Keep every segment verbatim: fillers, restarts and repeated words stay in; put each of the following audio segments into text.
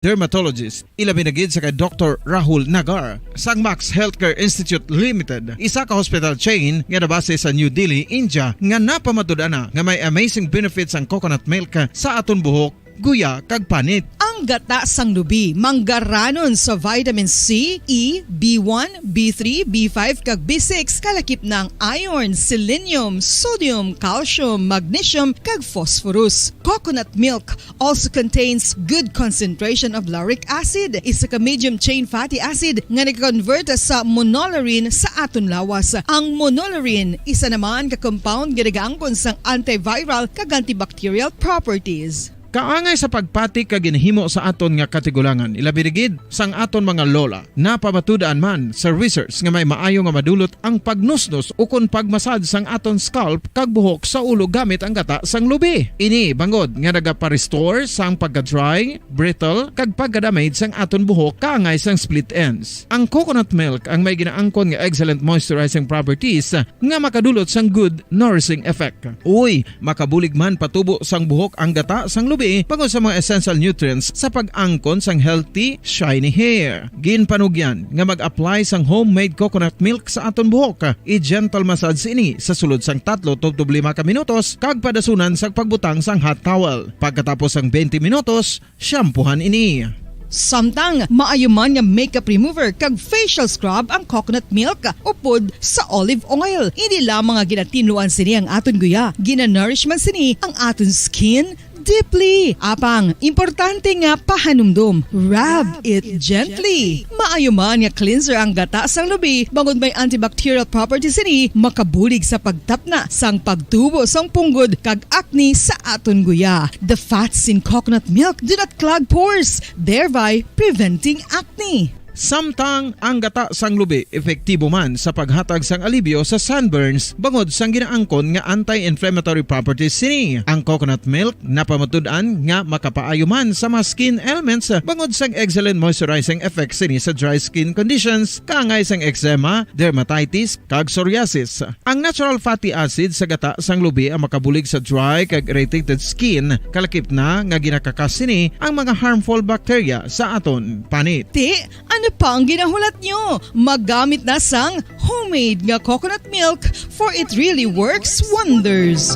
dermatologist, ilabi na gid sa kay Doktor Rahul Nagar sang Max Healthcare Institute Limited, isa ka hospital chain nga nabase sa New Delhi, India, nga napamatud-an na nga may amazing benefits ang coconut milk sa aton buhok, guya, kag panit. Ang gata sang lubi manggaranon sa vitamin C, E, B one, B three, B five, kag B six, kalakip na ang iron, selenium, sodium, calcium, magnesium, kag phosphorus. Coconut milk also contains good concentration of lauric acid, isa ka medium chain fatty acid nga nag-convert sa monolaurin sa aton lawas. Ang monolaurin, isa naman ka compound nga nagaangkon sang antiviral kag antibacterial properties. Kaangay sa pagpati kag ginhimo sa aton nga katigulangan, ilabi na gid sang aton mga lola. Napamatud-an man sa research nga may maayo nga madulot ang pagnusnos ukon pagmasad sang aton scalp kag buhok sa ulo gamit ang gata sang lubi. Ini bangod nga nagapa-restore sang pagka-dry, brittle, kag pagka-damage sang aton buhok kaangay sang split ends. Ang coconut milk ang may ginaangkon nga excellent moisturizing properties nga makadulot sang good nourishing effect. Uy, makabulig man patubo sang buhok ang gata sang lubi bangod sa mga essential nutrients sa pag-angkon sang healthy, shiny hair. Ginpanugyan nga mag-apply sang homemade coconut milk sa aton buhok. I-gentle massage ini sa sulod sang tatlo tubtob lima ka minutos kag padasunan sang pagbutang sang hot towel. Pagkatapos sang twenty minutos, shampoohan ini. Samtang maayo man nga makeup remover kag facial scrub ang coconut milk upod sa olive oil. Hindi lamang nga ginatinluan sini ang aton guya, ginanourish man sini ang aton skin deeply. Apang, importante nga pahanumdom, rub it gently. Maayo man nga cleanser ang gata sang lubi, bangod may antibacterial properties sini, makabulig sa pagtapna sang pagtubo sang punggod kag acne sa aton guya. The fats in coconut milk do not clog pores, thereby preventing acne. Samtang ang gata sang lubi epektibo man sa paghatag sang alibyo sa sunburns bangod sang ginaangkon nga anti-inflammatory properties sini. Ang coconut milk napamatud-an nga makapaayo man sa mga skin ailments bangod sang excellent moisturizing effects sini sa dry skin conditions, kaangay sang eczema, dermatitis, kag psoriasis. Ang natural fatty acid sa gata sang lubi ang makabulig sa dry kag irritated skin, kalakip na nga ginakakas sini ang mga harmful bacteria sa aton panit. Ti, ano pa ang ginahulat nyo? Magamit na sang homemade nga coconut milk, for it really works wonders.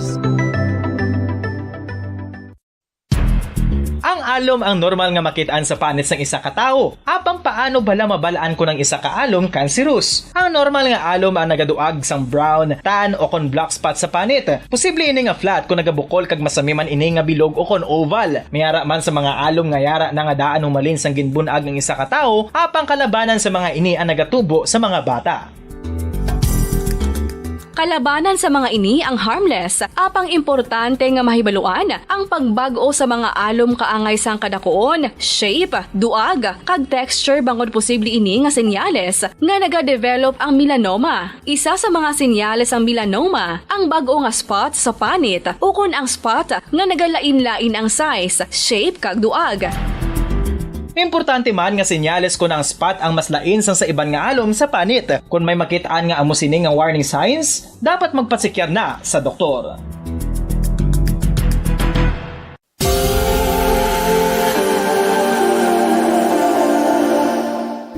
Ang alom ang normal nga makit-an sa panit sang isa ka tawo. Apang paano bala mabal-an kon ang isa ka alom kanserus? Ang normal nga alom ang nagaduag sang brown, tan, o kon black spot sa panit. Posible ini nga flat kon nagabukol kag masami man ini nga bilog o kon oval. May ara man sa mga alom nga yara na nga daan humalin sang ginbun-ag ang isa ka tawo, apang kalabanan sa mga ini ang nagatubo sa mga bata. Kalabanan sa mga ini ang harmless, apang importante nga mahibaluan ang pagbag-o sa mga alom kaangay sang kadakuon, shape, duag, kag texture bangod posible ini nga senyales nga nagadevelop ang melanoma. Isa sa mga senyales sang melanoma ang bag-o nga spot sa panit ukon ang spot nga nagalain-lain ang size, shape, kag duag. Importante man nga senyales kon ang spot ang mas lain sang sa iban nga alom sa panit. Kon may makit-an nga amo sini nga warning signs, dapat magpasekyar na sa doktor.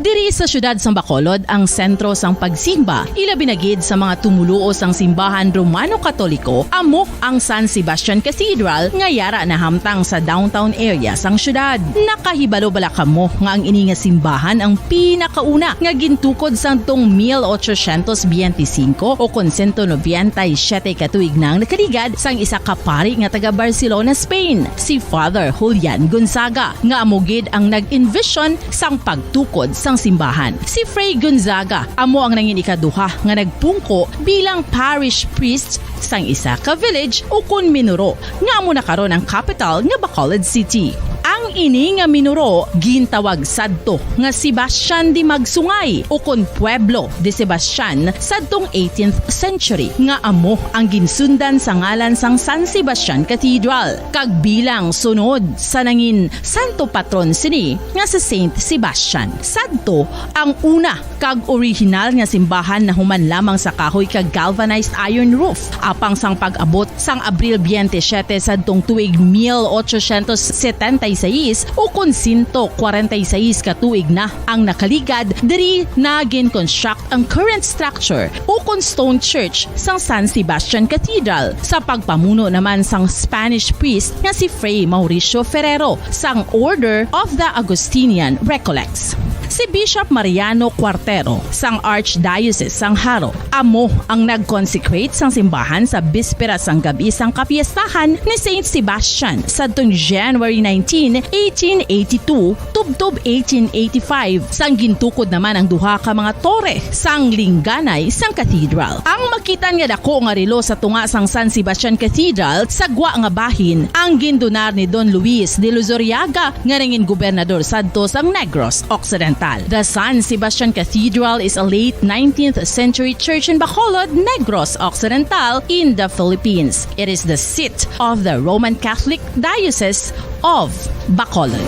Diri sa siyudad sang Bacolod ang sentro sang pagsimba, ilabi na gid sa mga tumoluo sang simbahan Romano Katoliko, amo ang San Sebastian Cathedral nga yara nahamtang sa downtown area sang siyudad. Nakahibalo bala kamo nga ang ini nga simbahan ang pinakauna nga gintukod sadtong mil ochocientos biyente singko o kon sento nobenta y siyete ka tuig na ang nakaligad sang isa ka pari nga taga Barcelona, Spain, si Father Julian Gonzaga, nga amo gid ang nag-envision sang pagtukod sang simbahan. Si Fray Gonzaga amo ang nangin ikaduha nga nagpungko bilang parish priest sang isa ka village ukon minuro nga amo na karon ang kapital nga Bacolod City. Ang ini nga minuro gintawag sadto nga Sebastian de Magsungay ukon Pueblo de Sebastian sadtong eighteenth century, nga amo ang ginsundan sa ngalan sang San Sebastian Cathedral, kag bilang sunod sa nangin santo patron sini nga si Saint Sebastian. Sadto ang una kag orihinal nga simbahan nahuman lamang sa kahoy kag galvanized iron roof. Apang sang pag-abot sang Abril twenty-seven sadtong tuig mil ochocientos setenta y seis, is ukon sento kwarenta y seis ka tuig na ang nakaligad diri na gin-construct ang current structure ukon stone church sang San Sebastian Cathedral, sa pagpamuno naman sang Spanish priest nga si Fray Mauricio Ferrero sang Order of the Augustinian Recollects. Si Bishop Mariano Cuartero sang Archdiocese sang Jaro amo ang nag-consecrate sang simbahan sa bispera sang gab-i sang kapiestahan ni Saint Sebastian sadtong January nineteen, eighteen eighty-two, tubtob eighteen eighty-five, sang gintukod naman ang duha ka mga tore sang lingganay sang cathedral. Ang makitan nga dako nga relo sa tunga sang San Sebastian Cathedral sa gwa nga bahin ang gindonar ni Don Luis de Luzuriaga nga nangin gobernador sadto sang Negros Occidental. The San Sebastian Cathedral is a late nineteenth century church in Bacolod, Negros Occidental, in the Philippines. It is the seat of the Roman Catholic Diocese of Bacolod.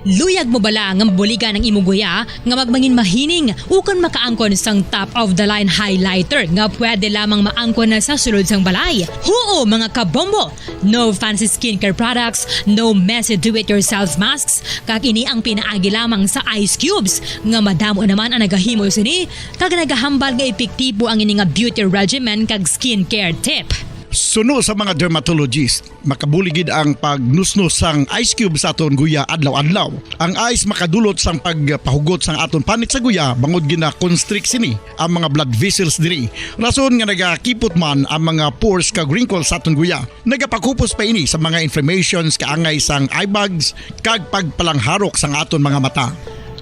Luyag mo bala nga mabuligan ang imo guya nga magmangin mahining ukon makaangkon sang top of the line highlighter nga pwede lamang maangkon na sa sulod sang balay? Huo, mga kabombo! No fancy skincare products, no messy do-it-yourself masks, kag ini ang pinaagi lamang sa ice cubes nga madamo naman ang nagahimo sini kag nagahambal nga epektibo ang ini nga beauty regimen kag skincare tip. Suno sa mga dermatologist, makabulig gid ang pagnusnos sang ice cube sa aton guya adlaw-adlaw. Ang ice makadulot sang pagpahugot sang aton panit sa guya bangod gina-constrict sini ang mga blood vessels diri, rason nga nagakipot man ang mga pores kag wrinkles sa aton guya. Nagapakupos pa ini sa mga inflammations, kaangay sang eye bags, kag pagpalangharok sang aton mga mata.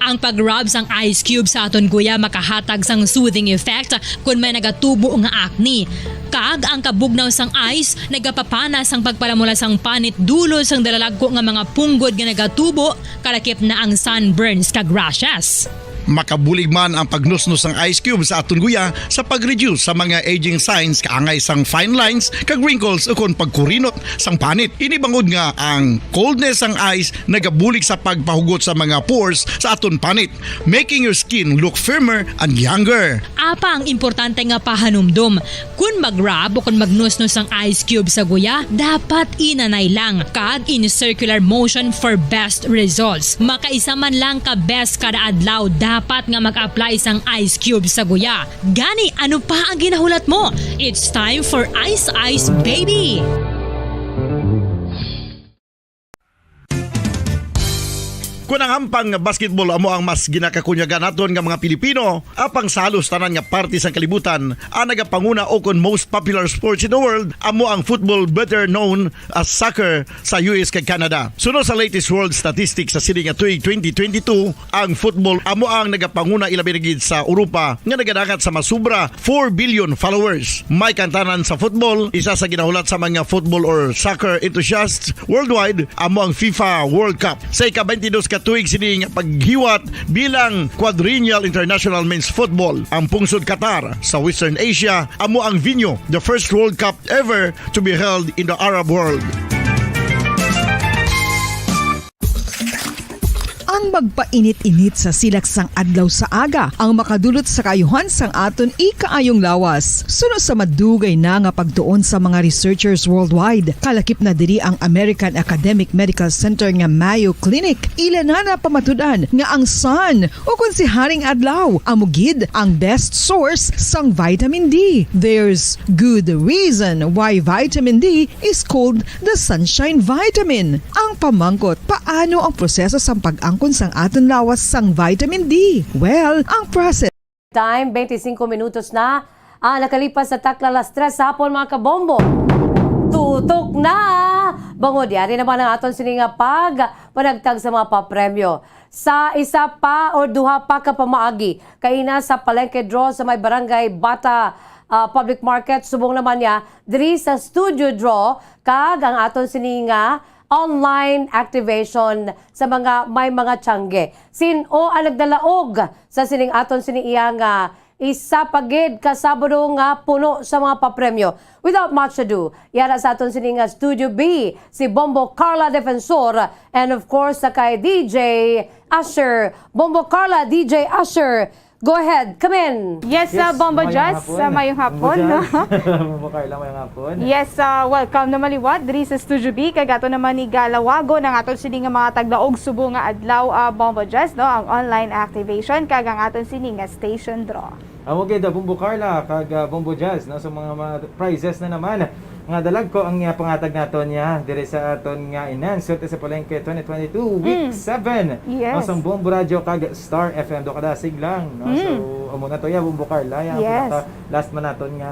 Ang pag-rub sang ice cube sa aton guya makahatag sang soothing effect kon may nagatubo nga acne. Kag ang kabugnaw sang ice nagapapana sang pagpalamula sang panit dulot sang dalalagko nga mga punggod nga nagatubo, kalakip na ang sunburns kag rashes. Makabulig man ang pagnusnos sang ice cube sa aton guya sa pag-reduce sa mga aging signs, kaangay sang fine lines kag wrinkles ukon pagkurinot sang panit. Ini bangod nga ang coldness sang ice nagabulig sa pagpahugot sa mga pores sa aton panit, making your skin look firmer and younger. Apa ang importante nga pahanumdom, kon mag-rub o kon magnusnos ang ice cube sa guya, dapat inanay lang kag in circular motion for best results. Makaisa man lang ka beses kada adlaw dapat nga mag-apply sang ice cube sa guya. Gani, ano pa ang ginahulat mo? It's time for Ice Ice Baby! Kon ang hampang nga basketball amo ang mas ginakakunyagan naton nga mga Pilipino, apang sa halos tanan nga parte sang kalibutan, ang nagapanguna o kon most popular sports in the world amo ang football, better known as soccer, sa U S kag Canada. Suno sa latest world statistics sa sini nga tuig twenty twenty-two, ang football amo ang nagapanguna, ilabi na gid sa Europa nga nagadangat sa mas sobra four billion followers. May kantanan sa football, isa sa ginahulat sa mga football or soccer enthusiasts worldwide amo ang FIFA World Cup. Sa ika-twenty-dos ka tuig sini nga paghiwat bilang Quadrennial International Men's Football, ang pungsod Qatar sa Western Asia amo ang venue, the first World Cup ever to be held in the Arab world. Ang magpainit-init sa silak sang adlaw sa aga ang makadulot sa kaayuhan sang aton ikaayong lawas. Suno sa madugay na nga pagtuon sa mga researchers worldwide, kalakip na diri ang American Academic Medical Center nga Mayo Clinic, ila na napamatud-an nga ang sun, o kon si Haring Adlaw, amo gid ang best source sang vitamin D. There's good reason why vitamin D is called the sunshine vitamin. Ang pamangkot, paano ang proseso sang pag-angkon sang aton lawas sang vitamin D? Well, ang process Time, twenty-five minutos na ang nakalipas sa takna alas tres sa hapon, mga kabombo. Tutok na! Bangod, yari naman ang aton sini nga pag panagtag sa mga papremyo. Sa isa pa or duha pa ka pamaagi, kaina sa palengke draw sa may Barangay Bata, ah, Public Market, subong naman niya diri sa studio draw, kag ang aton sini nga online activation sa mga may mga tiyangge. Sin-o ang nagdalaog sa sining aton sini iya nga isa pa gid ka Sabado nga puno sa mga papremyo? Without much ado, yara sa aton sini nga Studio B, si Bombo Carla Defensor, and of course, sa kay D J Asher. Bombo Carla, D J Asher, Go ahead, come in. Yes, uh, Bombo Jazz, uh, mayong hapon, no? Bombo Carla, mayong hapon. Yes, uh, welcome naman liwat diri sa Studio B. Kag ato naman igalawagon ang aton sini nga mga tagdaog subong nga adlaw, uh, Bombo Jazz, no? Ang online activation kag ang aton sini nga station draw. Amo gid, uh, Bombo Carla kag, uh, Bombo Jazz, no? Sa mga, mga prizes na naman nga dalag ko ang, uh, pangatag naton niya diri sa aton nga Inan Swerte sa Palengke twenty twenty-two, Week Mm. seven. Yes. Ang Sambong Radyo kag Star F M, do kadasig lang, no? Mm. So, amo na to, ya, Bombo Carla, ya, Yes. pinaka last man naton nga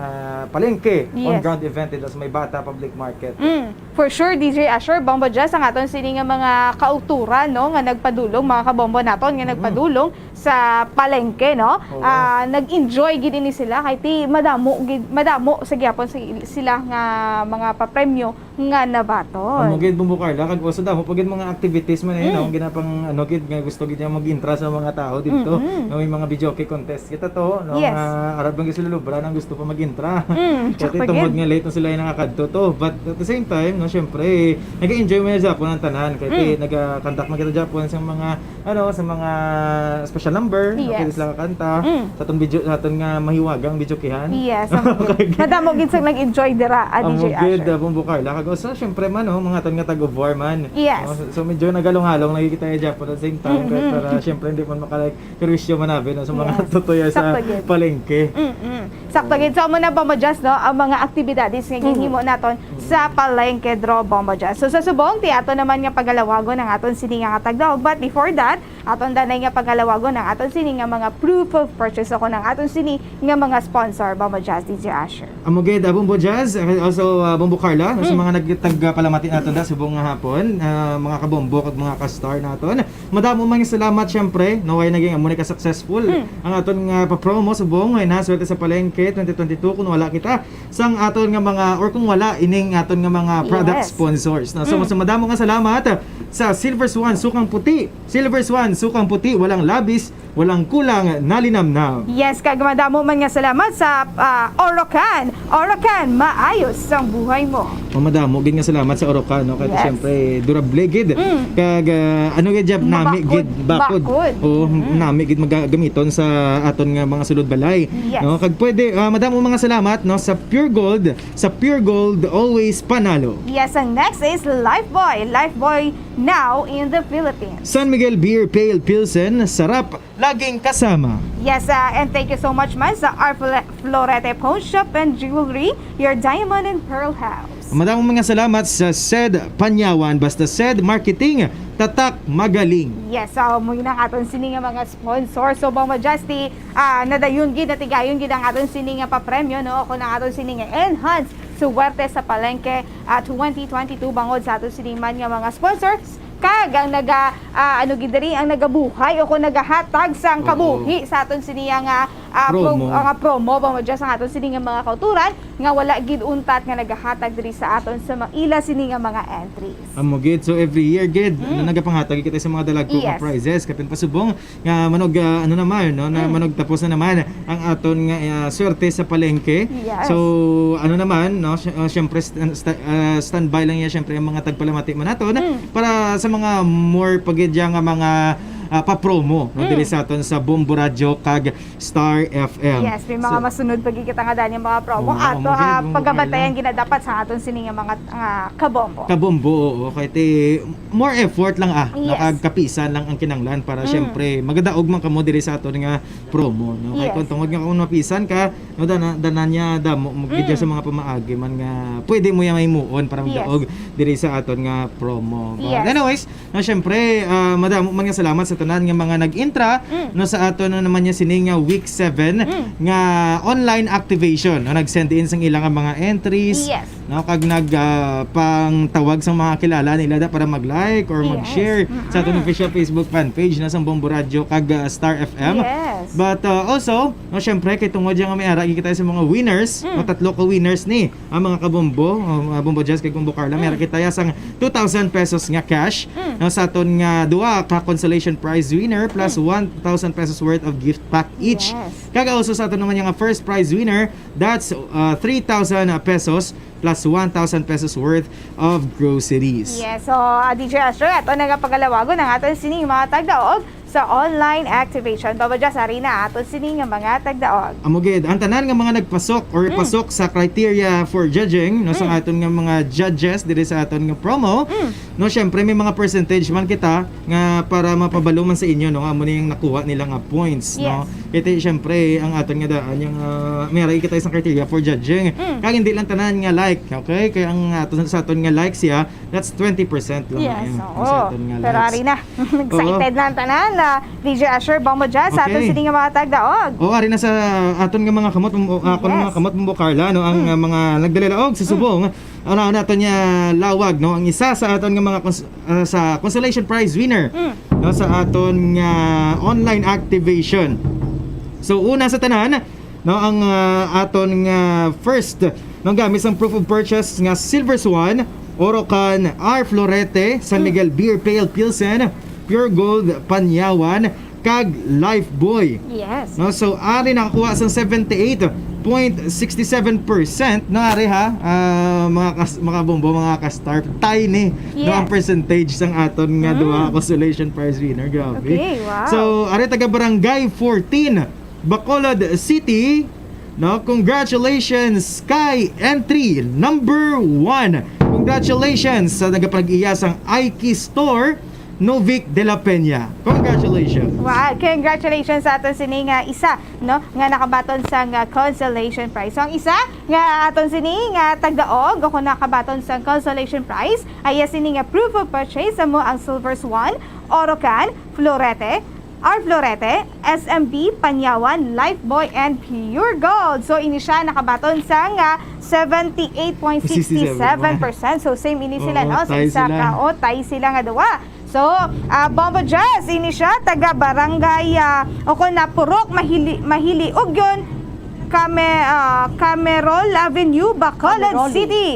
palengke on Yes. ground event dito sa may Bata Public Market. Mm. For sure, D J Asher, Bombo Jazz, ang aton sini nga mga kauturan, no, nga nagpadulong, mga kabombo naton nga Mm. nagpadulong sa palengke, no? Oo. Ah, nag-enjoy gid ini sila kay ti madamo gid, madamo sa gyapon sa, sila nga mga papremyo nga nabaton. Amo gid, Bombo Carla, kag also damo pa gid mga activities man eh, Mm. no? Ang ginapang, ano gid, nga gusto gid niya mag-intra sa mga tao dito. Mm-mm. Nga may mga videoke contest kita to, no? Yes. Nga arab lang gid sila lubra nang gusto pa mag-intra. Mm, Kaya sakto tungod gid. nga late na sila yung nakakadto to. But at the same time, no, syempre, nag-enjoy mo na sa ang tanan. Kaya Mm. nag-contact man kita Japon sa mga ano, sa mga special number, Yes. pwede sila kakanta. Mm. Sa atong video, sa atong nga mahiwagang videokehan. Yes, ang Okay. Madamo gid sang nag-enjoy dira, ah, Amo D J gid, Asher. ah, Bombo Carla. Kag usa, syempre man, oh, mga aton nga tag-of-war man. Yes. No? So, so, medyo nagalong-halong lagi kita, eh, Japon at the same time. Mhm. Kaya para, syempre, hindi man makalike, perwisyo man abi, no, sa mga Yes. tutuya sa Sakto gid. palengke. Mm-mm. Sakto gid. So, amo na, Bombo Jazz, no? Ang mga aktibidades nga Mm. ginhimo naton sa Palengke Draw, Bombo Jazz. So, sa subong, ti ato naman nga pagalawagon ang aton sini nga tagdaog. But before that, aton danay nga pagalawagon ang aton sini nga mga proof of purchase o kung ang aton sini nga mga sponsor, Bombo Jazz, D J Asher. Amo gid, ah, Bombo Jazz, and also, ah, Bombo Carla, sa Mm. mga nagtagpalamati naton da subong nga hapon, ah, mga kabombo kag mga ka-star naton. Madamo man nga salamat, syempre, no, kay naging amo ni ka-successful Mm. ang aton nga pa-promo subong nga Swerte sa Palengke twenty twenty-two. Kung wala kita sang aton nga mga, or kung wala ining aton nga mga product Yes. sponsors, no? So, Mm. so madamo nga salamat sa Silver Swan Sukang Puti. Silver Swan Sukang Puti, walang labis, walang kulang, nalinamnam. Yes, kag madamo man nga salamat sa, ah, Orocan. Orocan, maayos ang buhay mo. Mamadamo gid nga salamat sa Orocan, no? Kay Yes. siyempre, durable gid. Mm. Kag, ah, ano gid, Jab, Nga nami bakod. gid, bakod. Bakod. Oo, Mm. nami gid magagamiton sa aton nga mga sulod balay. Yes. No? Kag pwede, ah, madamo mga salamat, no, sa Pure Gold, sa Pure Gold, always panalo. Yes, ang next is Lifebuoy. Lifebuoy now in the Philippines. San Miguel Beer Pale Pilsen, sarap laging kasama. Yes, ah, and thank you so much man sa R Fle-, Florete Pawn Shop and Jewelry, your diamond and pearl house. Madamo mga salamat sa Sed Panyawan, basta Sed Marketing, tatak magaling. Yes, so mo yun ang aton sini nga mga sponsor. So, Mama Justy, ah, nadayon gid, natigayon gid ang aton sini nga papremyo, no? Kung ang aton sini nga Enhance Suwerte sa Palengke, ah, twenty twenty-two bangod sa aton sini man nga mga sponsors. Kag ang naga, ah, ano gid diri, ang nagabuhay o kung nagahatag sang Oo. kabuhi sa aton sini nga, ah, pro-, Promo. nga promo, ba mo dyan, sa aton sini nga mga kauturan, nga wala gid untat nga nagahatag diri sa aton sa ma-, ila sini nga mga entries. Amo gid, so every year gid, Mm. na nagapanghatag kita sa mga dalagko nga Yes. prizes, kapin pasubong nga manog, ah, ano naman, no, na Mm. manog tapos na naman ang aton nga, ah, swerte sa palengke. Yes. So, ano naman, no, sy-, ah, syempre, st-, st-, ah, standby lang yan, syempre, ang mga tagpalamati man naton Mm. para sa mga more pa gid dyan nga mga, ah, pa-promo, no, Mm. diri sa aton sa Bombo Radyo kag Star F M. Yes, may mga So, masunod pa gid kita nga dani mga promo. Oo, Ato, amo ah, gid, Bombo pagabantayan Carla. gid na dapat sa aton sini nga mga, ah, kabombo. Kabombo, oo. Kay ti, more effort lang, ah, Yes. nakagkapisan lang ang kinanglan para Mm. syempre magadaog man kamo diri sa aton nga promo, no? Kay Yes. kung tungod nga kung mapisan ka, no, dana, dana niya damo mo gid Mm. sa mga pamaagi man nga pwede mo yang mahimuon para Yes. magdaog diri sa aton nga promo. But Yes. anyways, no, syempre, ah, madamo man nga salamat sa tanan nga mga nag-intra, Mm. no, sa aton na naman niya sini nga week seven Mm. nga online activation, no? Nag-send in sang ilang mga entries, Yes. no, kag nag, ah, pangtawag sa mga kilala nila da para mag-like or Yes. mag-share sa aton Mm-mm. official Facebook fan page na sang Bombo Radyo kag, ah, Star F M. Yes. But, ah, also, no, syempre, kay tungod yan nga may ara kita sa mga winners, Mm. no, tatlo ka winners ni ang mga kabombo, ah, Bombo Jazz kag Bombo Carla, may Mm. ara kita ya sang two thousand pesos nga cash, Mm. no, sa aton nga duha ka consolation prize winner plus Mm. one thousand pesos worth of gift pack each. Yes. Kag also sa aton naman nga first prize winner, that's, uh, three thousand pesos plus one thousand pesos worth of groceries. Yes. So, uh, D J Astro, ato na nga pagalawagon ang aton sining mga tagdaog sa online activation. Baba Jazz, ari na aton sini nga mga tagdaog. Amo gid, ang tanan nga mga nagpasok or Mm. pasok sa criteria for judging, no, sa Mm. aton nga mga judges diri sa aton nga promo, Mm. no, syempre may mga percentage man kita nga para mapabalo man sa inyo, no, amo ni ang nakuha nila nga points, no. Yes. Kaya syempre ang aton nga daan yung, ah, may aray kita isang criteria for judging. Mm. Kaya hindi lang tanan nga like, okay? Kaya ang aton sa aton nga like siya, that's twenty percent lang Yes, na yun. oo. Sa aton nga Pero likes. Ari na. Excited Oo. na ang tanan na D J Asher, Bombo Jazz, sa aton Okay. sini nga mga tagdaog. O, ari na sa aton nga mga kamot, um, akon Yes. mga kamot, Bombo Carla, no, ang, Mm. uh, mga nagdalilaog sa Mm. subong. Ano, ano, aton niya lawag, no? Ang isa sa aton nga mga cons-, uh, sa consolation prize winner, Mm. no, sa aton nga online activation. So, una sa tanan, no, ang, ah, aton nga first, no, gamit sang proof of purchase nga Silver Swan, Orocan, R Florete, San Mm. Miguel Beer Pale Pilsen, Pure Gold, Panyawan, kag Lifebuoy. Yes. No, so, ari nakakuha sang seventy-eight point sixty-seven percent, no, ari ha, ah, mga kas-, mga bombo, mga ka-star, tiny, no, ang Yes. percentage sang aton nga Mm. duha consolation prize winner. Grabe. Okay, wow. So, ari taga Barangay fourteen, Bacolod City, no? Congratulations kay entry number one. Congratulations sa nagapag-iya sang Aiki Store, Novik de la Peña. Congratulations. Wow, congratulations sa aton sini nga isa, no, nga nakabaton sang, ah, consolation prize. So, ang isa nga aton sini nga tagdaog o kung nakabaton sang consolation prize, ay iya sini nga proof of purchase, amo ang Silver Swan, Orocan, Florete, R Florete, S M B, Panyawan, Lifebuoy, and Pure Gold. So, ini siya nakabaton sang, ah, seventy-eight point six seven percent. So, same ini sila, Oo, no? Sa tie isa sila. ka, oh, tie sila nga duwa. So, ah, Bombo Jazz, ini siya, taga Barangay, ah, o kung na Purok, Mahili-, Mahiliog yun, Kame-, ah, Camerol Avenue, Bacolod Cameroli. City.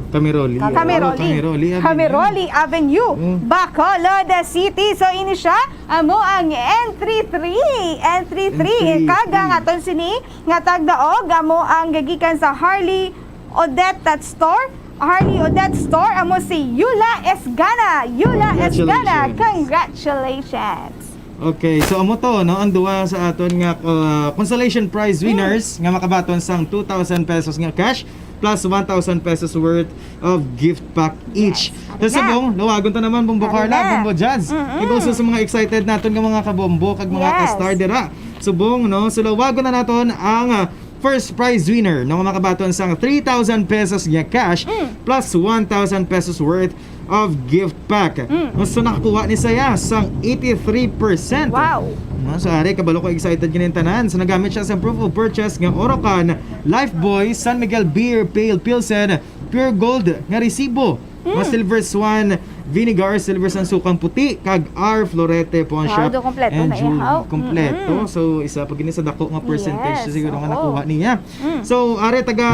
Cameroli. Cameroli. Cameroli Avenue. Cameroli Avenue, Mm. Bacolod City. So, ini siya, amo ang entry three. Entry three. Entry Kag ang three. aton sini nga tagdaog, amo ang gagikan sa Harley Odette Store. Harley Odette Store, amo si Yula Esgana. Yula Esgana, Congratulations. Congratulations. Okay, so amo to, no, ang duwa sa aton nga, uh, consolation prize Mm. winners nga makabaton sang two thousand pesos nga cash plus one thousand pesos worth of gift pack each. Yes. Sa Ari na. subong, lawagon ta naman, Bombo Ari Carla, na. Bombo Jazz. Mm-mm. Kag also sa mga excited naton nga mga kabombo kag mga Yes. ka-star dira. Subong, no? So, lawagon na naton ang, ah, first prize winner, no, nga makabaton sang three thousand pesos nga cash Mm. plus one thousand pesos worth of gift pack. Mm. So, nakakuha ni saya sang eighty-three percent. Wow. No, so, ari, kabalo ko excited gid ang tanan. So, nagamit siya sa proof of purchase nga Orocan, Lifebuoy, San Miguel Beer, Pale Pilsen, Pure Gold nga resibo. Mm. Nga Silver Swan Vinegar, Silver Swan Sukang Puti, kag R Florete Pawn Wow, Shop do kompleto and na Jewelry. ihaw. Kompleto. Mm-mm. So, isa pa gini sa dako nga percentage Yes, siguro nga oo. nakuha niya. Mm. So, ari taga,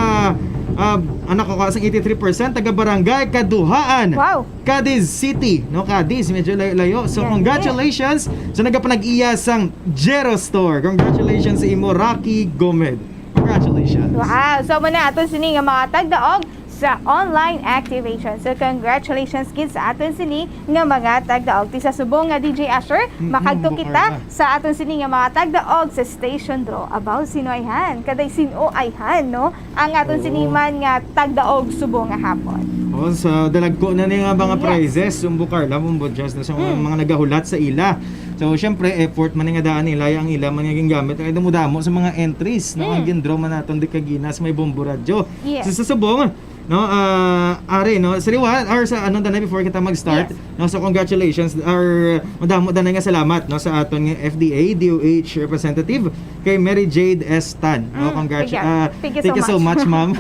ah, anak ko kasang eighty-three percent, taga Barangay Kaduhaan, Wow. Cadiz City, no, Cadiz, medyo layo-layo. So, Yeah, yeah. congratulations sa nagapanag-iya sang Jero Store. Congratulations sa imo, Rocky Gomez. Congratulations. Wow. So, muna aton sini nga mga tagdaog sa online activation. So, congratulations gid sa aton sini nga mga tagdaog. Ti sa subong nga D J Asher, Mm-mm, makadto kita Bukarna. sa aton sini nga mga tagdaog sa station draw. Abaw, sino ay han? Kaday sino ay han, no? Ang aton Oo. sini man nga tagdaog subong nga hapon. Oh, sa dalagko na ni nga mga Yes. prizes, ang Bukarna, ang Budjas, na sa mga, Mm. mga nagahulat sa ila. So, syempre, effort man nga daan nila, ang ila man nga gingamit, ay damo-damo sa mga entries, no? Ang Mm. gindraw man naton di kaginas, may Bombo Radyo. Yes. So, sa subong, no, ah, are, no, sa liwa, or sa ano, danay before kita mag-start, Yes. no, so congratulations, or madamo danay nga salamat, no, sa aton nga F D A, D O H representative, kay Mary Jade S Tan, no, Mm, congratu-, thank you. ah, Thank you thank so you so much. much, ma'am,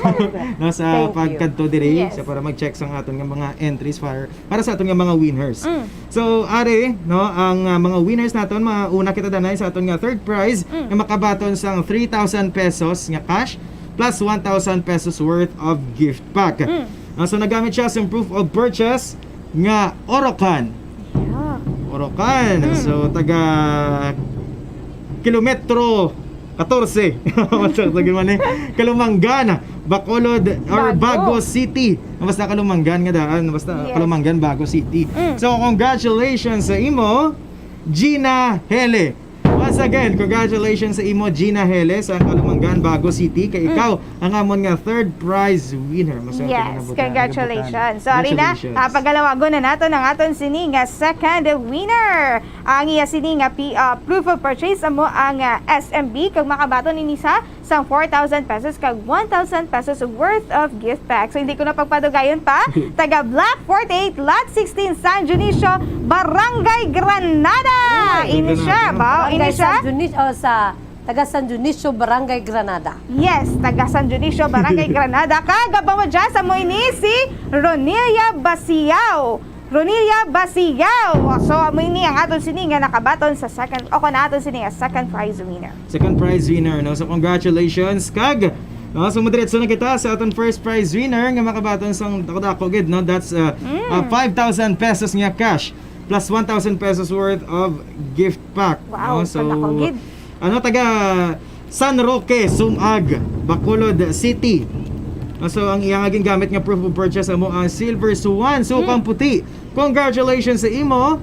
no, sa Thank you. pagkadto diri, Yes. sa para mag-check sa aton nga mga entries para, para sa aton nga mga winners. Mm. So, are, no, ang, ah, mga winners naton, mauna kita danay sa aton nga third prize Mm. nga makabaton sang three thousand pesos nga cash plus one thousand pesos worth of gift pack. Mm. Ah, so, nagamit siya sa proof of purchase nga Orocan. Yeah. Orocan. Mm. So, taga kilometro katorse. What's up? Lagi man eh. Kalumangan, Bacolod, or Bago. Bago City. Basta Kalumangan nga daan. Basta Yes. Kalumangan, Bago City. Mm. So, congratulations sa imo. Gina Hele. Once again, congratulations sa imo, Gina Hele, sa Calumanggan, Bago City. Kay ikaw ang amon nga third prize winner. Maswerte ka na, Yes, buta-, congratulations. buta-, So, ari na, congratulations. ah, pagalawagon na nato ang aton sini nga second winner. Ang iya sini nga pi- ah, proof of purchase amo ang ah, S M B, kag makabaton ini sa sang four thousand pesos kag one thousand pesos worth of gift pack. So, hindi ko na pagpadugayon pa. Taga Block forty-eight, Lot sixteen, San Dionisio, Barangay Granada. Ay, Ini siya, Granada. ba? Ini Barangay siya. San Dionisio, o sa taga San Dionisio, Barangay Granada. Yes, taga San Dionisio, Barangay Granada. Kag ang pamadyas amo ini si Ronilia Basiao. Ronilia Basiao. So, amo ini ang aton sini nga nakabaton sa second, o kon aton sini nga second prize winner. Second prize winner, no? So, congratulations, kag, no? So, madiretso na kita sa aton first prize winner nga makabaton sang dako-dako gid, no? That's uh, uh, five thousand pesos nga cash plus one thousand pesos worth of gift pack, Wow, no? So, kadako gid. Ano, taga San Roque, Sumag, Bacolod City. Ah, so, ang iyang gingamit nga proof of purchase amo ang Silver Swan, Sukang Puti. Congratulations sa imo,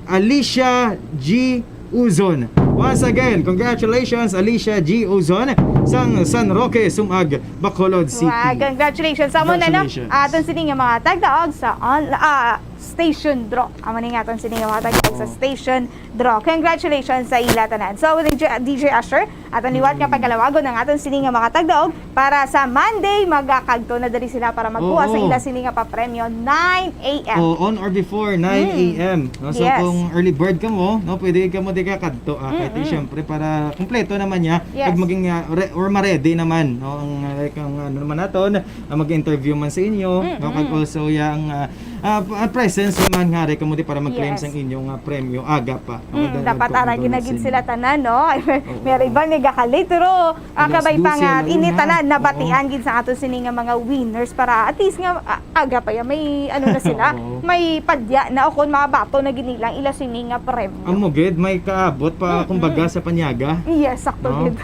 Alicia G. Uzon. Once again, congratulations, Alicia G. Uzon, sang San Roque, Sumag, Bacolod City. Wow, congratulations. Sa amo na, no? Congratulations. Aton sini nga mga tagdaog sa on, ah, station draw. Amo ni nga aton sini nga mga tagdaog sa Oo. station draw. Congratulations sa ila tanan. So, D J, D J Asher, aton liwat nga pagkalawagon ang aton sini nga mga tagdaog para sa Monday, magakagto na diri sila para magkuha Oo. sa ila sini nga papremyo nine a.m. Oh, on or before nine a.m. No? So, Yes. kung early bird ka mo, no, pwede ka mo di ka kadto. Ah, kahit syempre, para kumpleto naman niya. Yes. Pag maging, ah, re- or ma-ready naman, no, ang, ah, like, ang ano naman naton, ah, mag-interview man sa inyo, no, kag also yung ah, ah, presence naman nga re ka mo di para mag-claim Yes. sang inyong ah, premyo aga pa. Mm, dapat ara ginagid sila tanan, no? Oo. May iban may gakalate, pero ah, Alas kabay pa dose nga na ini una. Tanan Oo. Nabatian gid sa ato sini nga mga winners para at least nga ah, aga pa ya may ano na sila, Oo. may padya na o kon mabato na gid nila ang ila sini nga premyo. Amo gid, may kaabot pa, kumbaga, sa panyaga. Yes, sakto No? gid.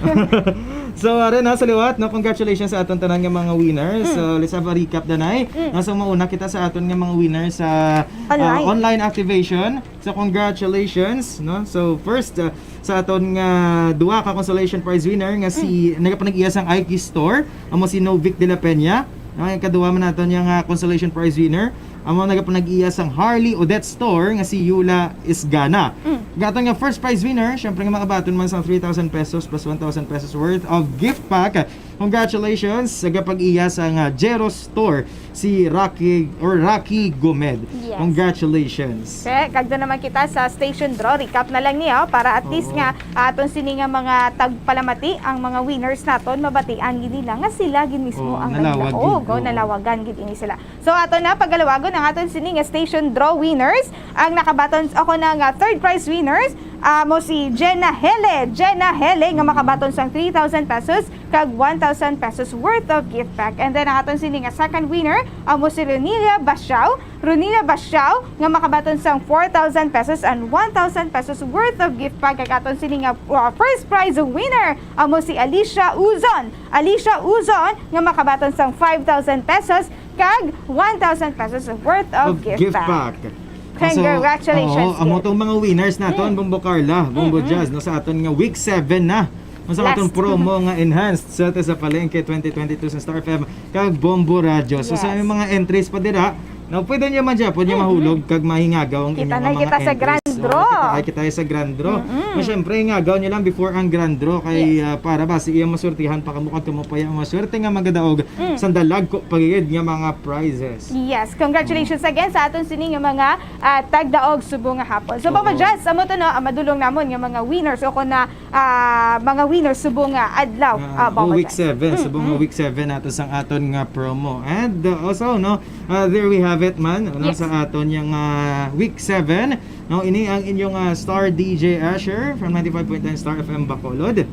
So, are na sa liwat, no? Congratulations sa aton tanan nga mga winners. So, let's have a recap, Danay. Nasa mauna kita sa aton nga mga winners sa ah, Online. online activation. So, congratulations, no? So, first, ah, sa aton nga duha ka consolation prize winner nga si nagapanag-iya sang Ike Store, amo si Novic de la Peña. No, ang ikaduha man naton nga consolation prize winner, amo nagapanag-iya sang Harley Odette Store nga si Yula Isgana. Ang aton nga first prize winner, syempre nga makabaton man sang three thousand pesos plus one thousand pesos worth of gift pack. Congratulations sa gapag-iya sang Jero Store, si Rocky or Rocky Gomez. Yes. Congratulations. Correct. Kagto naman kita sa station draw. Recap na lang niya, oh, para at least Oo. Nga aton sini nga mga tagpalamati, ang mga winners naton, mabatian gid nila nga sila gid mismo Oo, ang nalawag naglaog. gid. Oh, Oo. nalawagan gid ini sila. So, ato na pagalawagon ang aton sini nga station draw winners. Ang nakabaton ako na nga third prize winners, amo si Jenna Hele. Jenna Hele nga makabaton sang three thousand pesos kag one thousand pesos worth of gift pack. And then, ang aton sini nga second winner, amo si Ronilia Basiao. Ronilia Basiao nga makabaton sang four thousand pesos and one thousand pesos worth of gift pack. Kag aton sini nga uh, first prize winner, amo si Alicia Uzon. Alicia Uzon nga makabaton sang five thousand pesos kag one thousand pesos worth of Of gift, gift pack. pack. Congratulations, So, oo, amo Gil. tong mga winners naton, Bombo Carla, Bombo Jazz, no, sa aton nga week seven na. Sa aton Last. Promo nga enhanced sa sa Palengke twenty twenty-two sa Star F M kag Bombo Radyo. So, sa Yes. mga entries pa dira, no, pwede niyo man siya, pwede niyo mahulog kag mahingagaw ang Kita inyong na mga kita sa entries. grand So, draw. kita, ay, kita sa grand draw. Mas syempre, hingagaw niyo lang before ang grand draw kay Yes. ah, para ba sa iya masurtihan pa kamo kag kamo pa yung maswerte nga magadaog Mm. sa dalagko pa gid nga mga prizes. Yes, congratulations again sa aton sini nga mga ah, tagdaog subong nga hapon. So, Papa Oo. Jazz, amo to, no, ang madulong namon nga mga winners o kung na ah, mga winners subong nga adlaw. Ah, Ah, Papa week Jazz. seven, subong nga week seven nato sang aton nga promo. And uh, also, no, uh, there we have it man, no, Yes. sa aton nga uh, week seven. No, ini ang inyong uh, star D J Asher from ninety-five point nine Star F M Bacolod.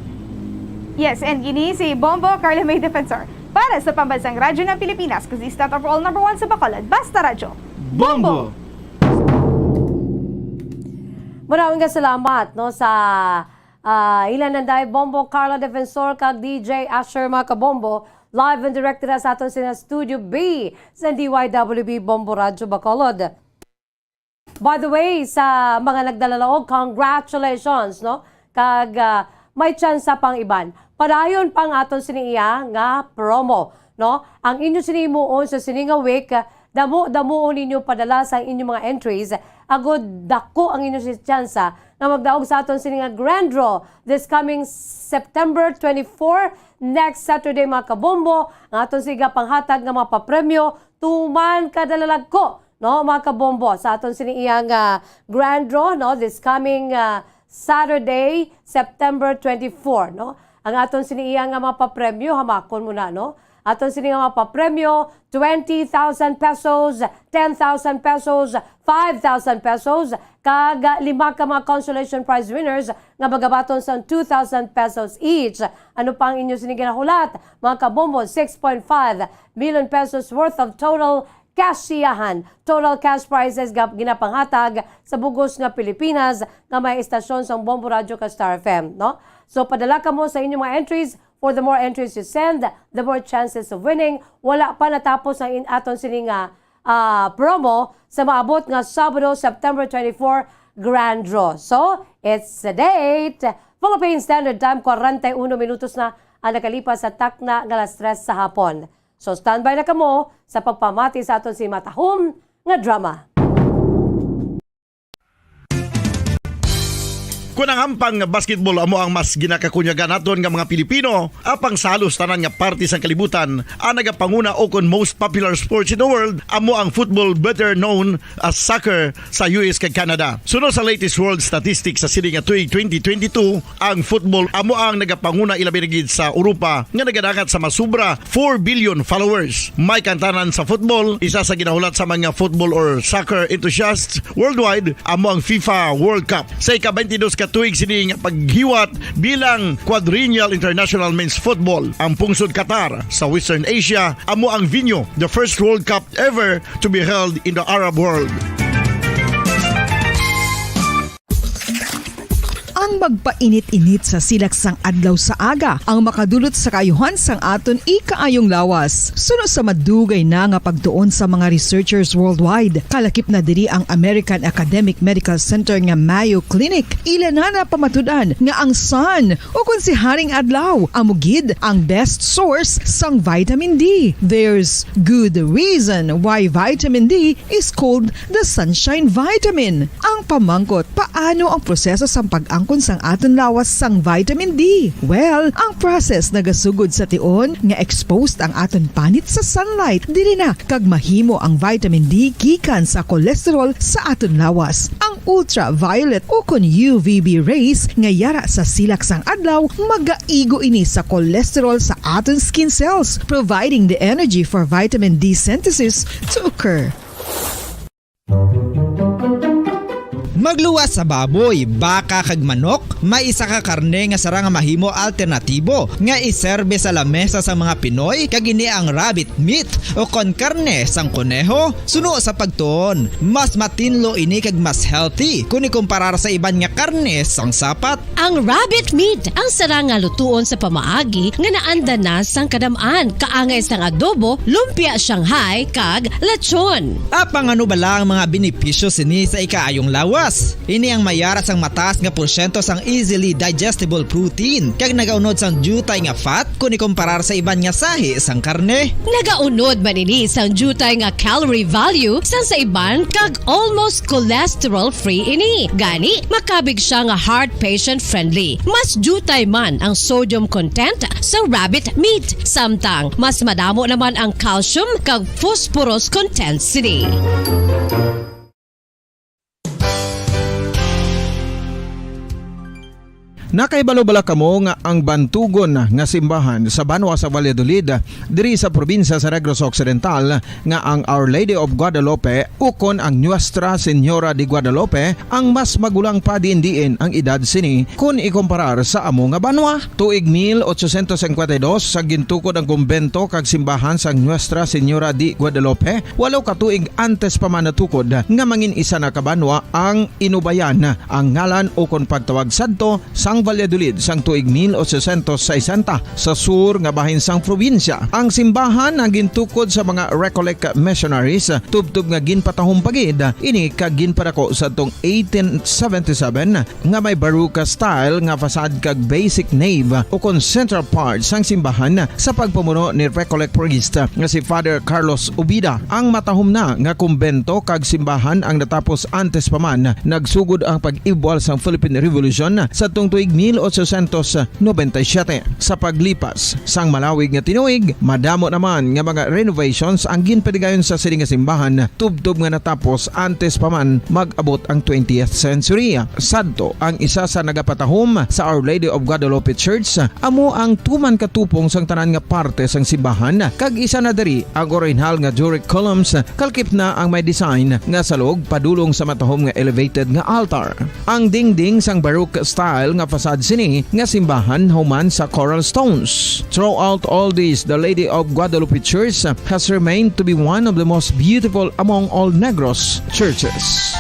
Yes, and ini si Bombo Carla May Defensor para sa Pambansang Radyo ng Pilipinas, 'cause it's not overall number one sa Bacolod. Basta Radyo. Bombo! Maraming salamat, no, sa ah, ila nanday Bombo Carla Defensor kag D J Asher, mga kabombo. Live and direct dira sa aton sina Studio B sa D Y W B Bombo Radyo Bacolod. By the way, sa mga nagdalalaog, congratulations, no? Kag, ah, may tsansa pang iban. Padayon pa ang aton sini iya nga promo, no? Ang inyo sini himuon sa sini nga week, ah, damo-damoon ninyo padala sa inyong mga entries, agod dako ang inyo si tsansa nga magdaog sa aton sini nga grand draw this coming September twenty-four, next Saturday, mga kabombo, ang aton sini nga panghatag nga mga papremyo, tuman ka dalalagko, no, mga kabombo, sa aton sini iya nga grand draw, no, this coming, ah, Saturday, September twenty-four, no. Ang aton sini iya nga mga papremyo, hamakon mo na, no. Aton sini nga mga papremyo, twenty thousand pesos, ten thousand pesos, five thousand pesos, kag lima ka mga consolation prize winners nga magabaton sang two thousand pesos each. Ano pa ang inyo sini ginahulat, mga kabombo? Six point five million pesos worth of total cash siyahan, total cash prizes nga ginapanghatag sa bug-os nga Pilipinas nga may estasyon sang Bombo Radyo kag Star F M, no? So, padala kamo sa inyong mga entries. For the more entries you send, the more chances of winning. Wala pa natapos ang in-, aton sini nga, ah, promo sa maabot nga Sabado, September twenty-four, grand draw. So, it's the date. Philippine Standard Time, kwarenta y uno minutos na ang nakalipas sa takna nga alas tres sa hapon. So, standby na kamo sa pagpamati sa aton sini matahom nga drama. Kon ang hampang nga basketball amo ang mas ginakakunyagan naton nga mga Pilipino, apang sa halos tanan nga parte sang kalibutan, ang nagapanguna o kon most popular sports in the world amo ang football, better known as soccer, sa U S kag Canada. Suno sa latest world statistics sa sini nga tuig twenty twenty-two, ang football amo ang nagapanguna, ilabi na gid sa Europa nga nagadangat sa mas sobra four billion followers. May kaangtanan sa football, isa sa ginahulat sa mga football or soccer enthusiasts worldwide, amo ang FIFA World Cup. Sa ika-twenty-dos ka tuig sini nga paghiwat bilang quadrennial international men's football, ang pungsod Qatar sa Western Asia amo ang venue, the first World Cup ever to be held in the Arab world. Ang magpainit-init sa silak sang adlaw sa aga ang makadulot sa kaayuhan sang aton ikaayong lawas. Suno sa madugay na nga pagtuon sa mga researchers worldwide, kalakip na diri ang American Academic Medical Center nga Mayo Clinic. Ila na napamatud-an nga ang sun, o kon si Haring Adlaw, amo gid ang best source sang vitamin D. There's good reason why vitamin D is called the sunshine vitamin. Ang pamangkot, paano ang proseso sang pag-angkon sang aton lawas sang vitamin D? Well, ang process nagasugod sa tion nga exposed ang aton panit sa sunlight, diri na kag mahimo ang vitamin D gikan sa cholesterol sa aton lawas. Ang ultraviolet o kon U V B rays nga yara sa silak sang adlaw, magaigo ini sa cholesterol sa aton skin cells, providing the energy for vitamin D synthesis to occur. Magluwas sa baboy, baka, kag manok, may isa ka karne nga sarang nga mahimo alternatibo nga iserbe sa lamesa sa mga Pinoy, kag ini ang rabbit meat o kon karne sang koneho. Suno sa pagtuon, mas matinlo ini kag mas healthy kon ikumparar sa iban nga karne sang sapat. Ang rabbit meat ang sarang nga lutuon sa pamaagi nga naanda na sang kadam-an, kaangay sang adobo, lumpia Shanghai, kag lechon. Apang ano bala ang mga benepisyo sini sa ikaayong lawas? Ini ang mayara sang mataas nga porsyento sang easily digestible protein, kag nagaunod sang diutay nga fat kon ikumparar sa iban nga sahi sang karne. Nagaunod man ini sang diutay nga calorie value sang sa iban kag almost cholesterol-free ini. Gani, makabig siya nga heart patient-friendly. Mas diutay man ang sodium content sa rabbit meat, samtang mas madamo naman ang calcium kag phosphorus content sini. Nakahibalo bala kamo nga ang bantugon nga simbahan sa banwa sa Valladolid, diri sa probinsya sa Negros Occidental, nga ang Our Lady of Guadalupe ukon ang Nuestra Señora de Guadalupe ang mas magulang pa diin-diin ang edad sini kon ikumparar sa amo nga banwa? Tuig mil ochocientos cincuenta y dos sa gintukod ang kumbento kag simbahan sang Nuestra Señora de Guadalupe, walo ka tuig antes pa man natukod nga mangin isa na ka banwa ang Inubayan, ang ngalan ukon pagtawag sadto sang Valladolid sang tuig mil ochocientos sesenta sa sur nga bahin sang probinsya. Ang simbahan ang gintukod sa mga Recollect missionaries, tubtob nga ginpatahom pa gid ini kag ginpadako sa tong eighteen seventy-seven nga may Baroque style nga facade kag basic nave ukon central part sang simbahan sa pagpamuno ni Recollect priest nga si Father Carlos Ubida. Ang matahom na nga kumbento kag simbahan ang natapos antes pa man nagsugod ang pag-ibwal sang Philippine Revolution sadtong tuig mil ochocientos noventa y siete. Sa paglipas sang malawig nga tinuig, madamo naman nga mga renovations ang ginpadigayon sa sini nga simbahan, tubtob nga natapos antes pa man mag-abot ang twentieth century. Sadto, ang isa sa nagapatahom sa Our Lady of Guadalupe Church amo ang tuman ka tupong sang tanan nga parte sang simbahan, kag isa na diri ang orihinal nga Doric columns, kalkip na ang may design nga salog padulong sa matahom nga elevated nga altar. Ang dingding sang Baroque style nga facade sini nga simbahan human sa coral stones. Throughout all this, the Lady of Guadalupe Church has remained to be one of the most beautiful among all Negros churches.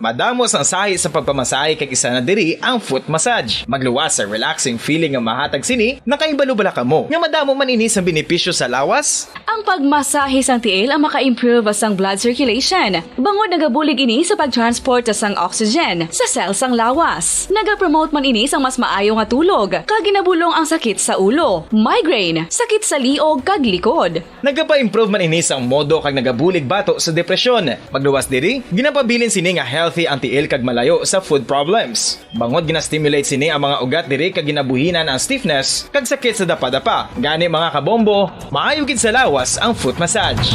Madamo sang sahi sa pagpamasahe kag isa na diri ang foot massage. Magluwas sa relaxing feeling nga mahatag sini, nakahibalo bala kamo nga madamo man ini sang benepisyo sa lawas? Ang pagmasahe sang tiil ang maka-improve sang blood circulation, bangod nagabulig ini sa pag-transport sang oxygen sa cell sang lawas. Nagapromote man ini sang mas maayo nga tulog, kag ginabulong ang sakit sa ulo, migraine, sakit sa liog kag likod. Nagapa-improve man ini sang modo kag nagabulig bato sa depresyon. Magluwas diri, ginapabilin sini nga healthy ang tiil kag malayo sa foot problems. Bangod gina-stimulate sini ang mga ugat diri kag ginabuhinan ang stiffness kag sakit sa dapadapa. Gani, mga kabombo, maayo gid sa lawas ang foot massage.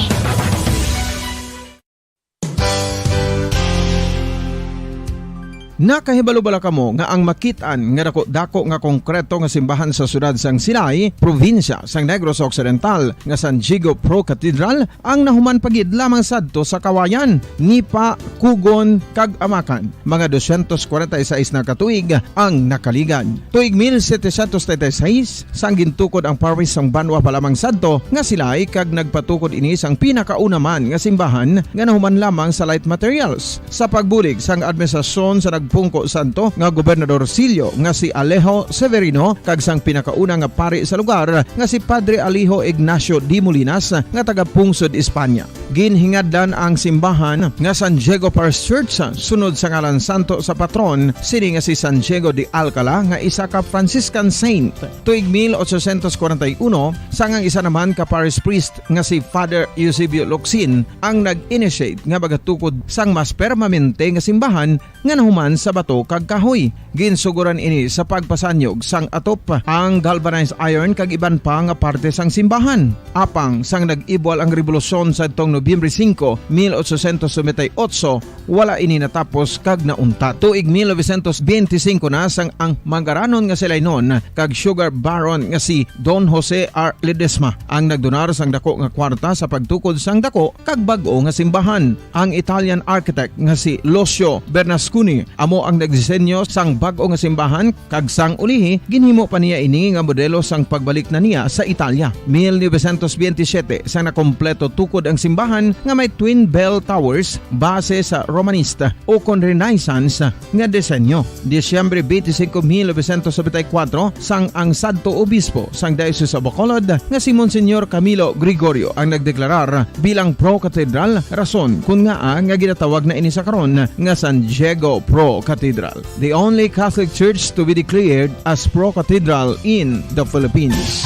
Nakahibalo bala kamo nga ang makit-an nga dako-dako nga konkreto nga simbahan sa siyudad sang Silay, probinsya sang Negros Occidental, nga San Diego Pro Cathedral, ang nahuman pa gid lamang sadto sa Kawayan, Nipa, Cogon, kag Amacan, mga dosyentos kwarenta y seis na ka tuig ang nakaligad. Tuig mil setecientos treinta y seis, sang gintukod ang parish sang banwa pa lamang sadto nga Silay, kag nagpatukod ini sang pinakauna man nga simbahan nga nahuman lamang sa light materials. Sa pagbulig sang administrasyon sa nagpungko sadto nga Gobernador Silio nga si Alejo Severino kag sang pinakauna nga pari sa lugar nga si Padre Alejo Ignacio de Molinas nga taga Pungsod, Espanya. Ginhingadlan ang simbahan nga San Diego Parish Church sunod sa ngalan santo sa patron sini nga si San Diego de Alcala nga isa ka Franciscan saint. Tuig mil ochocientos kwarenta y uno, sang ang isa naman ka parish priest nga si Father Eusebio Locsin ang nag-initiate nga magatukod sang mas permanente nga simbahan nga nahuman sa bato kag kahoy. Ginsugoran ini sa pagpasanyog sang atop, ang galvanized iron kag iban pa nga parte sang simbahan. Apang sang nag-ibwal ang rebolusyon sadtong Nobyembre singko, mil ochocientos noventa y ocho, wala ini natapos kag nauntat. Tuig mil novecientos benti singko na sang ang mangaranon nga si Lainon kag sugar baron nga si Don Jose R. Ledesma ang nagdonar sang dako nga kwarta sa pagtukod sang dako kag bag-o nga simbahan. Ang Italian architect nga si Lucio Bernasconi amo ang nagdisenyo sang bag-o nga simbahan, kag sang ulihi ginhimo pa niya ini nga modelo sang pagbalik na niya sa Italia. Mil novecientos benti siyete, sang nakompleto tukod ang simbahan nga may twin bell towers base sa Romanista ukon Renaissance nga disenyo. Disyembre twenty-five, mil novecientos noventa y cuatro, sang ang sadto obispo sang Diocese of Bacolod nga si Monsignor Camilo Gregorio ang nagdeklarar bilang pro-cathedral, rason kun ngaa nga ginatawag na ini sa karon nga San Diego Pro Cathedral, the only Catholic Church to be declared as pro-cathedral in the Philippines.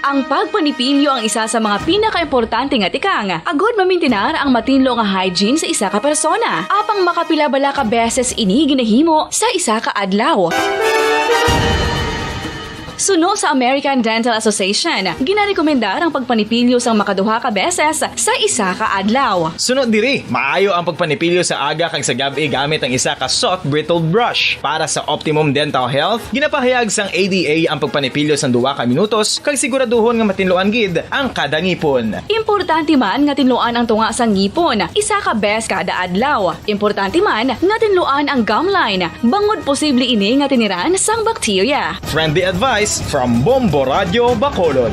Ang pagpanipilyo ang isa sa mga pinakaimportante nga tikang agud mamintinar ang matinlo nga hygiene sa isa ka persona. Apang makapila bala ka beses ini ginahimo sa isa ka adlaw? Suno sa American Dental Association, ginarekomendar ang pagpanipilyo sang makaduha ka beses sa isa ka adlaw. Suno diri, maayo ang pagpanipilyo sa aga kag sa gab-i gamit ang isa ka soft bristled brush. Para sa optimum dental health, ginapahayag sang A D A ang pagpanipilyo sang duha ka minutos kag siguraduhon nga matinluan gid ang kada ngipon. Importante man nga tinluan ang tunga sang ngipon, isa ka beses kada adlaw. Importante man nga tinluan ang gum line, bangod posible ini nga tiniran sang bakterya. Friendly advice from Bombo Radio Bacolod.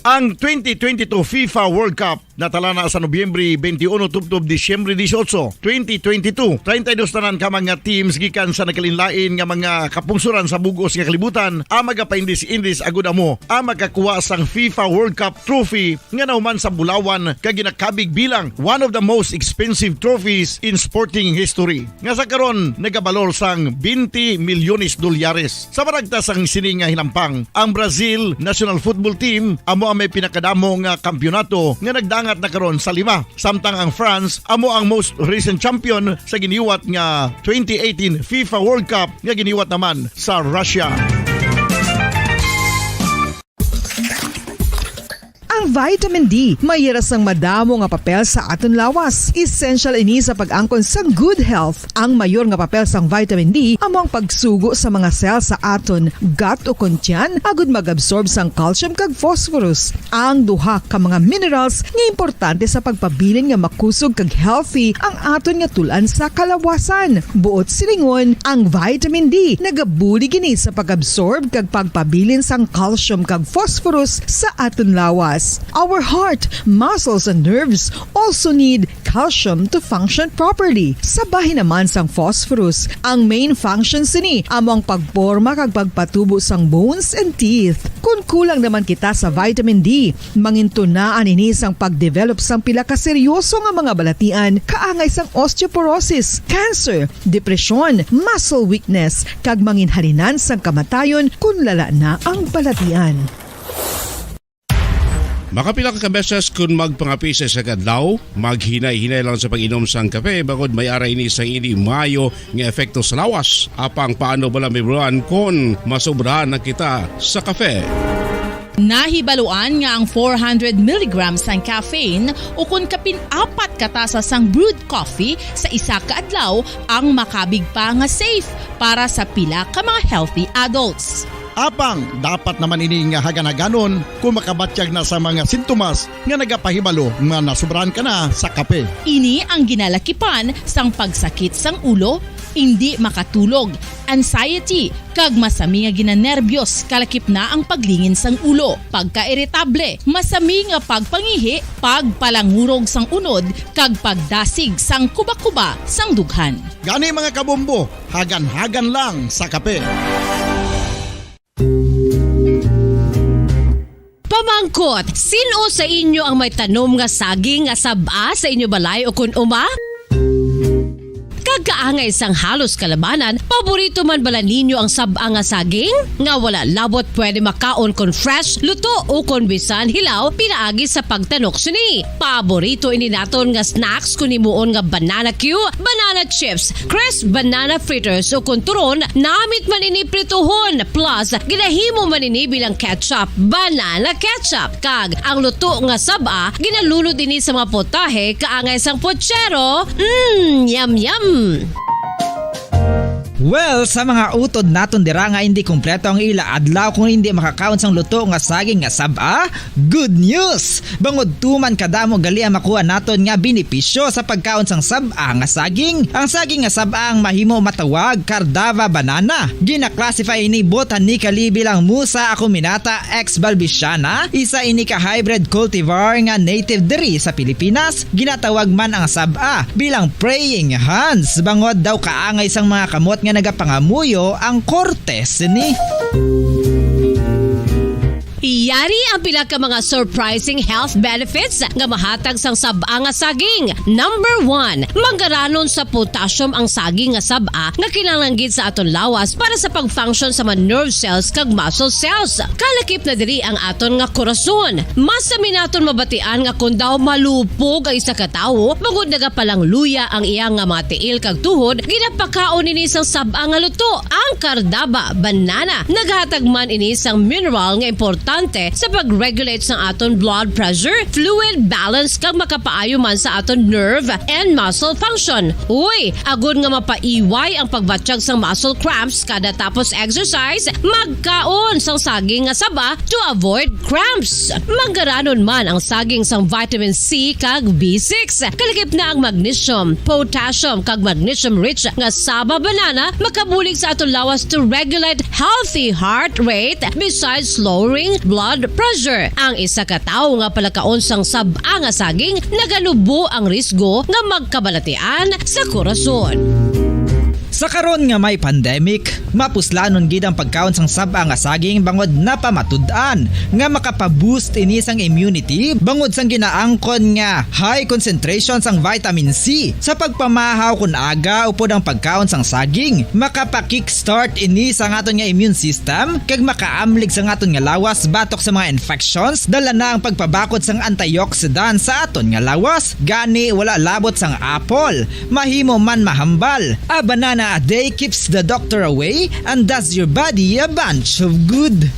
Ang twenty twenty-two FIFA World Cup natalana sa Nobyembre twenty-one tubtob Disyembre dieciocho, twenty twenty-two. Treinta y dos tanan ka mga teams gikan sa nagkalainlain nga mga kapungsoran sa bug-os nga kalibutan ang magapaindis-indis agud amo ang makakuha sang FIFA World Cup trophy nga nahuman sa bulawan kag ginakabig bilang one of the most expensive trophies in sporting history, nga sa karon nagabalor sang twenty milyones dolyares. Sa baragta sang sini nga hinampang, ang Brazil national football team amo ang may pinakadamo nga kampiyonato nga nagdangat na karon sa lima, samtang ang France amo ang most recent champion sa giniwat nga twenty eighteen FIFA World Cup nga giniwat naman sa Russia. Ang vitamin D may ira sang madamo nga papel sa aton lawas. Essential ini sa pag-angkon sang good health. Ang mayor nga papel sang vitamin D amo ang pagsugo sa mga cell sa aton gut ukon tiyan agud mag-absorb sang calcium kag phosphorus, ang duha ka mga minerals nga importante sa pagpabilin nga makusog kag healthy ang aton nga tul-an sa kalawasan. Buot silingon, ang vitamin D nagabulig ini sa pag-absorb kag pagpabilin sang calcium kag phosphorus sa aton lawas. Our heart, muscles, and nerves also need calcium to function properly. Sa bahin naman sang phosphorus, ang main function sini amo ang pagporma kag pagpatubo sang bones and teeth. Kon kulang naman kita sa vitamin D, mangintunaan ini sang pag-develop sang pila ka seryoso nga mga balatian kaangay sang osteoporosis, cancer, depresyon, muscle weakness, kag manginhalinan sang kamatayon kon lala na ang balatian. Makapila ka beses kon magpangape sa isa ka adlaw, maghinay-hinay lang sa pag-inom sang kape, bangod may ara ini sang indi maayo nga epekto sa lawas. Apang paano bala, Ma'am Ron, kon masobrahan na kita sa kape? Nahibaluan nga ang four hundred milligrams sang caffeine ukon kapin apat ka tasa sang brewed coffee sa isa ka adlaw ang makabig pa nga safe para sa pila ka mga healthy adults. Apang dapat naman ini nga hagan-haganon kon makabatyag na sa mga sintomas nga nagapahibalo nga nasobrahan ka na sa kape. Ini ang ginalakipan sang pagsakit sang ulo, indi makatulog, anxiety, kag masami nga ginanerbiyos, kalakip na ang paglingin sang ulo, pagkairitable, masami nga pagpangihi, pagpalangurog sang unod, kag pagdasig sang kubakuba sang dughan. Gani, mga kabombo, hagan-hagan lang sa kape. Pamangkot, sin-o sa inyo ang may tanom nga saging nga sab-a sa inyo balay ukon uma? Kag kaangay sang halos kalabanan, paborito man bala ninyo ang sab-a nga saging? Nga wala labot pwede makaon kon fresh, luto, ukon bisan hilaw pinaagi sa pagtanok sini. Paborito ini naton nga snacks kon himuon nga banana cue, banana chips, crisp banana fritters, ukon turon, namit man ini prituhon, plus ginahimo man ini bilang ketchup, banana ketchup, kag ang luto nga sab-a ginalunod ini sa mga potahe kaangay sang pochero. Mm, yum, yum! Well, sa mga utod naton dira nga indi kompleto ang ila adlaw kung indi makakaon sang luto nga saging nga sab-a, good news! Bangod tuman kadamo gali ang makuha naton nga benepisyo sa pagkaon sang sab-a nga saging. Ang saging nga sab-a ang mahimo matawag Cardava banana. Gina-classify ini botanically bilang Musa acuminata ex balbisiana, isa ini ka hybrid cultivar nga native diri sa Pilipinas. Ginatawag man ang sab-a bilang praying hands, bangod daw kaangay sang mga kamot nga nagapangamuyo ang korte sini. Yari ang pila ka mga surprising health benefits nga mahatag sang sab-a nga saging. Number one, manggaranon sa potassium ang saging nga sab-a nga kinahanglan gid sa aton lawas para sa pag-function sa mga nerve cells kag muscle cells. Kalakip na diri ang aton nga korason. Mas sami naton mabatian nga kon daw malupog ang isa ka tawo, bangod nagapalangluya ang iya nga mga tiil kag tuhod, ginapakaon ini sang sab-a nga luto. Ang kardaba, banana, naghatag man ini sang mineral nga importante sa pag-regulate sang aton blood pressure, fluid balance, kag makapaayo man sa aton nerve and muscle function. Uy, agod nga mapaiway ang pagbatyag sang muscle cramps kada tapos exercise, magkaon sang saging nga saba to avoid cramps. Manggaranon man ang saging sang vitamin C kag B six. Kalakip na ang magnesium, potassium, kag magnesium-rich nga saba banana makabulig sa aton lawas to regulate healthy heart rate besides lowering blood pressure. Ang isa ka tawo nga palakaon sang sab-a nga saging naganubo ang risgo nga magkabalatian sa korason. Sa karon nga may pandemic, mapuslanon gid ang pagkaon sang sab-a nga saging bangod napamatud-an nga makapaboost ini sang immunity bangod sang ginaangkon nga high concentration sang vitamin C. Sa pagpamahaw kon aga upod ang pagkaon sang saging, makapa-kickstart ini sa aton nga immune system kag makaamlig sa aton nga lawas batok sa mga infections. Dala na ang pagpabakod sang antioxidant sa aton nga lawas, gani wala labot sang apple. Mahimo man mahambal. A banana a day keeps the doctor away and does your body a bunch of good.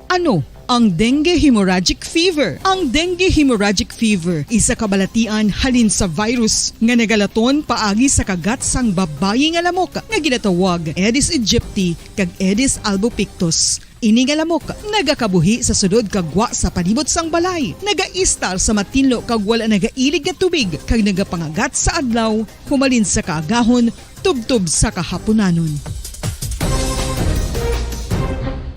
Ano ang dengue hemorrhagic fever? Ang dengue hemorrhagic fever isa ka balatian halin sa virus nga nagalaton paagi sa kagat sang babayi nga lamok nga ginatawag Aedes aegypti kag Aedes albopictus. Ini nga lamok nagakabuhi sa sulod kag gwa sa palibot sang balay, nagaistar sa matinlo kag wala nagailig nga tubig, kag nagapangagat sa adlaw humalin sa kaagahon tubtob sa kahapunanon.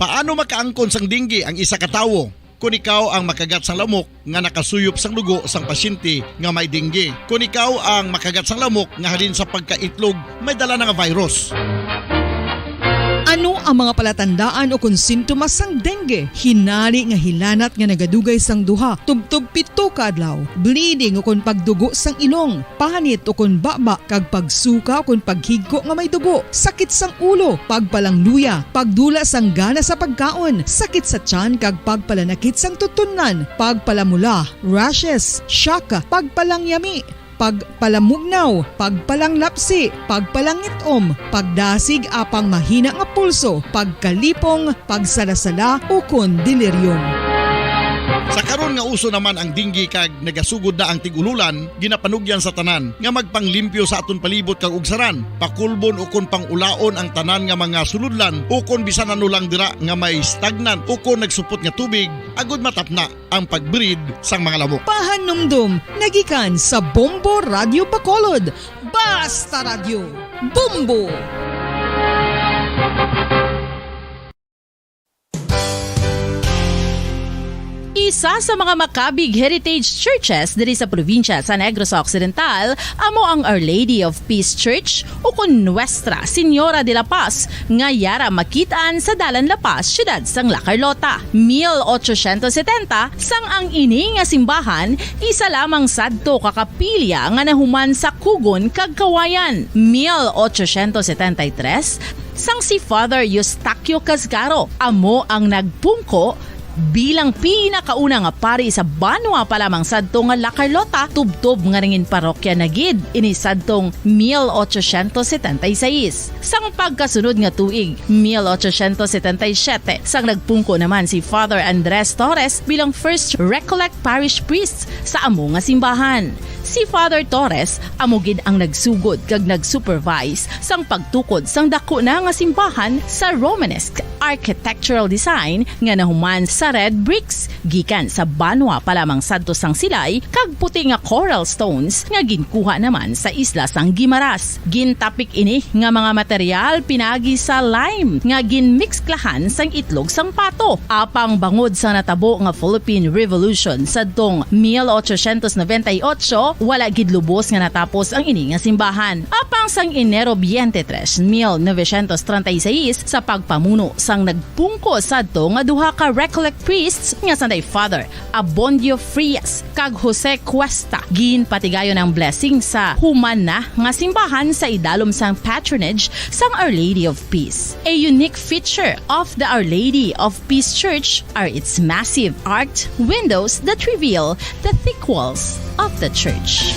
Paano makaangkon sang dengue ang isa ka tawo? Kon ikaw ang makagat sang lamok nga nakasuyop sang dugo sang pasyente nga may dengue. Kon ikaw ang makagat sang lamok nga halin sa pagkaitlog may dala na nga virus. Ano ang mga palatandaan ukon sintomas sang dengue? Hinari nga hilanat nga nagadugay sang duha tubtob pito ka adlaw, bleeding ukon pagdugo sang ilong, panit ukon baba, kag pagsuka ukon paghigko nga may dugo, sakit sang ulo, pagpalangluya, pagdula sang gana sa pagkaon, sakit sa tiyan kag pagpalanakit sang tutunlan, pagpalamula, rashes, shock, pagpalangyami, pagpalamugnaw, pagpalanglapsi, pagpalangit-om, pagdasig apang mahina nga pulso, pagkalipong, pagsalasala, ukon delirium. Sa karon nga uso naman ang dengue kag nagasugod na ang tig-ululan, ginapanugyan sa tanan nga magpanglimpyo sa aton palibot kag ugsaran, pakulbon ukon pang-ulaon ang tanan nga mga sulodlan, ukon bisan ano lang dira nga may stagnant ukon nagsupot nga tubig, agud matapna ang pag-breed sang mga lamok. Pahanumdom nga gikan sa Bombo Radyo Bacolod. Basta Radyo, Bombo! Isa sa mga makabig heritage churches diri sa probinsya sa Negros Occidental amo ang Our Lady of Peace Church, ukon Nuestra Señora de la Paz, nga yara makit-an sa Dalan La Paz, siyudad sang La Carlota. Mil ochocientos setenta, sang ang ini nga simbahan isa lamang sadto ka kapilya nga nahuman sa kugon kag kawayan. Mil ochocientos setenta y tres, sang si Father Eustaquio Casgaro amo ang nagpungko bilang pinakauna nga pari sa banwa pa lamang sadto nga La Carlota, tubtob nga nangin parokya na gid ini sadtong mil ochocientos setenta y seis. Sang pagkasunod nga tuig, mil ochocientos setenta y siete, sang nagpungko naman si Father Andres Torres bilang First Recollect Parish Priest sa amo nga simbahan. Si Father Torres amo gid ang nagsugod kag nag-supervise sang pagtukod sang daku na nga simbahan sa Romanesque architectural design nga nahuman sa red bricks gikan sa banwa pa lamang sadto sang silay kag puti nga coral stones nga ginkuha naman sa isla sang Guimaras. Gintapik ini nga mga material pinaagi sa lime nga ginmiksklahan sang itlog sang pato. Apang bangod sa natabo nga Philippine Revolution sadtong mil ochocientos noventa y ocho, wala gid lubos nga natapos ang ini nga simbahan. Apang Sang Enero twenty-three, mil novecientos treinta y seis, sa pagpamuno sang nagpungko sadto nga duha ka Recollect priests nga sanday Father Abondio Frias kag Jose Cuesta, ginpatigayon ang blessing sa human na nga simbahan sa idalom sang patronage sang Our Lady of Peace. A unique feature of the Our Lady of Peace Church are its massive arched windows that reveal the thick walls of the church.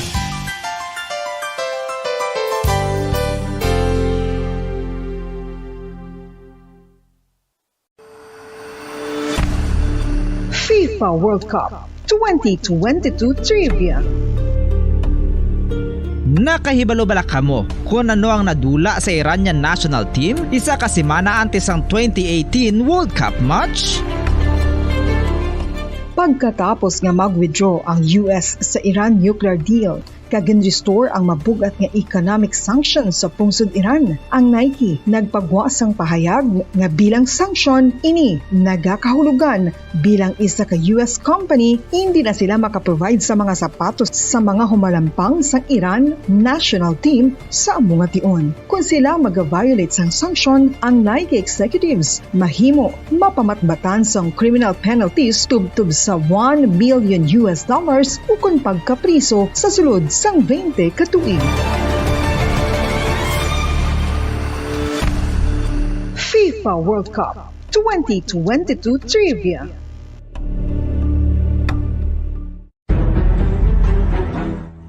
FIFA World Cup twenty twenty-two Trivia. Nakahibalo bala kamo kon ano ang nadula sa Iranian national team isa ka semana antes sang twenty eighteen World Cup match? Pagkatapos nga mag-withdraw ang U S sa Iran nuclear deal, kag gin-restore ang mabug-at nga economic sanctions sa pungsod Iran, ang Nike nagpagwa sang pahayag nga bilang sanction ini nagakahulugan bilang isa ka U S company, hindi na sila makaprovide sa mga sapatos sa mga humalampang sang Iran national team sa amo nga tion. Kon sila mag-violate sang sanction, ang Nike executives mahimo mapamatbatan sang criminal penalties tubtob sa one million U S dollars ukon pagkapriso sa sulod sang twenty ka tuig. FIFA World Cup twenty twenty-two Trivia.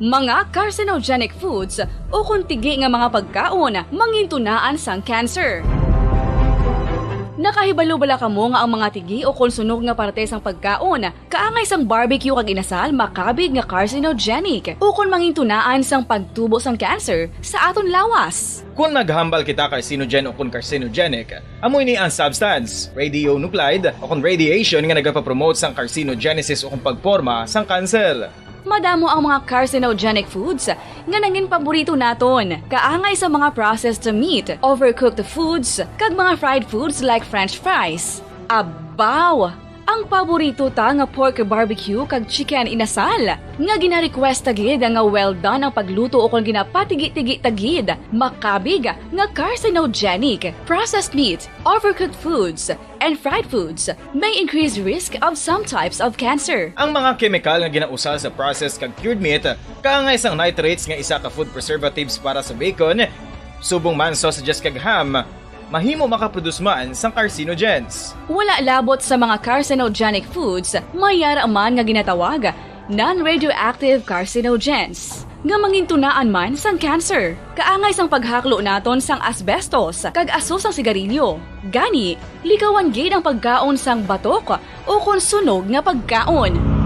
Mga carcinogenic foods ukon tigi nga mga pagkaon mangintunaan sang cancer. Nakahibalo bala kamo nga ang mga tigi ukon sunog nga parte sang pagkaon kaangay sang barbecue kag inasal makabig nga carcinogenic ukon mangintunaan sang pagtubo sang cancer sa aton lawas? Kon naghambal kita carcinogen ukon carcinogenic, amo ini ang substance, radionuclide, ukon radiation nga nagapapromote sang carcinogenesis ukon pagporma sang kanser. Madamo ang mga carcinogenic foods nga nangin paborito naton, kaangay sa mga processed meat, overcooked foods, kag mga fried foods like French fries. Abaw! Ang paborito ta nga pork barbecue kag chicken inasal, nga gina-request ta gid nga well done ang pagluto ukon ginapatigi-tigi ta gid, makabig nga carcinogenic. Processed meat, overcooked foods, and fried foods may increase risk of some types of cancer. Ang mga kemikal nga ginausal sa processed kag cured meat, kaangay sang nitrates nga isa ka food preservatives para sa bacon, subong man sausages kag ham, mahimo makaproduce man sang carcinogens. Wala labot sa mga carcinogenic foods, may yara man nga ginatawag non-radioactive carcinogens, nga mangintunaan man sang cancer. Kaangay sang paghaklo naton sang asbestos kag aso sang sigarilyo. Gani, likawan gid ang pagkaon sang batok ukon sunog nga pagkaon.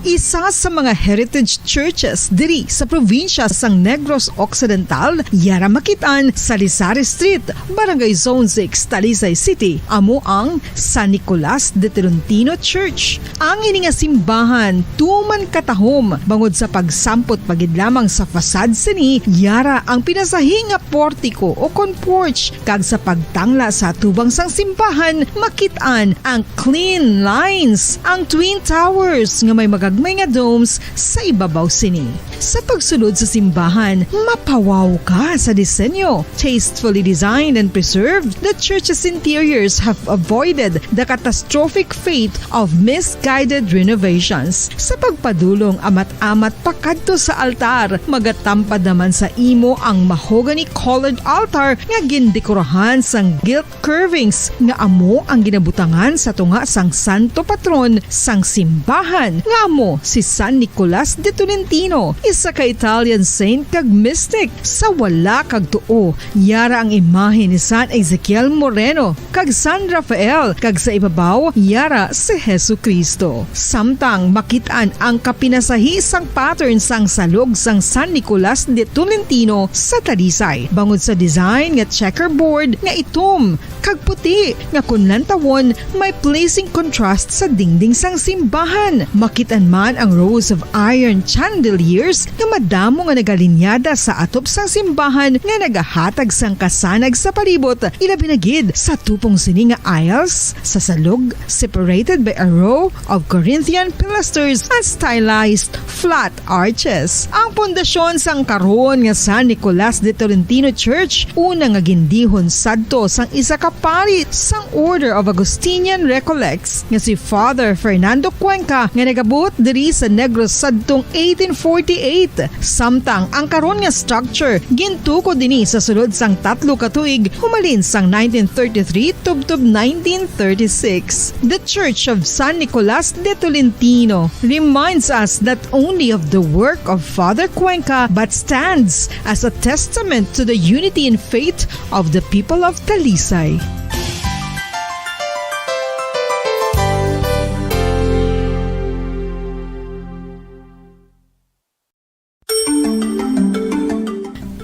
Isa sa mga heritage churches diri sa probinsya sang Negros Occidental, yara makit-an sa Lizares Street, Barangay Zone six, Talisay City, amo ang San Nicolas de Tolentino Church. Ang ini nga simbahan tuman katahom bangod sa pagsampot pa gid lamang sa facade sini, yara ang pinasahi nga portiko o kon porch, kag sa pagtangla sa atubang sang simbahan, makit-an ang clean lines, ang twin towers nga may magagmay nga domes sa ibabaw sini. Sa pagsulod sa simbahan, mapawaw ka sa disenyo. Tastefully designed and preserved, the church's interiors have avoided the catastrophic fate of misguided renovations. Sa pagpadulong amat-amat pakadto sa altar, magatampad naman sa imo ang mahogany-colored altar nga gindekorahan sang gilt curvings nga amo ang ginabutangan sa tunga sang santo patron sang simbahan, nga amo Si San Nicolas de Tolentino, isa ka Italian saint kag mystic. Sa wala kag tuo, yara ang imahe ni San Ezekiel Moreno kag San Rafael, kag sa ibabaw, yara si Jesu-Cristo. Samtang makit-an ang kapinasahi sang pattern sang salog sang San Nicolas de Tolentino sa Talisay, bangod sa design nga checkerboard nga itom kag puti nga kon lantawon may pleasing contrast sa dingding sang simbahan. Makit-an man ang rows of iron chandeliers nga madamo nga nagalinyada sa atop sang simbahan nga nagahatag sang kasanag sa palibot, ilabi na gid sa tupong sini nga aisles sa salog, separated by a row of Corinthian pilasters and stylized flat arches. Ang pundasyon sang karon nga San Nicolas de Tolentino Church, una nga gindihon sadto sang isa ka pari sang Order of Augustinian Recollects nga si Father Fernando Cuenca, nga nagabuot diri sa Negros sadtong eighteen forty-eight. Samtang ang karon nga structure gintukod dinhi sa sulod sang tatlo ka tuig, humalin sang nineteen thirty-three tubtob nineteen thirty-six. The Church of San Nicolas de Tolentino reminds us not only of the work of Father Cuenca, but stands as a testament to the unity in faith of the people of Talisay.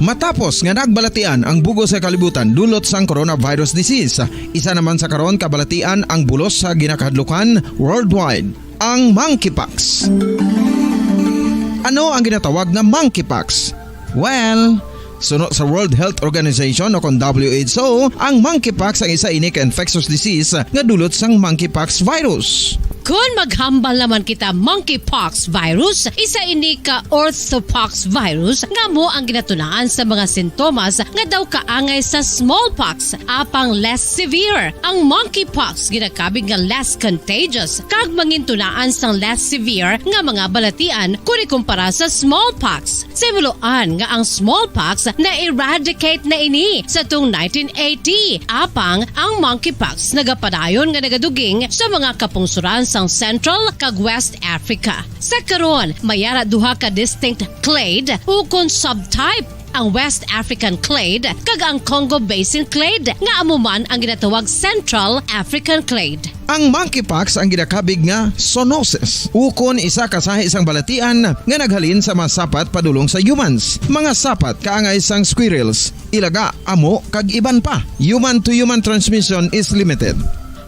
Matapos nga nagbalatian ang bug-os nga kalibutan dulot sang coronavirus disease, isa naman sa karon kabalatian ang bulos sa ginakahadlukan worldwide, ang monkeypox. Ano ang ginatawag nga monkeypox? Well, suno sa World Health Organization o kon W H O, ang monkeypox ang isa ini ka infectious disease nga dulot sang monkeypox virus. Kon maghambal naman kita, monkeypox virus, isa ini ka orthopox virus nga amo ang ginatunaan sa mga sintomas nga daw kaangay sa smallpox, apang less severe. Ang monkeypox ginakabig nga less contagious kag mangintunaan sang less severe nga mga balatian kon ikumpara sa smallpox. Sa himuloan nga ang smallpox na-eradicate na ini sa tung nineteen eighty, apang ang monkeypox nagapadayon nga nagaduging sa mga kapungsoran sang Central kag West Africa. Sa karon, may ara duha ka distinct clade ukon subtype, ang West African clade kag ang Congo Basin clade, nga amo man ang ginatawag Central African clade. Ang monkeypox ang ginakabig nga zoonosis, ukon isa ka sahi sang balatian nga naghalin sa mga sapat padulong sa humans. Mga sapat kaangay sang squirrels, ilaga, amo, kag iban pa. Human-to-human transmission is limited.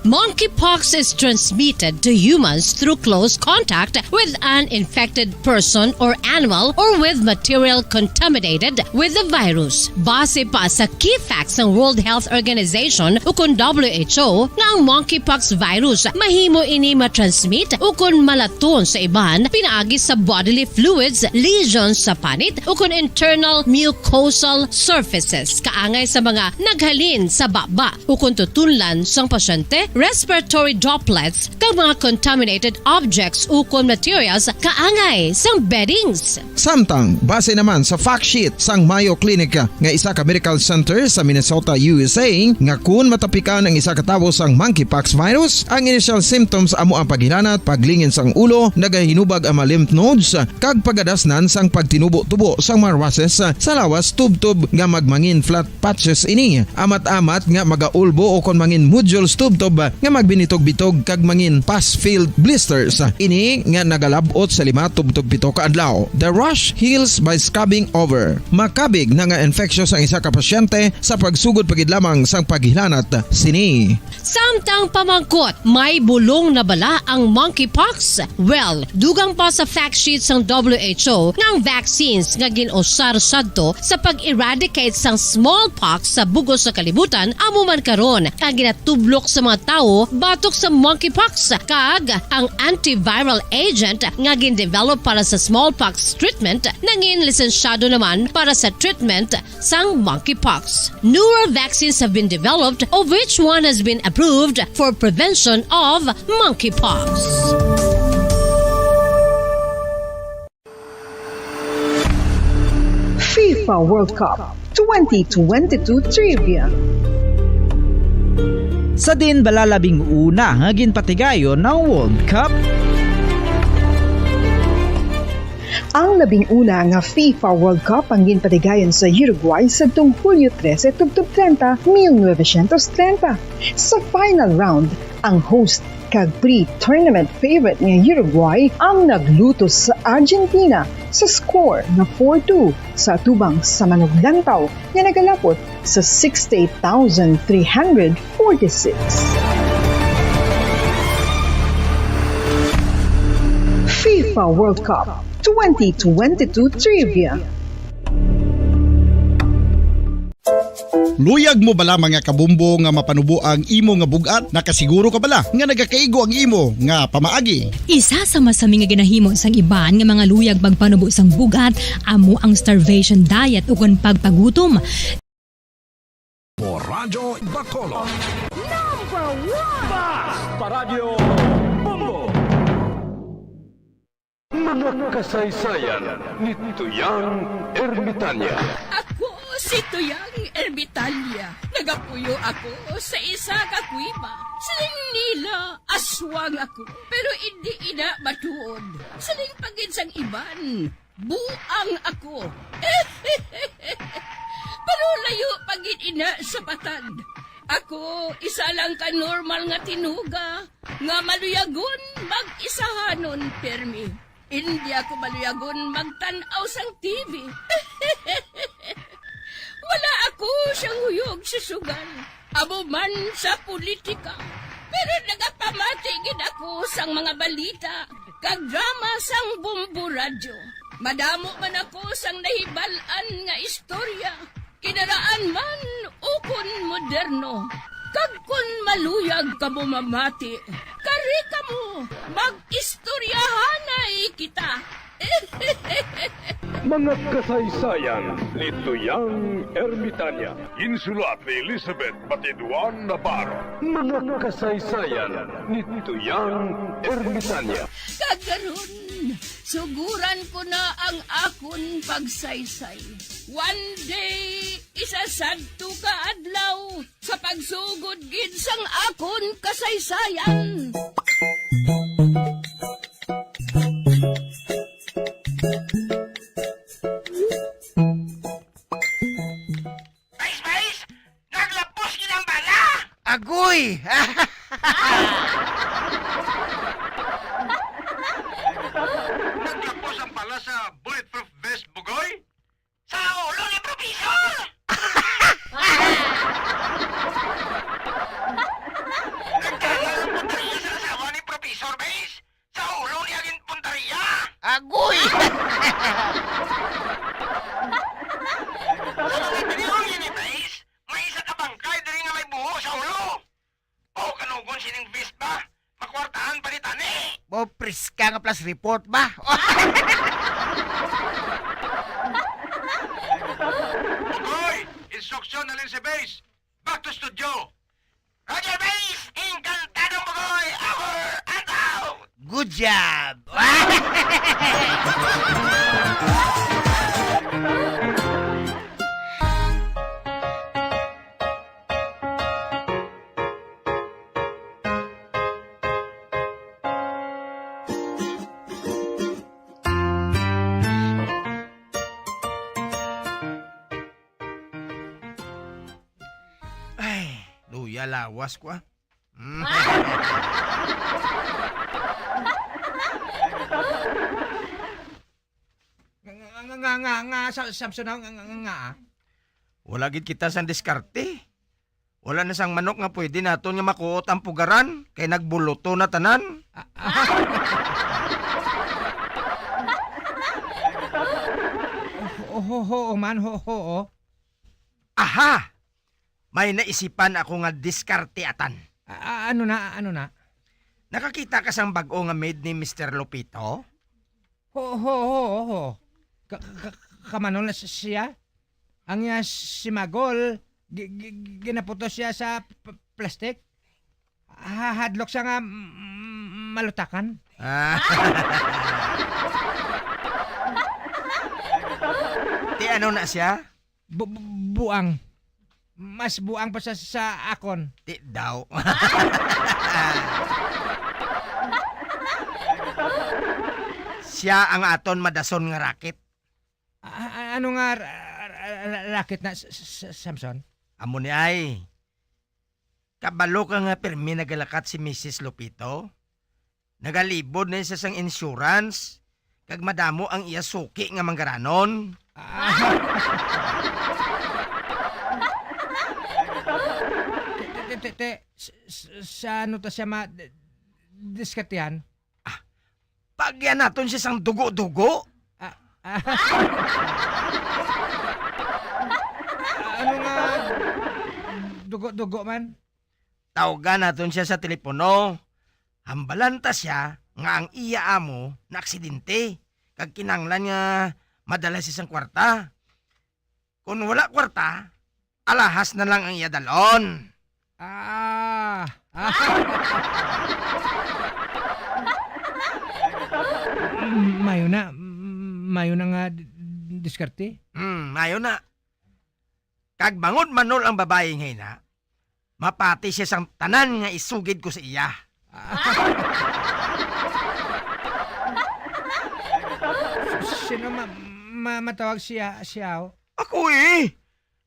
Monkeypox is transmitted to humans through close contact with an infected person or animal or with material contaminated with the virus. Base pa sa key facts sang World Health Organization ukon W H O nga ang monkeypox virus mahimo ini matransmit ukon malaton sa iban pinaagi sa bodily fluids, lesions sa panit ukon internal mucosal surfaces kaangay sa mga naghalin sa baba ukon tutunlan sang pasyente, respiratory droplets, kag mga contaminated objects ukon materials kaangay sang beddings. Samtang, base naman sa fact sheet sang Mayo Clinic nga isa ka medical center sa Minnesota, U S A, nga kun matapikan ang isa ka tawo sang monkeypox virus, ang initial symptoms amo ang paghilanat, paglingin sang ulo, nagahinubag ang mga lymph nodes, kag pagadasnan sang pagtinubo-tubo sang mga rushes sa lawas tubtob nga magmangin flat patches ini, amat-amat nga magaulbo ukon mangin nodules tubtob nga magbinitog-bitog kag mangin pus-filled blisters. Ini nga nagalab-ot sa lima tubtob pito ka adlaw. The rash heals by scabbing over. Makabig na nga infectious ang isa ka pasyente sa pagsugod pa gid lamang sang paghilanat sini. Samtang pamangkot, may bulong na bala ang monkeypox? Well, dugang pa sa fact sheet sang W H O nga ang vaccines nga gin-usar sadto sa pag-eradicate sang smallpox sa bug-os nga kalibutan amo man karon ang ginatublok sa mga tawo batok sa monkeypox, kag ang antiviral agent nga gin-develop para sa smallpox treatment nangin lisensyado naman para sa treatment sang monkeypox. Newer vaccines have been developed, of which one has been approved for prevention of monkeypox. FIFA World Cup twenty twenty-two Trivia. Sa diin bala labing una nga ginpatigayon ang World Cup? Ang labing una nga FIFA World Cup ang ginpatigayon sa Uruguay sadtong Hulyo trese tubtob treinta, mil novecientos treinta. Sa final round, ang host kag pre-tournament favorite nga Uruguay ang naglutos sa Argentina sa score nga four two sa atubang sa manuglantaw nga nagalapot sa sixty-eight thousand three hundred forty-six. FIFA World Cup twenty twenty-two Trivia. Luyag mo bala, mga kabumbo, nga mapanubo ang imo nga bug-at? Nakasiguro ka bala nga nagakaigo ang imo nga pamaagi? Isa sa masami nga ginahimo sang iban nga mga luyag magpanubo sang bug-at amo ang starvation diet ukon pagpagutom. Mo Radyo Bacolod. Number one! Basta Radyo Bombo! Mga kasaysayan ni Tuyang Ermitanya. Ako si Tuyang Ermitanya. Nagapuyo ako sa isa ka kuweba. Siling nila, aswang ako. Pero indi ina matuod. Siling pa gid sang iban, buang ako. Pero layo pa gid ina sa patad. Ako, isa lang ka normal nga tinuga nga maluyagon mag-isahanon pirmi. Indi ako maluyagon magtan-aw sang T V. Wala ako siyang huyog sa sugal, amo man sa politika. Pero nagapamati gid ako sang mga balita kag drama sang Bombo Radyo. Madamo man ako sang nahibal-an nga istorya, kinaraan man ukon moderno. Kag kon maluyag kamo mamati, kari kamo, mag-istoryahanay kita. Mga kasaysayan ni Tuyang Ermitanya. Ginsulat ni Elizabeth Batiduan Navarro. Mga kasaysayan ni Tuyang Ermitanya. Kag karon, suguran ko na ang akon pagsaysay. One day, isa sadto ka adlaw, sa pagsugod gid sang akon kasaysayan. Bais, bais! Naglapos gid ang bala! Agoy! Naglapos ang bala sa bulletproof vest, Bugoy? Sa ulo ni Professor! Nagdala ang puntaria sa asawa ni Professor, bes. Sa ulo niya gin puntaria. Agoy! Sa mga panahon ini, bes, may isa ka bangkay diri nga may buho sa ulo. O, kanugon sining vest ba? Makwartahan pa ni tani. Bo, priska nga plus report ba? Hoy! Instruction na lang si Base. Back to studio. Roger Base, encantado mo, boy. Over and out. Good job. Ay, luya lawas ko, ah. Mm. Nga, nga, nga, nga, nga, sa, Samson, nga, nga, nga, nga, ah. Wala gid kita sang diskarte. Wala na sang manok nga pwede naton nga makuot ang pugaran, kay nagbuluto na tanan. Ah, ah. Ho, ho, ho, man, ho, ho, oh. Aha! May naisipan ako nga diskarte, atan. A-, a-, ano na, ano na? Nakakita ka sang bag-o nga maid ni Mister Lupito? Ho, ho, ho, ho. Ka-, ka-, ka-, kamanon na si-, siya? Ang iya simagol, gi-, gi-, ginaputos siya sa p-, plastic? Ha-, hadlok siya nga, mm, malutakan? Ah. Ti ano na siya? Bu-, bu-, buang. Mas buang pa sa, sa akon. Ti daw. Siya ang aton madason nga racket. A-, a-, ano nga ra-, ra-, ra-, racket na, S-, S-, Samson? Amo ni ay. Kabalo ka nga pirmi nagalakat si Misis Lupito? Nagalibod na siya sang insurance, kag madamo ang iya suki nga manggaranon. Ah. Te, te, te, te, s-, s-, sa ano ta siya ma-, d-, diskartehan? Ah, paagyan naton siya sang dugo-dugo. Ah, ah. Ano nga dugo-dugo man? Tawgan naton sia sa telepono. Hambalan ta sia nga ang iya amo naaksidente, kag kinahanglan nga madala sia sang kwarta. Kon wala kwarta, alahas na lang ang iya dalon. Ah. Mayo na, mayo na nga d-, diskarte. Hmm, mayo na. Kag bangod manol ang babayi nga ina, mapati sia sang tanan nga isugid ko sa iya. Sino ma-, ma-, matawag siya, siya, oh? Ako eh.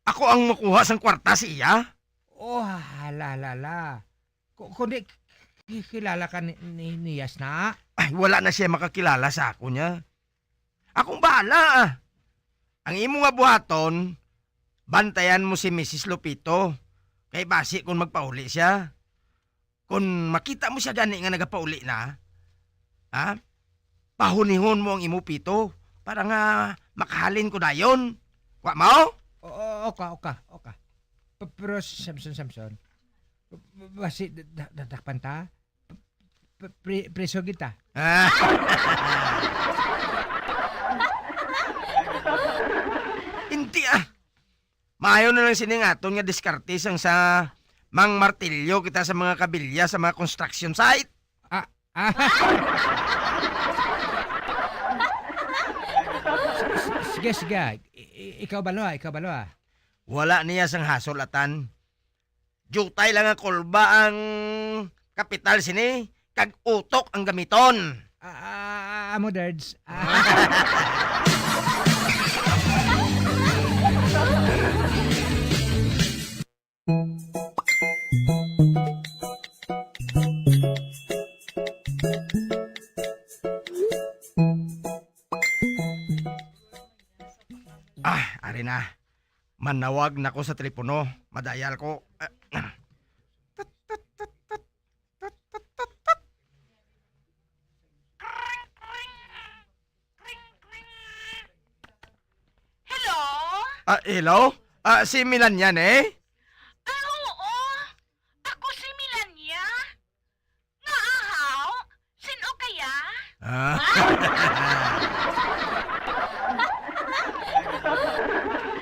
Ako ang makuha sang kwarta sa iya. Oh, hala, hala, hala. Ku-, kundi ki-, kilala ka ni, ni, ni Yas na? Ay, wala na siya makakilala sa ako niya. Akong bahala, ah. Ang imo nga buhaton, bantayan mo si Misis Lupito, kay basi kon magpauli siya. Kon makita mo siya gani nga nagapauli na, ha? Pahunihon mo ang imo pito para nga makahalin ko dayon. Wa mo? Oo, oka, oka, oka. P-, pero Samson, Samson, b-, b-, basi da-, da-, dadakpan ta? P-, pri-, priso kita. Ah. Hindi, ah. Maayo na lang sini nga aton nga diskarte sang sa mangmartilyo kita sa mga kabilya sa mga construction site. Ah, ah. S-, s-, sige, sige. I-, i-, ikaw balo, ah, ikaw balo, ah. Wala niya sang hasol, atan. Diutay lang nga kulba ang kapital sini, kag utok ang gamiton. Ah, ah, ah, amo, Dards. Ah. Ah, ari na. Manawag na ko sa telepono. Madayal ko. Ah, ah. Tut, tut, tut, tut. Tut, tut, tut, tut. Hello? Ah, hello? Ah, si Melania ni? Ah, oo. Ako si Melania. Nga ahaw? Sin-o kaya? Ah.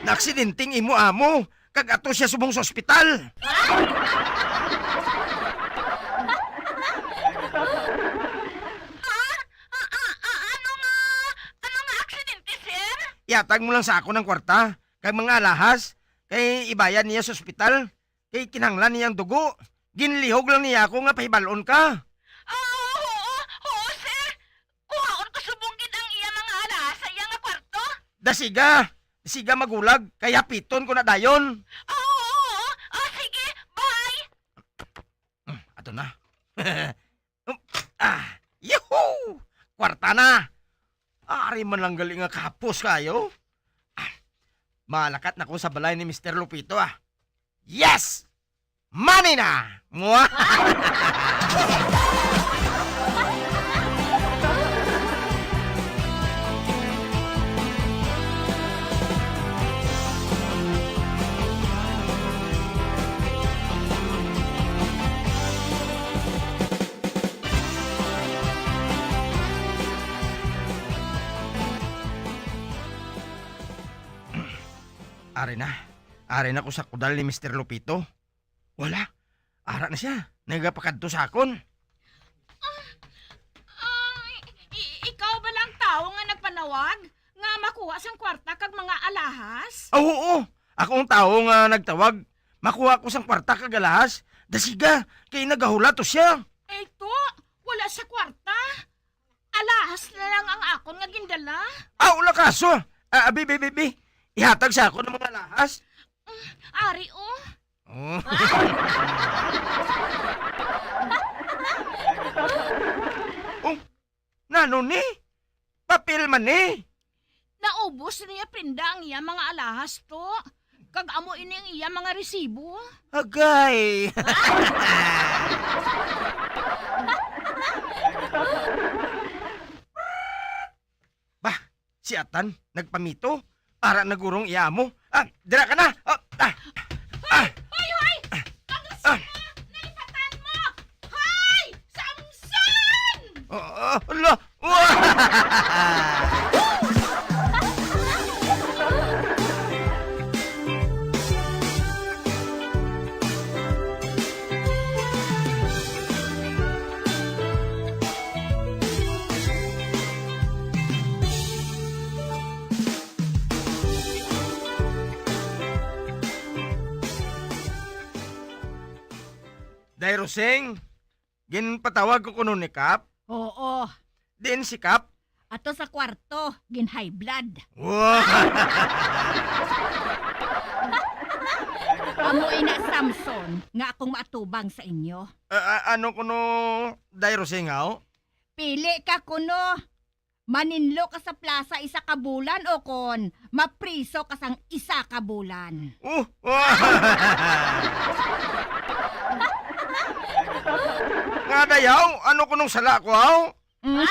Naaksidente ang imo amo, kag ato siya subong sa ospital. Ha? A-, a-, a-, ano nga, ano nga aksidente, sir? Ihatag mo lang sa akon ang kwarta, kag mga alahas, kay ibayad niya sa ospital. Kay kinahanglan niya ang dugo. Ginlihog lang niya ako nga pahibal-on ka. Ah, oo, oo, sir. Kuhaon ko subong gid ang iya mga alahas sa iya nga kwarto. Dasiga, dasiga maghulag, kay hapiton ko na dayon. Ah, oo, oo. Ah, sige, bye. Hmm, ato na. Um, ah, yuhu! Kwarta na! Ari man lang gali nga kahapos kayo. Ah, malakat na ko sa balay ni Mister Lupito, ah. Yes! Money na! Mwah! Ari na. Ari na ko sa kudal ni Mister Lupito. Wala. Ara na siya. Nagapakadto sa akon. Ah, ah, i-, ikaw bala ang tawo nga nagpanawag nga makuha sang kwarta kag mga alahas? Ah, oo. Ako ang tawo nga nagtawag. Makuha ko sang kwarta kag alahas. Dasiga, kay nagahulat to siya. Ito, wala sa kwarta. Alahas na lang ang akon nga gindala. Aw, lakaso! Ah, abi, bi, bi, bi. Ihatag sa akon ang mga alahas. Mm, ari, oh. Oh. Oh, nano ni? Papel man ni. Naubos niya prenda ang iya mga alahas to. Kag amo ini ang iya mga resibo. Agay! Bah, si Atan, nagpamito. Ara na guro ang iya amo. Ah, dira ka na. Ah, ah, ah, Hoy, hoy! Ang ah. Sino? Nalipatan mo! Hoy! Samson! Ah, ah, ala! Day Rosing, ginpatawag ko kuno ni Kap? Oo. Diin si Kap? Ato sa kwarto, gin-high blood. Wow! Amo ina, Samson, nga akong maatubang sa inyo. A-, a-, ano kuno, Day Rosing, haw? Pili ka kuno. Maninlo ka sa plaza isa ka bulan o kon mapriso ka sang isa ka bulan. Oh! Nga dayaw? Ano kunong sala ko, haw? Hmm?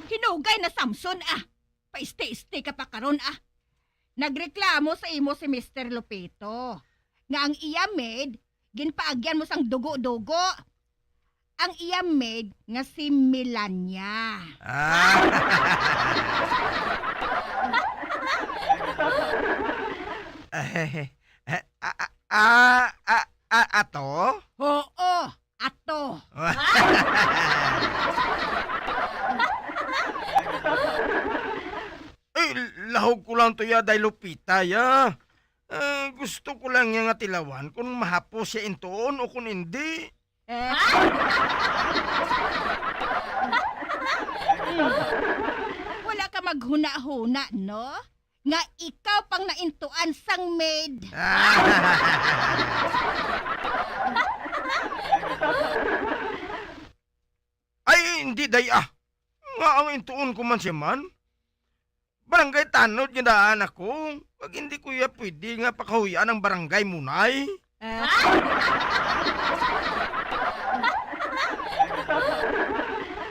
Hinugay na, Samson, ah! Paisti-isti ka pa karon, ah! Nagreklamo sa imo si Mister Lupito nga ang iya maid ginpaagyan mo sang dugo-dugo. Ang iya maid nga si Melania. Ah. Eh, eh, ah, ah, ah, ah, ato? Oo, ato. Eh, lahog ko lang to ya, Day Lupita, ya. Eh, gusto ko lang niya nga tilawan kung mahapos siya intuon o kung hindi. Eh? Hmm. Wala ka maghuna-huna, no? Nga ikaw pang naintuan sang maid. Ay, hindi, day, ah. Nga ang intuon ko man siya man. Barangay tanod nga daan ako. Pag hindi ko ya pwede nga pakahuyan ang barangay munay. Ah?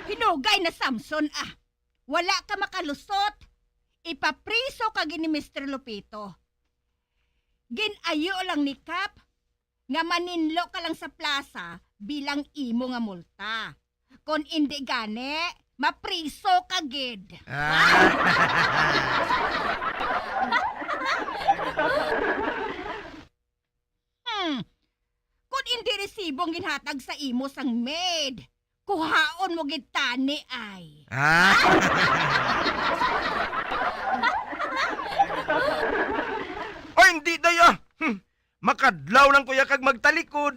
Hinugay na, Samson, ah. Wala ka makalusot. Ipapriso ka gid ni Mister Lupito. Gin-ayo lang ni Kap nga maninlo ka lang sa plaza bilang imo nga multa. Kon indi gani, mapriso ka gid. Ah. Hmm. Kon indi resibo ang ginhatag sa imo sang maid, kuhaon mo gid tani ay. Ah. Ay, hindi, day, ah. Hmm. Makadlaw lang ko ya kag magtalikod.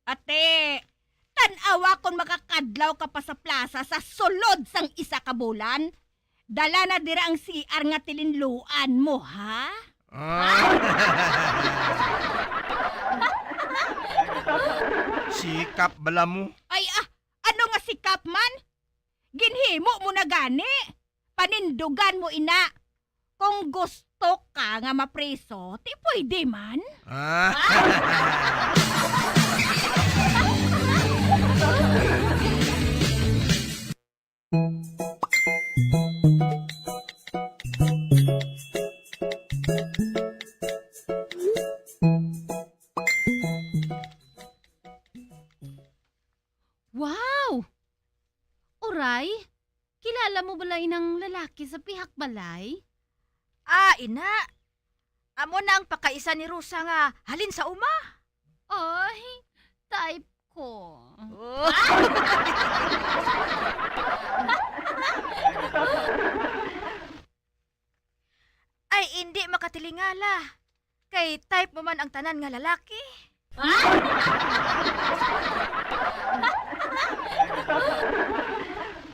Ate, tan-awa kon makakadlaw ka pa sa plaza sa sulod sang isa ka bulan. Dala na dira ang C R nga tilinluan mo, ha? Ah. Sikap bala mo. Ay, ah, ano nga sikap man? Ginhimo mo na gani. Panindugan mo ina. Kung gusto ka nga mapriso, ti pwede man. Ah. Wow! Uray, kilala mo bala inang lalaki sa pihak balay? Ah, ina. Amo na ang pakaisa ni Rosa nga halin sa uma. Ay, type ko. Oh. Tingala, kay type mo man ang tanan nga lalaki.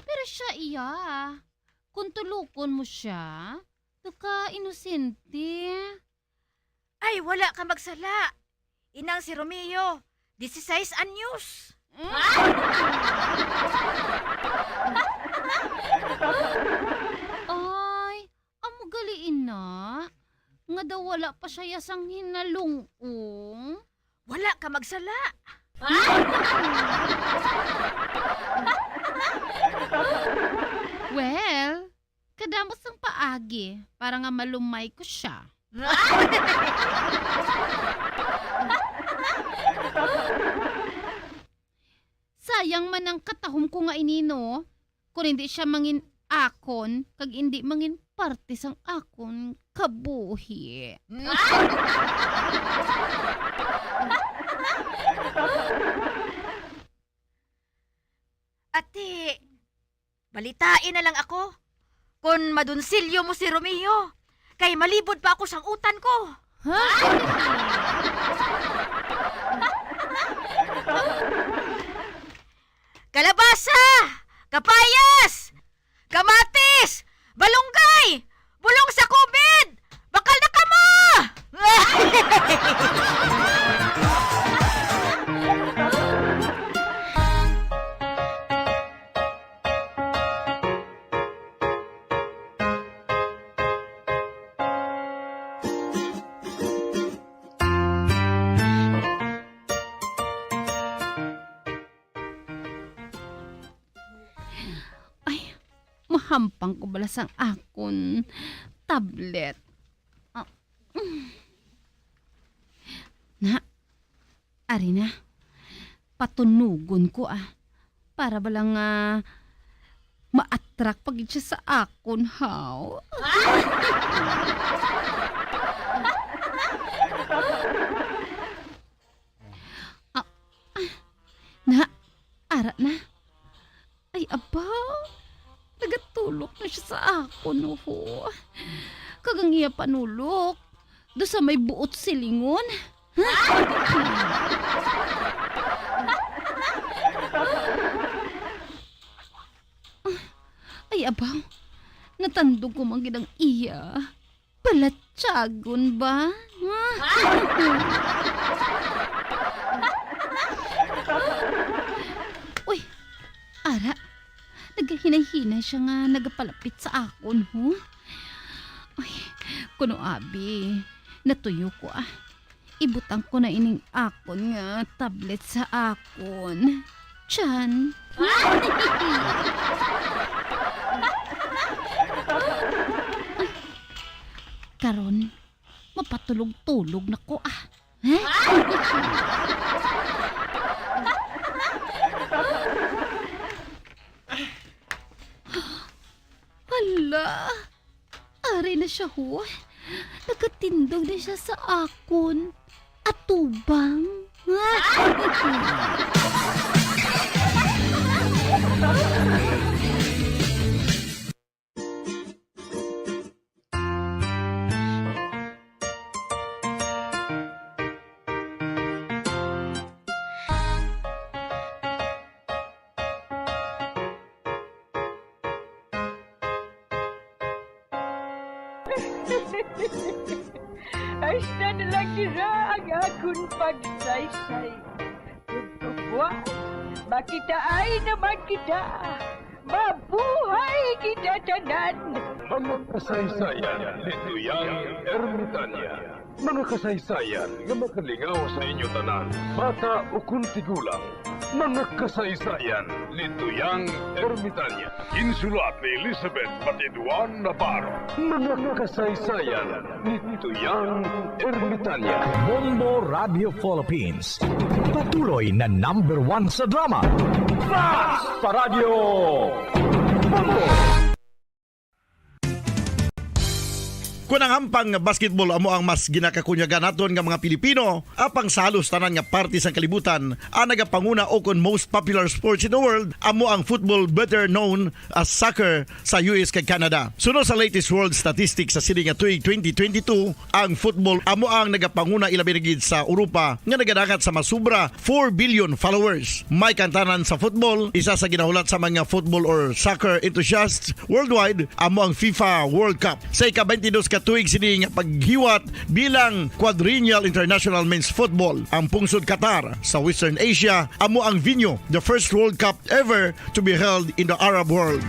Pero siya iya, kung tulukon mo siya, to ka inosente. Ay, wala ka magsala. Inang si Romeo, dieciséis anyos. Ay, amo gali ina, nga daw wala pa siya sang hinalung-ong. Wala ka magsala. Well, kadamo sang paagi para nga malumay ko siya. Sayang man ang katahom ko nga ini, no? Kung hindi siya mangin akon, kag hindi mangin parte sang akon kabuhi. Ate, balitain na lang ako kon madonsilyo mo si Romeo, kay malibod pa ako sang utan ko. Ha? Kalabasa! Kapayas! Kamatis! Balunggay! Bulong sa kubid! Bakal na kamo! Ay, mahampang ko bala sang akon tablet. Ah, mm. Na, ari na. Patunugon ko, ah. Para bala nga ma-attract pa gid siya sa akon, haw. Ah, ah, na, ara na. Ay, aba, nagatulok na siya sa akon, oho. Kag ang iya panulok, do sa may buot silingon. Ay, aba, natandog ko man gid ang iya. Balatyagon ba? Uy, ara, nagahinay-hinay siya nga nagapalapit sa akon, ho? Ay, kuno abi, natuyo ko, ah. Ibutang ko na ining akon nga tablet sa akon tiyan. Karon, mapatulog-tulog na ko, ah. Hala, ari na siya, ho. Nagatindog na siya sa akon. Atubang. Hasta na lang dira ang akon pagsaysay. Ug buwas, makitaay naman kita. Mabuhay kita tanan! Mga kasaysayan ni Tuyang Ermitanya. Mga kasaysayan nga makalingaw sa inyo tanan, bata ukon tigulang. Mga kasaysayan ni Tuyang Ermitanya. Ginsulat ni Elizabeth Batiduan Navarro. Mga kasaysayan ni Tuyang Ermitanya. Bombo Radio Philippines. Patuloy na number one sa drama. Fast Paradyo! Bombo! Kon ang hampang nga basketball amo ang mas ginakakunyagan naton nga mga Pilipino, apang sa halos tanan nga parte sang kalibutan, ang nagapanguna o kon most popular sports in the world amo ang football, better known as soccer, sa U S kag Canada. Suno sa latest world statistics sa sini nga tuig twenty twenty-two, ang football amo ang nagapanguna, ilabi na gid sa Europa, nga nagadangat sa masubra four billion followers. May kantanan sa football, isa sa ginahulat sa mga football or soccer enthusiasts worldwide amo ang FIFA World Cup. Sa ika-twenty-dos ka tuig sini nga paghiwat bilang Quadrennial International Men's Football, ang pungsod Qatar sa Western Asia amo ang venue, the first World Cup ever to be held in the Arab world.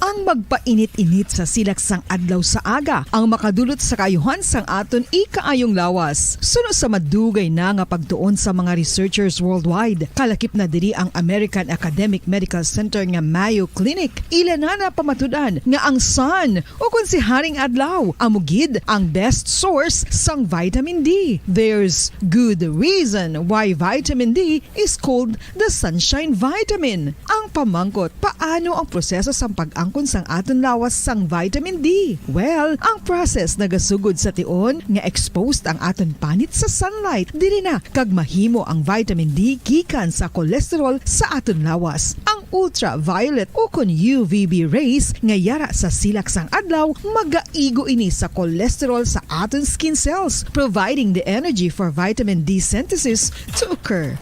Ang magpainit-init sa silak sang adlaw sa aga ang makadulot sa kaayuhan sang aton ikaayong lawas. Suno sa madugay na nga pagtuon sa mga researchers worldwide, kalakip na diri ang American Academic Medical Center nga Mayo Clinic. Ila na napamatud-an nga ang sun, o kon si Haring Adlaw, amo gid ang best source sang vitamin D. There's good reason why vitamin D is called the sunshine vitamin. Ang pamangkot, paano ang proseso sang pag-angkon sang aton lawas sang vitamin D? Well, ang process nagasugod sa tion nga exposed ang aton panit sa sunlight. Diri na kag mahimo ang vitamin D gikan sa cholesterol sa aton lawas. Ang ultraviolet o kon U V B rays nga yara sa silak sang adlaw magaigo ini sa cholesterol sa aton skin cells, providing the energy for vitamin D synthesis to occur.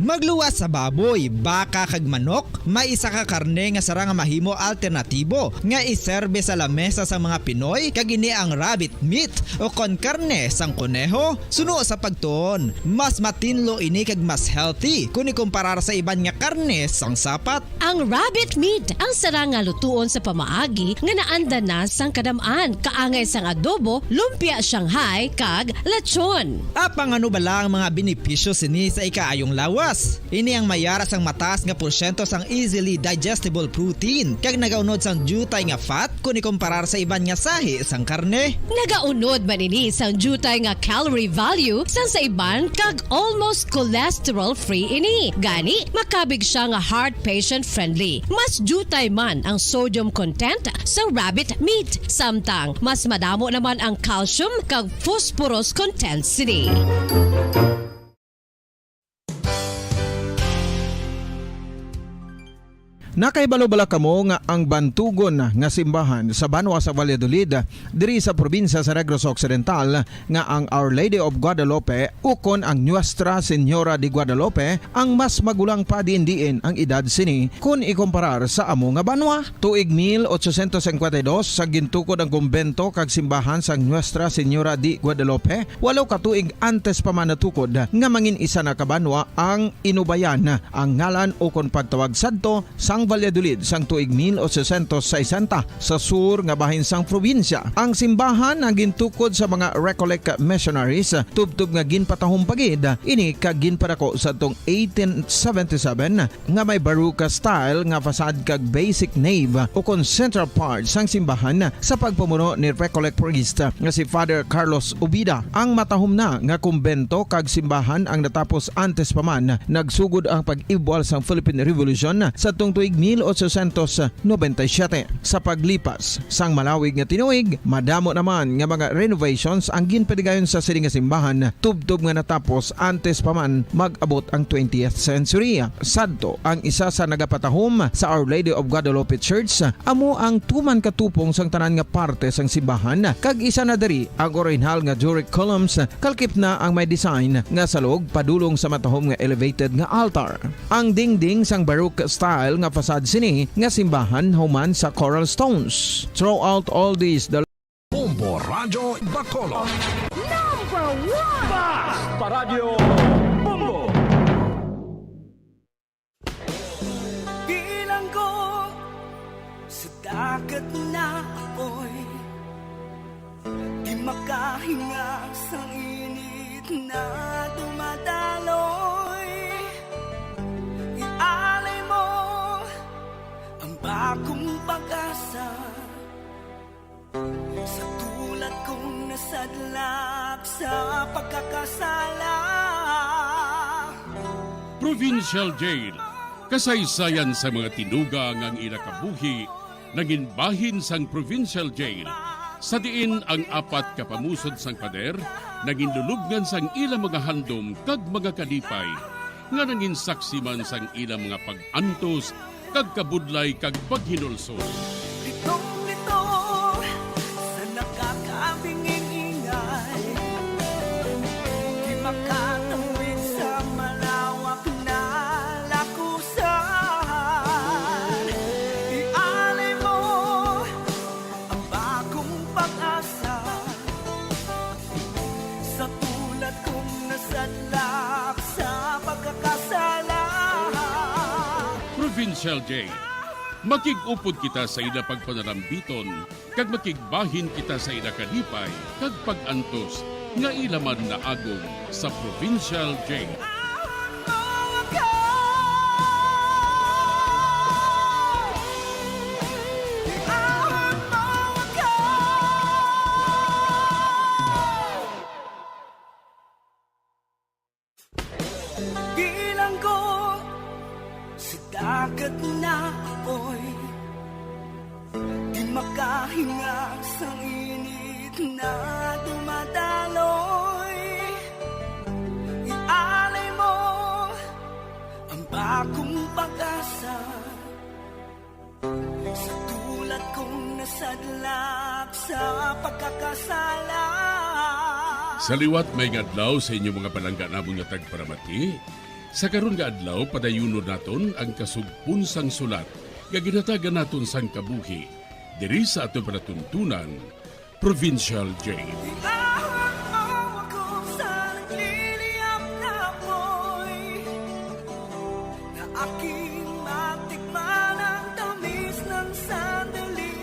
Magluwas sa baboy, baka kag manok, may isa ka karne nga sarang nga mahimo alternatibo nga iserbe sa lamesa sang mga Pinoy, kag ini ang rabbit meat o kon karne sang koneho. Suno sa pagtuon, mas matinlo ini kag mas healthy kon ikumparar sa iban nga karne sang sapat. Ang rabbit meat ang sarang nga lutuon sa pamaagi nga naanda na sang kadam-an, kaangay sang adobo, lumpia Shanghai, kag lechon. Apang ano bala ang mga benepisyo sini sa ikaayong lawas? Ini ang may yara sang mataas nga porsyento sang easily digestible protein kag nagaunod sang diutay nga fat kon ikomparar sa iban nga sahi sang karne. Nagaunod man ini sang diutay nga calorie value sang sa iban kag almost cholesterol-free ini. Gani, makabig siya nga heart patient-friendly. Mas diutay man ang sodium content sa rabbit meat, samtang mas madamo naman ang calcium kag phosphorus content sini. Nakahibalo bala kamo nga ang bantugon nga simbahan sa banwa sa Valladolid, diri sa probinsya sa Negros Occidental, nga ang Our Lady of Guadalupe ukon ang Nuestra Señora de Guadalupe ang mas magulang pa diin-diin ang edad sini kon ikomparar sa amo nga banwa? Tuig mil ochocientos cincuenta y dos, sa gintukod ang kumbento kag simbahan sang Nuestra Señora de Guadalupe, walo ka tuig antes pa man natukod nga mangin isa na ka banwa ang Inubayan, ang ngalan ukon pagtawag sadto sang Valladolid sang tuig mil ochocientos sesenta, sa sur nga bahin sang probinsya. Ang simbahan ang gintukod sa mga Recollect missionaries, tubtob nga ginpatahom pa gid ini kag ginpadako sadtong eighteen seventy-seven, nga may Baroque style nga facade kag basic nave ukon central part sang simbahan sa pagpamuno ni Recollect priest nga si Father Carlos Ubida. Ang matahom na nga kumbento kag simbahan ang natapos antes pa man nagsugod ang pag-ibwal sang Philippine Revolution sadtong tuig mil ochocientos noventa y siete. Sa paglipas sang malawig nga tinuig, madamo naman nga mga renovations ang ginpadigayon sa sini nga simbahan, tubtob nga natapos antes pa man mag-abot ang twentieth century. Sadto, ang isa sa nagapatahom sa Our Lady of Guadalupe Church amo ang tuman ka tupong sang tanan nga parte sang simbahan, kag isa na diri ang orihinal nga Doric columns, kalkip na ang may design nga salog padulong sa matahom nga elevated nga altar. Ang dingding sang Baroque style nga facade sini nga simbahan human sa coral stones. Throughout all this, the Bombo Radyo Bacolod. Number one! Bas! Paradyo Bombo! Bilanggo sa dagat na apoy, di makahinga sa init na dumadaloy. Ialay mo ang bagong pag-asa. Sa tulad kong nasadlak sa pagkakasala. Provincial Jail. Kasaysayan sa mga tinuga nga ang ila kabuhi nangin bahin sang provincial jail, sa diin ang apat ka pamusod sang pader nangin lulubngan sang ila mga handom kag mga kalipay, nga nangin saksi man sang ila mga pag-antos kag kabudlay kag paghinulsol. Litong-lito sa nakakabinging ingay, di makatawid sa malawak na lakusan. Ialay mo ang bagong pag-asa sa tulad kong nasadlak sa pagkakasala. Provincial Jail. Makig-upod kita sa ila pagpanarambiton, kag makigbahin kita sa ila kalipay kag pag-antos nga ila man naagom sa Provincial Jail. Bilanggo sa dagat na apoy, di makahinga sang init na dumadaloy. Ialay mo ang bagong pag-asa sa tulad kong nasadlak sa pagkakasala. Sa liwat, may nga adlaw sa inyo mga palangga namon nga tagparamati. Sa karon nga adlaw, padayunon naton ang kasugpon sang sulat nga ginhatagan naton sang kabuhi diri sa aton palatuntunan, Provincial Jail. Iahon mo ako sa nagliliyab na apoy, na aking matikman ang tamis ng sandali.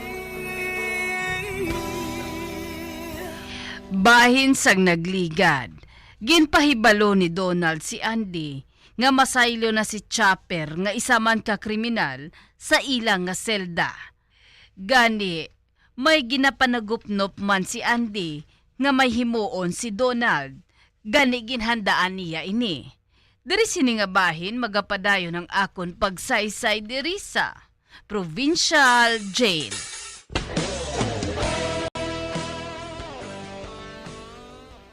Bahin sang nagligad, ginpahibalo ni Donald si Andy nga masaylo na si Chopper nga isa man ka kriminal sa ila nga selda. Gani, may ginapanagupnop man si Andy nga may himuon si Donald, gani ginhandaan niya ini. Diri sini nga bahin magapadayon ang akon pagsaysay diri sa Provincial Jail.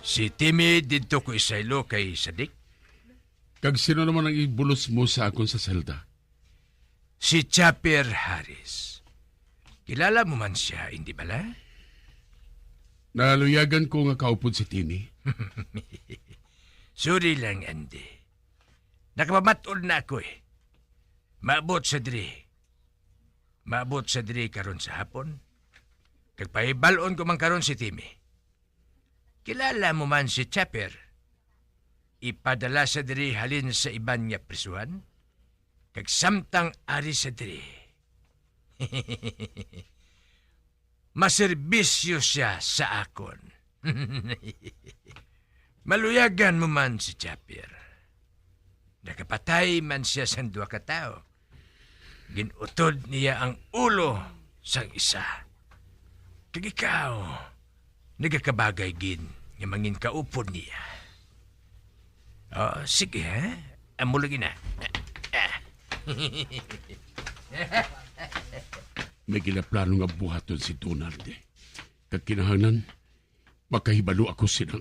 Si Timmy didto ko isaylo kay Sadik. Kag sino naman ang ibulos mo sa akon sa selda? Si Chopper Harris. Kilala mo man siya, hindi bala? Naluyagan ko nga kaupod si Timmy. Sorry lang, Andy. Nakapamat-on na ako, eh. Maabot sa diri. Maabot sa diri karon sa hapon. Kag pahibal-on ko man karon si Timmy. Kilala mo man si Chopper. Ipadala sa diri halin sa iban nga prisuhan, kag samtang ari sa diri, maserbisyo sia sa akon. Maluyagan mo man si Chopper. Nakapatay man sia sang duha ka tawo. Gin-utod niya ang ulo sang isa. Kag ikaw, nagakabagay gid nga mangin kaupod niya. Oh, sige, ha? Amo lagi na. May ginaplano nga buhaton si Donald, eh. Kag kinahanglan, makahibalo ako sina.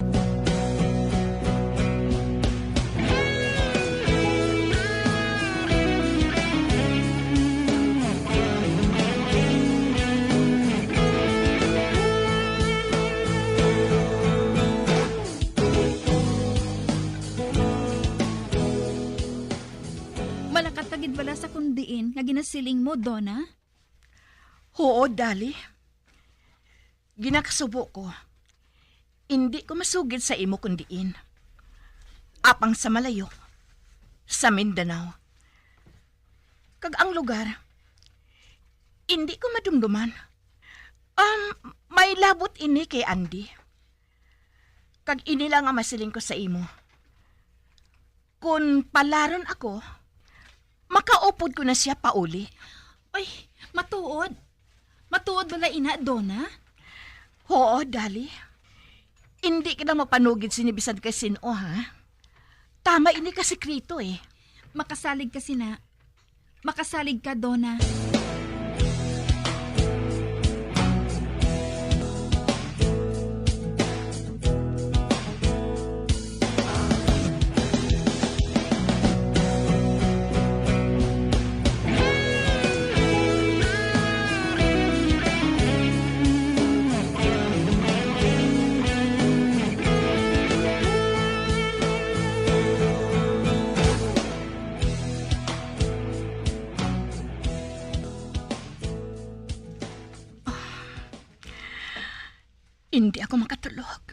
Malakat ka gid bala sa kon diin nga ginasiling mo, Donna? Huo, Dali. Ginakasubo ko, indi ko masugid sa imo kon diin. Apang sa malayo, sa Mindanao. Kag ang lugar, indi ko madumduman. Um, may labot ini kay Andy. Kag ini lang ang masiling ko sa imo. Kon palaron ako, makaupod ko na sia pauli. Ay, matuod. Matuod bala ina, Donna? Huo, Dali. Indi ka lang magpanugid sini bisan kay sin-o, ha? Tama ini ka sikreto, eh. Makasalig ka sina. Makasalig ka, Donna. Hindi ako makatulog.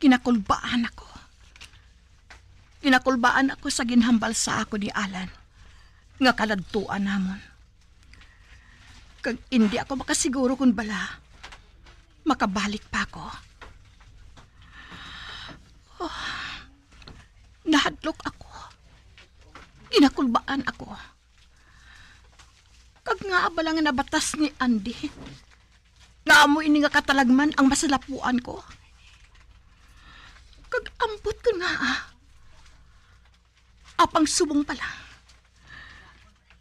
Kinakulbaan ako. Kinakulbaan ako sa ginhambal sa ako ni Alan nga kaladtuan namon. Kag indi ako makasiguro kon bala makabalik pa ako. Oh, nahadlok ako. Ginakulbaan ako. Kag ngaa bala nga nabatas ni Andy nga amo ini nga katalagman ang masalapuan ko? Kag ambot ko nga, ah. Apang subong pala,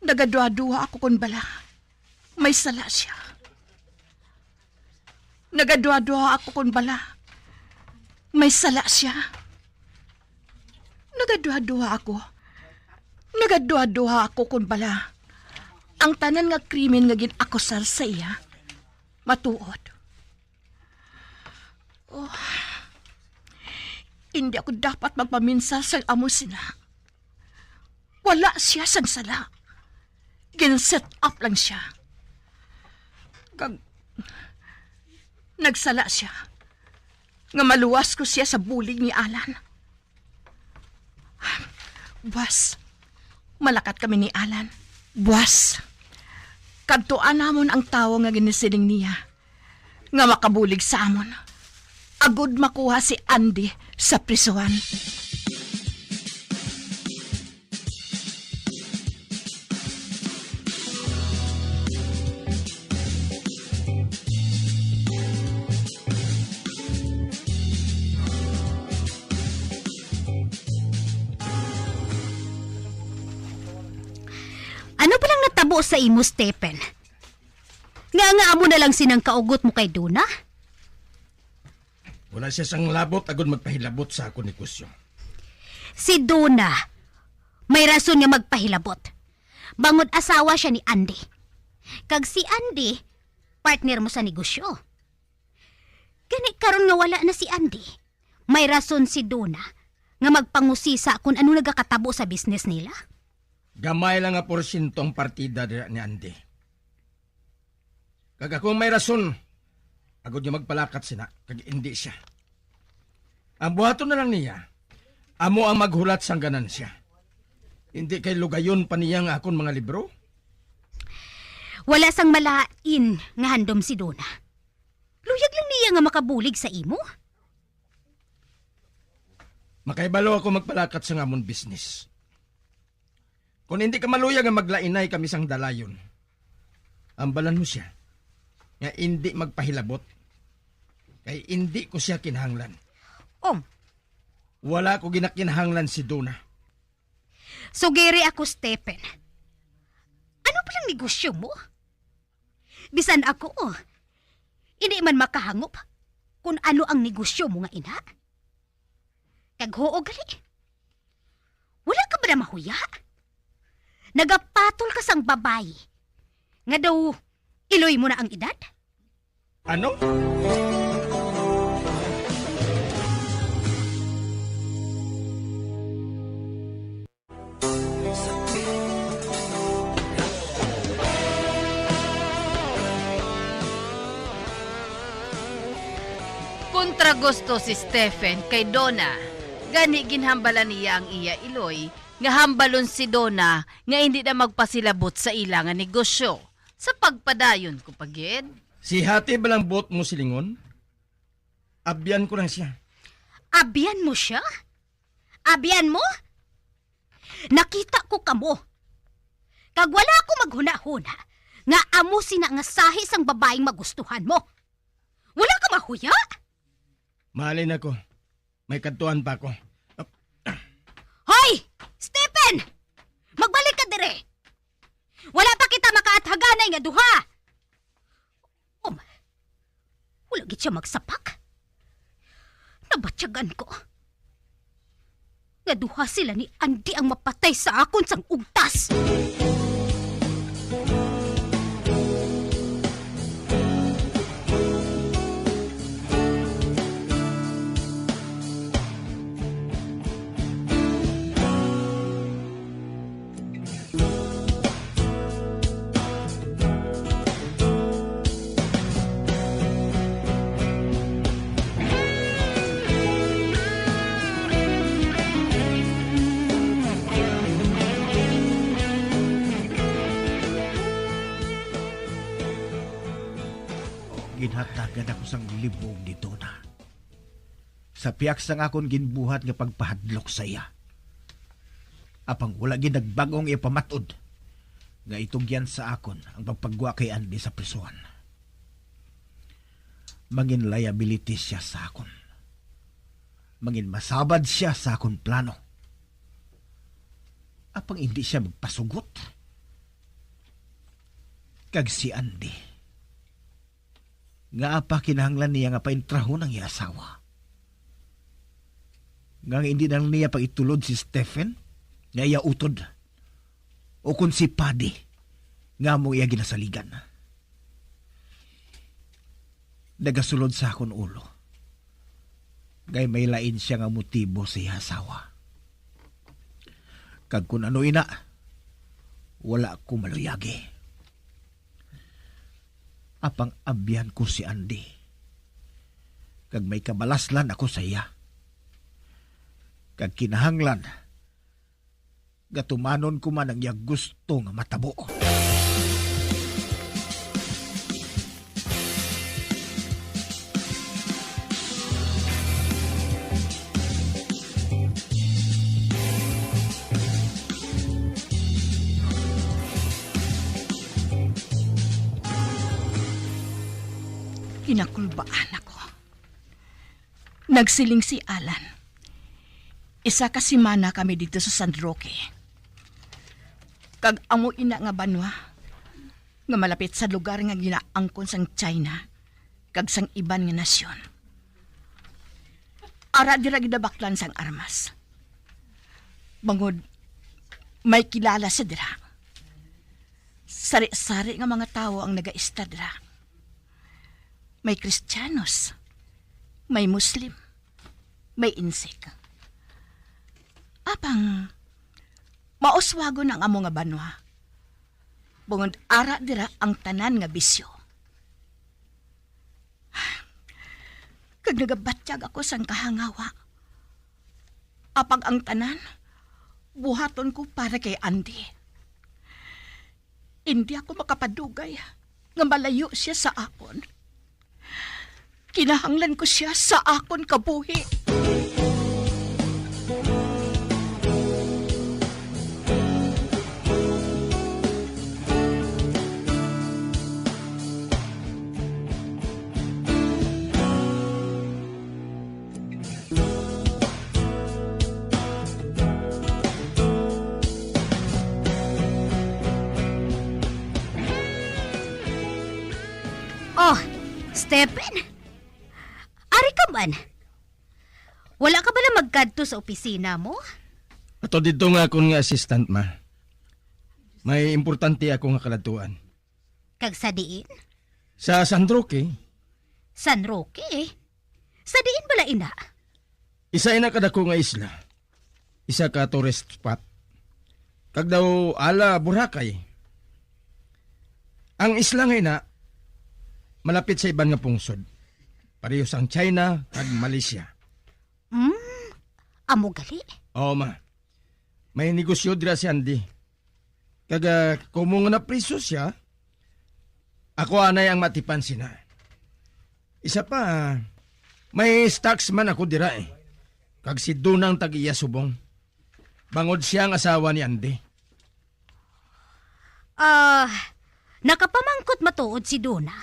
nagaduha-duha ako kon bala may sala siya. Nagaduha-duha ako kon bala may sala siya. Nagaduha-duha ako. Nagaduha-duha ako kon bala ang tanan nga krimen nga gin-akusar sa iya matuod. Oh, hindi ako dapat magpaminsar sang amo sina. Wala siya sang sala. Gin-set up lang siya. Kag nagsala siya nga maluwas ko siya sa bulig ni Alan. Buwas, malakat kami ni Alan. Buwas, kadtuan namon ang tawo nga ginisiling niya nga makabulig sa amon, agud makuha si Andy sa prisuhan. Ano palang natabo sa imo, Stephen? Nga nga amo na lang sinang kaugot mo kay Donna? Wala siya sang labot agud magpahilabot sa akon negosyo. Si Donna, may rason nga magpahilabot. Bangod asawa siya ni Andy. Kag si Andy, partner mo sa negosyo. Gani karon nga wala na si Andy, may rason si Donna nga magpangusisa kung ano nagakatabo sa business nila. Gamay lang nga porsyento ang partida dira ni Andy. Kag ako may rason, agud nga magpalakat sina, kag indi siya. Ang buhaton na lang niya, amo ang maghulat sang ganansya. Indi kay lugayon pa niya nga akon mga libro? Wala sang malain nga handom si Donna. Luyag lang niya nga makabulig sa imo. Makahibalo ako magpalakat sa amon business. Kon hindi ka maluyag nga maglainay kami sang dalayon, ambalan mo siya nga indi magpahilabot, kay indi ko siya kinahanglan. Om. Wala ko ginakinahanglan si Donna. Sugiri ako, Stephen. Ano palang negosyo mo? Bisan ako, oh, hindi man makahangop kung ano ang negosyo mo nga ina. Kag huo gali. Wala ka ba na mahuya? Nagapatol ka sang babayi nga daw iloy mo na ang edad? Ano? Kontra gusto si Stephen kay Donna, gani ginhambalan niya ang iya iloy nga hambalon si Donna nga hindi na magpasilabot sa ila nga negosyo. Sa pagpadayon ko pa gid. Si Hati ba lang buot mo silingon? Abyan ko lang siya. Abyan mo siya? Abyan mo? Nakita ko kamo. Kag wala ako maghunahuna nga amo sina nga sahi sang babaying magustuhan mo. Wala ka mahuya? Mahalin ako. May kadtuan pa ako. Hoy! Stephen! Magbalik ka dire! Ay, nga duha! Um, wala gid siya magsapak. Nabatyagan ko nga duha sila ni Andy ang mapatay sa akon sang ugtas. Ginhatagan ako sang libog ni Donna sa pihak sang akon ginbuhat nga pagpahadlok sa iya. Apang wala gid nagbag-o ang iya pamatud nga itugyan sa akon ang pagpagwa kay Andy sa prisuhan. Mangin liability sia sa akon. Mangin masabad sia sa akon plano. Apang indi sia magpasugot. Kag si Andy, ngaa pa kinahanglan niya nga paintrahon ang iya asawa? Nga indi na lang niya pag-itulod si Stephen nga iya utod, o kon si Paddy nga among iya ginasaligan? Nagasulod sa akon ulo nga may lain sia nga motibo sa iya asawa. Kag kon ano ina, wala ko maluyagi. Apang abyan ko si Andy, kag may kabalaslan ako sa iya. Kag kinahanglan gatumanon ko man ang iya gusto nga matabo. Ginakulbaan ako. Nagsiling si Alan, "Isa ka semana kami didto sa San Roque. Kag amo ina nga banwa nga malapit sa lugar nga ginaangkon sang China kag sang iban nga nasyon. Ara dira ginabaklan sang armas. Bangod may kilala sa dira. Sari-sari nga mga tawo ang nagaista dira. May Kristiyanos, may Muslim, may insik. Apang mauswagon ang amo nga banwa, bangod ara dira ang tanan nga bisyo. Kag nagabatyag ako sang kahangawa. Apang ang tanan, buhaton ko para kay Andy. Indi ako makapadugay nga malayo sia sa akon. Kinahanglan ko sia sa akon kabuhi." Oh, Stephen? Ari ka man? Wala ka bala magkadto sa opisina mo? Ato didto nga akon nga assistant, ma. May importante ako nga kaladtuan. Kag sa diin? Sa San Roque. San Roque? Sa diin bala ina? Isa ina kadako nga isla. Isa ka tourist spot. Kag daw ala Boracay. Ang isla nga ina, malapit sa iban nga pungsod. Pareho sang China kag Malaysia. Hmm, amo gali? Oo, ma. May negosyo dira si Andy. Kag, ah, komo nga napriso sia, ako anay ang matipan sina. Isa pa, may stocks man ako dira, eh. Kag si Donna ang tag-iya subong. Bangod sia ang asawa ni Andy. Ah, nakapamangkot matuod si Donna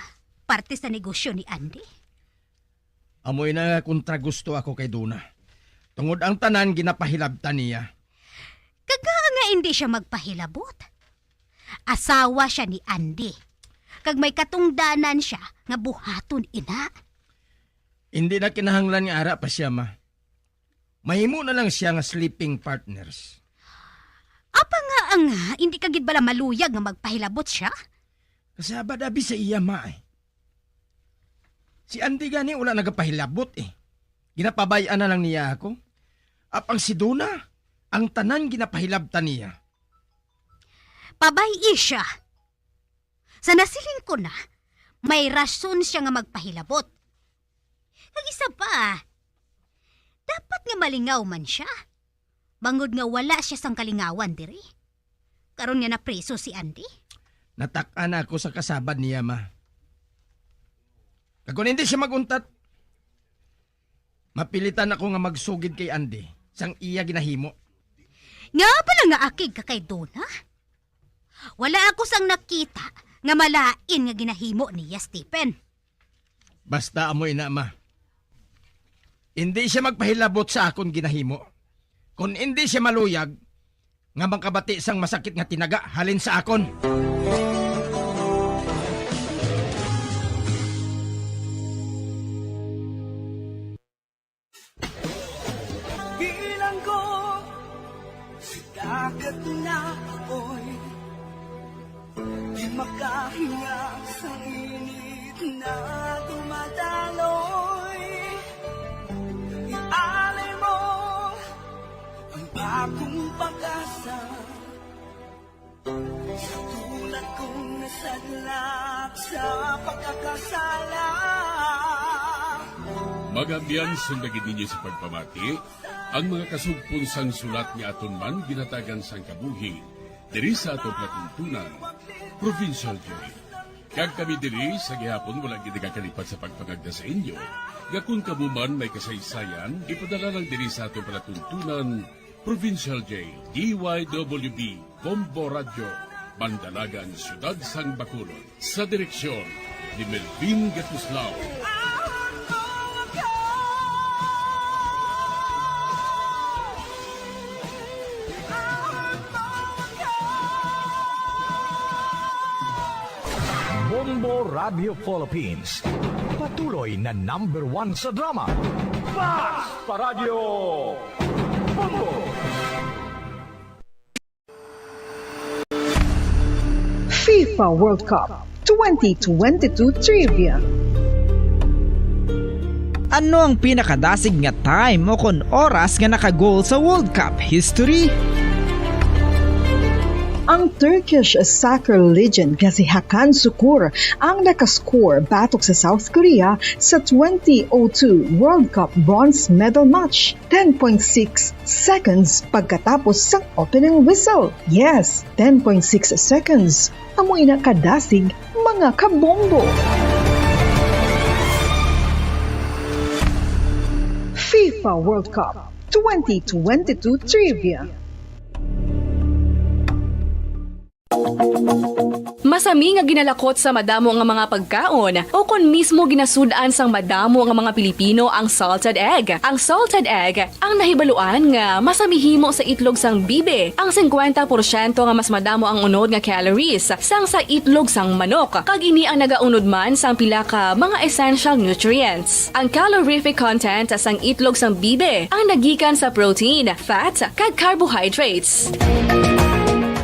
parte sa negosyo ni Andy? Amo ina nga kontra gusto ako kay Donna. Tungod ang tanan ginapahilabtan niya. Kag ngaa nga indi sia magpahilabot? Asawa sia ni Andy. kag may katungdanan sia nga buhaton ina. Hindi na kinahanglan nga ara pa siya, ma. Mahimo na lang siya nga sleeping partners. Apa nga ang hindi ka gid bala maluyag nga magpahilabot siya? Kasabad abi sa iya, ma, eh. Si Andy gani wala nagapahilabot, eh. Ginapabay-an na lang niya ako. Apang si Dona, ang tanan ginapahilabtan niya. Pabay-i siya. Sa nasiling ko na, may rason siya nga magpahilabot. Kag isa pa, dapat nga malingaw man siya. Bangod nga wala siya sang kalingawan diri. Karon nga napriso si Andy. Natak-an ako sa kasabad niya, ma. Kag kung hindi siya mag-untat, mapilitan ako nga magsugid kay Andy sang iya ginahimo. Nga pala nga akig ka kay Dona? Wala ako sang nakita nga malain nga ginahimo niya, Stephen. Basta amo ina, ma. Indi siya magpahilabot sa akon ginahimo. Kon indi siya maluyag, nga makabati sang masakit nga tinaga halin sa akon. Bilanggo sa dagat na apoy, di makahinga sa init na dumadaloy. Ialay mo ang akong pag-asa. Sa tulad kong nasadlak sa pagkakasala. Mga abyan, sundagi ninyo sa pagpamati ang mga kasugpon sang sulat nga aton man ginhatagan sang kabuhi diri sa aton palatuntunan, Provincial Joy. Kag kami diri sa gihapon wala gid nagakalipat sa pagpangagda sa inyo nga kon kamo man may kasaysayan, ipadala lang diri sa aton palatuntunan, Provincial J, D Y W B, Bombo Radyo, Mandalagan, Siyudad sang Bacolod. Sa direksyon ni Melvin Gatuslao. Bombo Radio Philippines, patuloy na number one sa drama. Fast Paradyo Bombo! FIFA World Cup twenty twenty-two Trivia. Ano ang pinakadasig nga time o kon oras nga naka-goal sa World Cup history? Ang Turkish soccer legend nga si Hakan Sukur ang nakascore batok sa South Korea sa twenty oh two World Cup bronze medal match, ten point six seconds pagkatapos sang opening whistle. Yes, ten point six seconds. Amo ina kadasig, mga kabombo. FIFA World Cup twenty twenty-two Trivia. Masami nga ginalakot sa madamo nga mga pagkaon, o kon mismo ginasud-an sang madamo nga mga Pilipino ang salted egg. Ang salted egg ang nahibaluan nga masami himo sa itlog sang bibi, ang singkwenta porsyento nga mas madamo ang unod nga calories sang sa itlog sang manok, kag ini ang nagaunod man sang pila ka mga essential nutrients. Ang calorific content sang itlog sang bibi ang nagikan sa protein, fat, kag carbohydrates.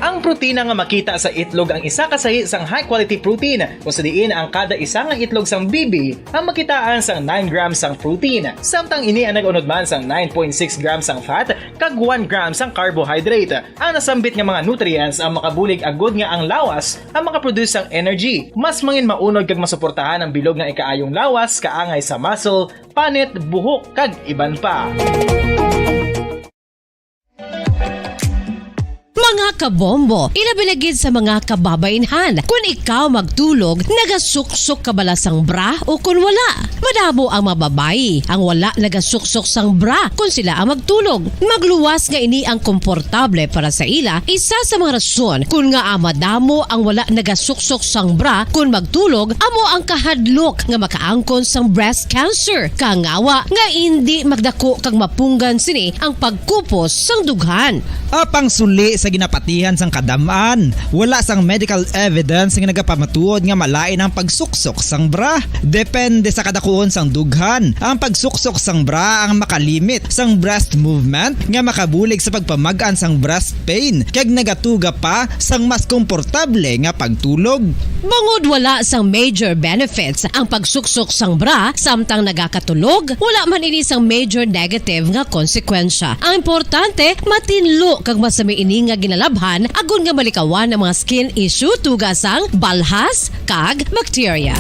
Ang protina nga makita sa itlog ang isa ka sahi sang high quality protein, kung sa diin ang kada isa nga itlog sang bibi ang makitaan sang nine grams sang protein, samtang ini ang nag-unod man sang nine point six grams sang fat kag one gram sang carbohydrate. Ang nasambit nga mga nutrients ang makabulig agud nga ang lawas ang makaproduce sang energy, mas mangin maunod kag masuportahan ang bilog nga ikaayong lawas kaangay sa muscle, panit, buhok, kag iban pa. Mga kabombo, ilabi na gid sa mga kababainhan. Kun ikaw magtulog, nagasuksok ka bala sang bra o kun wala? Madamo ang mga babayi ang wala nagasuksok sang bra kun sila ang magtulog. Magluwas nga ini ang komportable para sa ila. Isa sa mga rason kun ngaa madamo ang wala nagasuksok sang bra kun magtulog amo ang kahadlok nga makaangkon sang breast cancer. Kangawa nga indi magdako kag mapunggan sini ang pagkupos sang dughan. Apang suli sa Napatihan sang kadam-an, wala sang medical evidence nga nagapamatuod nga malain ang pagsuksok sang bra. Depende sa kadakuon sang dughan, ang pagsuksok sang bra ang makalimit sang breast movement nga makabulig sa pagpamag-an sang breast pain kag nagatuga pa sang mas komportable nga pagtulog. Bangod wala sang major benefits ang pagsuksok sang bra samtang nagakatulog, wala man ini sang major negative nga konsekwensya. Ang importante, matinlo kag masami ini nga ginalabhan agod nga malikawan ang mga skin issue tuga sang balhas kag bakterya.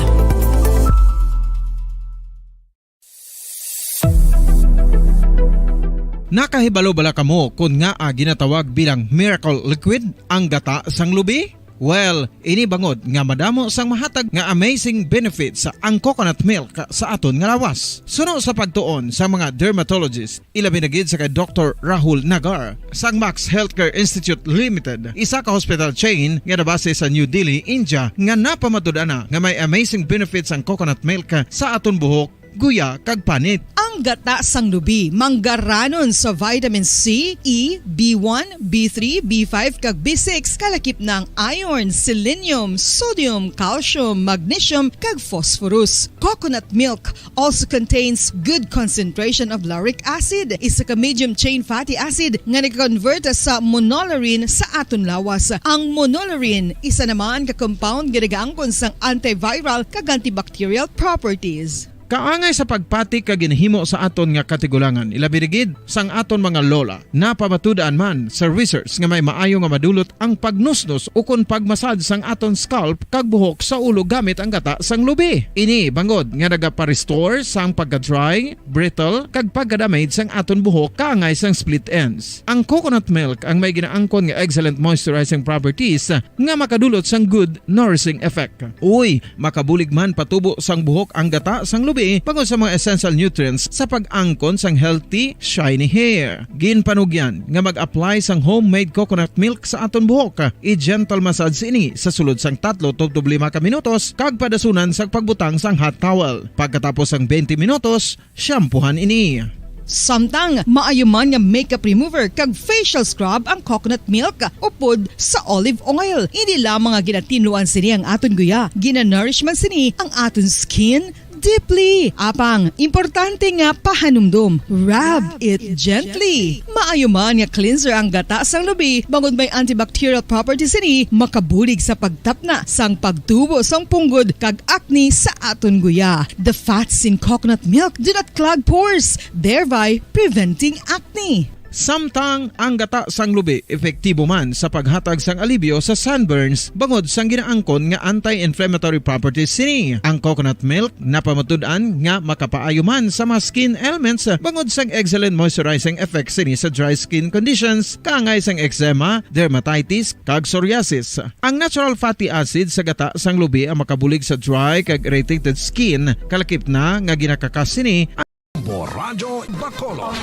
Nakahibalo bala kamo kon ngaa ginatawag bilang miracle liquid ang gata sang lubi? Well, ini bangod nga madamo sang mahatag nga amazing benefits ang coconut milk sa aton nga lawas. Suno sa pagtuon sa mga dermatologist, ilabi na gid sa kay Doktor Rahul Nagar sang Max Healthcare Institute Limited, isa ka hospital chain nga nabase sa New Delhi, India, nga napamatud-an na nga may amazing benefits ang coconut milk sa aton buhok, guya, kag panit. Ang gata sang lubi manggaranon sa vitamin C, E, B one, B three, B five, kag B six, kalakip na ang iron, selenium, sodium, calcium, magnesium, kag phosphorus. Coconut milk also contains good concentration of lauric acid, isa ka medium chain fatty acid nga nag-convert sa monolaurin sa aton lawas. Ang monolaurin isa naman ka compound nga nagaangkon sang antiviral kag antibacterial properties. Kaangay sa pagpati kag ginhimo sa aton nga katigulangan, ilabi na gid sang aton mga lola. Napamatud-an man sa research nga may maayo nga madulot ang pagnusnos ukon pagmasad sang aton scalp kag buhok sa ulo gamit ang gata sang lubi. Ini bangod nga nagapa-restore sang pagka-dry, brittle, kag pagka-damage sang aton buhok kaangay sang split ends. Ang coconut milk ang may ginaangkon nga excellent moisturizing properties nga makadulot sang good nourishing effect. Uy, makabulig man patubo sang buhok ang gata sang lubi bangod sa mga essential nutrients sa pag-angkon sang healthy, shiny hair. Ginpanugyan nga mag-apply sang homemade coconut milk sa aton buhok. I-gentle massage ini sa sulod sang tatlo tubtob lima ka minutos kag padasunan sa pagbutang sang hot towel. Pagkatapos sang twenty minutos, shampoohan ini. Samtang maayo man nga makeup remover kag facial scrub ang coconut milk upod sa olive oil. Hindi lamang nga ginatinluan sini ang aton guya, ginanourish man sini ang aton skin deeply. Apang, importante nga pahanumdom, rub it gently. Maayo man nga cleanser ang gata sang lubi, bangod may antibacterial properties sini, makabulig sa pagtapna sang pagtubo sang punggod kag acne sa aton guya. The fats in coconut milk do not clog pores, thereby preventing acne. Samtang ang gata sang lubi epektibo man sa paghatag sang alibyo sa sunburns bangod sang ginaangkon nga anti-inflammatory properties sini. Ang coconut milk napamatud-an nga makapaayo man sa mga skin ailments bangod sang excellent moisturizing effect sini sa dry skin conditions, kaangay sang eczema, dermatitis, kag psoriasis. Ang natural fatty acid sa gata sang lubi ang makabulig sa dry kag irritated skin, kalakip na nga ginakakas sini Bombo Radyo Bacolod.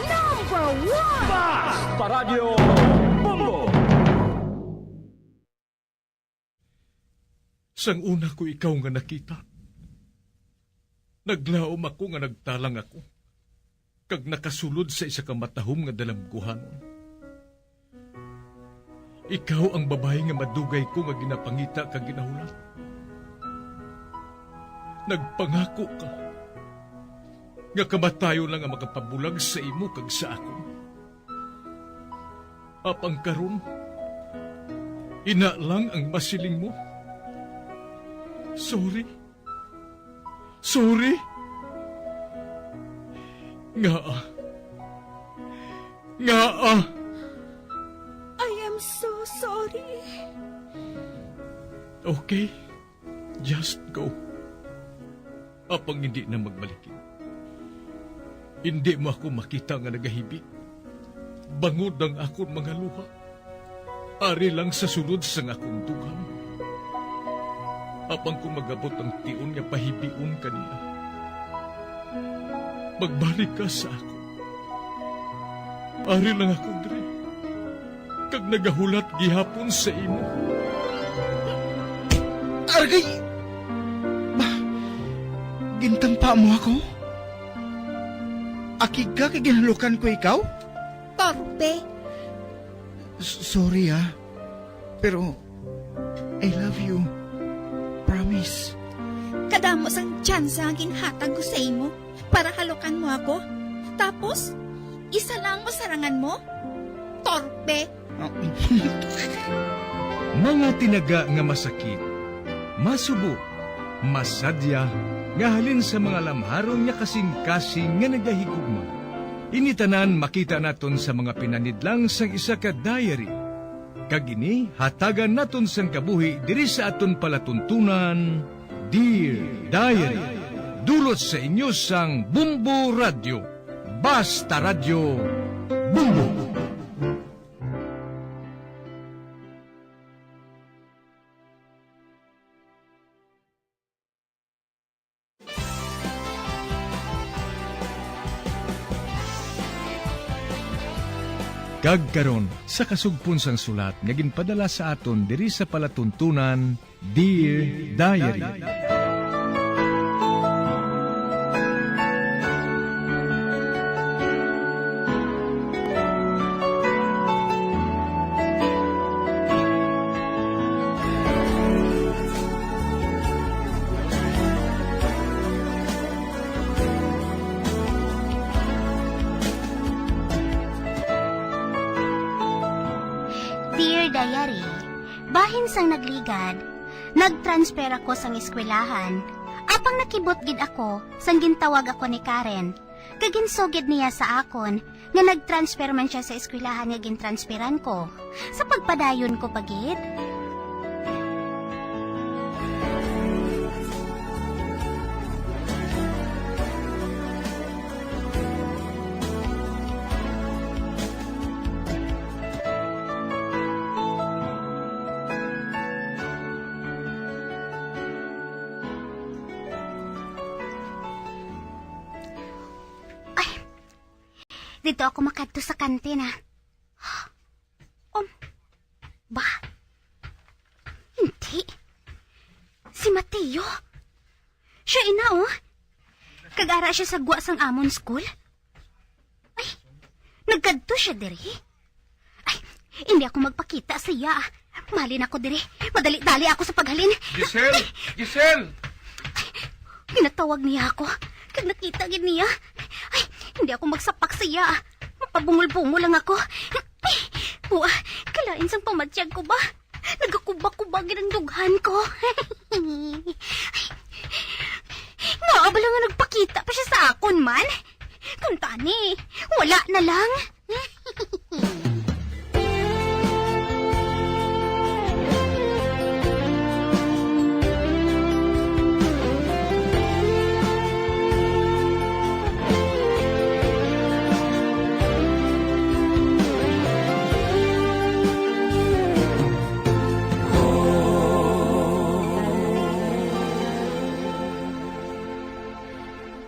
Number one! Mas pa Radyo Bombo! Sang una ko ikaw nga nakita, naglaom ako nga nagtalang ako, kag nakasulod sa isa ka matahom nga dalamguhanon. Ikaw ang babayi nga madugay ko nga ginapangita kag ginahulat. Nagpangako ka nga kamatayon lang ang makapabulag sa imo kag sa akon. Apang karon, ina lang ang masiling mo. Sorry. Sorry. Ngaa? Ngaa? I am so sorry. Okay. Just go. Apang hindi na magbalikin. Hindi mo ako makita nga nagahibi. Bangod ang akon mga luha. Ari lang sa sulod sang akon dughan. Apang kung mag-abot ang tion nga pahibion ka niya, magbalik ka sa akon. Ari lang ako diri, kag nagahulat gihapon sa imo. Aragay! Ba, gintampa mo ako? Akig ka kay ginhalukan ko ikaw? Torpe. S- sorry, ah. Pero, I love you. Promise. Kadamo sang tsansa nga ginhatag ko sa imo para halukan mo ako. Tapos, isa lang mo sarangan mo? Torpe! Mga tinaga nga masakit, masubo, masadya, nga halin sa mga lamharon nga kasing-kasing nga nagahigugma. Ini tanan makita naton sa mga pinanidlang sang isa ka diary. Kag ini hatagan naton sang kabuhi diri sa aton palatuntunan, Dear Diary. Dulot sa inyo sang Bombo Radyo. Basta Radyo, Bombo! Kag karon, sa kasugpon sang sulat nga ginpadala sa aton diri sa palatuntunan, Dear Diary. Dear Diary, bahin sang nagligad, nag-transfer ako sang eskwelahan. Apang nakibot gid ako sang gintawag ako ni Karen, kag ginsugid niya sa akon nga nag-transfer man sia sa eskwelahan nga gintransferan ko. Sa pagpadayon ko pa gid. Ay, dito ako makadto sa kantin, ah. Um, ba? Hindi. Si Mateo. Siya ina, oh. Kag ara siya sa gwa sang amon school. Ay, nagkadto siya diri? Ay, hindi ako magpakita sa iya. Malin ako diri. Madali-dali ako sa paghalin. Giselle! Giselle! Ginatawag niya ako. Kag nakita gid niya. Ay, hindi ako magsapak sa iya. Mapabungol-bungol lang ako. Buah, kalain sang pamatyag ko ba? Nagakuba-kuba gid ang dughan ko. Ngaa bala nga nagpakita pa siya sa akon man? Kuntani, wala na lang.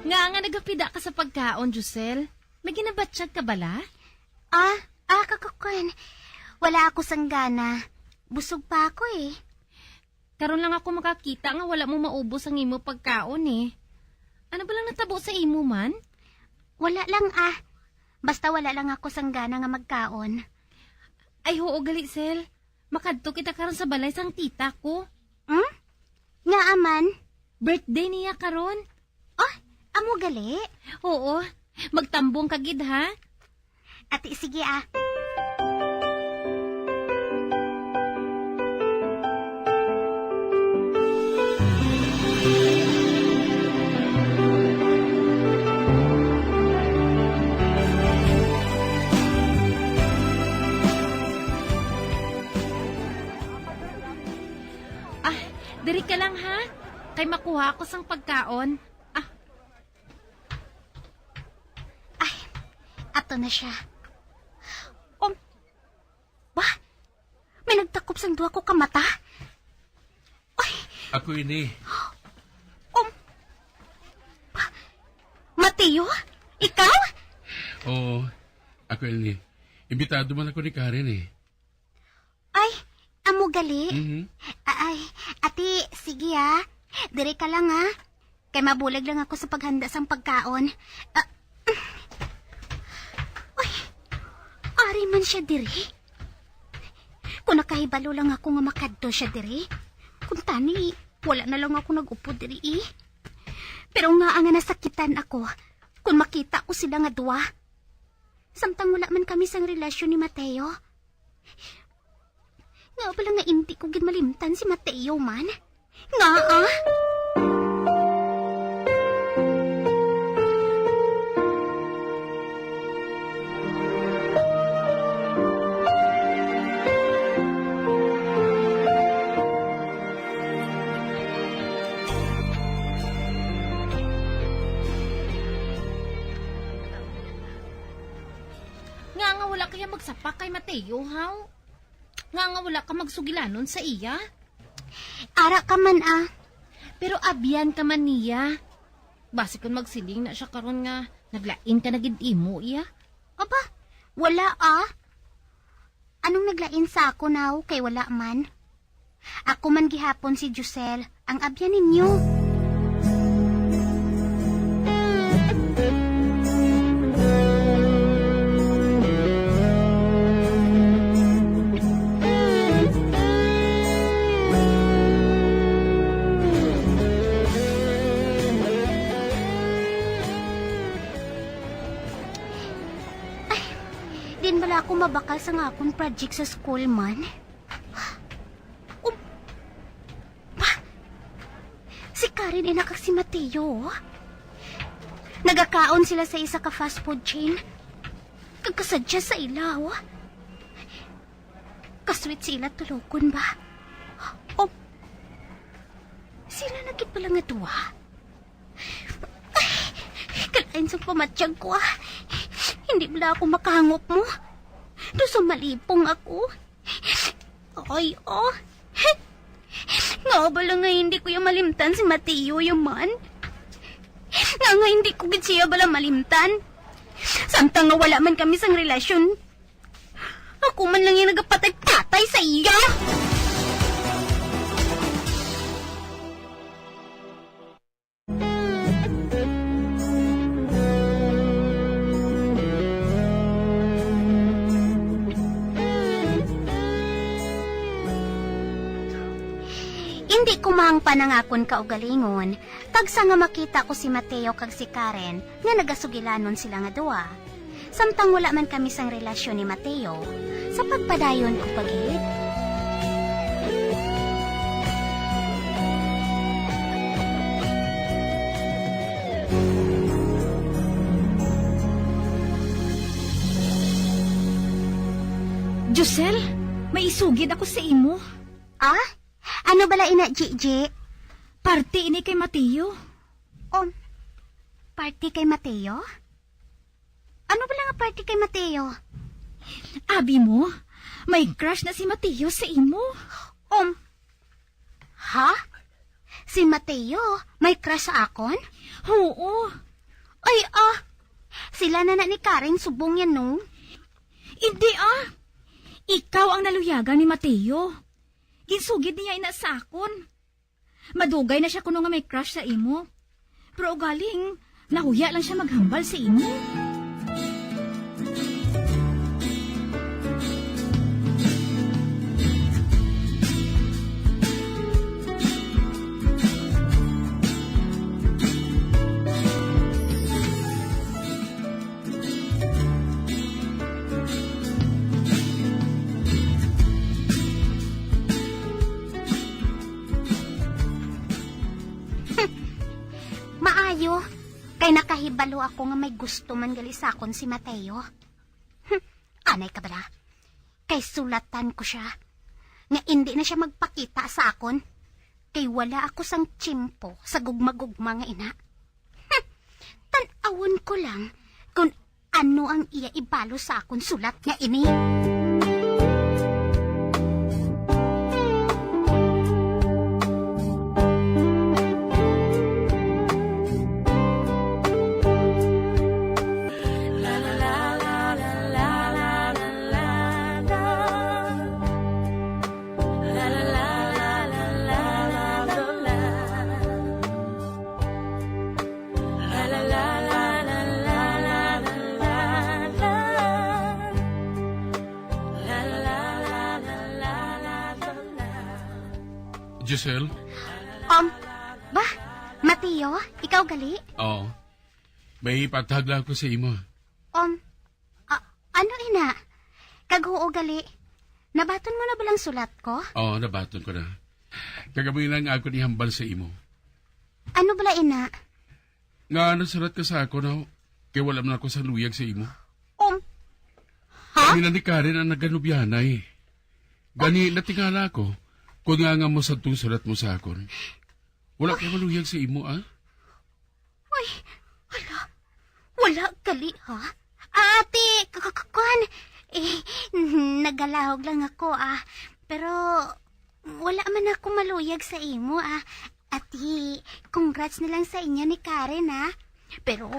Nga nga nagapida ka sa pagkaon, Josel? May ginabatyag ka bala? Ah, ah, kakukon. Wala ako sang gana. Busog pa ako eh. Karon lang ako makakita nga wala mo maubos ang imo pagkaon eh. Ano ba lang natabo sa imo man? Wala lang ah. Basta wala lang ako sang gana nga magkaon. Ay, oo, gali, Sel. Makadto kita karon sa balay sang tita ko. Hmm? Ngaa man? Birthday niya karon. Oh, amo gali? Oo. Magtambong ka gid, ha? Ati, sige, ah. Ah, diri ka lang, ha? Kay makuha ako sang pagkaon. Ah. Ay, ato na siya. Um, ba? May nagtakop sang duha ko ka mata? Ay. Ako ini. Um, ba? Mateo? Ikaw? Oo, ako ini. Imbitado man ako ni Karen eh. Ay, amo gali? Mhm. A-, ay, ati, sige, ah. Diri ka lang, ah. Kay mabulag lang ako sa paghanda sang pagkaon. Ah, uy, ari man siya diri. Nakahibalo lang ako nga makadto siya diri. Kuntani, wala na lang ako nag-upod diri, eh. Pero ngaa nga nasakitan ako kon makita ko sila nga duwa. Samtang wala man kami sang relasyon ni Mateo. Ngaa bala nga indi ko gid malimtan si Mateo man? Ngaa? Nga nga wala kaya magsapak kay Mateo, haw? Nga nga wala ka magsugilanon sa iya? Ara ka man, ah. Pero abyan ka man niya. Basi kon magsiling na siya karon nga naglain ka na gid imo, iya? Aba, wala, ah. Anong naglain sa ako, naw, kay wala man? Ako man gihapon si Josel, ang abyan ninyo. Ay, din bala ako mabakal sa nga akon project sa school man? Um, ba? Si Karen ina kag si Mateo? Nagakaon sila sa isa ka fast food chain. Kag kasadya sa ila, oh. Kasweet sa ila tulogon ba? Oh, sila na gid pala nga duha? Ay, kalain sang pamatyag ko, ah. Hindi bala ako makahangop mo. Do sa malipong ako. Ay, oh. Nga bala nga hindi ko ya malimtan si Mateo, ya man? Nga nga hindi ko gid siya bala malimtan? Samtang nga wala man kami sang relasyon. Ako man lang yung nagapatay-patay sa iya. Indi ko mahangpan ang akon kaugalingon, kag sa nga makita ko si Mateo kag si Karen nga nagasugilanon sila nga duha. Samtang wala man kami sang relasyon ni Mateo, sa pagpadayon ko pa gid. Josel, may isugid ako sa imo. Ah? Ano bala ina, Gigi? Party ini kay Mateo. Um, party kay Mateo? Ano bala nga party kay Mateo? Abi mo, may crush na si Mateo sa imo. Um, ha? Si Mateo may crush sa akon? Oo. Ay, ah, sila na na ni Karen subong yan, no? Hindi, ah. Ikaw ang naluyagan ni Mateo. Ginsugid niya ina sa akon. Madugay na siya kuno nga may crush sa imo. Pero ugaling, nahuya lang siya maghambal sa imo. Maayo, kay nakahibalo ako nga may gusto man gali sa akon si Mateo. Hmm, anay ka bala? Kay sulatan ko siya nga indi na siya magpakita sa akon, kay wala ako sang tiyempo sa gugma-gugma nga ina. Hmm, tan-awon ko lang kon ano ang iya ibalo sa akon sulat nga ini. Giselle? Um, ba? Mateo, ikaw gali? Oo. May ipatag lang ako sa imo. Um, a- ano ina? Kag huo gali. Nabaton mo na ba lang sulat ko? Oo, nabaton ko na. Kag amo ina ang akon ihambal sa imo. Ano bala ina? Nga nasulat ka sa akon, no? Kay wala man ako sa luyag sa imo. Um, ha? Kami na ni Karen ang naganubyahanay. Gani, natingala ako kung nga nga mo sa sulat mo sa akon. Wala ko maluyag sa imo, ah? Ay, hala. Wala gali, ha? Ate, k- k- k- kwan. Eh, nagalahog lang ako, ah. Pero, wala man ako maluyag sa imo, ah. Ate, congrats na lang sa inyo ni Karen, ah. Pero,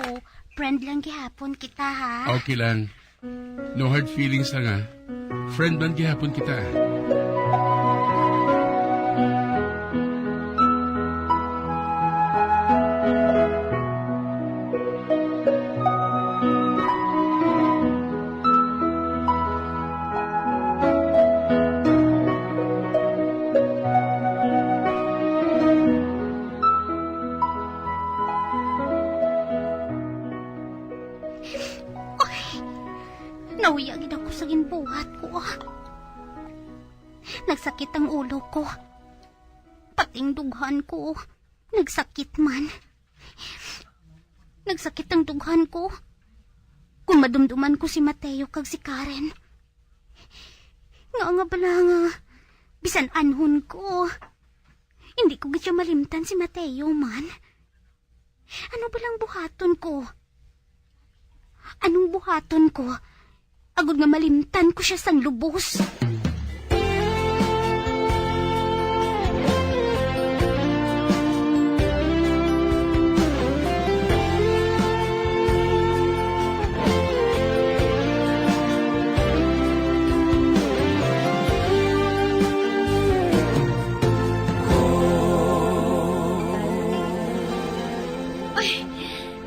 friend lang gihapon kita, ha? Okay lang. No hard feelings lang, ha? Friend man gihapon kita. Ay, nauya gid ako sa ginbuhat ko, ah. Nagsakit ang ulo ko. Pati ang dughan ko, nagsakit man. Nagsakit ang dughan ko. Kung madumduman ko si Mateo kag si Karen. Nga nga bala nga, bisan anhon ko, hindi ko gid siya malimtan si Mateo man. Ano ba lang buhaton ko? Anong buhaton ko? Agod nga malimtan ko siya sang lubos. Ay,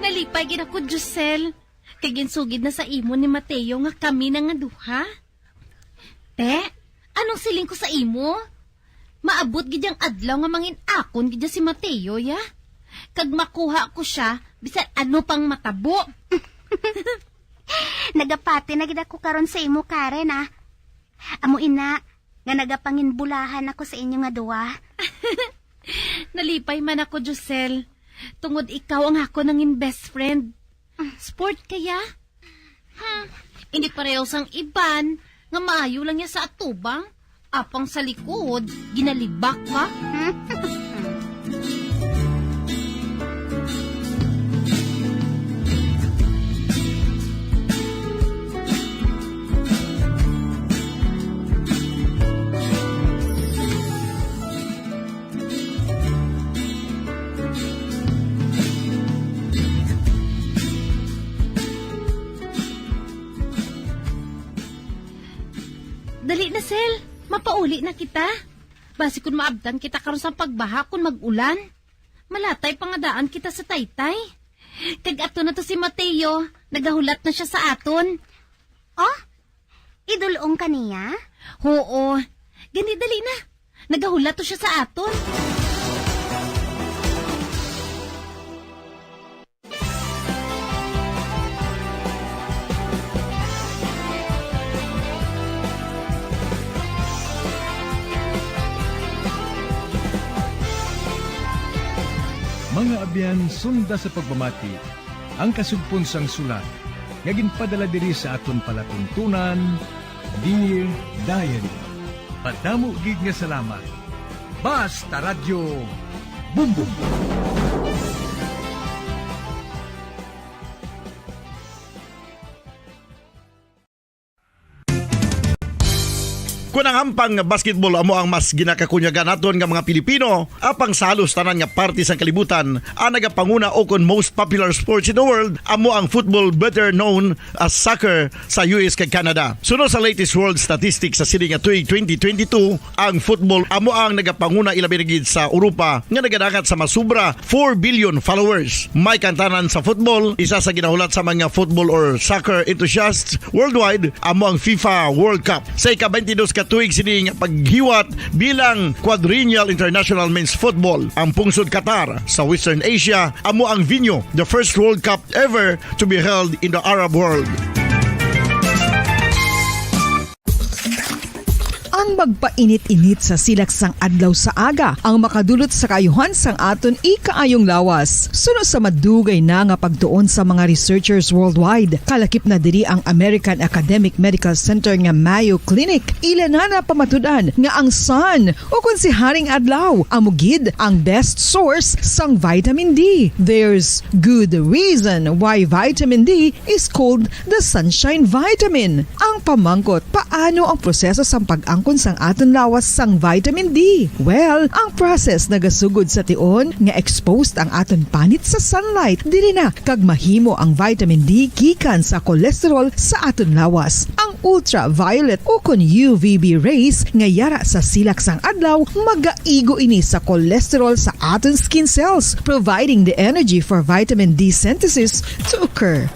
nalipay gid ako, Josel. Kay ginsugid na sa imo ni Mateo nga kami na nga duha. Te, anong siling ko sa imo? Maabot gid ang adlaw nga mangin-akon gid si Mateo, ya. Kag makuha ko siya, bisan ano pang matabo. Nagapati na gid ako karon sa imo, Karen, ah. Amo ina nga nagapanginbulahan ako sa inyo nga duwa. Nalipay man ako, Josel, tungod ikaw ang ako nangin best friend. Sport kaya? Hmm, hindi pareho sang iban nga maayo lang niya sa atubang, apang sa likod, ginalibak pa. Dali na, Sel. Mapauli na kita. Basi kun maabtan kita karon sa pagbaha kun mag-ulan, malatay pa nga daan kita sa taytay. Kag ato na to si Mateo, nagahulat na siya sa aton. Oh? Idulong ka niya? Huo. Gani, dali na. Nagahulat to siya sa aton. Mga abyan, sunda sa pagpamati ang kasugpon sang sulat nga ginpadala diri sa aton palatuntunan, Dear Diary. Madamo gid nga salamat. Basta Radyo Bumbong. Kon ang hampang nga basketball amo ang mas ginakakunyagan naton nga mga Pilipino, apang sa halos tanan nga parte sang kalibutan, ang nagapanguna o kon most popular sports in the world amo ang football, better known as soccer, sa U S kag Canada. Suno sa latest world statistics sa sini nga tuig twenty twenty-two, ang football amo ang nagapanguna, ilabi na gid sa Europa, nga nagadangat sa masubra four billion followers. May kantanan sa football, isa sa ginahulat sa mga football or soccer enthusiasts worldwide amo ang FIFA World Cup. Sa ika-twenty-dos ka tuig sini nga paghiwat bilang Quadrennial International Men's Football. Ang pungsod Qatar sa Western Asia amo ang venue the first World Cup ever to be held in the Arab world. Ang magpainit-init sa silak sang adlaw sa aga ang makadulot sa kaayuhan sang aton ikaayong lawas. Suno sa madugay na nga pagtuon sa mga researchers worldwide, kalakip na diri ang American Academic Medical Center nga Mayo Clinic. Ila na napamatud-an nga ang sun, ukon si Haring Adlaw, amo gid ang best source sang vitamin D. There's good reason why vitamin D is called the sunshine vitamin. Ang pamangkot, paano ang proseso sang pag-angkon sang aton lawas sang vitamin D? Well, ang process nagasugod sa tion nga exposed ang aton panit sa sunlight, diri na kag mahimo ang vitamin D gikan sa cholesterol sa aton lawas. Ang ultraviolet ukon U V B rays nga yara sa silak sang adlaw magaigo ini sa cholesterol sa aton skin cells, providing the energy for vitamin D synthesis to occur.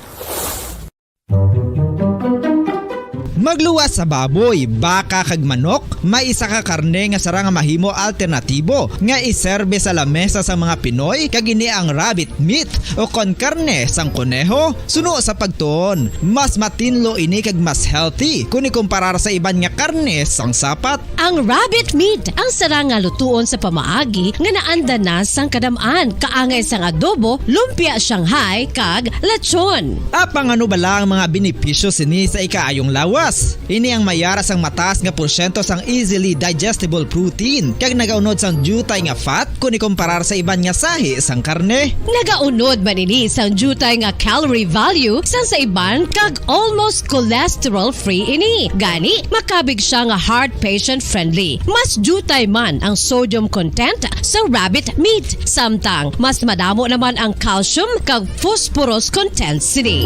Magluwas sa baboy, baka kag manok, may isa ka karne nga sarang nga mahimo alternatibo nga iserbe sa lamesa sang mga Pinoy, kag ini ang rabbit meat o kon karne sang koneho. Suno sa pagtuon, mas matinlo ini kag mas healthy kon ikumparar sa iban nga karne sang sapat. Ang rabbit meat ang sarang nga lutuon sa pamaagi nga naanda na sang kadam-an, kaangay sang adobo, lumpia Shanghai, kag lechon. Apang ano bala ang mga benepisyo sini sa ikaayong lawas? Ini ang mayara sang mataas nga porsyento sang easily digestible protein kag nagaunod sang diutay nga fat kon ikumparar sa iban nga sahi sang karne. Nagaunod man ini sang diutay nga calorie value sang sa iban kag almost cholesterol-free ini. Gani, makabig siya nga heart patient-friendly. Mas diutay man ang sodium content sa rabbit meat, samtang mas madamo naman ang calcium kag phosphorus content sini.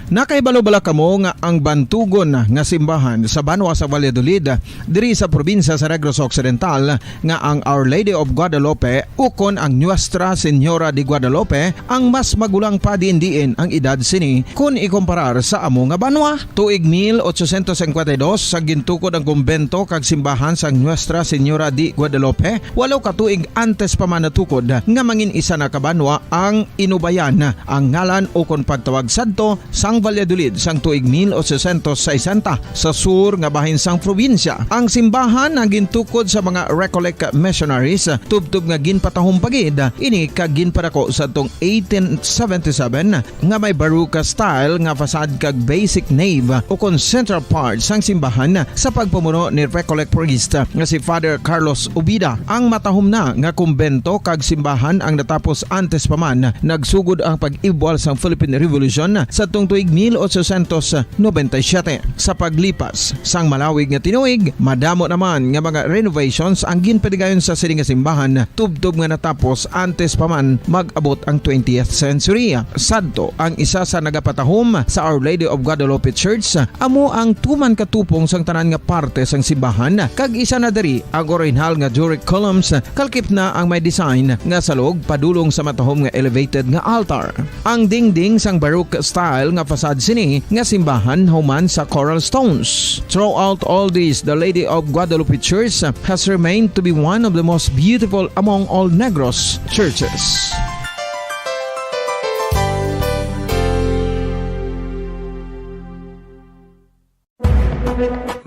Nakahibalo bala kamo nga ang bantugon nga simbahan sa banwa sa Valladolid, diri sa probinsya sa Negros Occidental, nga ang Our Lady of Guadalupe ukon ang Nuestra Señora de Guadalupe ang mas magulang pa diin-diin ang edad sini kon ikumparar sa amo nga banwa? Tuig mil ochocientos cincuenta y dos sa gintukod ang kumbento kag simbahan sang Nuestra Señora de Guadalupe, walo ka tuig antes pa man natukod nga mangin isa na ka banwa ang Inubayan, ang ngalan ukon pagtawag sadto sang Valladolid sang tuig mil ochocientos sesenta sa sur nga bahin sang probinsya. Ang simbahan ang gintukod sa mga Recollect missionaries, tubtob nga ginpatahom pa gid ini kag ginpadako sadtong eighteen seventy-seven nga may Baroque style nga facade kag basic nave ukon central part sang simbahan sa pagpamuno ni Recollect priest nga si Father Carlos Ubida. Ang matahom na nga kumbento kag simbahan ang natapos antes pa man nagsugod ang pag-ibwal sang Philippine Revolution sadtong tuig mil ochocientos noventa y siete. Sa paglipas sang malawig nga tinuig, madamo naman nga mga renovations ang ginpadigayon sa sini nga simbahan, tubtob nga natapos antes pa man mag-abot ang twentieth century. Sadto ang isa sa nagapatahom sa Our Lady of Guadalupe Church, amo ang tuman ka tupong sang tanan nga parte sang simbahan, kag isa na diri ang orihinal nga Doric columns, kalakip na ang may design nga salog padulong sa matahom nga elevated nga altar. Ang dingding sang Baroque style nga facade sini nga simbahan human sa coral stones. Throughout all this, the Lady of Guadalupe Church has remained to be one of the most beautiful among all Negros churches.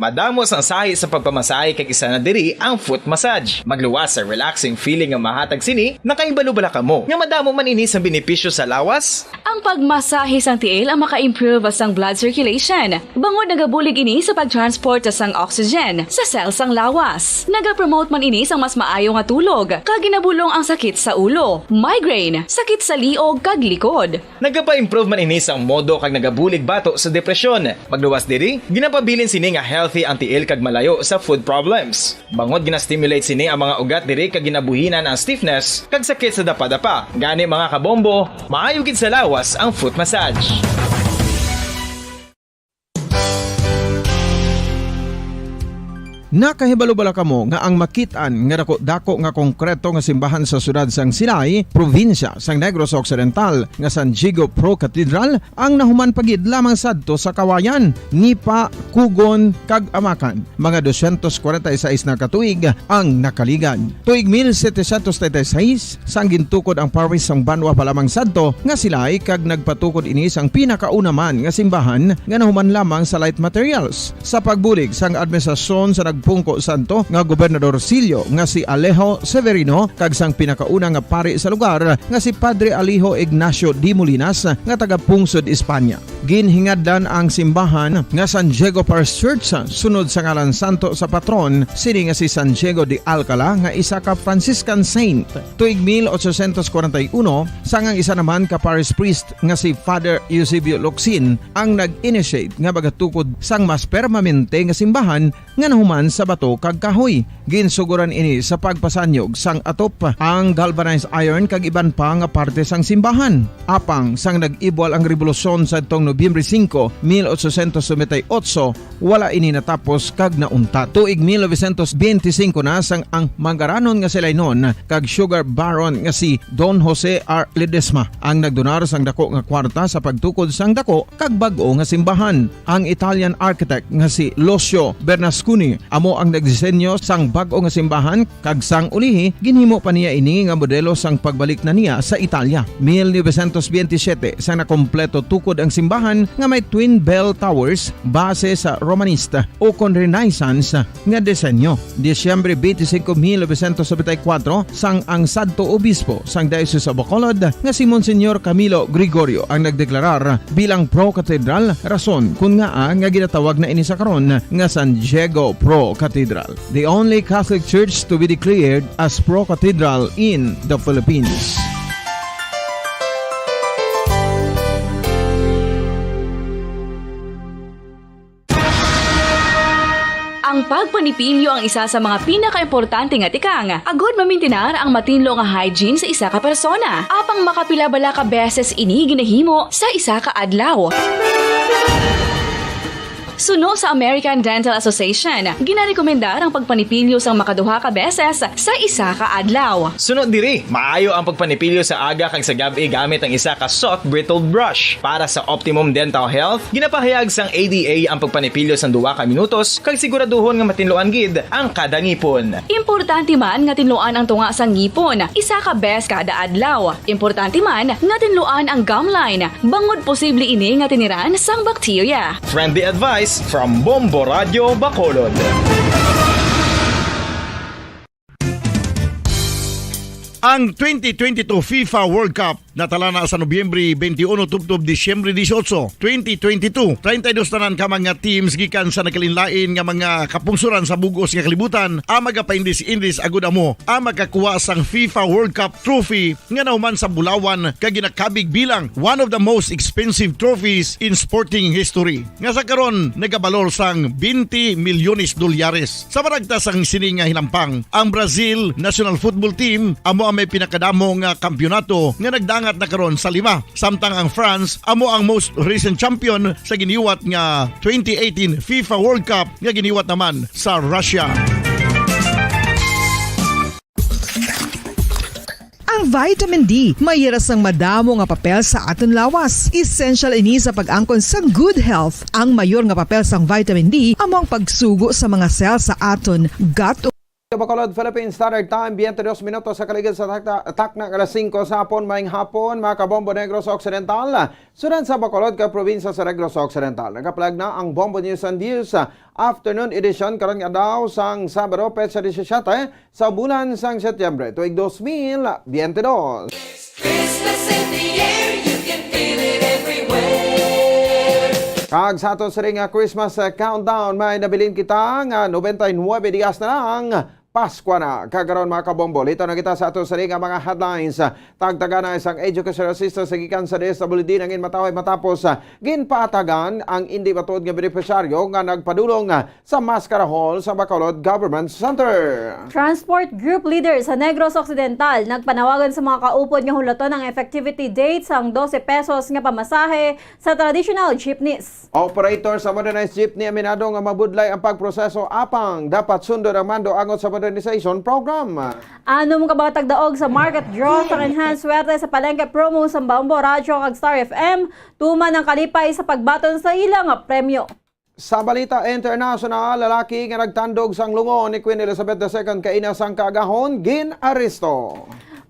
Madamo sang sahi sa pagpamasahe, kag isa na diri ang foot massage. Magluwas sa relaxing feeling nga mahatag sini. Nakahibalo bala kamo nga madamo man ini sang benepisyo sa lawas? Ang pagmasahe sang tiil ang maka-improve sang blood circulation, bangod nagabulig ini sa pag-transport sang oxygen sa cell sang lawas. Nagapromote man ini sang mas maayo nga tulog, kag ginabulong ang sakit sa ulo, migraine, sakit sa liog, kag likod. Nagapa-improve man ini sang modo kag nagabulig bato sa depresyon. Magluwas diri, ginapabilin sini nga healthy ang tiil kag malayo sa foot problems. Bangod gina-stimulate sini ang mga ugat diri kag ginabuhinan ang stiffness kag sakit sa dapadapa. Gani, mga kabombo, maayo gid sa lawas ang foot massage. Nakahibalo bala kamo nga ang makit-an nga dako-dako nga konkreto nga simbahan sa siyudad sang Silay, probinsya sang Negros Occidental, nga San Diego Pro Cathedral, ang nahuman pa gid lamang sadto sa kawayan, nipa, kugon, kag amakan? Mga dosyentos kwarenta y seis na ka tuig ang nakaligad. Tuig mil setecientos treinta y seis, sang gintukod ang parish sang banwa pa lamang sadto nga Silay, kag nagpatukod ini sang pinakauna man nga simbahan nga nahuman lamang sa light materials. Sa pagbulig sang administrasyon sa nagpungko sadto nga Gobernador Sillo nga si Alejo Severino kag sang pinakauna nga pari sa lugar nga si Padre Alejo Ignacio de Molinas nga taga Pungsod, Espanya. Ginhingadlan ang simbahan nga San Diego Parish Church sunod sa ngalan santo sa patron sini nga si San Diego de Alcala nga isa ka Franciscan saint. Tuig mil ochocientos kwarenta y uno, sang ang isa naman ka parish priest nga si Father Eusebio Locsin ang nag-initiate nga magatukod sang mas permanente nga simbahan nga nahuman sa bato kag kahoy. Ginsugoran ini sa pagpasanyog sang atop, ang galvanized iron kag iban pa nga parte sang simbahan. Apang sang nag-ibwal ang rebolusyon sadtong Nobyembre singko, mil ochocientos noventa y ocho, wala ini natapos kag nauntat. Tuig mil novecientos benti singko na sang ang manggaranon nga si Lainon kag sugar baron nga si Don Jose R. Ledesma ang nagdonar sang dako nga kwarta sa pagtukod sang dako kag bag-o nga simbahan. Ang Italian architect nga si Lucio Bernasconi amo ang nagdisenyo sang bag-o nga simbahan, kag sang ulihi ginhimo pa niya ini nga modelo sang pagbalik na niya sa Italia. Mil novecientos benti siyete, sang nakompleto tukod ang simbahan nga may twin bell towers base sa Romanista o kon Renaissance nga disenyo. Disyembre twenty-five, mil novecientos noventa y cuatro, sang ang sadto obispo sang Diocese of Bacolod nga si Monsignor Camilo Gregorio ang nagdeklarar bilang Pro Cathedral, rason kun ngaa nga ginatawag na ini sa karon nga San Diego Pro Cathedral, the only Catholic Church to be declared as Pro Cathedral in the Philippines. Ang pagpanipilyo ang isa sa mga pinakaimportante nga tikang agod mamintinar ang matinlo nga hygiene sa isa ka persona. Apang makapila bala ka beses ini ginahimo sa isa ka adlaw? Suno sa American Dental Association, ginarekomendar ang pagpanipilyo sang makaduha ka beses sa isa ka adlaw. Suno diri, maayo ang pagpanipilyo sa aga kag sa gab-i gamit ang isa ka soft bristled brush. Para sa optimum dental health, ginapahayag sang A D A ang pagpanipilyo sang duha ka minutos kag siguraduhon nga matinluan gid ang kada ngipon. Importante man nga tinluan ang tunga sang ngipon isa ka bes kada adlaw. Importante man nga tinluan ang gum line, bangod posible ini nga tiniran sang bakterya. Friendly advice from Bombo Radio Bacolod. Ang twenty twenty-two FIFA World Cup natala na sa Nobyembre twenty-one tubtob Disyembre dieciocho, twenty twenty-two. Treinta y dos tanan ka mga teams gikan sa nagkalainlain nga mga kapungsoran sa bug-os nga kalibutan ang magapaindis-indis agud amo ang makakuha sang FIFA World Cup trophy nga nahuman sa bulawan kag ginakabig bilang one of the most expensive trophies in sporting history, nga sa karon nagabalor sang twenty milyones dolyares. Sa maragta sang sini nga hinampang, ang Brazil national football team amo ang may pinakadamo nga kampiyonato nga nagdangat na karon sa lima, samtang ang France amo ang most recent champion sa giniwat nga twenty eighteen FIFA World Cup nga giniwat naman sa Russia. Ang vitamin D may ira sang madamo nga papel sa aton lawas. Essential ini sa pag-angkon sang good health. Ang mayor nga papel sang vitamin D amo ang pagsugo sa mga cell sa aton gut. Bacolod, Philippine Standard Time, twenty-two minutos sa kaligid sa takna, takna nga alas singko sa hapon. Maayong hapon, mga kabombo, Negros Occidental, siyudad sa Bacolod, kag probinsya sa Negros Occidental. Nagapalag na ang Bombo News and Views, ah, afternoon edition karon nga adlaw sang Sabado, petsa disisyete sa bulan sang Setyembre, tuig dos mil biyente dos. Christmas in the air, you can feel it everywhere. Kag sa ato sini nga Christmas, uh, countdown, may nabilin kita nga noventa y nuebe dias na lang Paskwa na. Kag karon, mga kabombo, lito na kita sa ato sa nga mga headlines. Tagtagan na isang education assistance sa gikan sa D S W D nangin mataway matapos, ah, ginpaatagan ang indi matuod nga benepisyaryo nga nagpadulong, ah, sa Mascara Hall sa Bacolod Government Center. Transport group leader sa Negros Occidental nagpanawagan sa mga kaupod nga hulaton ang effectivity date sang dose pesos nga pamasahe sa traditional jeepneys. Operator sa modernized jeepney aminado nga mabudlay ang pagproseso apang dapat sundon ang mando angot sa modernization program. Anom ka mga tagdaog sa market draw sa Enhanced Swerte sa Palengke promo sa Bombo Radyo kag Star F M, tuman ang kalipay sa pagbaton sa ila nga premyo. Sa balita internasyonal, lalaki nga nagtandog sang lungon ni Queen Elizabeth the Second kaina sang kaagahon gin-aresto.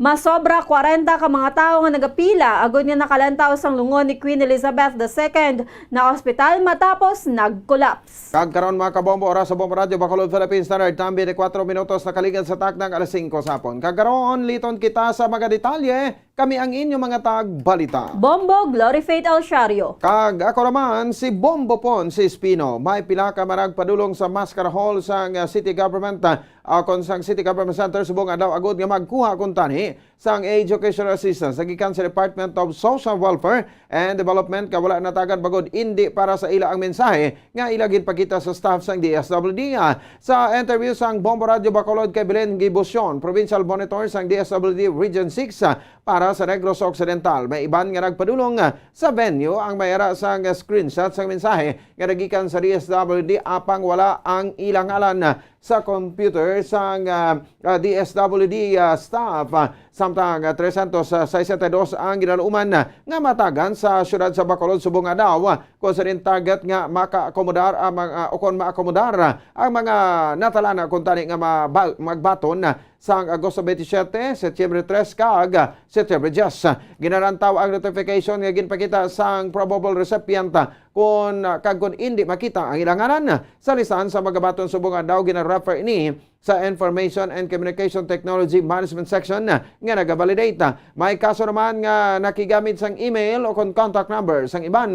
Masobra kwarenta ka mga tawo nga nagapila agod nga nakalantaw sang lungon ni Queen Elizabeth the Second na ospital matapos nag-collapse. Kag karon, mga kabombo, oras sa Bombo Radyo Bacolod, Philippine Standard Time, twenty-four minutos nakaligad sa taknang alas singko sa hapon. Kag karon, liton kita sa mga detalye. Kami ang inyo mga tagbalita. Bombo, Glory Faith Alciario. Kag ako naman si Bombo Pon, si Espino. May pila ka managpadulong sa Mascara Hall sang, ah, City Government, ah, kon sang City Government Center subong adlaw agud nga magkuha kuntani sang educational assistance sa gikan sa Department of Social Welfare and Development, nga wala natagan bangod indi para sa ila ang mensahe nga ila ginpakita sa staff sang D S W D. Ah, sa interview sang Bombo Radyo Bacolod kay Belen Gibusion, Provincial Monitor sang D S W D Region six, ah, para sa Negros Occidental. May iban nga nagpadulong, ah, sa venue ang may ara sang screenshot sang mensahe nga nagikan sa D S W D, apang wala ang ilang ngalan, ah, sa computer sang, ah, ah, D S W D, ah, staff. Ah, samtang, ah, trescientos sesenta y dos ang ginaluman, ah, nga matagan sa siyudad sa Bacolod subong adlaw, ah, kung sa din target nga makaakomodar ang mga, ah, o kon maakomodar, ah, ang mga natalana kuntani nga maba-, magbaton, ah, sang Agosto twenty-seven, Setyembre tres, kag Setyembre diyes. Ginalantaw ang notification nga ginpakita sang probable recipient, ah, kun, ah, kag kun indi makita ang ilang ngalan sa listahan sa magabaton subong adlaw, gina-refer ini sa Information and Communication Technology Management Section, ah, nga nagavalidate. May kaso naman nga nakigamit sang email o kon contact number sang iban.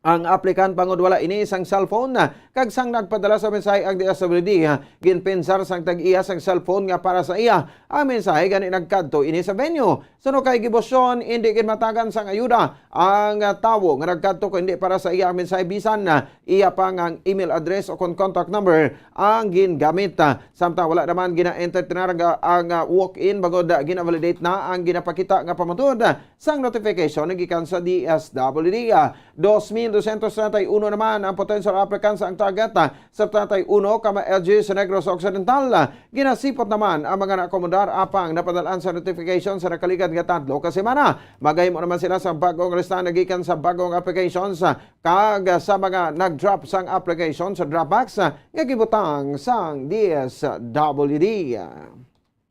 Ang applicant bangod wala ini sang cellphone, ah, kag sang nagpadala sa mensahe ang D S W D, ah, ginpinsar sang tag-iya sang cellphone nga para sa iya ang mensahe, gani nagkadto ini sa venue. Suno kay Gibusion, indi gid matagan sang ayuda ang, ah, tawo nga nagkadto, kundi para sa iya ang mensahe, bisan na iya pa nga ang email address o kon contact number ang gingamit. Ah, samtang wala naman gina-entertain ang, ah, walk-in bangod, ah, gina-validate na ang ginapakita nga pamatuod, ah, sang notification nga gikan sa D S W D. Ah, dos mil dosyentos treinta y uno naman ang potential applicants ang target, ah, sa treinta y uno ka mga L G U sa Negros Occidental. Ah, ginasipot naman ang mga naakomodar apang napadalaan sa notification sa nakaligad nga tatlo ka semana. Magahimo naman sila sa bagong listahan nga gikan sa bagong applications, ah, kag sa mga nag-drop sang application sa drop box, ah, nga gibutang sang D S W D.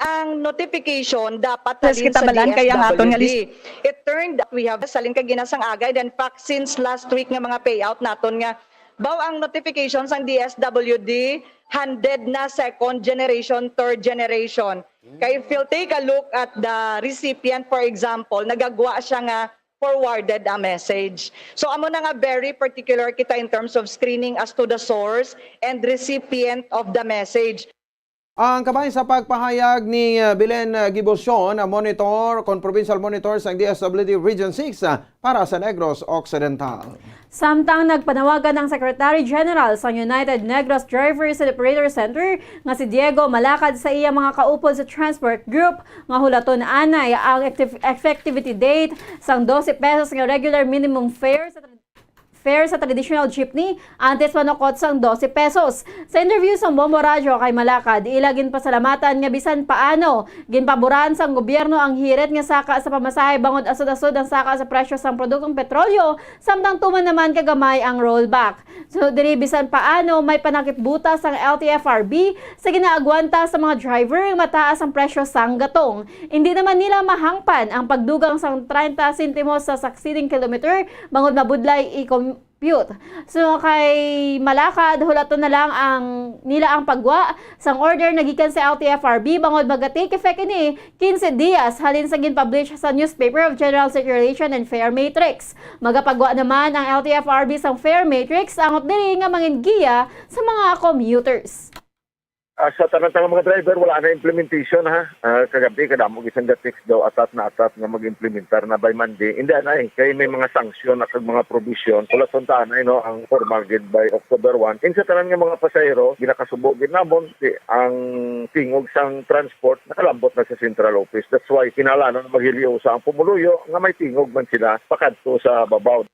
Ang notification dapat Yes, halin sa kitabalan kay ang aton nga D S W D. It turned out we have salin kag ginasang agay, then fact since last week nga mga payout naton nga baw ang notification sang D S W D handed na second generation, third generation. Kay if you'll take a look at the recipient, for example, nagagwa siya nga forwarded a message. So amo na nga very particular kita in terms of screening as to the source and recipient of the message. Ang kabay sa pagpahayag ni, uh, Belen, uh, Gibusion, ang monitor, kon provincial monitor sang D S W D Region six, uh, para sa Negros Occidental. Samtang nagpanawagan ang Secretary General sang United Negros Drivers and Operator Center nga si Diego Malakad sa iya mga kaupod sa transport group nga hulaton anay ang active-, effectivity date sang dose pesos nga regular minimum fare sa fare sa traditional jeepney antes manukot sang dose pesos. Sa interview sang Bombo Radyo kay Malakad, ila ginpasalamatan nga bisan paano ginpaboran sang gobyerno ang hirit nga saka sa pamasahe bangod asod-asod ang saka sa presyo sang produktong petrolyo, samtang tuman naman kagamay ang rollback. Sunod diri, bisan paano may panakipbutas ang L T F R B sa ginaagwanta sa mga driver nga mataas ang presyo sang gatong. Indi naman nila mahangpan ang pagdugang sang treinta sentimos sa succeeding kilometer bangod mabudlay i-compute. So kay Malakad, hulaton na lang ang nila ang pagwa sang order na gikan sa L T F R B bangod maga-take effect ini quince dias halin sa gin-publish sa Newspaper of General Circulation and Fare Matrix. Magapagwa naman ang L T F R B sang fare matrix angot diri nga mangin giya sa mga commuters. Ah, sa tanan-tanan mga driver, wala na implementation, ha. Ah, kagabi, kadamo gisang ga-text daw, atat na atat nga mag-implementar na by Monday. Hindi na eh, kay may mga sanction na kag mga provision. Kulason ta na, no, ang formal gid by October one. In sa tanan nga mga pasahero, ginakasubo gid namon si ang tingog sang transport nakalambot na sa central office. That's why kinahanglan na maghilyo sa ang pumuluyo nga may tingog man sila pakadto sa babaw.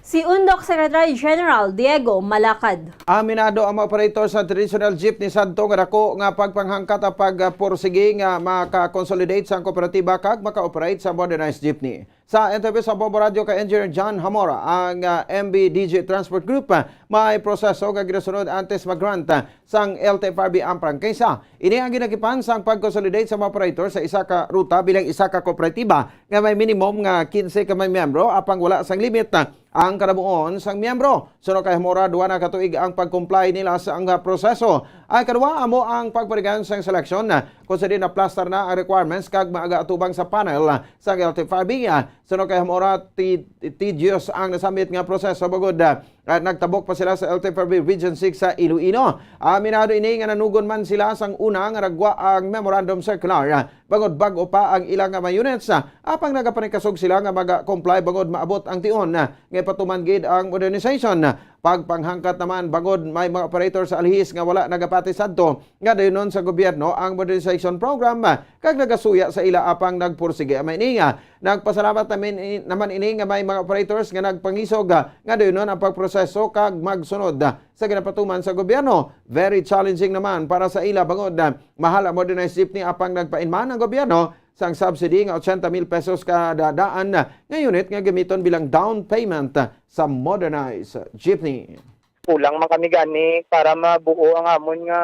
Si Undok Secretary General Diego Malacad. Aminado ang mga operator sa traditional jeepney sadto nga dako nga pagpanghangkat ang pagpursigi nga maka-consolidate sang kooperatiba kag maka-operate sa modernized jeepney. Sa interview sa Bombo Radio kay Engineer John Hamora, ang, ah, M B D G Transport Group, ah, may proseso nga ginasunod antes mag-grant, ah, sang L T F R B ang prangkisa. Ini ang ginagipan sang pag-consolidate sa mga operator sa isa ka ruta bilang isa ka kooperatiba nga may minimum nga quince ka may miyembro, apang wala sang limit, ah, ang kalabuon sang miyembro. Suno kay Hamora, duha na ka tuig ang pag-comply nila sa ang, ah, proseso. Ang kadua amo ang pagparigan sang seleksyon, ah, kung sa diin naplastar na ang requirements kag maaga atubang sa panel, ah, sang L T F R B, ah. Suno kay Hamora, ti-, tedious ang nasambit nga proseso bangod, ah, ah, nagtabok pa sila sa L T F R B Region six sa Iloilo. Aminado ini nga nanugon man sila sang una nga nagwa ang memorandum circular, ah, bangod bag-o pa ang ila nga mga units, ah, apang nagapanikasog sila nga maga-comply bangod maabot ang tion, ah, nga ipatuman gid ang modernization. Pagpanghangkat naman bangod may mga operator sa Alihis nga wala nagapati sadto nga dayunon sa gobyerno ang modernization program, ah, kag nagasuya sa ila apang nagpursige ang maininga. Nagpasalamat namin i-, naman ini nga may mga operators nga nagpangisog, ah, nga dayunon ang pagproseso kag magsunod, ah, sa ginapatuman sa gobyerno. Very challenging naman para sa ila bangod, ah, mahal ang modernized jeepney apang nagpainman ang gobyerno sang subsidy nga ochenta mil pesos kada daan, ah, nga unit nga gamiton bilang down payment, ah, sa modernized jeepney. Kulang man kami gani para mabuo ang amon nga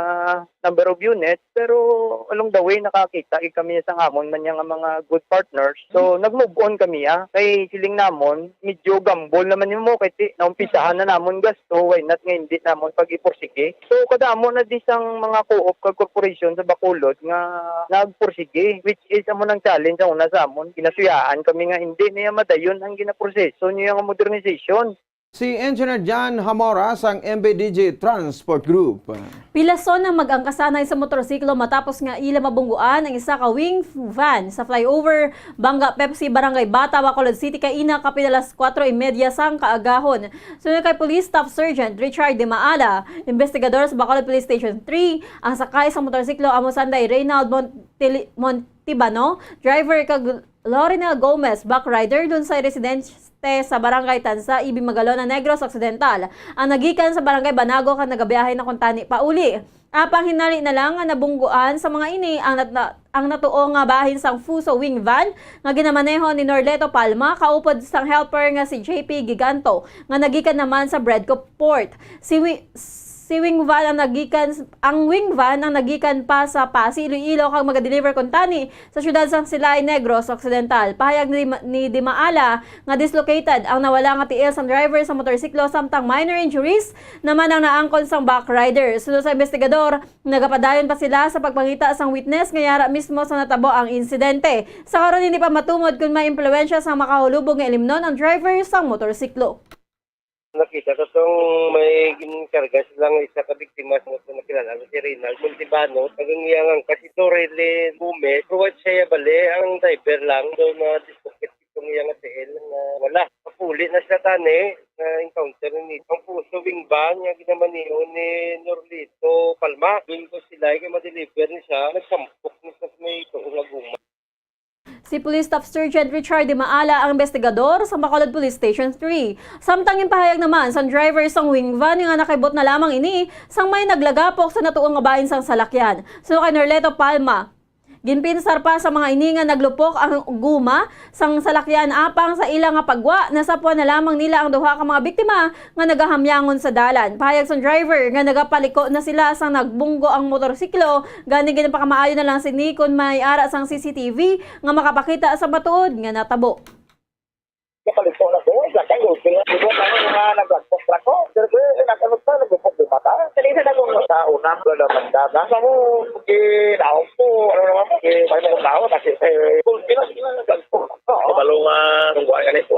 number of units, pero along the way nakakita gid kami sang amon man nga mga good partners. So, nag-move on kami, ah. Kay siling namon, medyo gamble naman nimo kay ti-, naumpisahan na namon gasto, why not nga hindi namon pag-ipursige? So, kadamo na di sang mga co-op kag corporation sa Bacolod nga nagpursige, which is amo nang challenge ang una sa amon. Ginasuyaan kami nga hindi niya madayon ang ginaproseso niya nga modernization. Si Engineer John Hamora sang M B D G Transport Group. Pilason ang mag-angkasanay sa motorsiklo matapos nga ila mabungguan ang isa ka wing van sa flyover Banga Pepsi, Barangay Bata, Bacolod City, kaina kapin alas kuwatro y media sang kaagahon. Suno kay Police Staff Sergeant Richard De Maala, investigador sa Bacolod Police Station three, ang sakay sa motorsiklo amo sanday Reynald Montili-, Montibano, driver, kag Lorinel Gomez, back rider, Lunsay residente sa Barangay Tansa, Ibi, Magalona, Negros Occidental, ang nagikan sa Barangay Banago kag nagabiyahe na kuntani pauli. Apang hinali na lang nga nabungguan sa mga ini ang nat-, ang natuo nga bahin sang Fuso wing van nga ginamaneho ni Norleto Palma kaupod sang helper nga si J P Giganto nga nagikan naman sa Bredco Port. Si wi-, si wing van ang nagikan, ang wing van ang nagikan pa sa Pasi, Iloilo, kag magadeliver kuntani sa siyudad sang Silay, Negros Occidental. Pahayag ni, ni Dimaala nga dislocated ang nawala nga tiil sang driver sa motorsiklo, samtang minor injuries naman ang naangkon sang back rider. Suno sa investigador, nagapadayon pa sila sa pagpangita sang witness nga yara mismo sa natabo ang insidente. Sa karon, hindi pa matumod kon may impluwensya sang makahulubog nga ilimnon ang driver sang motorsiklo. Nakita ko tong may ginkarga silang isa ka biktima sa motor nga kilala nga si Reynald Montibano, kag ang iyang angkas si Dorelyn Gomez. Provide siya bali ang driver lang, daw na-dislocate itong iyang tiil nga wala. Kapuli na siya tani nga encounter ni ang Fuso wing van nga ginamaneho ni Norlito Palma. Wing ko sila kay ma-deliver ni siya, nagsampok ni sa may tuo nga guma. Si Police Staff Sergeant Richard De Maala ang investigador sa Bacolod Police Station three. Samtang ginpahayag naman sang driver sang wing van nga nakahibot na lamang ini sang may naglagapok sa natuo nga bahin sang salakyan. Suno kay Norleto Palma, ginpinsar pa sa mga ini nga naglupok ang guma sang salakyan, apang sa ila nga pagwa, nasapwan na lamang nila ang duha ka mga biktima nga nagahamyangon sa dalan. Pahayag sang driver nga nagapaliko na sila sang nagbunggo ang motorsiklo, gani ginapakamaayo na lang sini kon may ara sang C C T V nga makapakita sa matuod nga natabo. Nakaliko na ko, sa kayo, sila, di ba, ano, mga nagagpok na ko. Pero, eh, nagano pa, nagpok di mata. Kanina na kung sa unang, wala naman dada. Sa mo, eh, naon po, ano naman po, eh, may mga tao, kasi, eh, kung sila, sila nagagpok. Oo. Kabalo nga, kung buhay ka nito.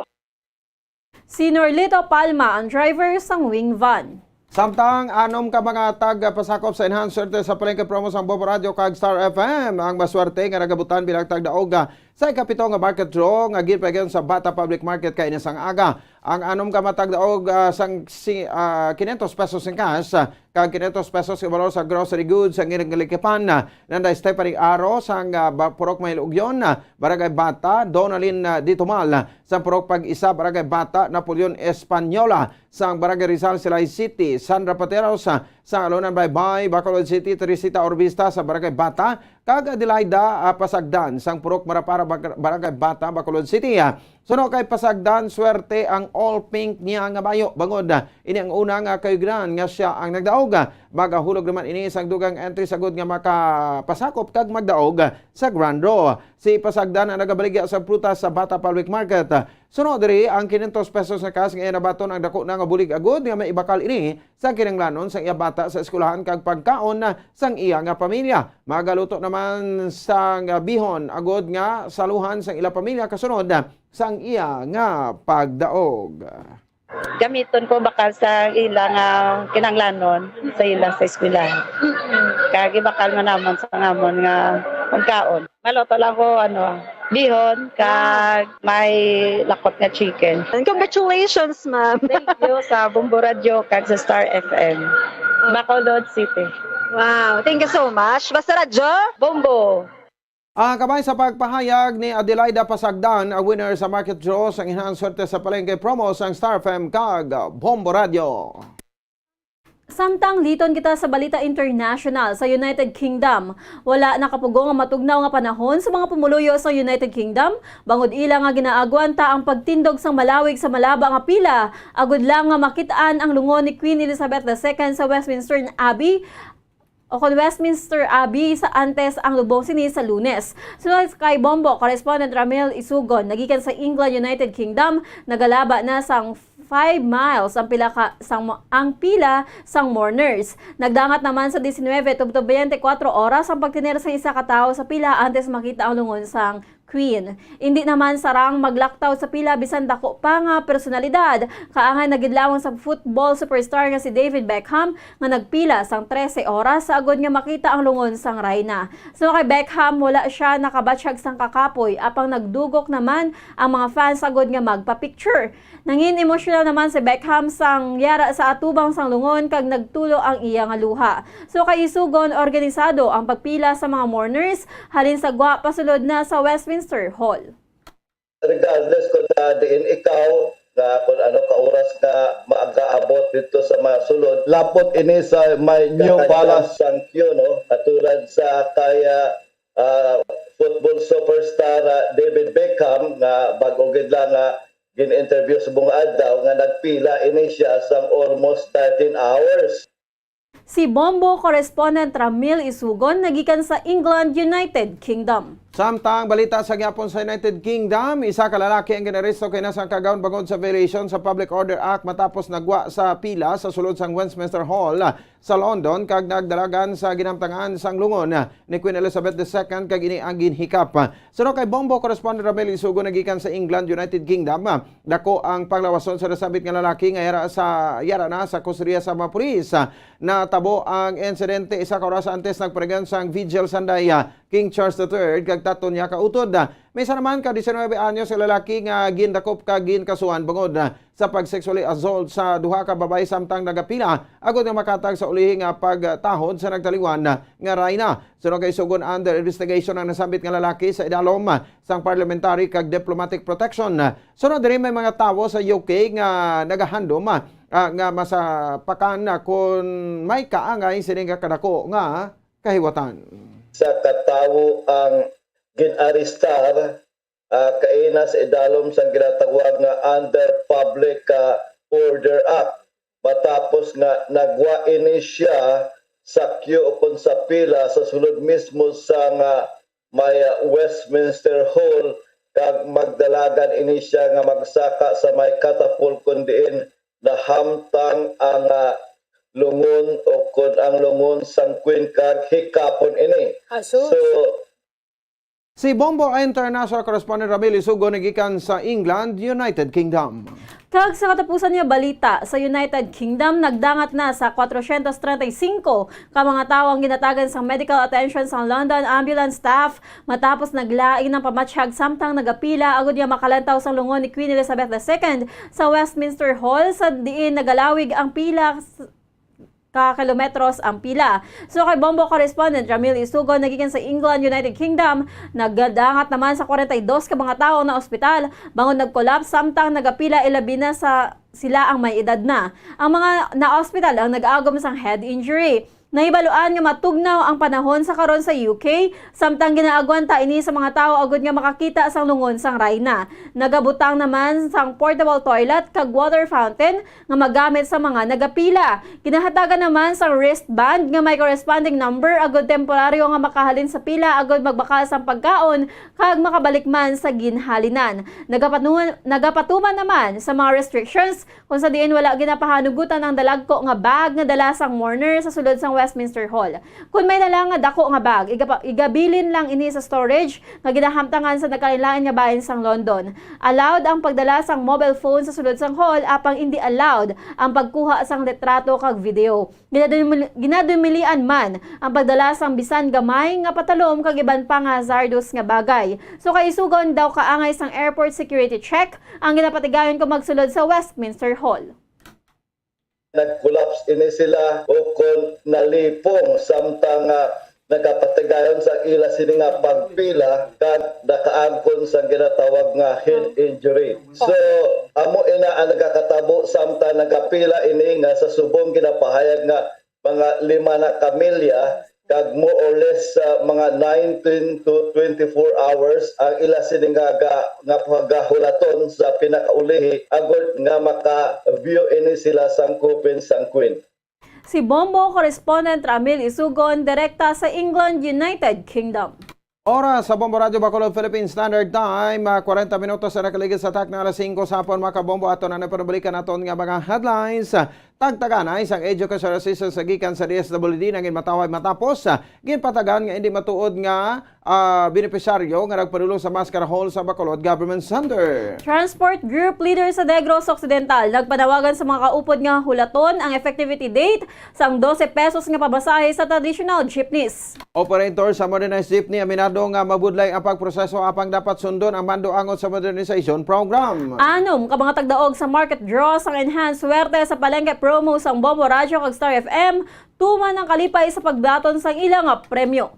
Si Norlito Palma ang driver sang wing van. Samtang anom ka mga tagpasakop sa Enhanced Swerte sa Palengke Promo sang Bombo Radio kag Star F M ang maswerte nga nagabutan bilang tagdaog, ah, sa ikapito nga market draw nga ginpahigayon sa Bata Public Market kaina sang aga. Ang anom ka matagdaog, ah, sang si, ah, quinientos pesos in cash, ah, kag quinientos pesos nga balor sa grocery goods ang ilang gilikipan, ah, Nanday Stephanie Aro sang, ah, ba-, Purok Mailugyon, ah, Barangay Bata, Donalyn, ah, Ditumal, ah, sang Purok Pag-isa, Barangay Bata, Napoleon Española, sang Barangay Rizal, Silay City, Sandra Pateros, ah, sang Alonan Baybay, Bacolod City, Teresita Orbista sa Barangay Bata, kag Adelaida, ah, Pasagdan sang Purok Marapara, Bag-, Barangay Bata, Bacolod City, ah. Suno kay Pasagdan, swerte ang all pink niya nga bayo. Bangod, ah, ini ang una nga kayugnan nga sia ang nagdaog, ah. Magahulog naman ini sang dugang entry sagod nga makapasakop kag magdaog, ah, sa grand draw. Si Pasagdan ang nagabaligya sa prutas sa Bata Public Market. Suno diri ang quinientos pesos nga cash nga iya nabaton ang dako na nga bulig agud nga maibakal ini sa kinahanglanon sang iya bata sa eskwelahan kag pagkaon sang iya nga pamilya. Magaluto naman sang bihon agud nga saluhan sang ila pamilya kasunod sang iya nga pagdaog. Gamiton ko bakal sa ila nga kinahanglanon sa ila sa eskwelahan. Kag ibakal man namon sa amon nga pagkaon. Maluto lang ko, ano, bihon, kag may lakot nga chicken. And congratulations, ma'am. Thank you sa Bombo Radio kag sa Star F M. Bacolod City. Wow, thank you so much. Basta Radyo, Bombo. Ah, kabay sa pagpahayag ni Adelaida Pasagdan, ang winner sa market draw sang Enhanced Swerte sa Palengke Promo sang Star F M kag Bombo Radio. Samtang liton kita sa balita international sa United Kingdom, wala nakapugong ang matugnaw nga panahon sa mga pumuluyo sa United Kingdom, bangod ila nga ginaagwanta ang pagtindog sang malawig sa malaba nga pila agud lang nga makit-an ang lungon ni Queen Elizabeth the Second sa Westminster Abbey o kon Westminster Abbey sa antes ang lubong sini sa Lunes. Sunod kay Bombo, correspondent Ramil Isugon, nagikan sa England, United Kingdom, nagalaba na sang five miles ang pila ka, sang mo-, ang pila sang mourners. Nagdangat naman sa diecinuebe tubtob beintikwatro oras ang pagtener sang isa ka tawo sa pila antes makita ang lungon sang Queen. Indi naman sarang maglaktaw sa pila bisan dako pa nga personalidad, kaangay na gid lamang sa football superstar nga si David Beckham nga nagpila sang trese oras sa agod nga makita ang lungon sang rayna. Suno kay Beckham, wala sia nakabatsyag sang kakapoy, apang nagdugok naman ang mga fans agod nga magpa-picture. Nangin emosyonal naman si Beckham sang yara sa atubang sang lungon kag nagtulo ang iya nga luha. So kay Isugon, organisado ang pagpila sa mga mourners halin sa gwa pasulod na sa Westminster Hall. Regardless kung na diin ikaw, nga kung ano ka oras nga magaabot dito sa mga sulod. Lapot ini sa may New Palace. Sang Q, no? Katulad sa kaya, ah, football superstar, ah, David Beckham, nga bago gid lang nga gin-interview sa buong adlaw, nga nagpila ini siya sang almost thirteen hours. Si Bombo correspondent Ramil Isugon nagikan sa England, United Kingdom. Samtang balita sa gihapon sa United Kingdom, isa ka lalaki ang ginaresto kay nasang kagaon bangod sa violation sa Public Order Act matapos nagwa sa pila sa sulod sang Westminster Hall sa London kag nagdalagan sa ginamtangan sang lungon ni Queen Elizabeth the Second kag ini ang ginhikap. Suno kay Bombo correspondent Ramil Isugon nagikan sa England, United Kingdom, dako ang panglawason sa nasambit nga lalaki nga yara sa, yara na sa kustodiya sa mga pulis. Natabo ang insidente isa ka oras antes nagparigan sang vigil Sunday, ah, King Charles the Third kag tatlo niya ka utod. May isa naman ka diecinuebe anyos nga lalaki nga gindakop kag ginkasuhan bangod, ah, sa pag-sexually assault sa duha ka babayi samtang nagapila agod nga makatag sa ulihi nga pagtahod sa nagtaliwan nga rayna. Suno kay Isugon, under investigation ang nasambit nga lalaki sa idalom sang parliamentary kag diplomatic protection. Sunod diri, may mga tawo sa U K nga nagahandom, ah, nga masapakan, ah, kon may kaangay sini nga kadako nga kahiwatan. Sa katawo ang gin-arestar, ah, kaina sa idalom sang ginatawag nga under Public, ah, Order Act, matapos nga nagwa ini siya sa queue o kon sa pila sa sulod mismo sa nga may, ah, Westminster Hall, kag magdalagan ini siya nga magsaka sa may catapult, kun diin nahamtang ang, ah, lungon o kon ang lungon sang Queen kag hikapon ini. Asus. So, Si Bombo International Correspondent Ramil Isugo nagikan sa England, United Kingdom. Kag sa katapusan nga balita, sa United Kingdom, nagdangat na sa kwatrocientos treinta y cinco ka mga tawo ang ginatagan sang medical attention sang London ambulance staff matapos naglain ang pamatsyag samtang nagapila agud nga makalantaw sang lungon ni Queen Elizabeth the Second sa Westminster Hall, sa diin nagalawig ang pila s-, ka kilometros ang pila. So, kay Bombo correspondent Ramil Isugo, nagikan sa England, United Kingdom, nagdangat naman sa kwarenta y dos ka mga tawo na ospital bangod nag-collapse samtang nagapila, ilabi na sa sila ang may edad na. Ang mga na-ospital ang nag-agom sang head injury. Nahibaluan nga matugnaw ang panahon sa karon sa U K, samtang ginaagwanta ini sa mga tawo agud nga makakita sang lungon sang rayna. Nagabutang naman sang portable toilet kag water fountain nga magamit sa mga nagapila. Ginahatagan naman sang wristband nga may corresponding number agud temporaryo nga makahalin sa pila agud magbakal sang pagkaon kag makabalik man sa ginhalinan. Nagapanu-, nagapatuman naman sa mga restrictions kung sa diin wala ginapahanugutan ang dalagko nga bag nga dala sang mourner sa sulod sang Westminster Hall. Kon may dala nga dako nga bag, igapa-, igabilin lang ini sa storage nga ginahamtangan sa nagkalain-lain nga bahin sang London. Allowed ang pagdala sang mobile phone sa sulod sang hall, apang indi allowed ang pagkuha sang litrato kag video. Ginadumil-, ginadumilian man ang pagdala sang bisan gamay nga patalom kag iban pa nga hazardous nga bagay. So, kaisugon daw kaangay sang airport security check ang ginapatigayon kon magsulod sa Westminster Hall. Nag-collapse ini sila o kon nalipong samtang, ah, nagapatigayon sa ila sini nga pagpila kag nakaangkon sang ginatawag nga head injury. So, amo ina ang nagakatabo samtang nagapila ini nga sa subong ginapahayag nga mga lima na ka milya kag more or less, ah, mga nineteen to twenty-four hours ang ila sini nga ga-, nga pagahulaton sa pinakaulihi agod nga maka-view ini sila sang coffin sang Queen. Si Bombo correspondent Ramil Isugon, direkta sa England, United Kingdom. Oras sa Bombo Radyo Bacolod, Philippine Standard Time, ah, kwarenta minutos na nakaligid sa takna alas singko sa hapon, mga kabombo. Ato na na panabalikan naton nga mga headlines. Tagtaganay sang educational assistance sa gikan sa D S W D nangin matawag matapos, ah, ginpatagan nga indi matuod nga, ah, benepisyaryo nga nagpadulong sa Mascara Hall sa Bacolod Government Center. Transport Group Leader sa Negros Occidental nagpanawagan sa mga kaupod nga hulaton ang effectivity date sang dose pesos nga pamasahe sa traditional jeepneys. Operator sa modernized jeepney aminado nga mabudlay ang pagproseso apang dapat sundon ang mando angot sa modernization program. Anom ka mga tagdaog sa market draw sang Enhance Suwerte sa Palengke promo sang Bombo Radyo kag Star F M tuman ang kalipay sa pagbaton sang ila nga premyo.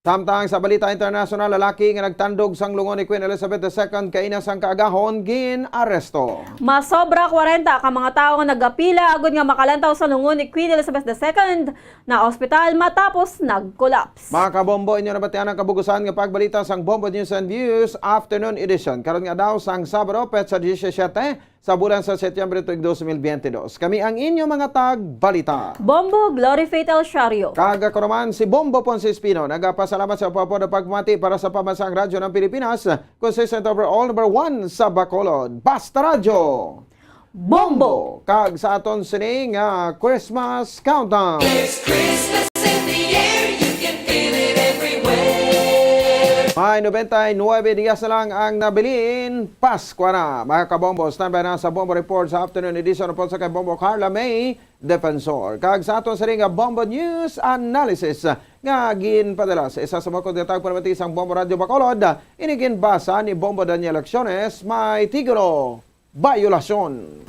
Samtang sa balita internasyonal, lalaki nga nagtandog sang lungon ni Queen Elizabeth the Second kaina sang kaagahon gin-aresto. Masobra kwarenta ka mga tawo nga nagapila agud nga makalantaw sa lungon ni Queen Elizabeth the Second na ospital matapos nag-collapse. Mga kabombo, inyo nabatian ang kabugusan nga pagbalita sang Bombo News and Views Afternoon Edition. Karon nga daw sang Sabado, petsa disisyete sa bulan sa Setyembre tuig dos mil biyente dos. Kami ang inyo mga tagbalita. Bombo Glory Fatal Shario. Kag ako naman si Bombo Ponce Espino. Nagapasalamat sa pagpapod pagmati para sa Pambansang Radyo ng Pilipinas, consistent overall, number one sa Bacolod. Basta Radyo! Bombo! Kag sa aton sini nga Christmas Countdown. There's Christmas in the air, you can feel it everywhere. May nobenta y nuebe dias na lang ang nabilin, Paskwa na. Mga kabombo, standby na sa Bombo Report sa afternoon edition upod sa kay Bombo Carla May Defensor. Kag sa aton sini nga Bombo News Analysis nga ginpadala sa isa sa mga kontraktang pamati sang Bombo Radyo Bacolod, ini ginbasa ni Bombo Daniel Acciones, may titulo, Bayolasyon.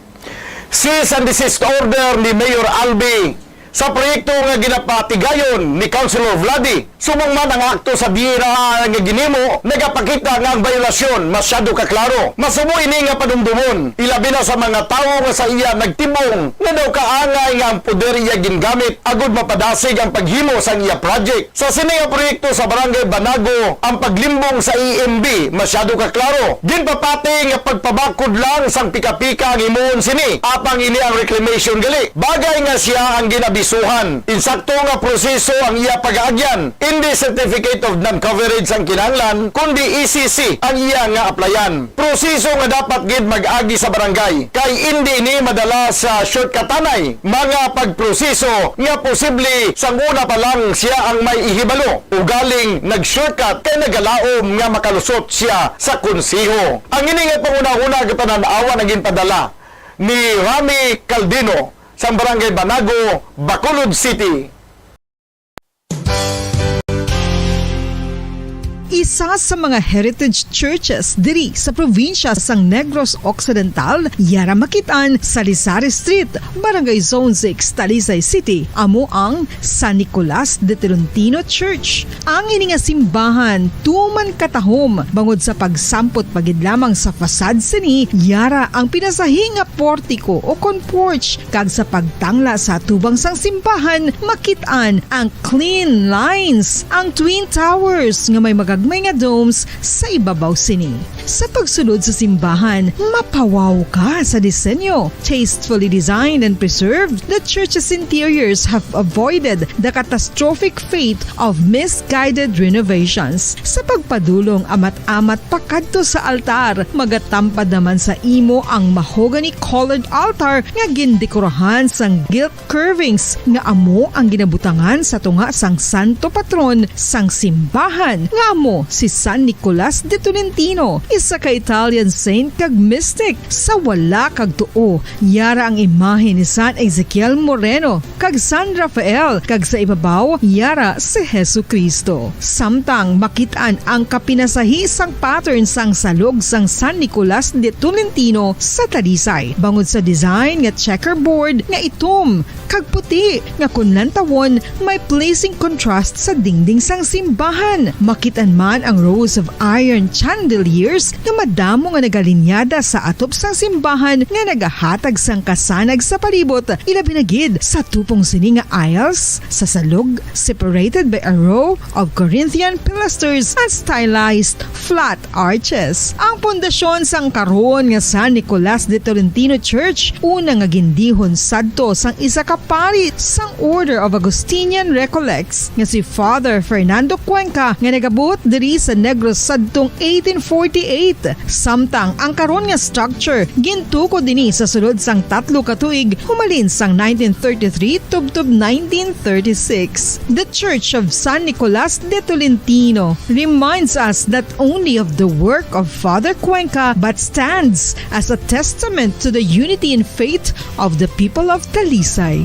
Cease and desist order ni Mayor Albi sa proyekto nga ginapatigayon ni Councilor Vladi. Subong man ang akto sa D N R nga ginhimo nagapakita nga ang bayolasyon masyado ka klaro. Masubo ini nga padumdomon, ilabi na sa mga tawo nga sa iya nagtibong nga daw kaangay nga ang poder iya gingamit agud mapadasig ang paghimo sang iya project. Sa sini nga proyekto sa Barangay Banago ang paglimbong sa E M B, masyado ka klaro. Ginpapati nga pagpabakod lang sang pika-pika ang himuon sini, apang ini ang reclamation gali. Bagay nga sia ang ginabi Isuhan, insakto nga proseso ang iya pag-aagyan. Indi certificate of non-coverage ang kinahanglan, kundi E C C ang iya nga applyan. Proseso nga dapat gid mag-agi sa barangay, kay indi ini madala sa shortcutanay mga pagproseso nga posible sang una pa lang siya ang may ihibalo. Ugaling nag-shortcut kay nagalaom nga makalusot siya sa konseho. Ang ini nga panghunahuna gatanan-awan ang ginpadala ni Rami Caldino sang Barangay Banago, Bacolod City. Isa sa mga heritage churches diri sa probinsya sang Negros Occidental, yara makit-an sa Lisari Street, Barangay Zone six, Talisay City, amo ang San Nicolas de Tolentino Church. Ang ini nga simbahan tuman katahom bangod sa pagsampot pa gid lamang sa facade sini, yara ang pinasahi nga portiko o kon porch, kag sa pagtangla sa atubang sang simbahan makit-an ang clean lines, ang twin towers nga may magagmay nga domes sa ibabaw sini. Sa pagsulod sa simbahan, mapawaw ka sa disenyo. Tastefully designed and preserved, the church's interiors have avoided the catastrophic fate of misguided renovations. Sa pagpadulong amat-amat pakadto sa altar, magatampad naman sa imo ang mahogany-colored altar nga gindekorahan sang gilt curvings nga amo ang ginabutangan sa tunga sang santo patron sang simbahan, nga amo si San Nicolas de Tolentino, isa ka Italian saint kag mystic. Sa wala kag tuo, yara ang imahe ni San Ezekiel Moreno kag San Rafael, kag sa ibabaw, yara si Jesu-Cristo. Samtang makit-an ang kapinasahi sang pattern sang salog sang San Nicolas de Tolentino sa Talisay, bangod sa design nga checkerboard nga itom kag puti, nga kon lantawon, may pleasing contrast sa dingding sang simbahan. Makit-an man ang rows of iron chandeliers nga madamo nga nagalinyada sa atop sang simbahan nga nagahatag sang kasanag sa palibot, ilabi na gid sa tupong sini nga aisles sa salog, separated by a row of Corinthian pilasters and stylized flat arches. Ang pundasyon sang karon nga San Nicolas de Tolentino Church, una nga gindihon sadto sang isa ka pari sang Order of Augustinian Recollects nga si Father Fernando Cuenca, nga nagabot diri sa Negros sadtong eighteen forty-eight. Samtang ang karon nga structure gintukod ini sa sulod sang tatlo ka tuig, humalin sang nineteen thirty-three tubtob nineteen thirty-six. The Church of San Nicolas de Tolentino reminds us not only of the work of Father Cuenca, but stands as a testament to the unity in faith of the people of Talisay.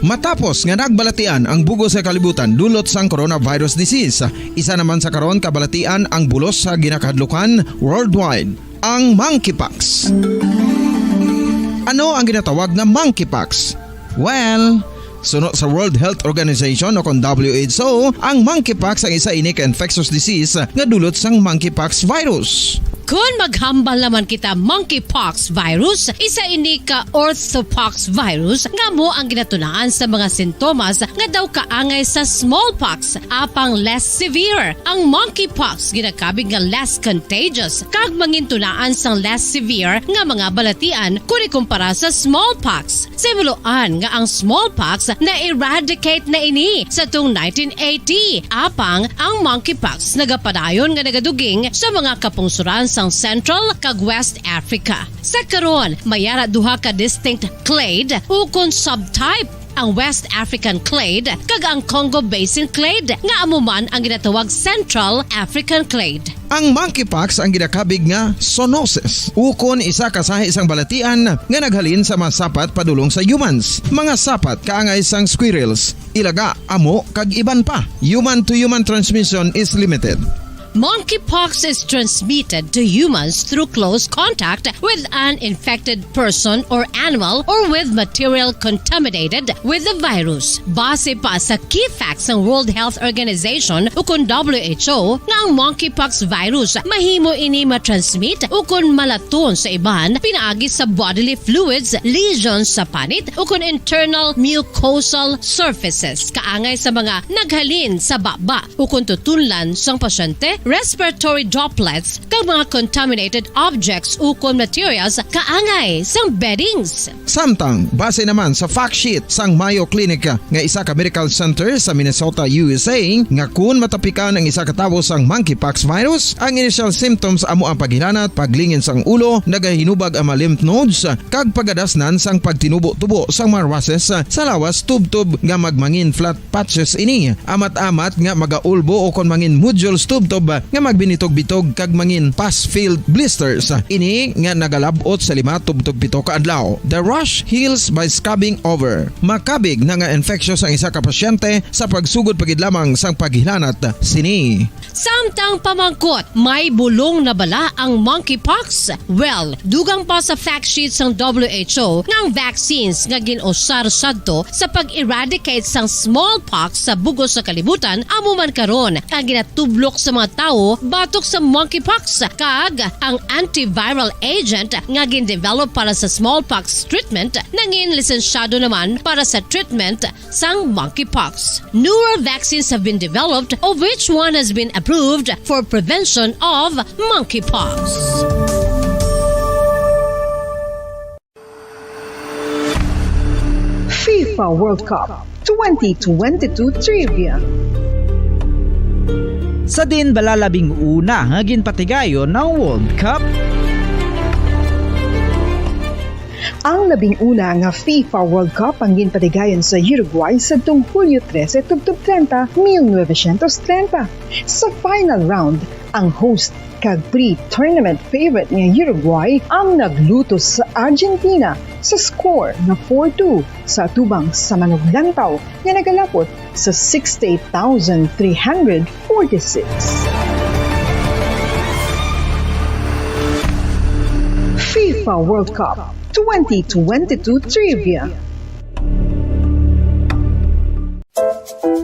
Matapos nga nagbalatian ang bug-os nga kalibutan dulot sang coronavirus disease, isa naman sa karon kabalatian ang bulos sa ginakahadlukan worldwide, ang monkeypox. Ano ang ginatawag na monkeypox? Well, suno sa World Health Organization o kon W H O, ang monkeypox ang isa ini ka infectious disease nga dulot sang monkeypox virus. Kon maghambal naman kita, monkeypox virus, isa ini ka orthopox virus nga amo ang ginatunaan sa mga sintomas nga daw kaangay sa smallpox, apang less severe. Ang monkeypox ginakabig nga less contagious kag mangintunaan sang less severe nga mga balatian kon ikumpara sa smallpox. Sa himuloan nga ang smallpox na-eradicate na ini sa tung nineteen eighty, apang ang monkeypox nagapadayon nga nagaduging sa mga kapungsoran sang Central kag West Africa. Sa karon, may ara duha ka distinct clade ukon subtype, ang West African clade kag ang Congo Basin clade, nga amo man ang ginatawag Central African clade. Ang monkeypox ang ginakabig nga zoonosis, ukon isa ka sahi sang balatian nga naghalin sa mga sapat padulong sa humans, mga sapat kaangay sang squirrels, ilaga, amo, kag iban pa. Human to human transmission is limited. Monkeypox is transmitted to humans through close contact with an infected person or animal or with material contaminated with the virus. Base pa sa key facts sang World Health Organization ukon W H O nga ang monkeypox virus mahimo ini matransmit ukon malaton sa iban pinaagi sa bodily fluids, lesions sa panit ukon internal mucosal surfaces, kaangay sa mga naghalin sa baba ukon tutunlan sang pasyente, respiratory droplets, kag mga contaminated objects ukon materials kaangay sang beddings. Samtang, base naman sa fact sheet sang Mayo Clinic nga isa ka medical center sa Minnesota, U S A, nga kun matapikan ang isa ka tawo sang monkeypox virus, ang initial symptoms amo ang paghilanat, paglingin sang ulo, nagahinubag ang mga lymph nodes, kag pagadasnan sang pagtinubo-tubo sang mga rushes sa lawas tubtob nga magmangin flat patches ini, amat-amat nga magaulbo ukon mangin nodules tubtob nga magbinitog-bitog kag mangin pus-filled blisters. Ini nga nagalab-ot sa lima tubtob pito ka adlaw. The rash heals by scabbing over. Makabig na nga infectious ang isa ka pasyente sa pagsugod pa gid lamang sang paghilanat sini. Samtang pamangkot, may bulong na bala ang monkeypox? Well, dugang pa sa fact sheet sang W H O nga ang vaccines nga gin-usar sadto sa pag-eradicate sang smallpox sa bug-os sa kalibutan amo man karon ang ginatublok sa mga tawo batok sa monkeypox, kag ang antiviral agent nga gin-develop para sa smallpox treatment nangin lisensyado naman para sa treatment sang monkeypox. Newer vaccines have been developed, of which one has been approved for prevention of monkeypox. FIFA World Cup twenty twenty-two Trivia. Sa din bala labing una nga ginpatigayon ang World Cup? Ang labing una nga FIFA World Cup ang ginpatigayon sa Uruguay sadtong Hulyo trese tubtob treinta, mil novecientos treinta. Sa final round, ang host kag pre-tournament favorite nga Uruguay ang naglutos sa Argentina sa score nga four two sa atubang sa manuglantaw nga nagalapot sa sixty-eight thousand three hundred forty-six. FIFA World Cup twenty twenty-two Trivia.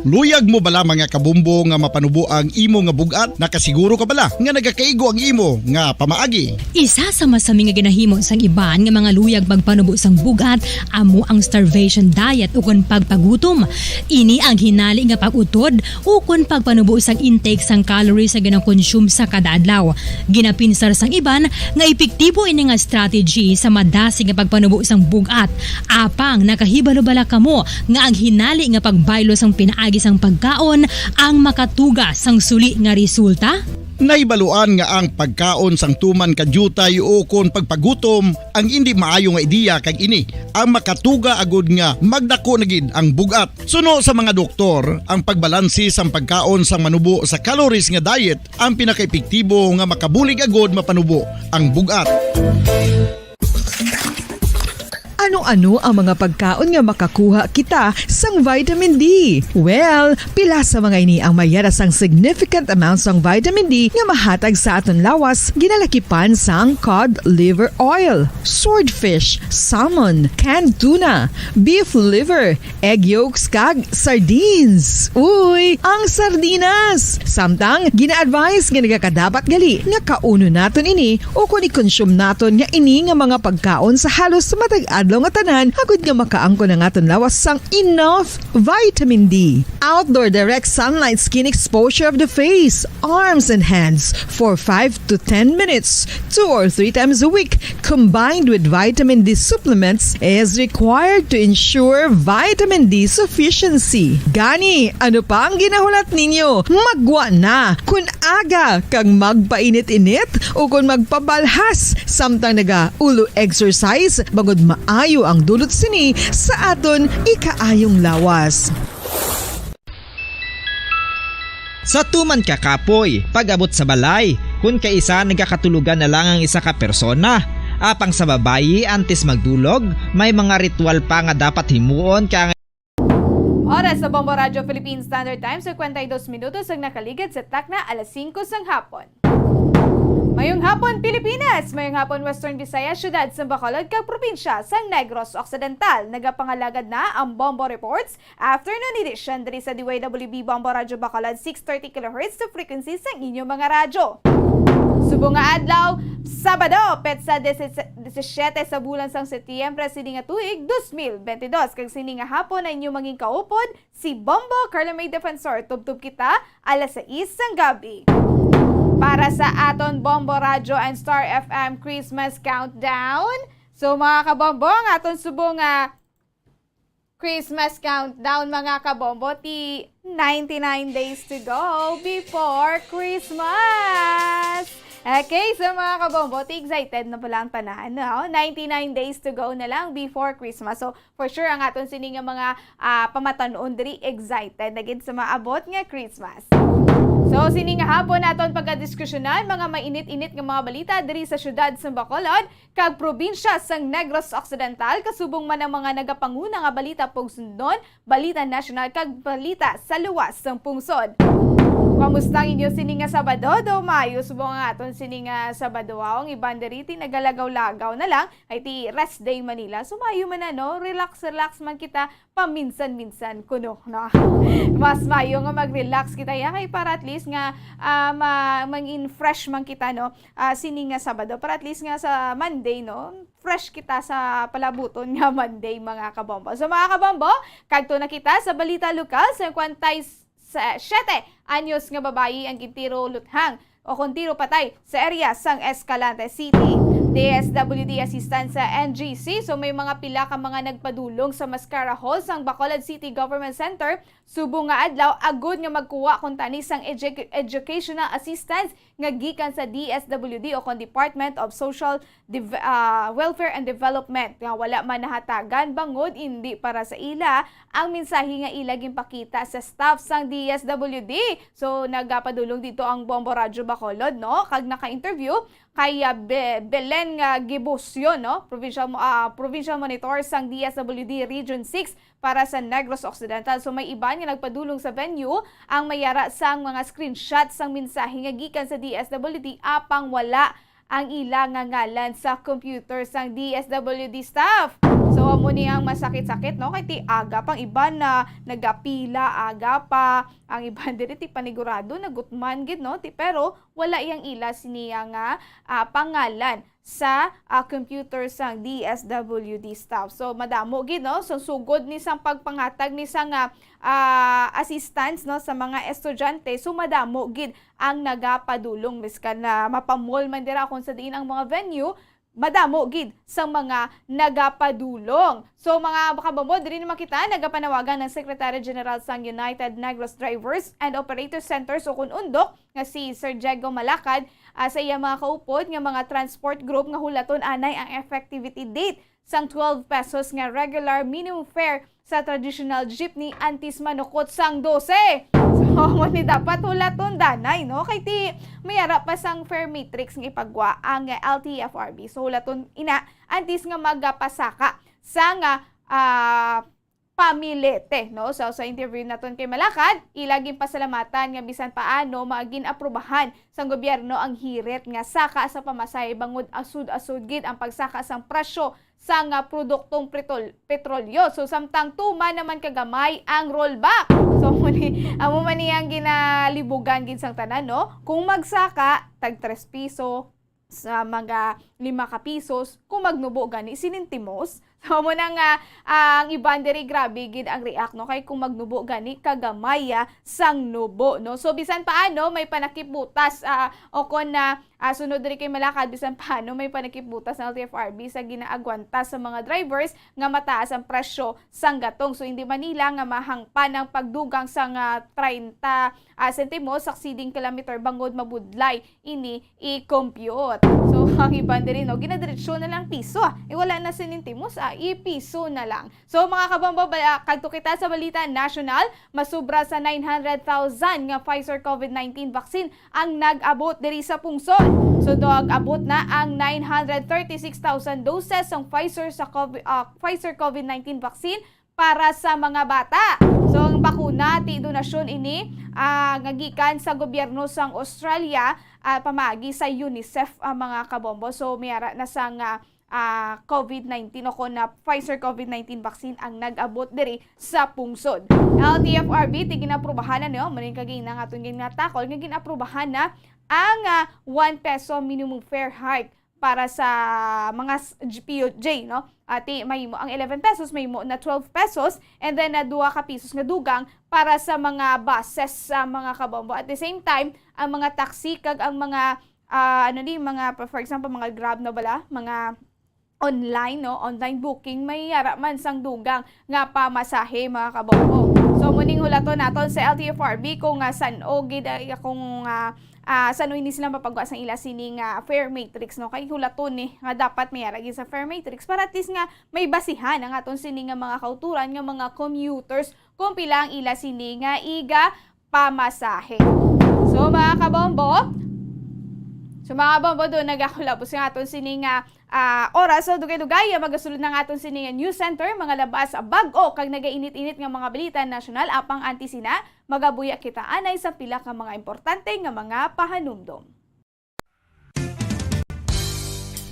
Luyag mo bala, mga kabombo, nga mapanubo ang imo nga bug-at? Nakasiguro ka bala nga nagakaigo ang imo nga pamaagi? Isa sa masami nga ginahimo sang iban nga mga luyag magpanubo sang bug-at amo ang starvation diet ukon pagpagutom. Ini ang hinali nga pag-utod ukon pagpanubo sang intake sang calories nga ginakonsume sa kada adlaw. Ginapinsar sang iban nga epektibo ini nga strategy sa madasig nga pagpanubo sang bug-at. Apang nakahibalo bala kamo nga ang hinali nga pagbaylo sang pinaagi sang pagkaon ang makatuga sang suli nga resulta? Nahibaluan nga ang pagkaon sang tuman ka diutay ukon pagpagutom ang indi maayo nga ideya, kag ini ang makatuga agud nga magdako na gid ang bug-at. Suno sa mga doktor, ang pagbalansi sang pagkaon sang manubo sa calories nga diet ang pinakaepektibo nga makabulig agud mapanubo ang bug-at. Ano-ano ang mga pagkaon nga makakuha kita sang vitamin D? Well, pila sa mga ini ang mayara sang significant amount sang vitamin D nga mahatag sa aton lawas, ginalakipan sang cod liver oil, swordfish, salmon, canned tuna, beef liver, egg yolks, kag sardines. Uy, ang sardinas! Samtang, gina-advise nga nagakadapat gali nga kaunon naton ini ukon i-consume naton nga ini nga mga pagkaon sa halos matag adlaw nga tanan, agud nga makaangkon ang aton lawas sang enough vitamin D. Outdoor direct sunlight skin exposure of the face, arms, and hands for five to ten minutes, two or three times a week, combined with vitamin D supplements, is required to ensure vitamin D sufficiency. Gani, ano pa ang ginahulat ninyo? Maggwa na! Kun aga kag magpainit-init ukon magpabalhas samtang naga-ulo exercise, bangod maayo ang dulot sini sa aton ikaayong lawas. Sa tuman ka kapoy, pag-abot sa balay, kun kaisa nagakatulogan na lang ang isa ka persona. Apang sa babayi, antes magdulog, may mga ritual pa nga dapat himuon, kay Oras sa Bombo Radyo Philippine Standard Time, cincuenta y dos minutos ang nakaligid sa takna alas singko sang hapon. Mayong hapon, Pilipinas! Mayong hapon, Western Visayas, siyudad sa Bacolod, kag probinsya sang Negros Occidental. Nagapangalagad na ang Bombo Reports Afternoon Edition diri sa D Y W B Bombo Radyo Bacolod, six thirty kilohertz sa frequency sang inyo mga radyo. Subong nga adlaw, Sabado, petsa disisyete sa bulan sang Setyembre sini nga tuig, dos mil benti dos, kag sini nga hapon ang inyo mangin kaupod, si Bombo Carla May Defensor. Tubtob kita alas sais sang gabi. Para sa aton Bombo Radyo and Star F M Christmas Countdown. So, mga kabombo, ang aton subong nga Christmas countdown, mga kabombo, ti ninety-nine days to go before Christmas. Okay, so mga kabombo, ti excited na pala ang tanan, no? Ninety-nine days to go na lang before Christmas. So, for sure, ang aton sini nga mga, ah, pamatan-on diri excited na gid sa maabot nga Christmas. So, sini nga hapon naton pagkadiskusyonan mga mainit-init nga mga balita diri sa siyudad sa Bacolod kag probinsya sang Negros Occidental, kasubong man ang mga nagapanguna nga balita pungsod, balita nasyonal, kag balita sa luwas sang pungsod. Kamusta ang inyo sini nga Sabado? Do maayo subong ang aton sini nga Sabado, ah. Ang iban diri ti nagalagaw-lagaw na lang, ay ti rest day man nila. So maayo man na, no? Relax, relax man kita paminsan-minsan kuno, no? Mas maayo nga mag-relax kita, ya, kay para at least nga, ah, ma-, mangin fresh man kita, no? Ah, sini nga Sabado, para at least nga sa Monday, no? Fresh kita sa palabuton nga Monday, mga kabombo. So, mga kabombo, kadto na kita sa balita lokal. Cincuenta y siete anyos nga babayi ang gintiro luthang o kon tiro patay sa area sang Escalante City. D S W D assistance sa N G C. So, may mga pila ka mga nagpadulong sa Mascara Hall sang Bacolod City Government Center subong nga adlaw, agud nga magkuha kuntani sang edu-, educational assistance nga gikan sa D S W D o kon Department of Social Dev-, ah, Welfare and Development, nga wala man nahatagan bangod indi para sa ila ang mensahe nga ila ginpakita sa staff sang D S W D. So, nagapadulong dito ang Bombo Radyo Bacolod, no? Kag naka-interview kay, ah, Be-, Belen nga Gibusyo, no? Provincial mo-, ah, provincial monitor sang D S W D Region six para sa Negros Occidental. So, may iban nga nagpadulong sa venue ang mayara sang mga screenshot sang mensahe nga gikan sa D S W D, apang wala ang ila nga ngalan sa computer sang D S W D staff. So, amo ni ang masakit-sakit, no? Kay ti aga pang iban na nagapila, aga pa. Ang iban diri ti panigurado nagutman gid, no? Ti, pero wala yang ila siniya nga, ah, pangalan sa, ah, computer sang D S W D staff. So, madamo gid, no? So, sugod ni sang pagpangatag ni sang, ah, ah, assistance, no, sa mga estudyante, so madamo gid ang nagapadulong, miskan na mapa-mall man dira kung sa diin ang mga venue, madamo gid sa mga nagapadulong. So, mga kabombo, diri naman kita nagapanawagan ng Secretary General sang United Negros Drivers and Operators Centers o kun UNDOC nga si Sir Diego Malacad, ah, sa iyang mga kaupod nga mga transport group nga hulaton anay ang effectivity date sang twelve pesos nga regular minimum fare sa traditional jeepney antis manukot sang dose. So, amo ni dapat hulaton danay, no? Kay ti mayara pa sang fare matrix nga ipagwa ang L T F R B. So, hulaton ina antis nga magapasaka sang, ah, pamilete, no? So, sa interview naton kay Malacad, ila ginpasalamatan nga bisan paano magin-aprubahan sang gobyerno ang hirit nga saka sa pamasahe bangod asud-asud gid ang pagsaka sang presyo sang, ah, produktong pretol-, petrolyo. So, samtang tuman naman kagamay ang rollback. So, amo ni, amo man ni ang ginalibugan gid sang tanan, no? Kung magsaka, tag tres piso, sa mga lima ka pisos, kung magnubo gani, sinintimos. So, amo na nga, ang iban diri, grabe gid ang react, no? Kay kung magnubo gani, kagamay, ah, sang nubo, no? So, bisan paano, may panakip-butas, ah, o kon na, ah, sunod diri kay Malacad, bisan paano, may panakip-butas ang L T F R B sa ginaagwanta sa mga drivers nga mataas ang presyo sang gatong. So, hindi man nila nga mahangpan ang pagdugang sang treinta, ah, sentimos sa siding kilometer bangod mabudlay ini i-compute. So, ang iban diri, no, ginadiretsyo na lang piso, ah. Eh, wala na sinintimos, ah, i-piso na lang. So, mga kabombo, ba-, ah, kadto kita sa balita nasyonal, masubra sa nine hundred thousand nga Pfizer COVID nineteen vaccine ang nag-abot diri sa pungsod. So, nag-abot na ang nine hundred thirty-six thousand doses sang Pfizer sa COVID, ah, Pfizer COVID nineteen vaccine para sa mga bata. So, ang bakuna, ti donasyon ini, ah, nga gikan sa gobyerno sang Australia, ah, pamaagi sa UNICEF, ah, mga kabombo. So, may ara na sang, ah, ah, COVID nineteen o kon na Pfizer COVID nineteen vaccine ang nag-abot diri sa pungsod. L T F R B, ti ginaprubahan na, no? Maning kagina nga aton ginatakol nga ginaprubahan na ang, ah, one peso minimum fare hike para sa mga s-, G P O J, no? Ati, mahimo ang eleven pesos, mahimo na twelve pesos, and then, ah, dua ka pisos nga dugang para sa mga buses, sa mga kabombo. At the same time, ang mga taxi kag ang mga, ah, ano ni, mga, for example, mga Grab na bala, mga online, no? Online booking, may yara man sang dugang nga pamasahe, mga kabombo. So, muning hulaton naton sa L T F R B kung, ah, san-o gid, ah, kung, ah, ah, san-o ini sila mapagwa sang ila sini nga fare matrix, no? Kay hulaton ni nga dapat may ara gid sa fare matrix para at least nga may basihan ang aton sini nga mga kauturan nga mga commuters kung pila ang ila sini nga iga pamasahe. So, mga kabombo, so, mga kabombo, doon nagakulabos nga aton sini nga, ah, oras. So, dugay-dugay, magasulod na nga aton sini nga news center, mga labas, bag-o, kag nagainit-init nga mga balita nasyonal, apang antes sina, magabuya kita anay sa pila ka mga importante nga mga pahanumdom.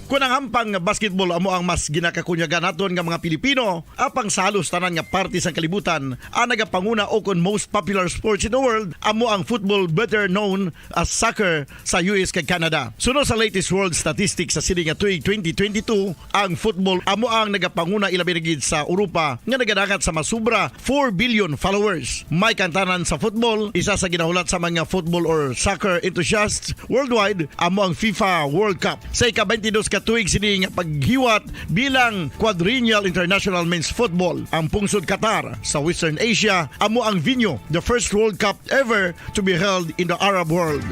Kon ang hampang nga basketball amo ang mas ginakakunyagan naton nga mga Pilipino, apang sa halos tanan nga parte sang kalibutan, ang nagapanguna o kon most popular sports in the world amo ang football, better known as soccer, sa U S kag Canada. Suno sa latest world statistics sa sini nga tuig twenty twenty-two, ang football amo ang nagapanguna, ilabi na gid sa Europa nga nagadangat sa masubra four billion followers. May kantanan sa football, isa sa ginahulat sa mga football or soccer enthusiasts worldwide, amo ang FIFA World Cup. Sa ika-twenty-dos ka tuig sini nga paghiwat bilang quadrennial international men's football, ang pungsod Qatar sa Western Asia amo ang venue, the first World Cup ever to be held in the Arab world.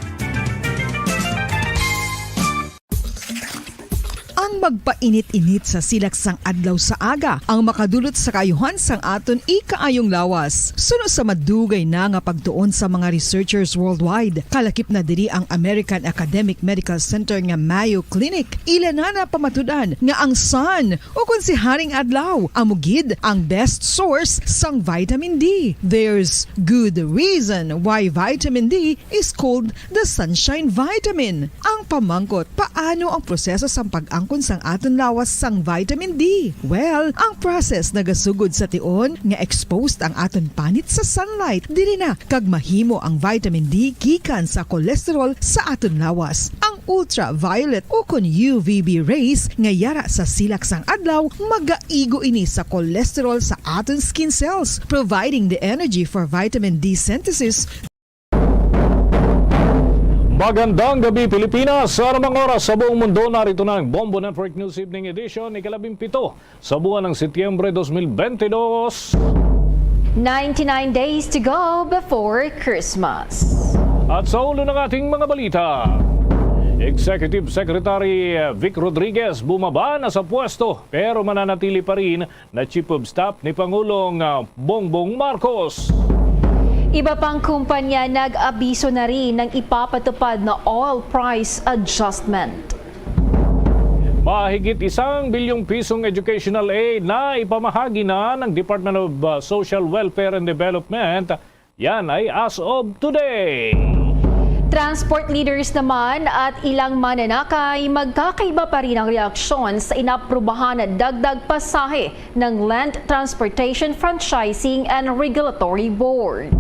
Ang magpainit-init sa silak sang adlaw sa aga ang makadulot sa kaayuhan sang aton ikaayong lawas. Suno sa madugay na nga pagtuon sa mga researchers worldwide, kalakip na diri ang American Academic Medical Center nga Mayo Clinic. Ila na napamatud-an nga ang sun, o kon si Haring Adlaw, amo gid ang best source sang vitamin D. There's good reason why vitamin D is called the sunshine vitamin. Ang pamangkot, paano ang proseso sang pag-angkon sang aton lawas sang vitamin D? Well, ang process nagasugod sa tion nga exposed ang aton panit sa sunlight. Diri na kag mahimo ang vitamin D gikan sa cholesterol sa aton lawas. Ang ultraviolet o kon U V B rays nga yara sa silak sang adlaw, magaigo ini sa cholesterol sa aton skin cells, providing the energy for vitamin D synthesis. Magandang gabi, Pilipinas. Sa anumang oras sa buong mundo, narito na ang Bombo Network News Evening Edition, ikalabing pito sa buwan ng Setyembre dos mil bentidós. Ninety-nine days to go before Christmas. At sa ulo ng ating mga balita, Executive Secretary Vic Rodriguez bumaba na sa pwesto pero mananatili pa rin na Chief of Staff ni Pangulong, ah, Bongbong Marcos. Iba pang kumpanya nag-abiso na rin ng ipapatupad na oil price adjustment. Mahigit isang bilyong pisong educational aid na ipamahagi na ng Department of, ah, Social Welfare and Development. Yan ay as of today. Transport leaders naman at ilang mananakay, magkakaiba pa rin ang reaksyon sa inaprubahan na dagdag pasahe ng Land Transportation Franchising and Regulatory Board.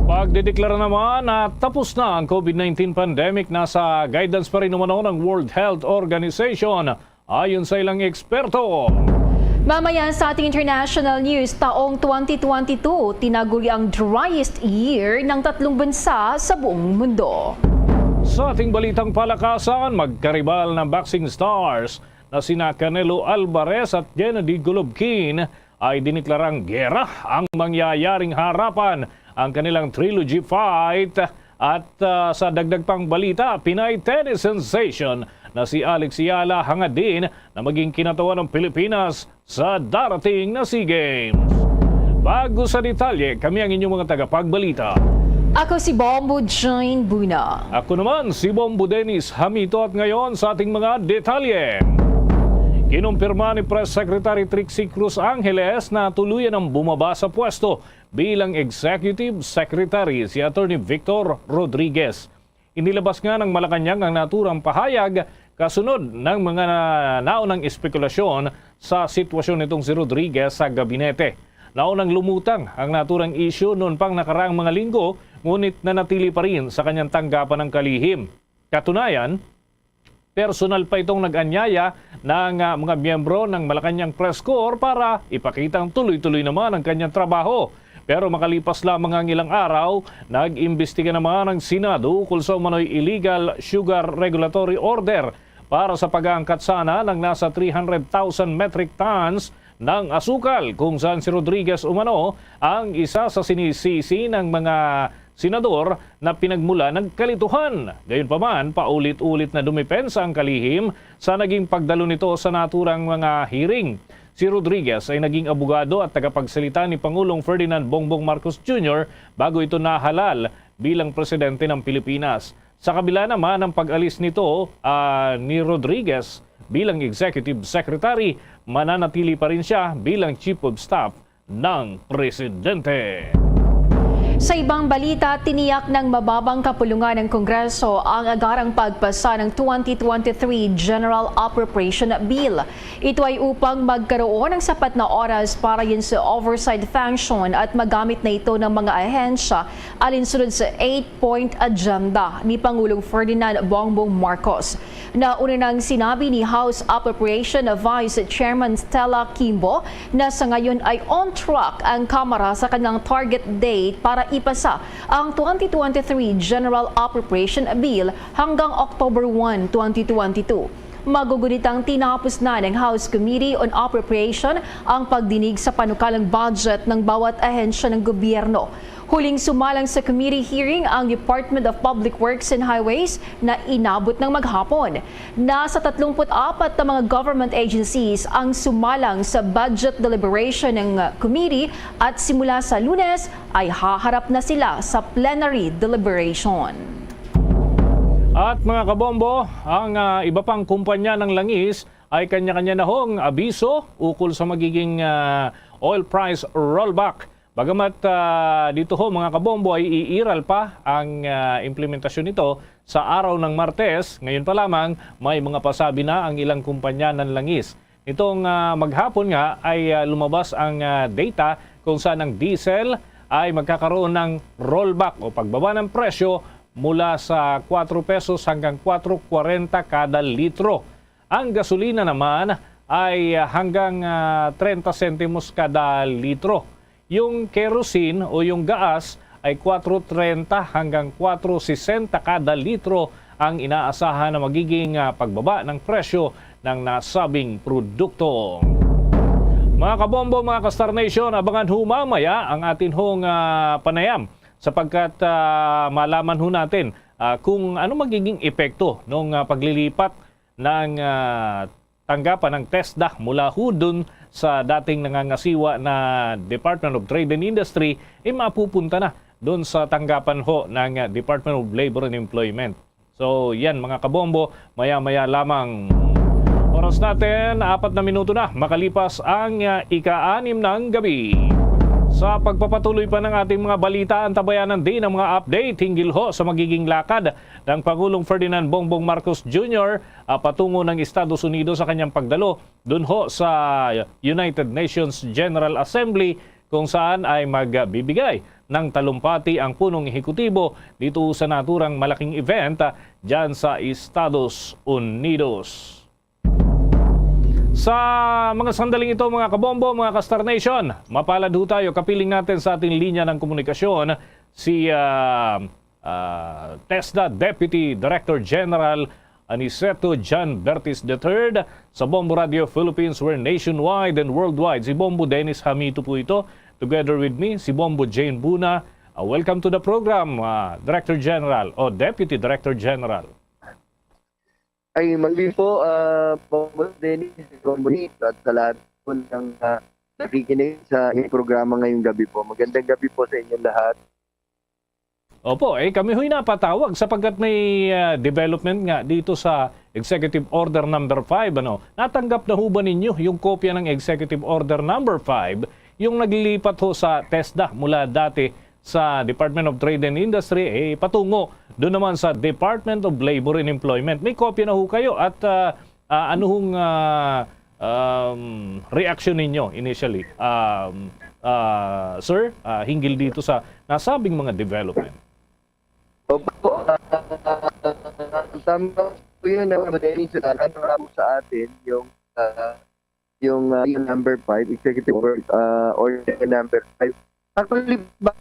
Pagdedeklara naman na tapos na ang COVID nineteen pandemic, nasa guidance pa rin umano ng World Health Organization, ayon sa ilang eksperto. Mamaya sa ating international news, taong twenty twenty-two, tinaguri ang driest year ng tatlong bansa sa buong mundo. Sa ating balitang palakasan, magkaribal na boxing stars na sina Canelo Alvarez at Gennady Golovkin ay diniklarang gera ang mangyayaring harapan ang kanilang trilogy fight. At, ah, sa dagdag pang balita, Pinay tennis sensation na si Alex Eala hangad din na maging kinatuohan ng Pilipinas sa darating na SEA Games. Bago sa detalye, kami ang inyong mga tagapagbalita. Ako si Bombo Jane Buna. Ako naman si Bombo Dennis Hamito, at ngayon sa ating mga detalye. Kinumpirma ni Press Secretary Trixie Cruz Angeles na tuluyan ang bumaba sa pwesto bilang Executive Secretary si Attorney Victor Rodriguez. Inilabas nga ng Malacañang ang naturang pahayag kasunod ng mga na-, naunang espekulasyon sa sitwasyon nitong si Rodriguez sa gabinete. Naunang lumutang ang naturang isyu noon pang nakaraang mga linggo, ngunit nanatili pa rin sa kanyang tanggapan ng kalihim. Katunayan, personal pa itong nag-anyaya ng, ah, mga miyembro ng Malacañang Press Corps para ipakita ang tuloy-tuloy naman ang kanyang trabaho. Pero makalipas lamang ang ilang araw, nag-imbestiga naman ang Senado ukol sa umano'y illegal sugar regulatory order para sa pag-aangkat sana ng nasa three hundred thousand metric tons ng asukal, kung saan si Rodriguez umano ang isa sa sinisisi ng mga senador na pinagmula ng kalituhan. Gayunpaman, paulit-ulit na dumepensa ang kalihim sa naging pagdalo nito sa naturang mga hearing. Si Rodriguez ay naging abogado at tagapagsalita ni Pangulong Ferdinand Bongbong Marcos Junior bago ito nahalal bilang presidente ng Pilipinas. Sa kabila naman ng pag-alis nito, ah, ni Rodriguez bilang executive secretary, mananatili pa rin siya bilang chief of staff ng presidente. Sa ibang balita, tiniyak ng mababang kapulungan ng Kongreso ang agarang pagpasa ng twenty twenty-three General Appropriation Bill. Ito ay upang magkaroon ng sapat na oras para yun sa oversight function at magamit na ito ng mga ahensya alinsunod sa eight-point agenda ni Pangulong Ferdinand Bongbong Marcos. Nauna nang sinabi ni House Appropriation Vice Chairman Stella Kimbo na sa ngayon ay on track ang Kamara sa kanilang target date para ipasa ang twenty twenty-three General Appropriation Bill hanggang October one, twenty twenty-two. Magugunitang tinapos na ng House Committee on Appropriation ang pagdinig sa panukalang budget ng bawat ahensya ng gobyerno. Huling sumalang sa committee hearing ang Department of Public Works and Highways na inabot ng maghapon. Nasa tatlumpu't apat na mga government agencies ang sumalang sa budget deliberation ng committee at simula sa Lunes ay haharap na sila sa plenary deliberation. At mga kabombo, ang, ah, iba pang kumpanya ng langis ay kanya-kanya na hong abiso ukol sa magiging, ah, oil price rollback. Bagamat, ah, dito ho, mga kabombo, ay iiral pa ang, ah, implementasyon nito sa araw ng Martes, ngayon pa lamang may mga pasabi na ang ilang kumpanya ng langis. Nitong, ah, maghapon nga ay, ah, lumabas ang, ah, data kung saan ang diesel ay magkakaroon ng rollback o pagbaba ng presyo mula sa kwatro pesos hanggang kwatro kwarenta kada litro. Ang gasolina naman ay, ah, hanggang, ah, trenta sentimos kada litro. Yung kerosene o yung gaas ay kwatro trenta hanggang kwatro sesenta kada litro ang inaasahan na magiging, ah, pagbaba ng presyo ng nasabing produkto. Mga kabombo, mga ka-Star Nation, abangan ho mamaya ang atin hong, ah, panayam sapagkat, ah, malaman ho natin, ah, kung ano magiging epekto ng, ah, paglilipat ng, ah, tanggapan ng TESDA mula ho dun sa dating nangangasiwa na Department of Trade and Industry, eh, mapupunta na dun sa tanggapan ho ng, ah, Department of Labor and Employment. So, yan, mga kabombo, maya-maya lamang. Oras natin, apat na minuto na makalipas ang, ah, ika-anim ng gabi. Sa pagpapatuloy pa ng ating mga balita, antabayanan din ang mga update hinggil ho sa magiging lakad ng Pangulong Ferdinand Bongbong Marcos Junior, ah, patungo ng Estados Unidos sa kanyang pagdalo dun ho sa United Nations General Assembly, kung saan ay magbibigay ng talumpati ang punong ehekutibo dito sa naturang malaking event, ah, dyan sa Estados Unidos. Sa mga sandaling ito, mga kabombo, mga ka-Star Nation, mapalad ho tayo. Kapiling natin sa ating linya ng komunikasyon si, ah, ah, TESDA Deputy Director General Aniceto John Bertis the third. Sa Bombo Radio Philippines, we're nationwide and worldwide. Si Bombo Dennis Hamito po ito. Together with me, si Bombo Jane Buna. Ah, welcome to the program, ah, Director General o Deputy Director General. Ay, magandang po, ah, Bombo Dennis, Bombo Nate, at sa lahat po ng, ah, nakikinig sa inyong programa ngayong gabi po. Magandang gabi po sa inyong lahat. Opo, eh, kami ho'y napatawag sapagkat may, ah, development nga dito sa Executive Order number five, ano. Natanggap na ho ba ninyo yung kopya ng Executive Order number five, yung naglilipat ho sa TESDA mula dati sa Department of Trade and Industry, eh, patungo doon naman sa Department of Labor and Employment? May kopya na ho kayo at, ah, ah, ano hong, ah, um, reaksyon ninyo initially, um, ah, sir, ah, hinggil dito sa nasabing mga development? Opo, ah, tama po yun, ah, madaling sundan. Ano nga po sa atin, yung, ah, yung, ah, yung number five, executive order, ah, order number five. Actually, ba-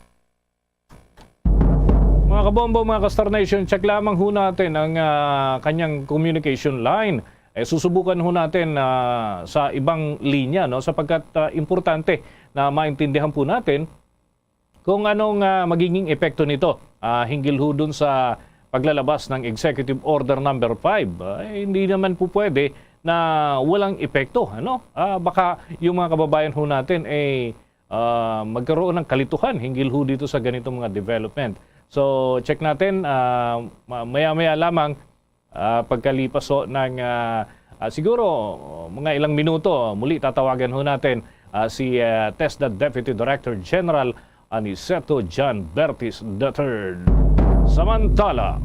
Mga kabombo, mga ka-Star Nation, check lamang ho natin ang, ah, kanyang communication line. Eh, susubukan ho natin, ah, sa ibang linya, no? Sapagkat, ah, importante na maintindihan po natin kung anong, ah, magiging epekto nito, ah, hinggil ho dun sa paglalabas ng Executive Order number five. Ah, eh, hindi naman po pwede na walang epekto, ano? Ah, baka yung mga kababayan ho natin, eh, ah, magkaroon ng kalituhan hinggil ho dito sa ganitong mga development. So, check natin, ah, ma-, maya-maya lamang, ah, pagkalipas ho ng, ah, ah, siguro, mga ilang minuto, muli tatawagan ho natin, ah, si, ah, TESDA Deputy Director General Aniceto John Bertis the third. Samantala,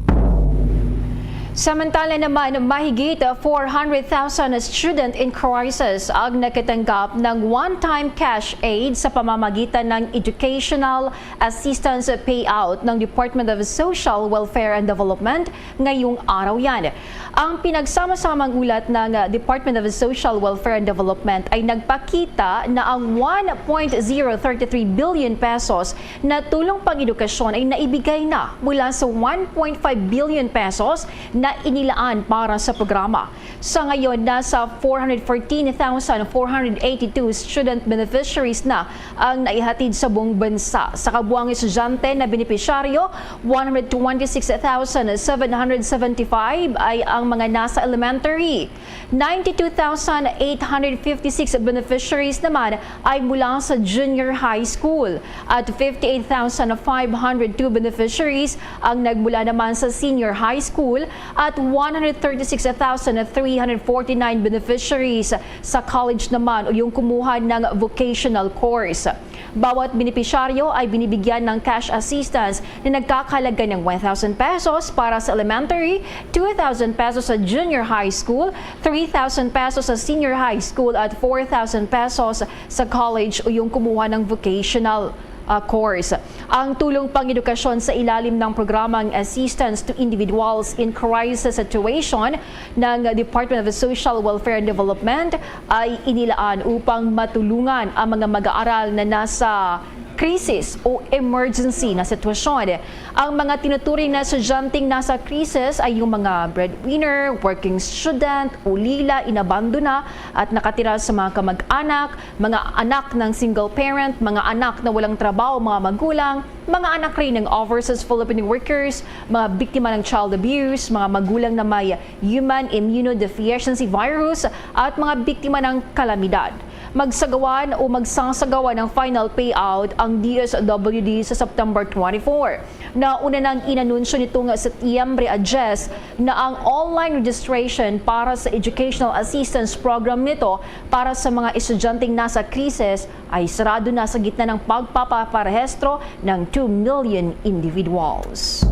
Samantala naman, mahigit four hundred thousand student in crisis ang nakatanggap ng one-time cash aid sa pamamagitan ng Educational Assistance Payout ng Department of Social Welfare and Development ngayong araw yan. Ang pinagsama-samang ulat ng, uh, Department of Social Welfare and Development ay nagpakita na ang one point zero thirty three billion pesos na tulong pang-edukasyon ay naibigay na mula sa one point five billion pesos na inilaan para sa programa. Sa ngayon, nasa four hundred fourteen thousand four hundred eighty-two student beneficiaries na ang naihatid sa buong bansa. Sa kabuang estudyante na benepisyaryo, one hundred twenty-six thousand seven hundred seventy-five ay ang mga nasa elementary. Ninety-two thousand eight hundred fifty-six beneficiaries naman ay mula sa junior high school at fifty-eight thousand five hundred two beneficiaries ang nagmula naman sa senior high school at one hundred thirty-six thousand three hundred forty-nine beneficiaries sa college naman o yung kumuha ng vocational course. Bawat benepisyaryo ay binibigyan ng cash assistance na nagkakahalaga ng one thousand pesos para sa elementary, two thousand pesos sa junior high school, three thousand pesos sa senior high school at four thousand pesos sa college o yung kumuha ng vocational, ah, course. Ang tulong pang-edukasyon sa ilalim ng programang Assistance to Individuals in Crisis Situation ng Department of Social Welfare and Development ay inilaan upang matulungan ang mga mag-aaral na nasa krisis o emergency na sitwasyon. Ang mga tinuturing na estudyanteng nasa krisis ay yung mga breadwinner, working student, ulila, inabandona at nakatira sa mga kamag-anak, mga anak ng single parent, mga anak na walang trabaho, mga magulang, mga anak rin ng overseas Filipino workers, mga biktima ng child abuse, mga magulang na may human immunodeficiency virus, at mga biktima ng kalamidad. Magsagawan o magsasagawa ng final payout ang D S W D sa September twenty-four. Nauna nang inanunsyo nitong Setyembre a diyes na ang online registration para sa Educational Assistance Program nito para sa mga estudyanteng nasa krisis ay sarado na sa gitna ng pagpapaparehistro ng two million individuals.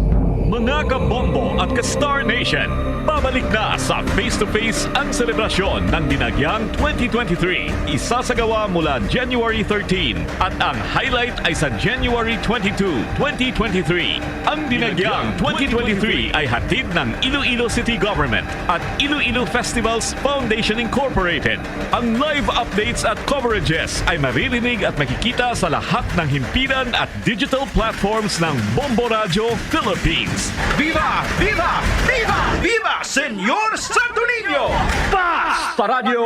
Mga kabombo at ka-Star Nation, pabalik na sa Face to Face ang selebrasyon ng Dinagyang twenty twenty-three. Isasagawa mula January thirteen at ang highlight ay sa January twenty-two, twenty twenty-three. Ang Dinagyang twenty twenty-three ay hatid ng Iloilo City Government at Iloilo Festivals Foundation Incorporated. Ang live updates at coverages ay maririnig at makikita sa lahat ng himpilan at digital platforms ng Bombo Radyo Philippines. Viva! Viva! Viva! Viva Señor Santo Niño! Basta Radyo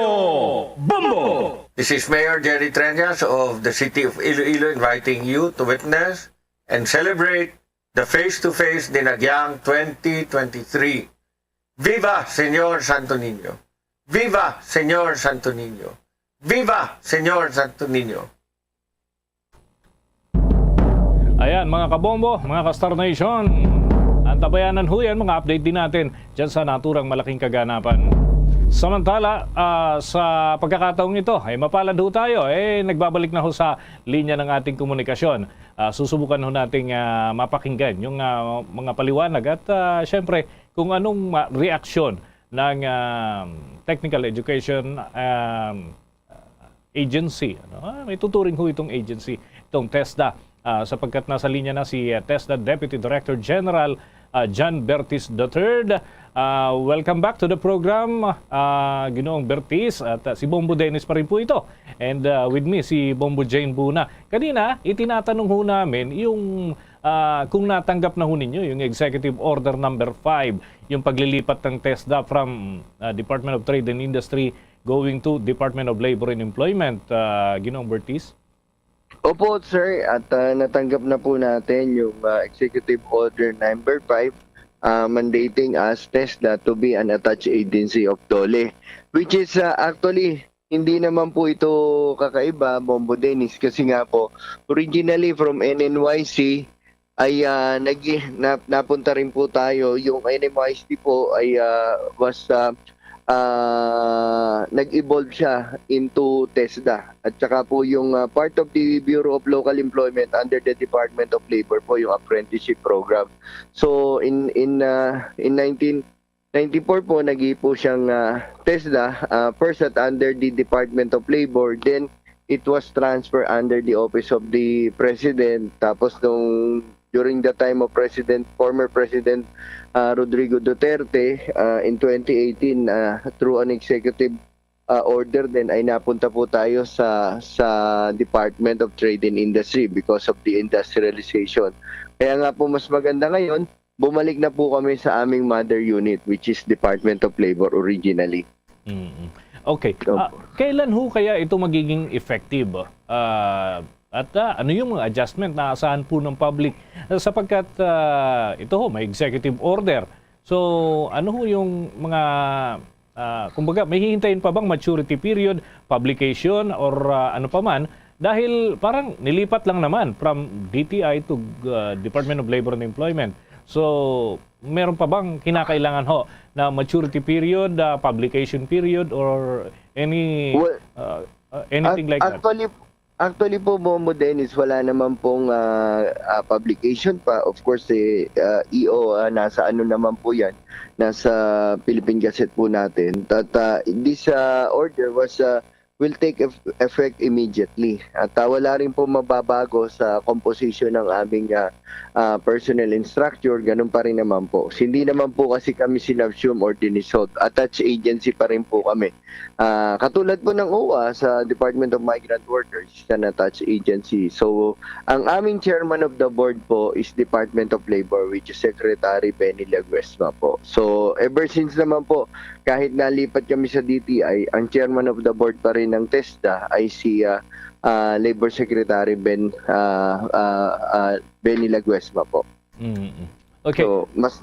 Bombo! This is Mayor Jerry Treñas of the City of Iloilo inviting you to witness and celebrate the Face to Face Dinagyang twenty twenty-three. Viva Señor Santo Niño! Viva Señor Santo Niño! Viva Señor Santo Niño! Ayan, mga kabombo, mga ka-Star Nation, antabayanan ho yan, mga update din natin dyan sa naturang malaking kaganapan. Samantala, ah, sa pagkakataong ito, ay mapalad ho tayo, eh, nagbabalik na ho sa linya ng ating komunikasyon. Ah, susubukan ho nating, ah, mapakinggan yung, ah, mga paliwanag at, ah, syempre, kung anong ma-, reaksyon ng, ah, technical education, um, agency, ano? Ah, may tuturing ho itong agency, itong TESDA, ah, sapagkat nasa linya na si, ah, TESDA Deputy Director General, ah, John Bertis the third. Ah, welcome back to the program, ah, Ginoong Bertis. At, ah, si Bombo Dennis pa rin po ito. And, ah, with me, si Bombo Jane Buna. Kanina, itinatanong ho namin yung, ah, kung natanggap na ho ninyo yung Executive Order number five, yung paglilipat ng TESDA from, ah, Department of Trade and Industry going to Department of Labor and Employment, ah, Ginoong Bertis? Opo, sir. At, ah, natanggap na po natin yung, ah, Executive Order number five, ah, mandating us TESDA to be an attached agency of DOLE, which is, ah, actually, hindi naman po ito kakaiba, Bombo Dennis, kasi nga po, originally from N N Y C, ay, ah, nag-, na-, napunta rin po tayo. Yung N M Y S T po ay, ah, was, ah, ah, nag-evolve siya into TESDA. At saka po yung, ah, part of the Bureau of Local Employment under the Department of Labor po yung apprenticeship program. So, in, in, ah, in nineteen ninety-four po, naging po siyang, ah, TESDA, ah, first at under the Department of Labor, then it was transferred under the Office of the President. Tapos nung during the time of President, former President, ah, Rodrigo Duterte, ah, in twenty eighteen, ah, through an executive, ah, order din ay napunta po tayo sa, sa Department of Trade and Industry because of the industrialization. Kaya nga po mas maganda ngayon, bumalik na po kami sa aming mother unit, which is Department of Labor originally. Mm. Okay. Opo. Ah, kailan ho kaya ito magiging effective? Ah, at, ah, ano yung mga adjustment na asahan po ng public? Sapagkat, ah, ito ho, may executive order. So, ano ho yung mga, ah, kumbaga, may hihintayin pa bang maturity period, publication, or, ah, ano pa man? Dahil parang nilipat lang naman from D T I to, ah, Department of Labor and Employment. So, meron pa bang kinakailangan ho na maturity period, ah, publication period, or any, Well, ah, ah, anything ac-, like that? Actually, actually po, Bombo Dennis, wala naman pong, ah, ah, publication pa. Of course, eh, ah, E O, ah, nasa ano naman po yan, nasa Philippine Gazette po natin. At, ah, this, ah, order was, ah, will take eff-, effect immediately. At, ah, wala rin po mababago sa composition ng aming, ah, ah, personnel and structure. Ganun pa rin naman po. Hindi naman po kasi kami sinubsume or dinissolve. Attached agency pa rin po kami. Ah, katulad po ng OWWA sa Department of Migrant Workers, is an attached agency. So, ang aming chairman of the board po is Department of Labor, which is Secretary Benny Laguesma po. So, ever since naman po, kahit nalipat kami sa D T I, ang chairman of the board pa rin ng TESDA ay si, ah, ah, Labor Secretary Ben, ah, ah, ah, Benny Laguesma po. Mm-mm. Okay. So, mas,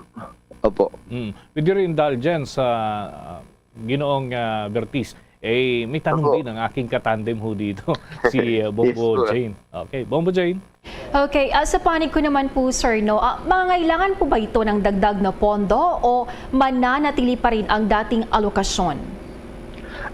opo. Mm. With your indulgence, ah, Ginoong, ah, Bertis, eh, may tanong Opo. din ang aking katandem ho dito, si, ah, Yes Bombo po. Jane. Okay, Bombo Jane. Okay, ah, sa panig ko naman po, sir, no, ah, mangailangan po ba ito ng dagdag na pondo o mananatili pa rin ang dating alokasyon?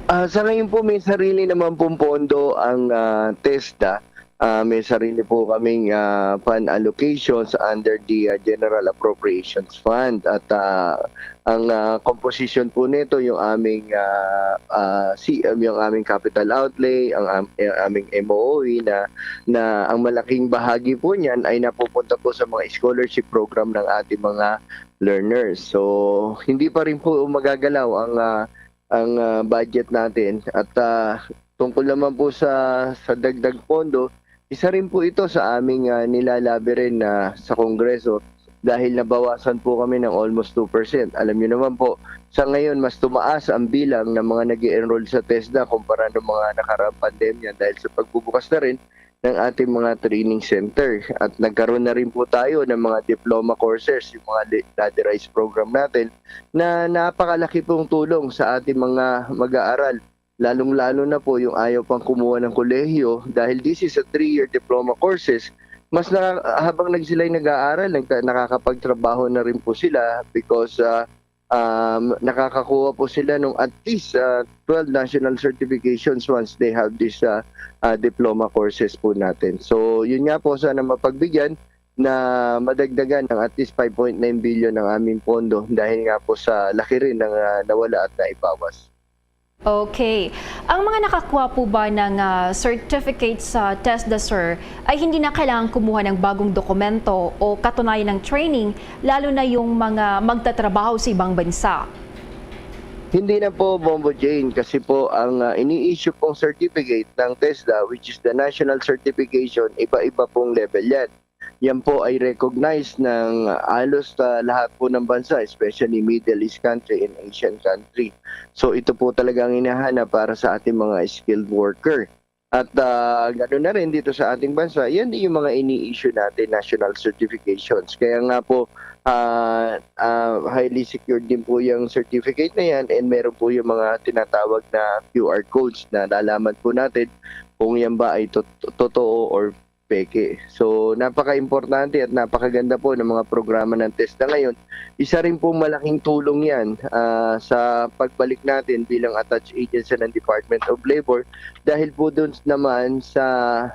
Ah, sa ngayon po, may sarili naman pong pondo ang, ah, TESDA. Ah, may sarili po kaming, ah, fund allocations under the, ah, General Appropriations Fund. At, ah, ang, ah, composition po nito, yung aming, ah, ah, C M, yung aming capital outlay, ang am-, yung aming M O O E na, na ang malaking bahagi po niyan ay napupunta po sa mga scholarship program ng ating mga learners. So, hindi pa rin po magagalaw ang, ah, ang, ah, budget natin. At, ah, tungkol naman po sa, sa dagdag pondo, isa rin po ito sa aming, ah, nilalabi rin na sa Kongreso dahil nabawasan po kami ng almost two percent. Alam niyo naman po, sa ngayon, mas tumaas ang bilang ng mga nag-e-enroll sa TESDA kumpara ng mga nakaraang pandemya dahil sa pagbubukas na rin ng ating mga training center. At nagkaroon na rin po tayo ng mga diploma courses, yung mga li-, ladderized program natin, na napakalaki pong tulong sa ating mga mag-aaral, lalong-lalo na po yung ayaw pang kumuha ng kolehiyo, dahil this is a three-year diploma courses, Mas naka-, habang nag-, sila'y nag-aaral, nagka-, nakakapagtrabaho na rin po sila because, ah, um, nakakakuha po sila nung at least, ah, twelve national certifications once they have this, ah, ah, diploma courses po natin. So, yun nga po, sana mapagbigyan na madagdagan ng at least five point nine billion ang aming pondo dahil nga po sa laki rin ng, ah, nawala at naibawas. Okay. Ang mga nakakuha po ba ng, ah, certificate sa TESDA, sir, ay hindi na kailangan kumuha ng bagong dokumento o katunayan ng training, lalo na yung mga magtatrabaho sa ibang bansa? Hindi na po, Bombo Jane, kasi po ang, ah, ini-issue pong certificate ng TESDA, which is the national certification, iba-iba pong level yan. Yan po ay recognized ng halos, ah, lahat po ng bansa, especially Middle East country and Asian country. So, ito po talaga ang hinahanap para sa ating mga skilled worker. At, ah, gano'n na rin dito sa ating bansa, yan din yung mga ini-issue natin, national certifications. Kaya nga po, ah, ah, highly secured din po yung certificate na yan, and meron po yung mga tinatawag na Q R codes na nalaman po natin kung yan ba ay tot-, totoo or peke. So, napaka-importante at napakaganda po ng mga programa ng TESDA ngayon. Isa rin pong malaking tulong yan, ah, sa pagbalik natin bilang attached agency ng Department of Labor dahil po dun naman sa,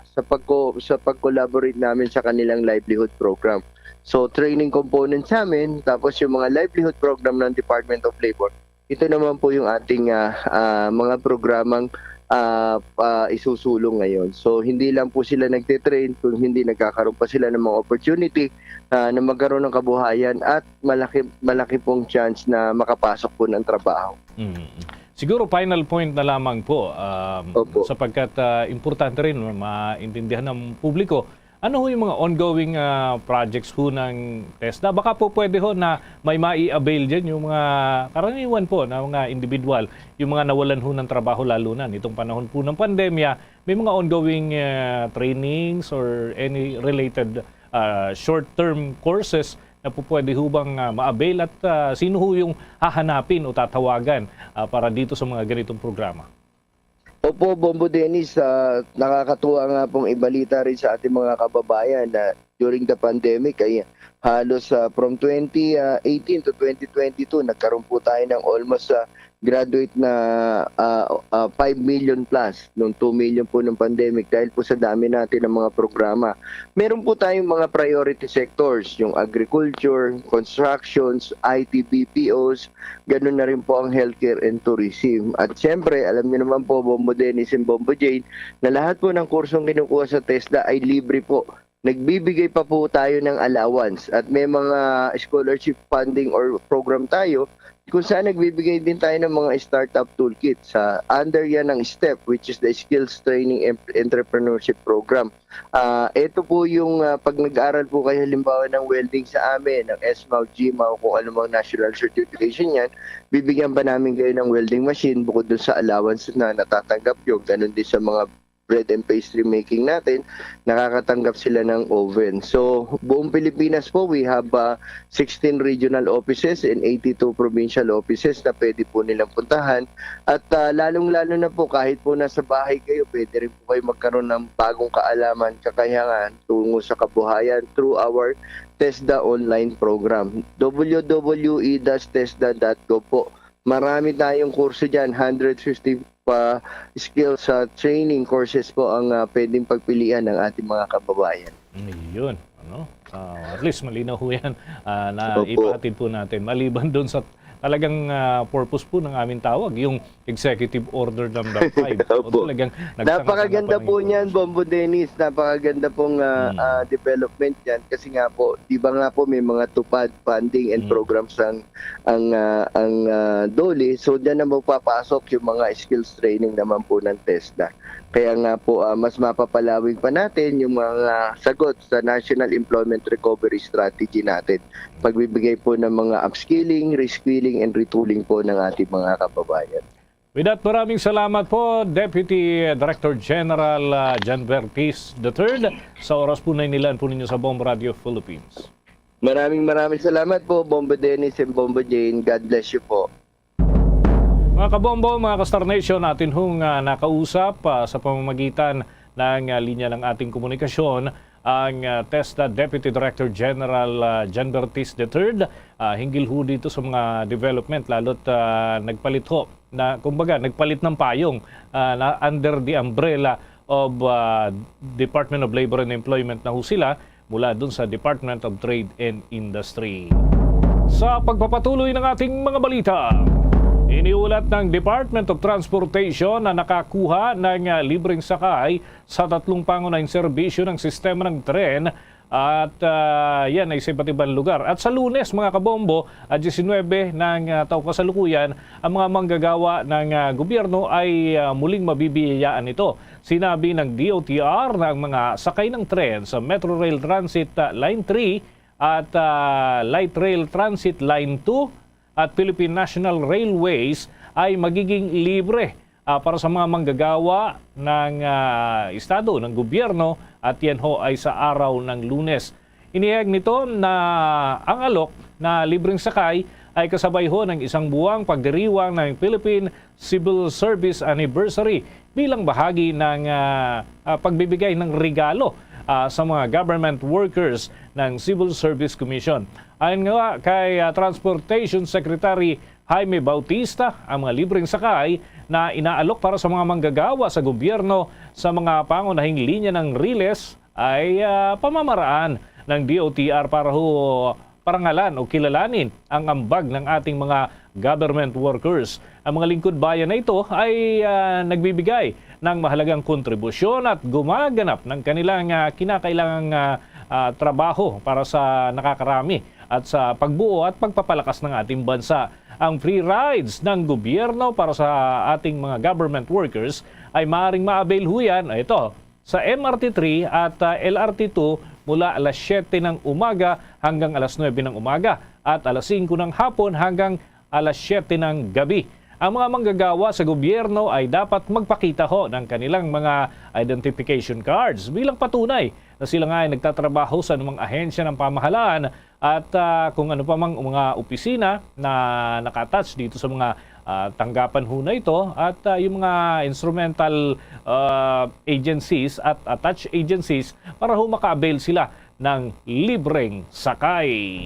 sa pagko-, sa pag-collaborate namin sa kanilang livelihood program. So, training component sa amin, tapos yung mga livelihood program ng Department of Labor, ito naman po yung ating, ah, ah, mga programang, ah, ah, isusulong ngayon. So, hindi lang po sila nagte-train kung hindi nagkakaroon pa sila ng mga opportunity, ah, na magkaroon ng kabuhayan at malaki, malaki pong chance na makapasok po ng trabaho. Mm. Siguro final point na lamang po, um, Opo. sapagkat, ah, importante rin maintindihan ng publiko, ano ho yung mga ongoing, ah, projects ho ng TESDA? Baka po pwede ho na may mai-avail dyan yung mga karaniwan po na mga individual, yung mga nawalan ho ng trabaho lalo na nitong panahon po ng pandemya. May mga ongoing, ah, trainings or any related, ah, short-term courses na po pwede ho bang, ah, ma-avail at, ah, sino ho yung hahanapin o tatawagan, ah, para dito sa mga ganitong programa? Opo, Bombo Dennis, ah, nakakatuwa nga pong ibalita rin sa ating mga kababayan na during the pandemic ay halos, ah, from twenty eighteen to twenty twenty-two, nagkaroon po tayo ng almost, ah, graduate na, ah, ah, five million plus nung two million po nung pandemic dahil po sa dami natin ng mga programa. Meron po tayong mga priority sectors, yung agriculture, constructions, I T, B P Os, ganun na rin po ang healthcare and tourism. At siyempre, alam niyo naman po, Bombo Dennis and Bombo Jane, na lahat po ng kursong kinukuha sa TESDA ay libre po. Nagbibigay pa po tayo ng allowance at may mga scholarship funding or program tayo kung saan nagbibigay din tayo ng mga startup toolkit. Sa under yan ng STEP, which is the Skills Training Em-, Entrepreneurship Program. Ah, ito po yung, ah, pag nag-aral po kayo halimbawa ng welding sa amin, ng SMAW, GMAW, kung ano mang national certification yan, bibigyan pa namin kayo ng welding machine bukod dun sa allowance na natatanggap nyo. Ganun din sa mga bread and pastry making natin, nakakatanggap sila ng oven. So, buong Pilipinas po, we have, ah, sixteen regional offices and eighty-two provincial offices na pwede po nilang puntahan. At, ah, lalong-lalo na po, kahit po nasa bahay kayo, pwede rin po kayo magkaroon ng bagong kaalaman, kakayahan tungo sa kabuhayan through our TESDA online program. W W E dot tesda dot gov po. Marami tayong kurso dyan, hundred fifty pa skills sa training courses po ang, ah, pwedeng pagpilian ng ating mga kababayan. Ayun, ano? Ah, at least malinaw ho yan, ah, na Opo. ipahatid po natin. Maliban dun sa talagang, ah, purpose po ng aming tawag, yung executive order number five. O Opo. talagang nagsanga-sanga Napakaganda pa ng po niyan, information. Bombo Dennis. Napakaganda pong, ah, Mm. ah, development yan. Kasi nga po, di ba nga po may mga tupad, funding and Mm. programs ang ang, ah, ang, ah, DOLE. So, diyan na magpapasok yung mga skills training naman po ng TESDA. Kaya nga po, ah, mas mapapalawig pa natin yung mga sagot sa National Employment Recovery Strategy natin. Pagbibigay po ng mga upskilling, reskilling, and retooling po ng ating mga kababayan. With that, maraming salamat po, Deputy Director General, ah, Jan Bertis the third, sa oras po na inilaan po ninyo sa Bomb Radio Philippines. Maraming, maraming salamat po, Bombo Dennis and Bombo Jane. God bless you po. Mga kabombo, mga ka-Star Nation, atin hong, ah, nakausap, ah, sa pamamagitan ng, ah, linya ng ating komunikasyon ang, ah, TESDA Deputy Director General, ah, Jan Bertis the third, ah, hinggil ho dito sa mga development, lalo't, ah, nagpalit ho na, kumbaga, nagpalit ng payong, ah, na under the umbrella of, ah, Department of Labor and Employment na ho sila mula dun sa Department of Trade and Industry. Sa pagpapatuloy ng ating mga balita, iniulat ng Department of Transportation na nakakuha ng, ah, libreng sakay sa tatlong pangunahing serbisyo ng sistema ng tren at, ah, yan ay sa iba't ibang lugar. At sa Lunes, mga kabombo, at diecinuebe ng, ah, taong kasalukuyan, ang mga manggagawa ng, ah, gobyerno ay, ah, muling mabibiyayaan nito. Sinabi ng D O T R na ang mga sakay ng tren sa Metro Rail Transit, ah, Line three at, ah, Light Rail Transit Line two at Philippine National Railways ay magiging libre, ah, para sa mga manggagawa ng, ah, estado, ng gobyerno, at yan ho ay sa araw ng Lunes. Inihayag nito na ang alok na libreng sakay ay kasabay ho ng isang buwang pagdiriwang ng Philippine Civil Service Anniversary bilang bahagi ng, ah, ah, pagbibigay ng regalo, ah, sa mga government workers ng Civil Service Commission. Ayon nga kay, ah, Transportation Secretary Jaime Bautista, ang mga libreng sakay na inaalok para sa mga manggagawa sa gobyerno sa mga pangunahing linya ng riles ay, ah, pamamaraan ng D O T R para ho parangalan o kilalanin ang ambag ng ating mga government workers. Ang mga lingkod bayan na ito ay, ah, nagbibigay ng mahalagang kontribusyon at gumaganap ng kanilang, ah, kinakailangang, ah, ah, trabaho para sa nakakarami at sa pagbuo at pagpapalakas ng ating bansa. Ang free rides ng gobyerno para sa ating mga government workers ay maaaring ma-avail ho yan, ah, ito, sa M R T three at, ah, L R T two mula alas siyete ng umaga hanggang alas nuebe ng umaga at alas singko ng hapon hanggang alas siyete ng gabi. Ang mga manggagawa sa gobyerno ay dapat magpakita ho ng kanilang mga identification cards bilang patunay na sila nga ay nagtatrabaho sa anumang ahensya ng pamahalaan at, ah, kung ano pa mang mga opisina na naka-attach dito sa mga, ah, tanggapan ho na ito at, ah, yung mga instrumental, ah, agencies at attached agencies para ho maka-avail sila ng libreng sakay.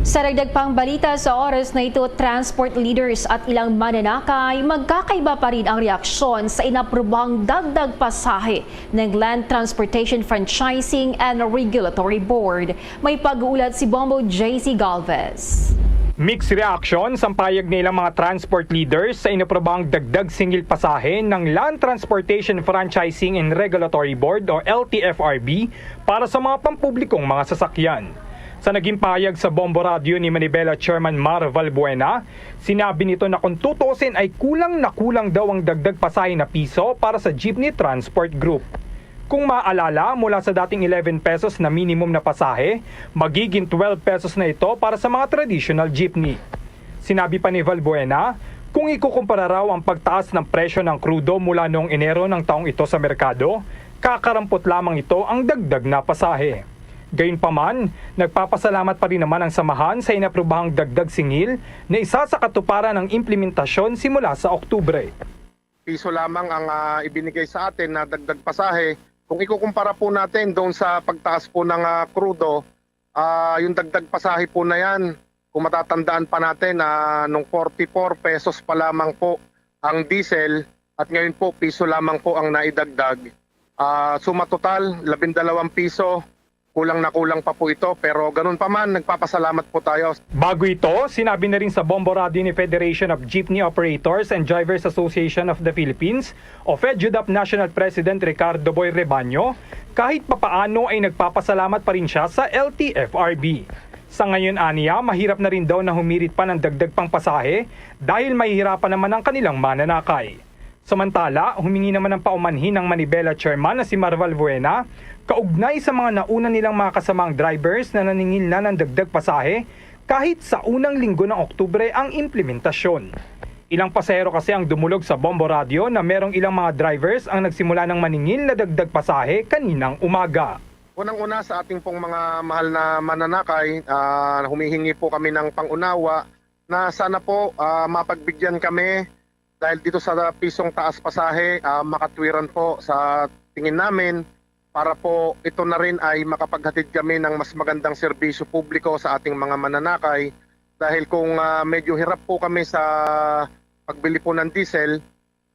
Sa dagdag pang balita sa oras na ito, transport leaders at ilang mananakay magkakaiba pa rin ang reaksyon sa inaprobahang dagdag pasahe ng Land Transportation Franchising and Regulatory Board. May pag-uulat si Bombo J C Galvez. Mixed reactions ang payag ng ilang mga transport leaders sa inaprobahang dagdag singil pasahe ng Land Transportation Franchising and Regulatory Board o L T F R B para sa mga pampublikong mga sasakyan. Sa naging pahayag sa Bombo Radio ni Manibela Chairman Mar Valbuena, sinabi nito na kung tutuusin ay kulang na kulang daw ang dagdag pasahe na piso para sa jeepney transport group. Kung maalala, mula sa dating eleven pesos na minimum na pasahe, magiging twelve pesos na ito para sa mga traditional jeepney. Sinabi pa ni Valbuena, kung ikukumpara raw ang pagtaas ng presyo ng krudo mula noong Enero ng taong ito sa merkado, kakarampot lamang ito ang dagdag na pasahe. Gayunpaman, nagpapasalamat pa rin naman ang samahan sa inaprobahang dagdag singil na isa sa katuparan ng implementasyon simula sa Oktubre. Piso lamang ang, ah, ibinigay sa atin na dagdag pasahe. Kung ikukumpara po natin doon sa pagtaas po ng, ah, krudo, ah, yung dagdag pasahe po na yan, kung matatandaan pa natin, ah, nung forty-four pesos pa lamang po ang diesel at ngayon po piso lamang po ang naidagdag. Ah, suma total, labindalawang piso. Kulang na kulang pa po ito, pero ganun pa man, nagpapasalamat po tayo. Bago ito, sinabi na rin sa Bombo Radio ni Federation of Jeepney Operators and Drivers Association of the Philippines o FEDJUDAP National President Ricardo Boy Rebaño, kahit papaano ay nagpapasalamat pa rin siya sa L T F R B. Sa ngayon, aniya, mahirap na rin daw na humirit pa ng dagdag pang pasahe dahil mahihirapan naman ang kanilang mananakay. Samantala, humingi naman ang paumanhin ng Manibela Chairman na si Mar Valbuena kaugnay sa mga nauna nilang mga kasamang drivers na naningil na ng dagdag pasahe kahit sa unang linggo ng Oktubre ang implementasyon. Ilang pasahero kasi ang dumulog sa Bombo Radio na merong ilang mga drivers ang nagsimula ng maningil na dagdag pasahe kaninang umaga. Unang-una sa ating pong mga mahal na mananakay, ah, humihingi po kami ng pangunawa na sana po, ah, mapagbigyan kami dahil dito sa pisong taas pasahe, ah, makatwiran po sa tingin namin para po ito na rin ay makapaghatid kami ng mas magandang serbisyo publiko sa ating mga mananakay. Dahil kung, ah, medyo hirap po kami sa pagbili po ng diesel,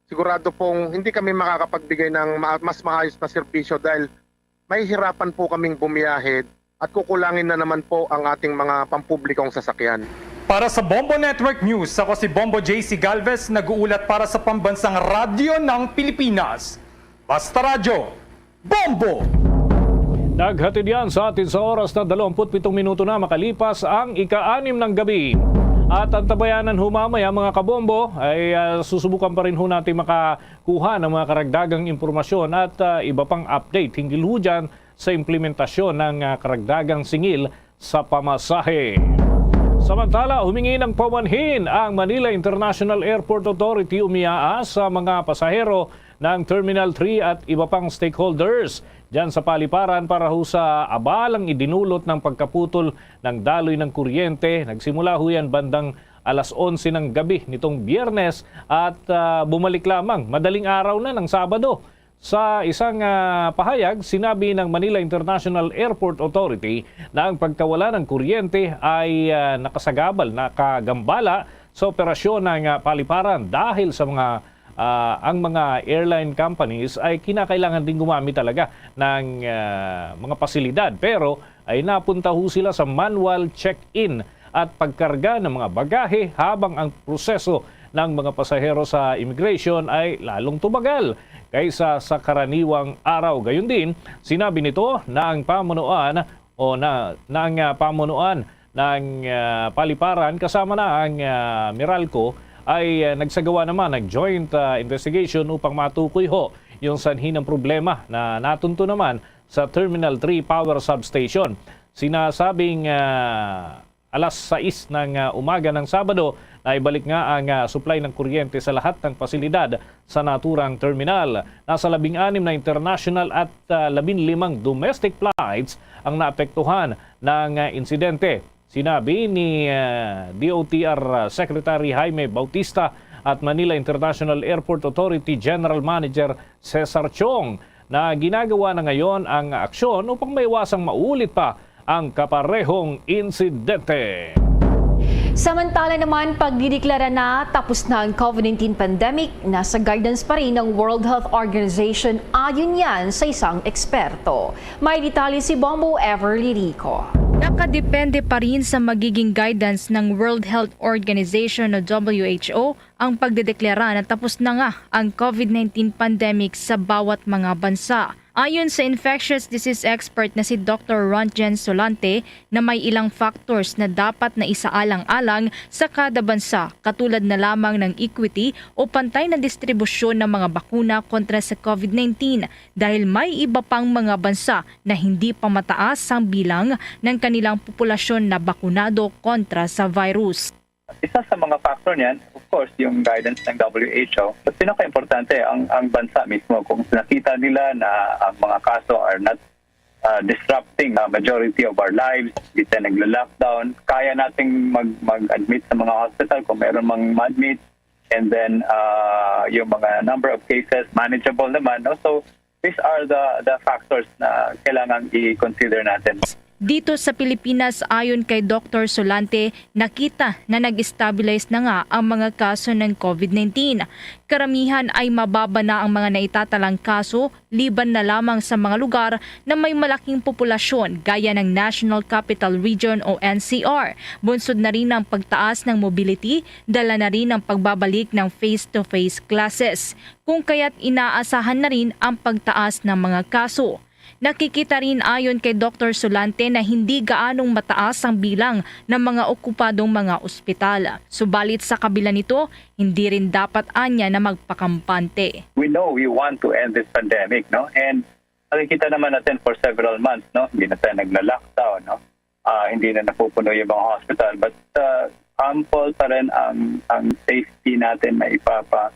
sigurado pong hindi kami makakapagbigay ng ma-, mas maayos na serbisyo dahil mahihirapan po kaming bumiyahe at kukulangin na naman po ang ating mga pampublikong sasakyan. Para sa Bombo Network News, ako si Bombo J C Galvez, nag-uulat para sa Pambansang Radyo ng Pilipinas. Basta Radyo, Bombo! Naghatid yan sa atin sa oras na dalawampu't pitong minuto na makalipas ang ika-anim ng gabi. At antabayanan ho mamaya, mga kabombo, ay, ah, susubukan pa rin ho natin makakuha ng mga karagdagang impormasyon at, ah, iba pang update hinggil ho dyan sa implementasyon ng, ah, karagdagang singil sa pamasahe. Samantala, humingi ng paumanhin ang Manila International Airport Authority o MIAA sa mga pasahero ng Terminal three at iba pang stakeholders dyan sa paliparan para ho sa abalang idinulot ng pagkaputol ng daloy ng kuryente. Nagsimula ho yan bandang alas onse ng gabi nitong Biyernes at, ah, bumalik lamang madaling araw na ng Sabado. Sa isang, ah, pahayag, sinabi ng Manila International Airport Authority na ang pagkawala ng kuryente ay, ah, nakasagabal, nakagambala sa operasyon ng, ah, paliparan dahil sa mga, ah, ang mga airline companies ay kinakailangan din gumamit talaga ng, ah, mga pasilidad. Pero ay napunta ho sila sa manual check-in at pagkarga ng mga bagahe, habang ang proseso ng mga pasahero sa immigration ay lalong tumagal kaysa sa karaniwang araw. Gayon din, sinabi nito na ang pamunuan o na, na ang, ah, pamunuan ng, ah, paliparan kasama na ang, ah, Meralco ay, ah, nagsagawa naman ng joint, ah, investigation upang matukoy ho yung sanhi ng problema na natunto naman sa Terminal three Power Substation. Sinasabing, ah, alas sais ng, ah, umaga ng Sabado, naibalik nga ang, ah, supply ng kuryente sa lahat ng pasilidad sa naturang terminal. Nasa labing-anim na international at, ah, labinlimang domestic flights ang naapektuhan ng, ah, insidente. Sinabi ni, ah, D O T R Secretary Jaime Bautista at Manila International Airport Authority General Manager Cesar Chong na ginagawa na ngayon ang aksyon upang maiwasang maulit pa ang kaparehong insidente. Samantala naman, pagdideklara na tapos na ang COVID nineteen pandemic, nasa guidance pa rin ng World Health Organization, ayon yan sa isang eksperto. May detalye si Bombo Everly Rico. Nakadepende pa rin sa magiging guidance ng World Health Organization o W H O ang pagdedeklara na tapos na nga ang COVID nineteen pandemic sa bawat mga bansa. Ayon sa infectious disease expert na si Doctor Rontgen Solante, na may ilang factors na dapat na isaalang-alang sa kada bansa, katulad na lamang ng equity o pantay na distribusyon ng mga bakuna kontra sa COVID nineteen, dahil may iba pang mga bansa na hindi pa mataas ang bilang ng kanilang populasyon na bakunado kontra sa virus. Isa sa mga factor niyan, of course, yung guidance ng W H O. But pinaka-importante, ang, ang bansa mismo, kung nakita nila na ang mga kaso are not, uh, disrupting the majority of our lives, hindi tayo nagla-lockdown, kaya nating mag, mag-admit sa mga hospital kung meron mang ma-admit, and then, uh, yung mga number of cases, manageable naman, no? So, these are the, the factors na kailangang i-consider natin. Dito sa Pilipinas, ayon kay Doctor Solante, nakita na nag-stabilize na nga ang mga kaso ng COVID nineteen. Karamihan ay mababa na ang mga naitatalang kaso, liban na lamang sa mga lugar na may malaking populasyon, gaya ng National Capital Region o N C R. Bunsod na rin ang pagtaas ng mobility, dala na rin ang pagbabalik ng face-to-face classes, kung kaya't inaasahan na rin ang pagtaas ng mga kaso. Nakikita rin, ayon kay Doctor Solante, na hindi gaanong mataas ang bilang ng mga okupadong mga ospital. Subalit, sa kabila nito, hindi rin dapat anya na magpakampante. We know we want to end this pandemic, no? And nakikita naman natin for several months, no? Hindi na tayo nagla-lockdown, no? Ah, hindi na napupuno yung mga hospital, but, ah, ample pa rin ang, ang safety natin na ipapa,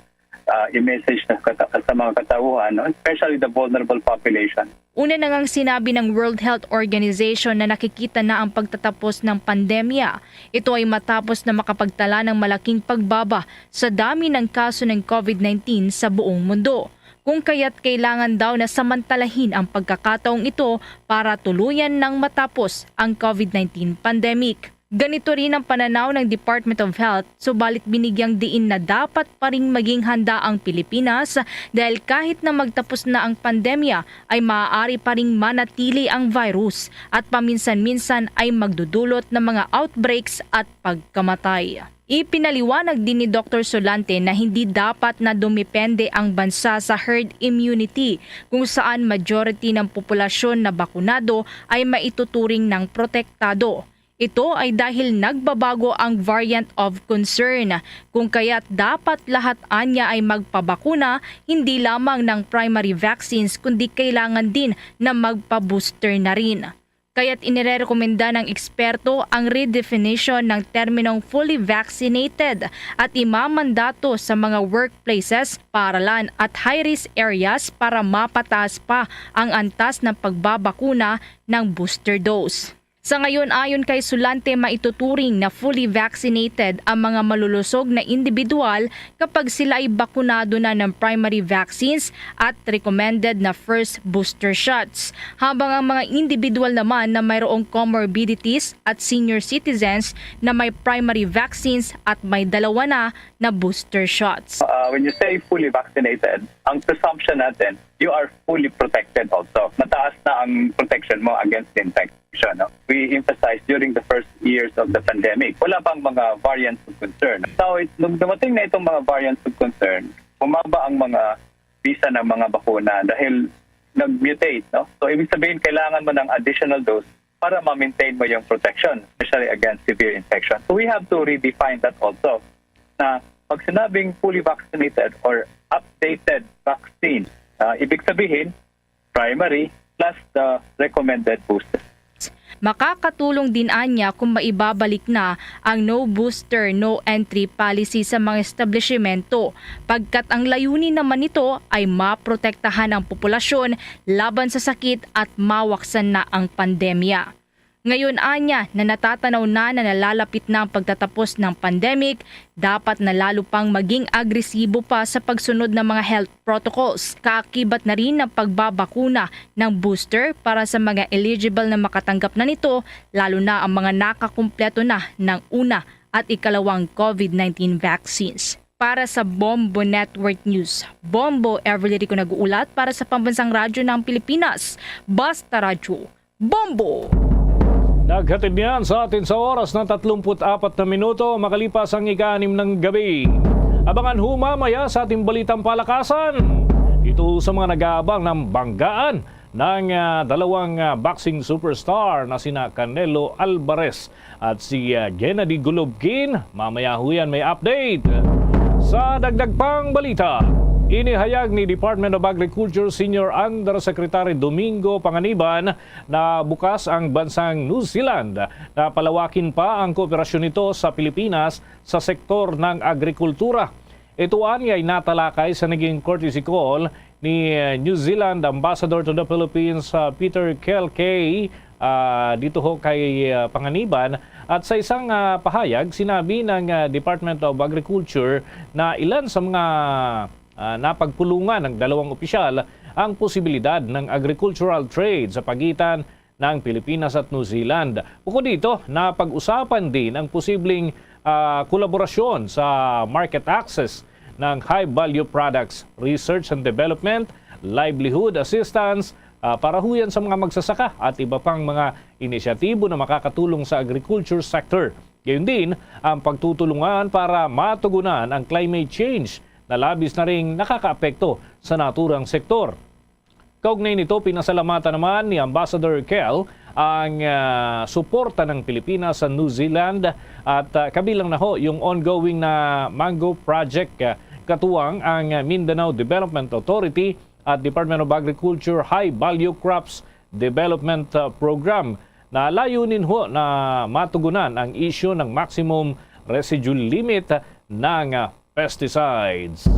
ah, i-message sa kata-, sa mga katauhan, no? Especially the vulnerable population. Una na ngang sinabi ng World Health Organization na nakikita na ang pagtatapos ng pandemya. Ito ay matapos na makapagtala ng malaking pagbaba sa dami ng kaso ng COVID nineteen sa buong mundo. kung kaya't kailangan daw na samantalahin ang pagkakataong ito para tuluyan nang matapos ang COVID nineteen pandemic. Ganito rin ang pananaw ng Department of Health, subalit binigyang diin na dapat pa ring maging handa ang Pilipinas dahil kahit na magtapos na ang pandemya ay maaari pa ring manatili ang virus at paminsan-minsan ay magdudulot ng mga outbreaks at pagkamatay. Ipinaliwanag din ni Doktor Solante na hindi dapat na dumepende ang bansa sa herd immunity, kung saan majority ng populasyon na bakunado ay maituturing ng protektado. Ito ay dahil nagbabago ang variant of concern, kung kaya't dapat lahat anya ay magpabakuna, hindi lamang ng primary vaccines kundi kailangan din na magpa-booster na rin. Kaya't inirerekomenda ng eksperto ang redefinition ng terminong fully vaccinated at imamandato sa mga workplaces, paaralan at high-risk areas para mapataas pa ang antas ng pagbabakuna ng booster dose. Sa ngayon, ayon kay Solante, maituturing na fully vaccinated ang mga malulusog na individual kapag sila ay bakunado na ng primary vaccines at recommended na first booster shots, habang ang mga individual naman na mayroong comorbidities at senior citizens na may primary vaccines at may dalawa na na booster shots. Uh, when you say fully vaccinated, ang presumption natin, you are fully protected also. Mataas na ang protection mo against infection. No? We emphasized during the first years of the pandemic, wala pang mga variants of concern. So, it, nung dumating na itong mga variants of concern, bumaba ang mga bisa ng mga bakuna dahil nag-mutate. No? So, ibig sabihin, kailangan mo ng additional dose para ma-maintain mo yung protection, especially against severe infection. So, we have to redefine that also. Na pag sinabing fully vaccinated or updated vaccine, uh, ibig sabihin, primary plus the recommended booster. Makakatulong din anya kung maibabalik na ang no booster, no entry policy sa mga establishmento, pagkat ang layunin naman nito ay maprotektahan ang populasyon laban sa sakit at mawaksan na ang pandemya. Ngayon anya na natatanaw na na nalalapit na ang pagtatapos ng pandemic, dapat na lalo pang maging agresibo pa sa pagsunod ng mga health protocols. Kaakibat na rin ang pagbabakuna ng booster para sa mga eligible na makatanggap na nito, lalo na ang mga nakakumpleto na ng una at ikalawang COVID nineteen vaccines. Para sa Bombo Network News, Bombo Everly Rico nag-uulat para sa Pambansang Radyo ng Pilipinas, Basta Radyo, Bombo! Naghatid niyan sa atin sa oras na tatlumpu't apat na minuto makalipas ang ika-anim ng gabi. Abangan ho mamaya sa ating balitang palakasan. Dito sa mga nag-aabang ng banggaan ng ah, dalawang ah, boxing superstar na sina Canelo Alvarez at si ah, Gennady Golovkin, mamaya ho yan may update. Sa dagdag pang balita, inihayag ni Department of Agriculture Senior Undersecretary Domingo Panganiban na bukas ang bansang New Zealand na palawakin pa ang kooperasyon nito sa Pilipinas sa sektor ng agrikultura. Ito anya ay natalakay sa naging courtesy call ni uh, New Zealand Ambassador to the Philippines, uh, Peter Kelkay, uh, dito ho kay uh, Panganiban. At sa isang uh, pahayag, sinabi ng uh, Department of Agriculture na ilan sa mga uh, napagpulungan ng dalawang opisyal ang posibilidad ng agricultural trade sa pagitan ng Pilipinas at New Zealand. Bukod dito, napag-usapan din ang posibleng ah, kolaborasyon sa market access ng high-value products, research and development, livelihood assistance, ah, parahuyan sa mga magsasaka at iba pang mga inisyatibo na makakatulong sa agriculture sector. Gayon din ang pagtutulungan para matugunan ang climate change na labis na ring nakakaapekto sa naturang sektor. Kaugnay nito, pinasalamatan naman ni Ambassador Kel ang ah, suporta ng Pilipinas sa New Zealand at ah, kabilang na ho yung ongoing na Mango Project, ah, katuwang ang Mindanao Development Authority at Department of Agriculture High Value Crops Development ah, Program na layunin ho na matugunan ang isyu ng maximum residual limit ng ah, pesticides.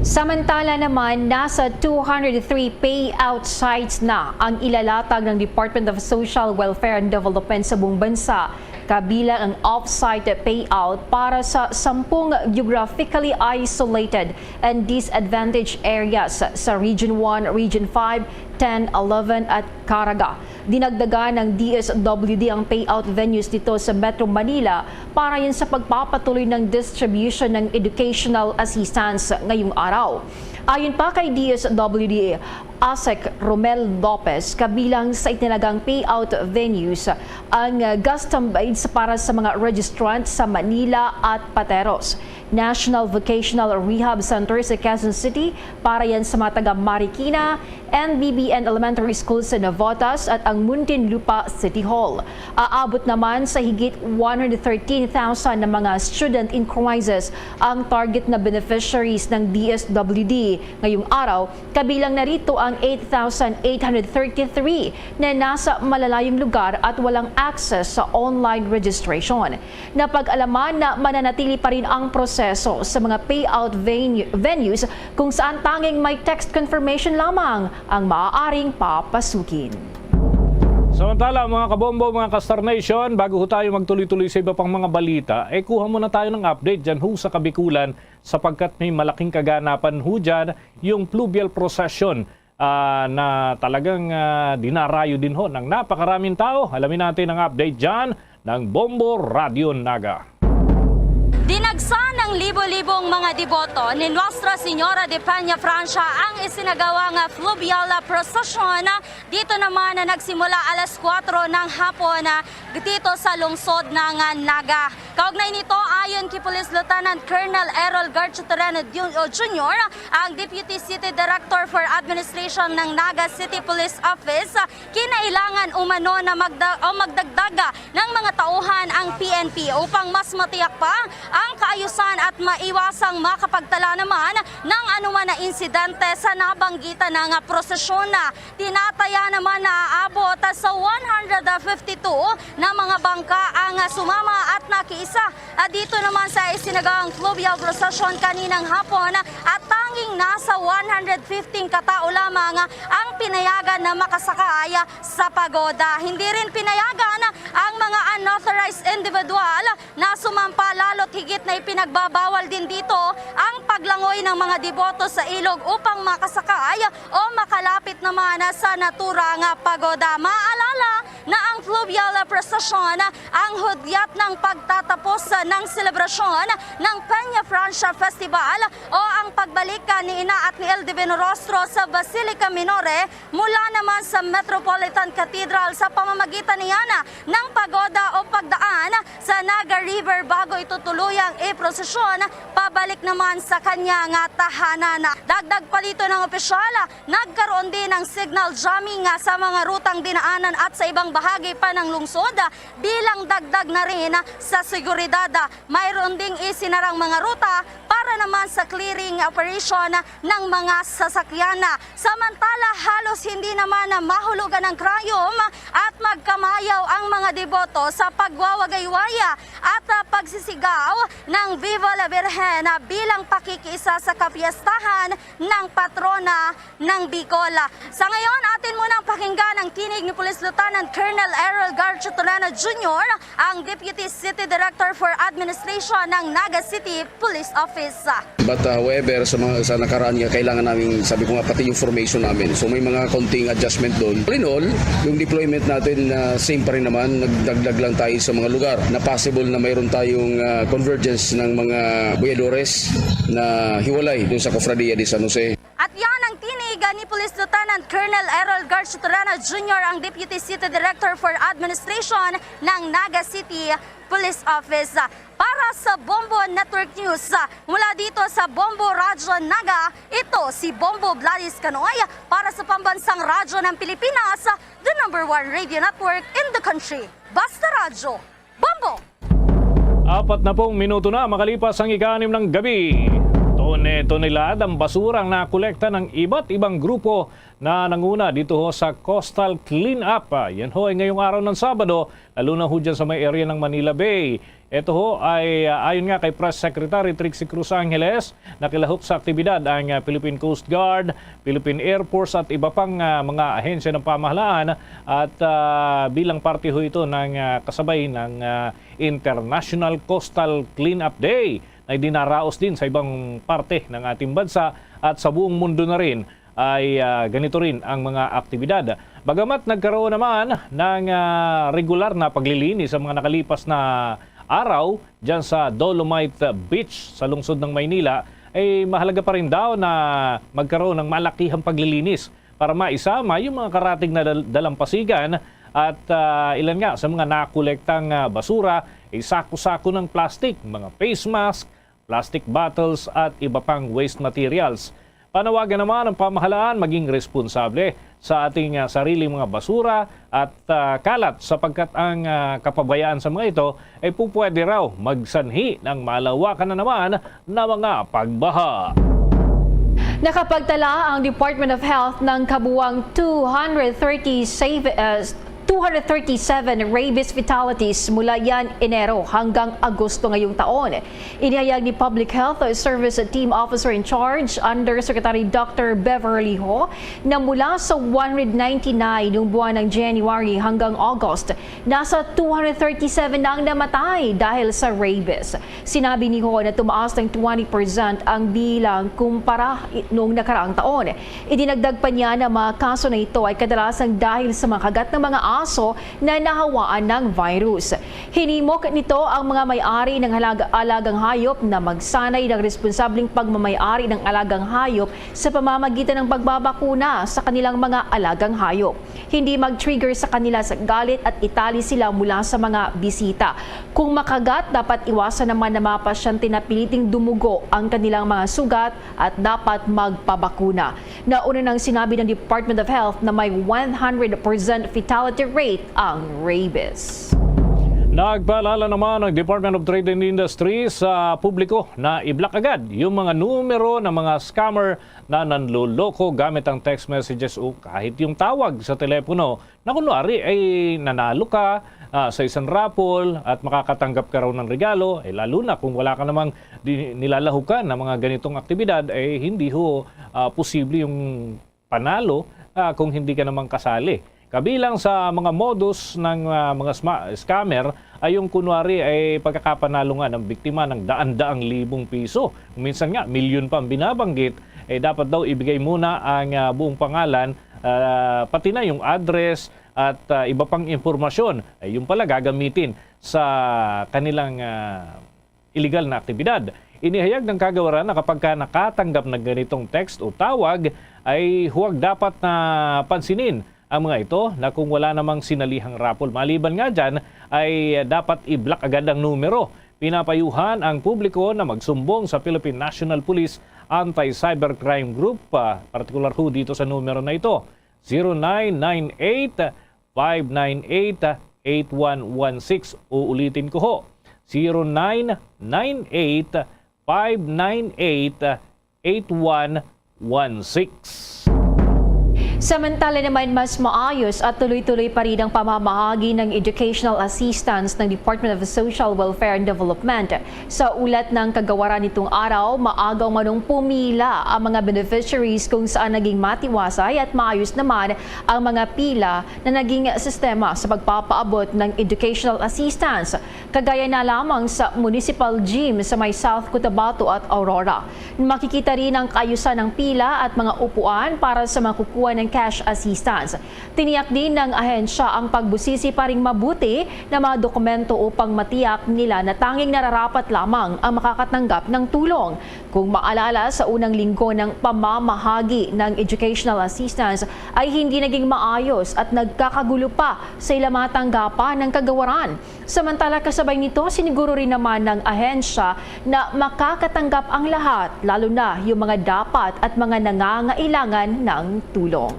Samantala naman, nasa two hundred three payout sites na ang ilalatag ng Department of Social Welfare and Development sa buong bansa kabilang ang off-site payout para sa sampung geographically isolated and disadvantaged areas sa Region one, Region five, ten, eleven at Caraga. Dinagdagan ng D S W D ang payout venues dito sa Metro Manila para yan sa pagpapatuloy ng distribution ng educational assistance ngayong araw. Ayon pa kay D S W D ASEC Romel Lopez, kabilang sa itinagang payout venues ang, uh, custom-made para sa mga registrant sa Manila at Pateros, National Vocational Rehab Center sa Quezon City para yan sa mga taga Marikina, N B B N Elementary School sa Navotas at ang Muntinlupa City Hall. Aabot naman sa higit one hundred thirteen thousand na mga student in crisis ang target na beneficiaries ng D S W D ngayong araw, kabilang na rito ang eight thousand eight hundred thirty-three na nasa malalayong lugar at walang access sa online registration. Napag-alaman na mananatili pa rin ang proseso sa mga payout venu-, venues kung saan tanging may text confirmation lamang ang maaaring papasukin. Samantala, mga kabombo, mga ka-Star Nation, bago ho tayo magtuloy-tuloy sa iba pang mga balita, eh, kuha muna tayo ng update dyan ho sa Kabikulan, sapagkat may malaking kaganapan ho dyan, yung fluvial procession, ah, na talagang, ah, dinarayo din ho ng napakaraming tao. Alamin natin ang update dyan ng Bombo Radyo Naga. Dinagsa ng libo-libong mga deboto ni Nuestra Señora de Peña Francia ang isinagawa nga fluvial procession. Dito naman na nagsimula alas kuwatro ng hapon, ah, dito sa lungsod ng, ah, Naga. Kaugnay nito, ayon kay Police Lieutenant Colonel Errol Garchitorena Ju-, Junior, ang Deputy City Director for Administration ng Naga City Police Office, kinailangan umano na magda-, o magdagdag ng mga tauhan ang P N P upang mas matiyak pa ang kaayusan at maiwasang makapagtala naman ng anuman na insidente sa nabanggitan na nga prosesyon. Tinataya naman na aabot sa one hundred fifty-two na mga bangka ang sumama at nakiisa, ah, dito naman sa isinagaang fluvial procession kaninang hapon, at tanging nasa one hundred fifteen katao lamang ang pinayagan na makasakay sa pagoda. Hindi rin pinayagan ang mga unauthorized individual na sumampa, lalo't higit na ipinagbabawal din dito ang paglangoy ng mga deboto sa ilog upang makasakay o makalapit naman sa naturang pagoda. Maalala na ang fluvial procession ang hudyat ng pagtatapos ng selebrasyon ng Peña Francia Festival o ang pagbalik ni Ina at ni El Divino Rostro sa Basilica Minore mula naman sa Metropolitan Cathedral sa pamamagitan niyan ng pagoda o pagdaan sa Naga River bago ito tuluyang iprosesyon pabalik naman sa kanyang tahanan. Dagdag pa dito ng opisyal, nagkaroon din ng signal jamming sa mga rutang dinaanan at sa ibang bahagi pa ng lungsod bilang dagdag na rin sa seguridad. Mayroon ding isinarang mga ruta para naman sa clearing operation ng mga sasakyan. Samantala, halos hindi naman mahulugan ang krayom at magkamayaw ang mga deboto sa pagwawagaywaya at, ah, pagsisigaw ng Viva la Virgen, ah, bilang pakikiisa sa kapiestahan ng patrona ng Bicol. Sa ngayon, atin munang pakinggan ang tinig ni Police Lieutenant Colonel Errol Garchitorena Junior, ang Deputy City Director for Administration ng Naga City Police Office. But, uh, however, sa mga, sa nakaraan nga, kailangan namin, sabi ko nga, pati yung formation namin. So, may mga konting adjustment doon. All in all, yung deployment natin, uh, same pa rin naman. Nagdagdag lang tayo sa mga lugar na possible na mayroon tayong, uh, convergence ng mga buyadores na hiwalay doon sa Cofradia de San Jose. At yan ang tinig ni Police Lieutenant Colonel Errol Garchitorena Junior, ang Deputy City Director for Administration ng Naga City Police Office. Para sa Bombo Network News, mula dito sa Bombo Radyo Naga, ito si Bombo Gladys Canoy para sa Pambansang Radyo ng Pilipinas, the number one radio network in the country. Basta Radyo, Bombo! Apat na pong minuto na makalipas ang ika-anim ng gabi. Tone-tonelada ang basura ang nakolekta ng iba't ibang grupo na nanguna dito ho sa coastal cleanup. Ah, yan ho ay ngayong araw ng Sabado, lalo na ho dyan sa may area ng Manila Bay. Ito ho ay, ah, ayon nga kay Press Secretary Trixie Cruz Angeles, nakilahok sa aktibidad ang, ah, Philippine Coast Guard, Philippine Air Force at iba pang, ah, mga ahensya ng pamahalaan at, ah, bilang parte ho ito ng, ah, kasabay ng, ah, International Coastal Cleanup Day na dinaraos din sa ibang parte ng ating bansa at sa buong mundo na rin ay, ah, ganito rin ang mga aktibidad. Bagamat nagkaroon naman ng, ah, regular na paglilinis sa mga nakalipas na araw dyan sa Dolomite Beach sa lungsod ng Maynila, ay mahalaga pa rin daw na magkaroon ng malakihang paglilinis para maisama yung mga karatig na dal-, dalampasigan at, ah, ilan nga sa mga nakolektang, ah, basura ay sako-sako ng plastic, mga face mask, plastic bottles at iba pang waste materials. Panawagan naman ang pamahalaan maging responsable sa ating, ah, sariling mga basura at, ah, kalat, sapagkat ang, ah, kapabayaan sa mga ito ay pupwede raw magsanhi ng malawakan na naman na mga pagbaha. Nakapagtala ang Department of Health ng kabuang two hundred thirty save, uh, two hundred thirty-seven rabies fatalities mula yan Enero hanggang Agosto ngayong taon. Inihayag ni Public Health Service Team Officer in Charge, Undersecretary Doctor Beverly Ho, na mula sa one hundred ninety-nine noong buwan ng January hanggang August, nasa two hundred thirty-seven na ang namatay dahil sa rabies. Sinabi ni Ho na tumaas ng twenty percent ang bilang kumpara i-, noong nakaraang taon. Idinagdag pa niya na mga kaso na ito ay kadalasang dahil sa mga kagat ng mga aso na nahawaan ng virus. Hinimok nito ang mga may-ari ng halag-, alagang hayop na magsanay ng responsableng pagmamay-ari ng alagang hayop sa pamamagitan ng pagbabakuna sa kanilang mga alagang hayop. Hindi mag-trigger sa kanila sa galit at itali sila mula sa mga bisita. Kung makagat, dapat iwasan naman ng mga pasyente na piliting dumugo ang kanilang mga sugat at dapat magpabakuna. Nauna nang sinabi ng Department of Health na may one hundred percent fatality rate ang rabies. Nagpaalala naman ang Department of Trade and Industry sa publiko na i-block agad yung mga numero ng mga scammer na nanloloko gamit ang text messages o kahit yung tawag sa telepono na kunwari ay nanalo ka, ah, sa isang raffle at makakatanggap ka raw ng regalo, eh, lalo na kung wala ka namang di-, nilalahukan ng mga ganitong aktibidad, eh, hindi ho, ah, posible yung panalo, ah, kung hindi ka naman kasali. Kabilang sa mga modus ng, ah, mga sma-, scammer ay yung kunwari ay pagkakapanalo nga ng biktima ng daan-daang libong piso. Minsan nga, milyon pa ang binabanggit, eh, dapat daw ibigay muna ang, ah, buong pangalan, ah, pati na yung address at, ah, iba pang impormasyon. Eh, yung pala gagamitin sa kanilang, ah, iligal na aktibidad. Inihayag ng kagawaran na kapag ka nakatanggap ng ganitong text o tawag, ay huwag dapat na pansinin ang mga ito na kung wala namang sinalihang raffle. Maliban nga dyan, ay dapat i-block agad ang numero. Pinapayuhan ang publiko na magsumbong sa Philippine National Police Anti-Cybercrime Group, ah, partikular ho dito sa numero na ito, zero nine nine eight, five nine eight, eight one one six. Uulitin ko ho, zero nine nine eight, five nine eight, eight one one six. Samantala naman, mas maayos at tuloy-tuloy pa rin ang pamamahagi ng educational assistance ng Department of Social Welfare and Development. Sa ulat ng kagawaran nitong araw, maaga umanong pumila ang mga beneficiaries kung saan naging matiwasay at maayos naman ang mga pila na naging sistema sa pagpapaabot ng educational assistance, kagaya na lamang sa municipal gym sa may South Cotabato at Aurora. Makikita rin ang kaayusan ng pila at mga upuan para sa makukuha ng cash assistance. Tiniyak din ng ahensya ang pagbusisi pa ring mabuti na mga dokumento upang matiyak nila na tanging nararapat lamang ang makakatanggap ng tulong. Kung maalala, sa unang linggo ng pamamahagi ng educational assistance ay hindi naging maayos at nagkakagulo pa sa ilang mga tanggapan ng kagawaran. Samantala, kasabay nito, siniguro rin naman ng ahensya na makakatanggap ang lahat, lalo na yung mga dapat at mga nangangailangan ng tulong.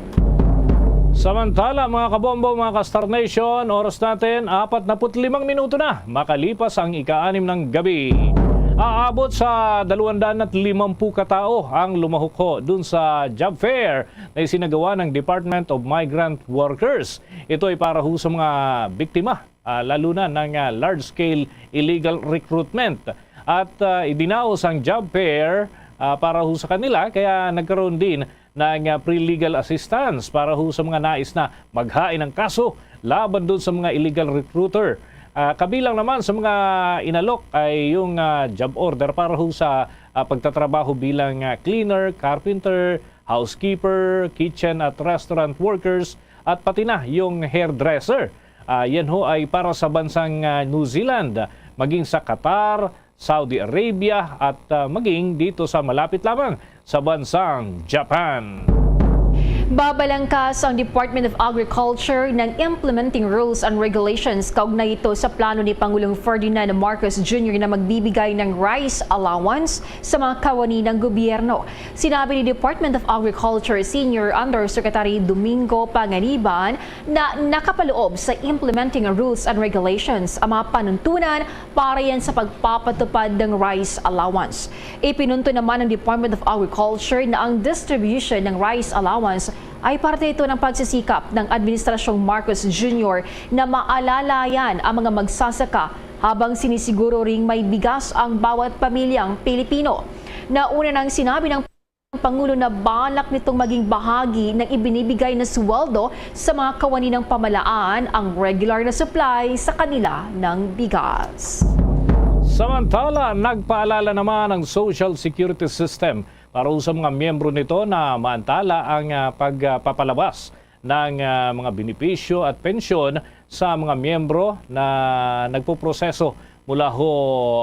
Samantala, mga kabombo, mga ka-Star Nation, oras natin, apat na put limang minuto na makalipas ang ika-anim ng gabi. Aabot sa dalawang daan at limampu ka tao ang lumahukho dun sa job fair na isinagawa ng Department of Migrant Workers. Ito ay para ho sa mga biktima, ah, lalo na ng, ah, large-scale illegal recruitment. At, ah, idinaos ang job fair, ah, para ho sa kanila, kaya nagkaroon din ng, ah, free legal assistance para ho sa mga nais na maghain ng kaso laban doon sa mga illegal recruiter. Ah, kabilang naman sa mga inalok ay yung, ah, job order para ho sa, ah, pagtatrabaho bilang, ah, cleaner, carpenter, housekeeper, kitchen at restaurant workers, at pati na yung hairdresser. Ah, yan ho ay para sa bansang, ah, New Zealand, maging sa Qatar, Saudi Arabia, at, ah, maging dito sa malapit lamang sa bansang Japan. Babalangkas ang Department of Agriculture ng implementing rules and regulations kaugnay ito sa plano ni Pangulong Ferdinand Marcos Junior na magbibigay ng rice allowance sa mga kawani ng gobyerno. Sinabi ni Department of Agriculture Senior Undersecretary Domingo Panganiban na nakapaloob sa implementing rules and regulations ang mga panuntunan para yan sa pagpapatupad ng rice allowance. Ipinunto naman ng Department of Agriculture na ang distribution ng rice allowance ay parte ito ng pagsisikap ng Administrasyong Marcos Junior na maalalayan ang mga magsasaka habang sinisiguro ring may bigas ang bawat pamilyang Pilipino. Nauna nang sinabi ng Pangulo na balak nitong maging bahagi ng ibinibigay na sweldo sa mga kawani ng pamalaan ang regular na supply sa kanila ng bigas. Samantala, nagpaalala naman ang Social Security System para sa mga miyembro nito na maantala ang, ah, pagpapalabas ng, ah, mga benepisyo at pensyon sa mga miyembro na nagpoproseso mula ho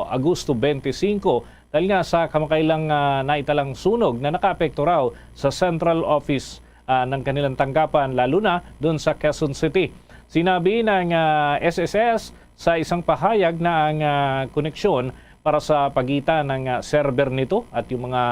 Agosto twenty-five, dahil nga sa kamakailang, ah, naitalang sunog na nakaapekto raw sa central office, ah, ng kanilang tanggapan, lalo na doon sa Quezon City. Sinabi ng, ah, S S S sa isang pahayag na ang, ah, koneksyon para sa pagitan ng, ah, server nito at yung mga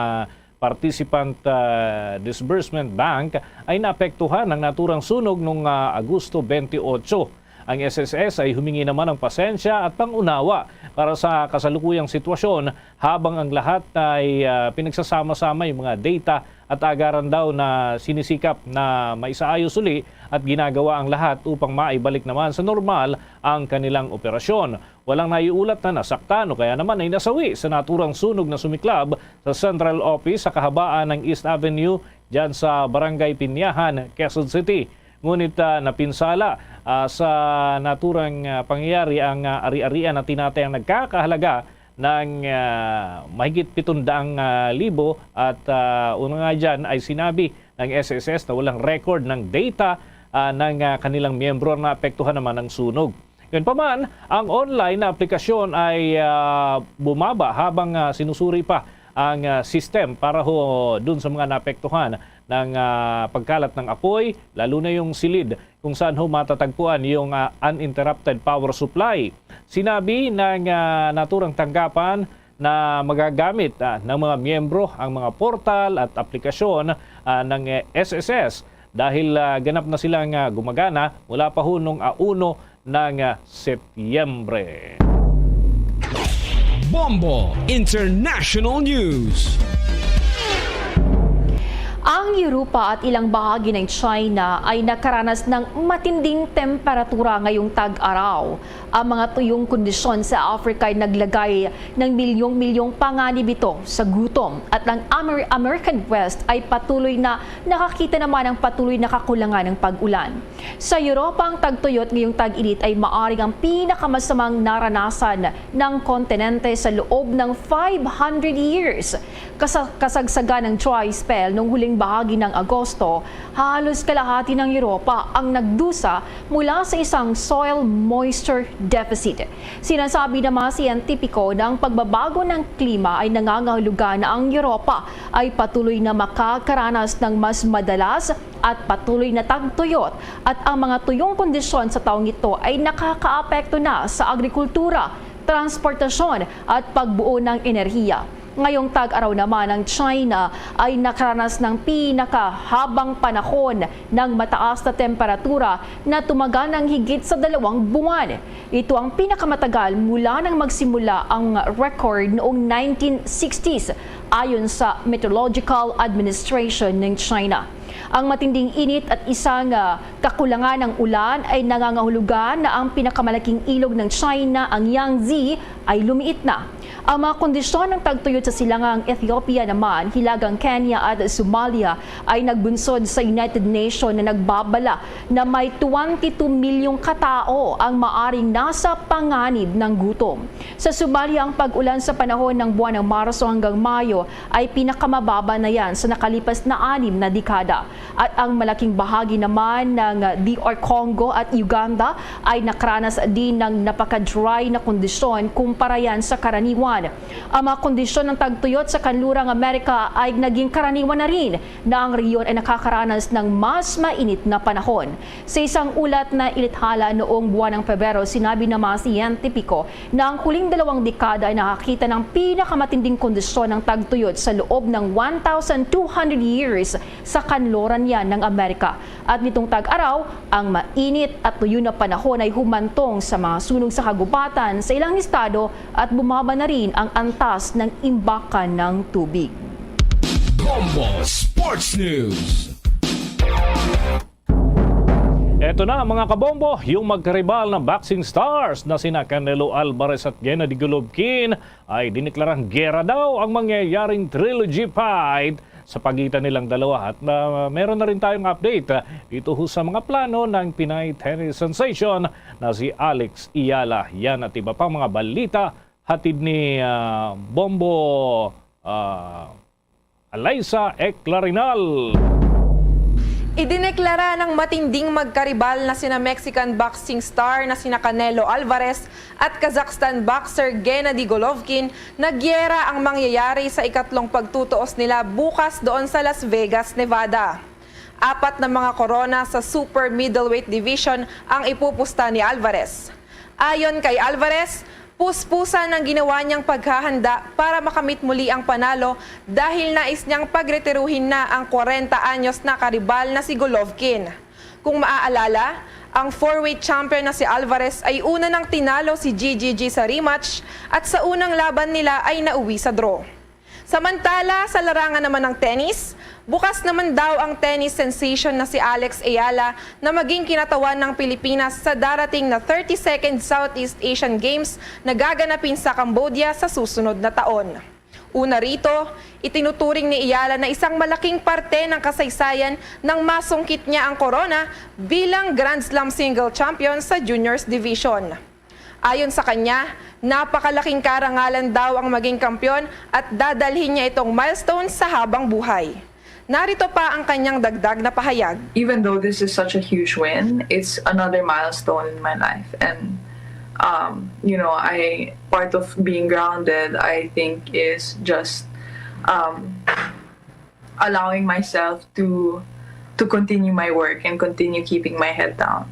Participant, ah, Disbursement Bank ay naapektuhan ng naturang sunog noong, ah, Agosto twenty-eight. Ang S S S ay humingi naman ng pasensya at pangunawa para sa kasalukuyang sitwasyon, habang ang lahat ay, ah, pinagsasama-sama yung mga data at agaran daw na sinisikap na maisaayos uli at ginagawa ang lahat upang maibalik naman sa normal ang kanilang operasyon. Walang naiulat na nasaktan o kaya naman ay nasawi sa naturang sunog na sumiklab sa central office sa kahabaan ng East Avenue dyan sa Barangay Pinyahan, Quezon City. Ngunit, ah, napinsala, ah, sa naturang, ah, pangyayari ang, ah, ari-arian na tinatayang nagkakahalaga ng, ah, mahigit pitong daang, ah, libo at, ah, una nga dyan ay sinabi ng S S S na walang record ng data, ah, ng, ah, kanilang miyembro na naapektuhan naman ng sunog. Yun pa man, ang online na aplikasyon ay, ah, bumaba habang, ah, sinusuri pa ang, ah, system para ho dun sa mga naapektuhan ng, ah, pagkalat ng apoy, lalo na yung silid kung saan ho matatagpuan yung, ah, uninterrupted power supply. Sinabi ng, ah, naturang tanggapan na magagamit, ah, ng mga miyembro ang mga portal at aplikasyon, ah, ng, eh, S S S dahil, ah, ganap na silang, ah, gumagana mula pa ho nung, ah, uno ng, ah, Setyembre. Bombo International News. Ang Europa at ilang bahagi ng China ay nakaranas ng matinding temperatura ngayong tag-araw. Ang mga tuyong kondisyon sa Africa ay naglagay ng milyong-milyong panganib ito sa gutom, at ang Amer-, American West ay patuloy na nakakita naman ng patuloy na kakulangan ng pag-ulan. Sa Europa, ang tagtuyot ngayong tag-init ay maaring ang pinakamasamang naranasan ng kontinente sa loob ng five hundred years. Kasa-, kasagsagan ng dry spell noong huling bahagi ng Agosto, halos kalahati ng Europa ang nagdusa mula sa isang soil moisture deficit. Sinasabi ng mga siyentipiko na ang pagbabago ng klima ay nangangahulugan na ang Europa ay patuloy na makakaranas ng mas madalas at patuloy na tagtuyot, at ang mga tuyong kondisyon sa taong ito ay nakakaapekto na sa agrikultura, transportasyon at pagbuo ng enerhiya. Ngayong tag-araw naman, ang China ay nakaranas ng pinakahabang panahon ng mataas na temperatura na tumagal ng higit sa dalawang buwan. Ito ang pinakamatagal mula nang magsimula ang record noong nineteen sixties, ayon sa Meteorological Administration ng China. Ang matinding init at isang, ah, kakulangan ng ulan ay nangangahulugan na ang pinakamalaking ilog ng China, ang Yangtze, ay lumiit na. Ang mga kondisyon ng tagtuyot sa silangang Ethiopia naman, hilagang Kenya at Somalia ay nagbunsod sa United Nations na nagbabala na may twenty-two milyong katao ang maaring nasa panganib ng gutom. Sa Somalia, ang pag-ulan sa panahon ng buwan ng Marso hanggang Mayo ay pinakamababa na yan sa nakalipas na anim na dekada. At ang malaking bahagi naman ng D R Congo at Uganda ay nakaranas din ng napaka-dry na kondisyon kumpara yan sa karaniwan. Ang mga kondisyon ng tagtuyot sa kanlurang Amerika ay naging karaniwan na rin na ang rehiyon ay nakakaranas ng mas mainit na panahon. Sa isang ulat na inithala noong buwan ng Pebrero, sinabi naman si Yan Tipico na ang huling dalawang dekada ay nakakita ng pinakamatinding kondisyon ng tagtuyot sa loob ng one thousand two hundred years sa kanluran niya ng Amerika. At nitong tag-araw, ang mainit at tuyo na panahon ay humantong sa mga sunog sa kagubatan sa ilang estado at bumaba na rin ang antas ng imbakan ng tubig. Bombo Sports News. Eto na, mga kabombo, yung magkaribal na boxing stars na sina Canelo Alvarez at Gennady Golovkin ay diniklarang gera daw ang mangyayaring trilogy fight sa pagitan nilang dalawa. At na, meron na rin tayong update, ah, dito ho sa mga plano ng Pinay tennis sensation na si Alex Eala. Yan at iba pang mga balita hatid ni, ah, Bombo, ah, Alayza Eclarinal. Idineklara ng matinding magkaribal na sina Mexican boxing star na sina Canelo Alvarez at Kazakhstan boxer Gennady Golovkin na giyera ang mangyayari sa ikatlong pagtutuos nila bukas doon sa Las Vegas, Nevada. Apat na mga korona sa super middleweight division ang ipupusta ni Alvarez. Ayon kay Alvarez, puspusan ang ginawa niyang paghahanda para makamit muli ang panalo dahil nais niyang pagretiruhin na ang kwarenta anyos na karibal na si Golovkin. Kung maaalala, ang four-weight champion na si Alvarez ay una nang tinalo si G G G sa rematch at sa unang laban nila ay nauwi sa draw. Samantala, sa larangan naman ng tennis, bukas naman daw ang tennis sensation na si Alex Eala na maging kinatawan ng Pilipinas sa darating na thirty-second Southeast Asian Games na gaganapin sa Cambodia sa susunod na taon. Una rito, itinuturing ni Eala na isang malaking parte ng kasaysayan nang masungkit niya ang korona bilang Grand Slam single champion sa juniors division. Ayon sa kanya, napakalaking karangalan daw ang maging kampiyon at dadalhin niya itong milestone sa habang buhay. Narito pa ang kanyang dagdag na pahayag. Even though this is such a huge win, it's another milestone in my life. And, um, you know, I part of being grounded, I think, is just um, allowing myself to to continue my work and continue keeping my head down.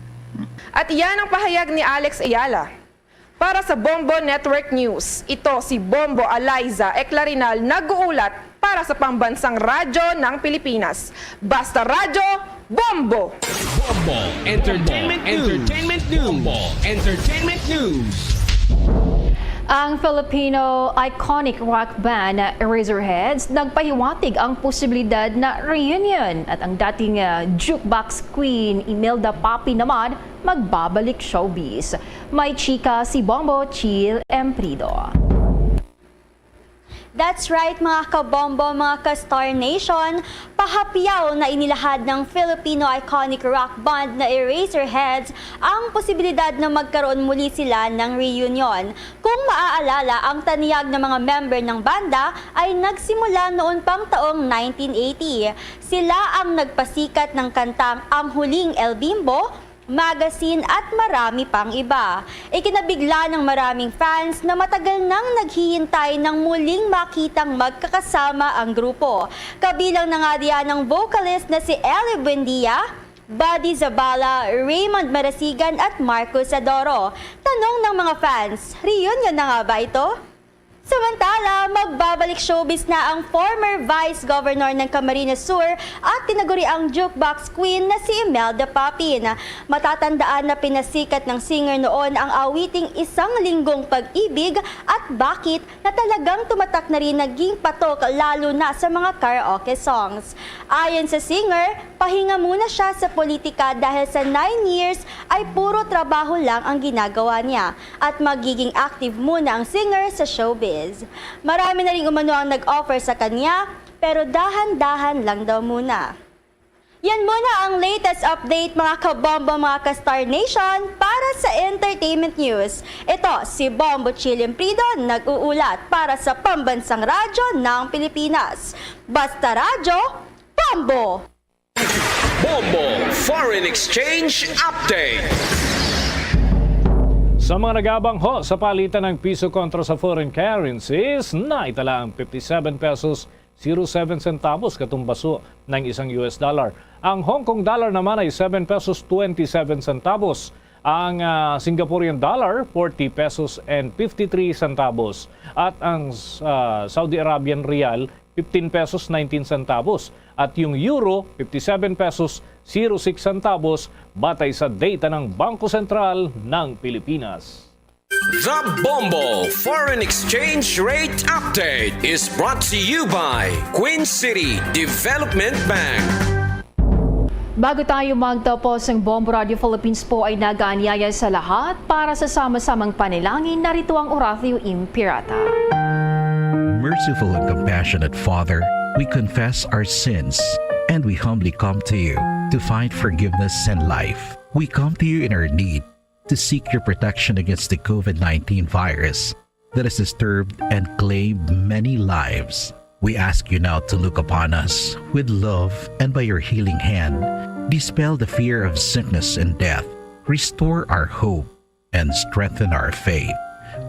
At iyan ang pahayag ni Alex Eala. Para sa Bombo Network News, ito si Bombo Alayza Eclarinal nag-uulat para sa Pambansang Radyo ng Pilipinas. Basta Radyo, Bombo! Bombo Entertainment News. Entertainment News. Bombo Entertainment News. Ang Filipino iconic rock band na Eraserheads nagpahiwatig ang posibilidad na reunion at ang dating, ah, jukebox queen Imelda Papi naman magbabalik showbiz. May chika si Bombo Chill Emprido. That's right, mga kabombo, mga ka-Star Nation. Pahapyaw na inilahad ng Filipino iconic rock band na Eraserheads ang posibilidad na magkaroon muli sila ng reunion. Kung maaalala, ang tanyag ng mga member ng banda ay nagsimula noon pang taong nineteen eighty. Sila ang nagpasikat ng kantang Ang Huling El Bimbo, magazine at marami pang iba. Ikinabigla ng maraming fans na matagal nang naghihintay ng muling makitang magkakasama ang grupo. Kabilang na nga diyan ang vocalist na si Ellie Buendia, Buddy Zabala, Raymond Marasigan at Marcos Adoro. Tanong ng mga fans, reunion na nga ba ito? Samantala, magbabalik showbiz na ang former Vice Governor ng Camarines Sur at tinaguriang jukebox queen na si Imelda Papin. Matatandaan na pinasikat ng singer noon ang awiting Isang Linggong Pag-ibig at Bakit na talagang tumatak na rin naging patok lalo na sa mga karaoke songs. Ayon sa singer, pahinga muna siya sa politika dahil sa nine years ay puro trabaho lang ang ginagawa niya at magiging active muna ang singer sa showbiz. Marami na rin umano ang nag-offer sa kanya, pero dahan-dahan lang daw muna. Yan muna ang latest update, mga kabombo, mga ka-Star Nation, para sa entertainment news. Ito si Bombo Chilim Prido, nag-uulat para sa Pambansang Radyo ng Pilipinas. Basta Radyo, Bombo! Bombo Foreign Exchange Update. Sa mga nagabangho sa palitan ng piso kontra sa foreign currencies, naitala ang fifty-seven pesos zero seven centavos katumbaso ng isang U S dollar. Ang Hong Kong dollar naman ay seven pesos twenty-seven centavos. Ang ah, Singaporean dollar, forty pesos and fifty-three centavos. At ang ah, Saudi Arabian riyal, fifteen pesos nineteen centavos. At yung euro, fifty-seven pesos zero six centavos, batay sa data ng Bangko Sentral ng Pilipinas. The Bombo Foreign Exchange Rate Update is brought to you by Queen City Development Bank. Bago tayo magtapos, ang Bombo Radio Philippines po ay nag-aanyaya sa lahat para sa sama-samang panalangin. Narito ang Oratio Impirata. Merciful and compassionate Father, we confess our sins and we humbly come to you to find forgiveness and life. We come to you in our need to seek your protection against the COVID nineteen virus that has disturbed and claimed many lives. We ask you now to look upon us with love and by your healing hand, dispel the fear of sickness and death, restore our hope, and strengthen our faith.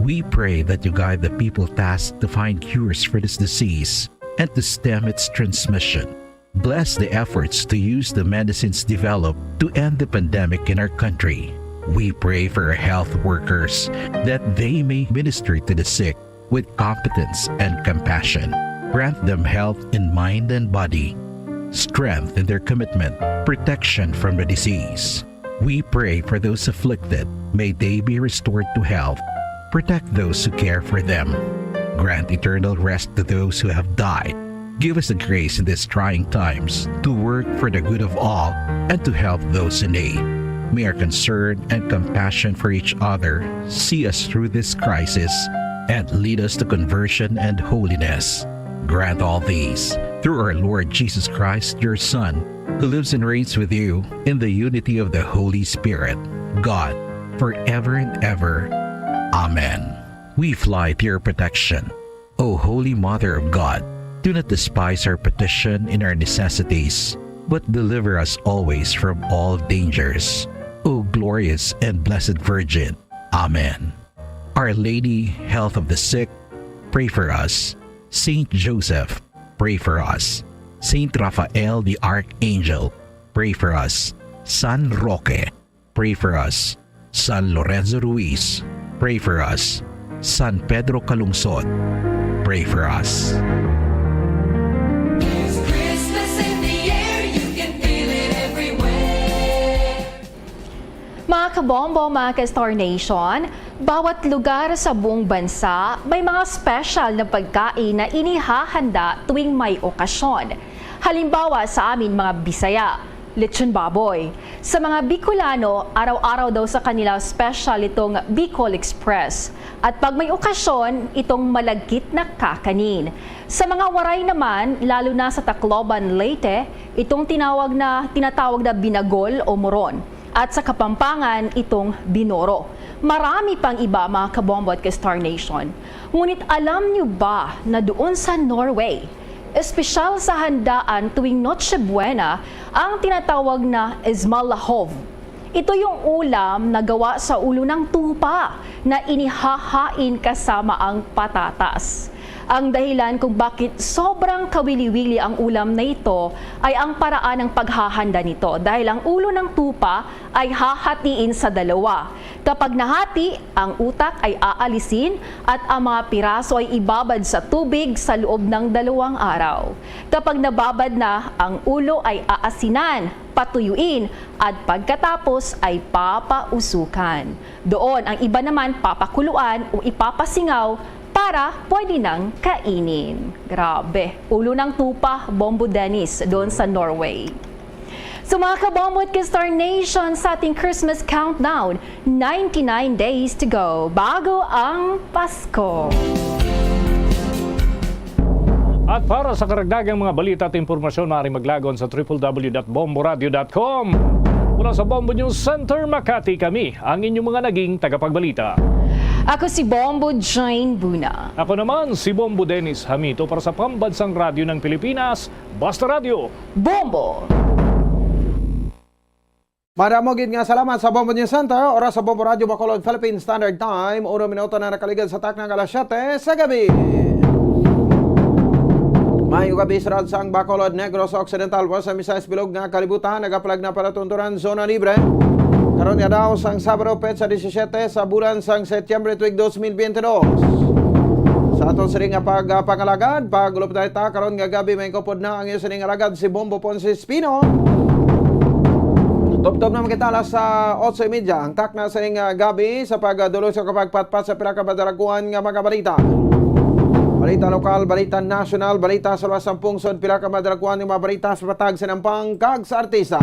We pray that you guide the people tasked to find cures for this disease and to stem its transmission. Bless the efforts to use the medicines developed to end the pandemic in our country. We pray for our health workers that they may minister to the sick with competence and compassion. Grant them health in mind and body, strength in their commitment, protection from the disease. We pray for those afflicted. May they be restored to health. Protect those who care for them. Grant eternal rest to those who have died. Give us the grace in these trying times to work for the good of all and to help those in need. May our concern and compassion for each other see us through this crisis and lead us to conversion and holiness. Grant all these through our Lord Jesus Christ, your Son, who lives and reigns with you in the unity of the Holy Spirit, God, forever and ever. Amen. We fly to your protection, O Holy Mother of God. Do not despise our petition in our necessities, but deliver us always from all dangers, O glorious and blessed Virgin. Amen. Our Lady, Health of the Sick, pray for us. Saint Joseph, pray for us. Saint Raphael the Archangel, pray for us. San Roque, pray for us. San Lorenzo Ruiz, pray for us. San Pedro Calungsod, pray for us. There's Christmas in the air, you can feel it everywhere. Mga kabombo, mga ka-Star Nation, bawat lugar sa buong bansa may mga special na pagkain na inihahanda tuwing may okasyon. Halimbawa, sa amin mga Bisaya, lechon baboy. Sa mga Bicolano, araw-araw daw sa kanila special itong Bicol Express. At pag may okasyon, itong malagkit na kakanin. Sa mga Waray naman, lalo na sa Tacloban, Leyte, itong tinawag na, tinatawag na binagol o moron. At sa Kapampangan, itong binoro. Marami pang iba, mga kabombo at ka-Star Nation. Ngunit alam niyo ba na doon sa Norway, espesyal sa handaan tuwing Noche Buena ang tinatawag na ismalahov? Ito yung ulam na gawa sa ulo ng tupa na inihahain kasama ang patatas. Ang dahilan kung bakit sobrang kawili-wili ang ulam na ito ay ang paraan ng paghahanda nito, dahil ang ulo ng tupa ay hahatiin sa dalawa. Kapag nahati, ang utak ay aalisin at ang mga piraso ay ibabad sa tubig sa loob ng dalawang araw. Kapag nababad na, ang ulo ay aasinan, patuyuin, at pagkatapos ay papausukan. Doon, ang iba naman papakuluan o ipapasingaw para pwede nang kainin. Grabe, ulo ng tupa, Bombo Dennis, doon sa Norway. So, mga kabombo at ka-Star Nation, sa ating Christmas countdown, ninety-nine days to go bago ang Pasko. At para sa karagdagang mga balita at impormasyon, maaari maglagon sa triple W dot bomboradio dot com. Mula sa Bombo News Center, Makati, kami ang inyong mga naging tagapagbalita. Ako si Bombo Jane Buna. Ako naman si Bombo Dennis Hamito para sa Pambansang Radyo ng Pilipinas, Basta Radyo. Bombo! Madamo gid nga salamat sa Bombo News Center. Oras sa Bombo Radyo Bacolod, Philippine Standard Time, uno minuto na nakaligad sa takna nga alas siyete sa gabi. Maayong gabi sa Radsang Bacolod, Negros Occidental, West Visayas, bilog nga kalibutan, nagapalag na palatunturan, zona libre. Karon nga daw sang Sabado, petsa disisyete sa bulan sang Setyembre, tuig dos mil biyente dos. Sa aton sining nga pagpangalagad, pagulop na ta karon nga gabi, may kupod na ang iyo sining alagad si Bombo Ponce Espino. Tubtob na man kita alas sa otso y media ang takna sining, ah, gabi sa pagdulong sa kapagpatpat sa pila ka madalaguan nga mga balita. Balita lokal, balita nasyonal, balita sa luwas sang pungsod, pila ka madalaguan nga mga balita sa patag sa nampang kag sa artista.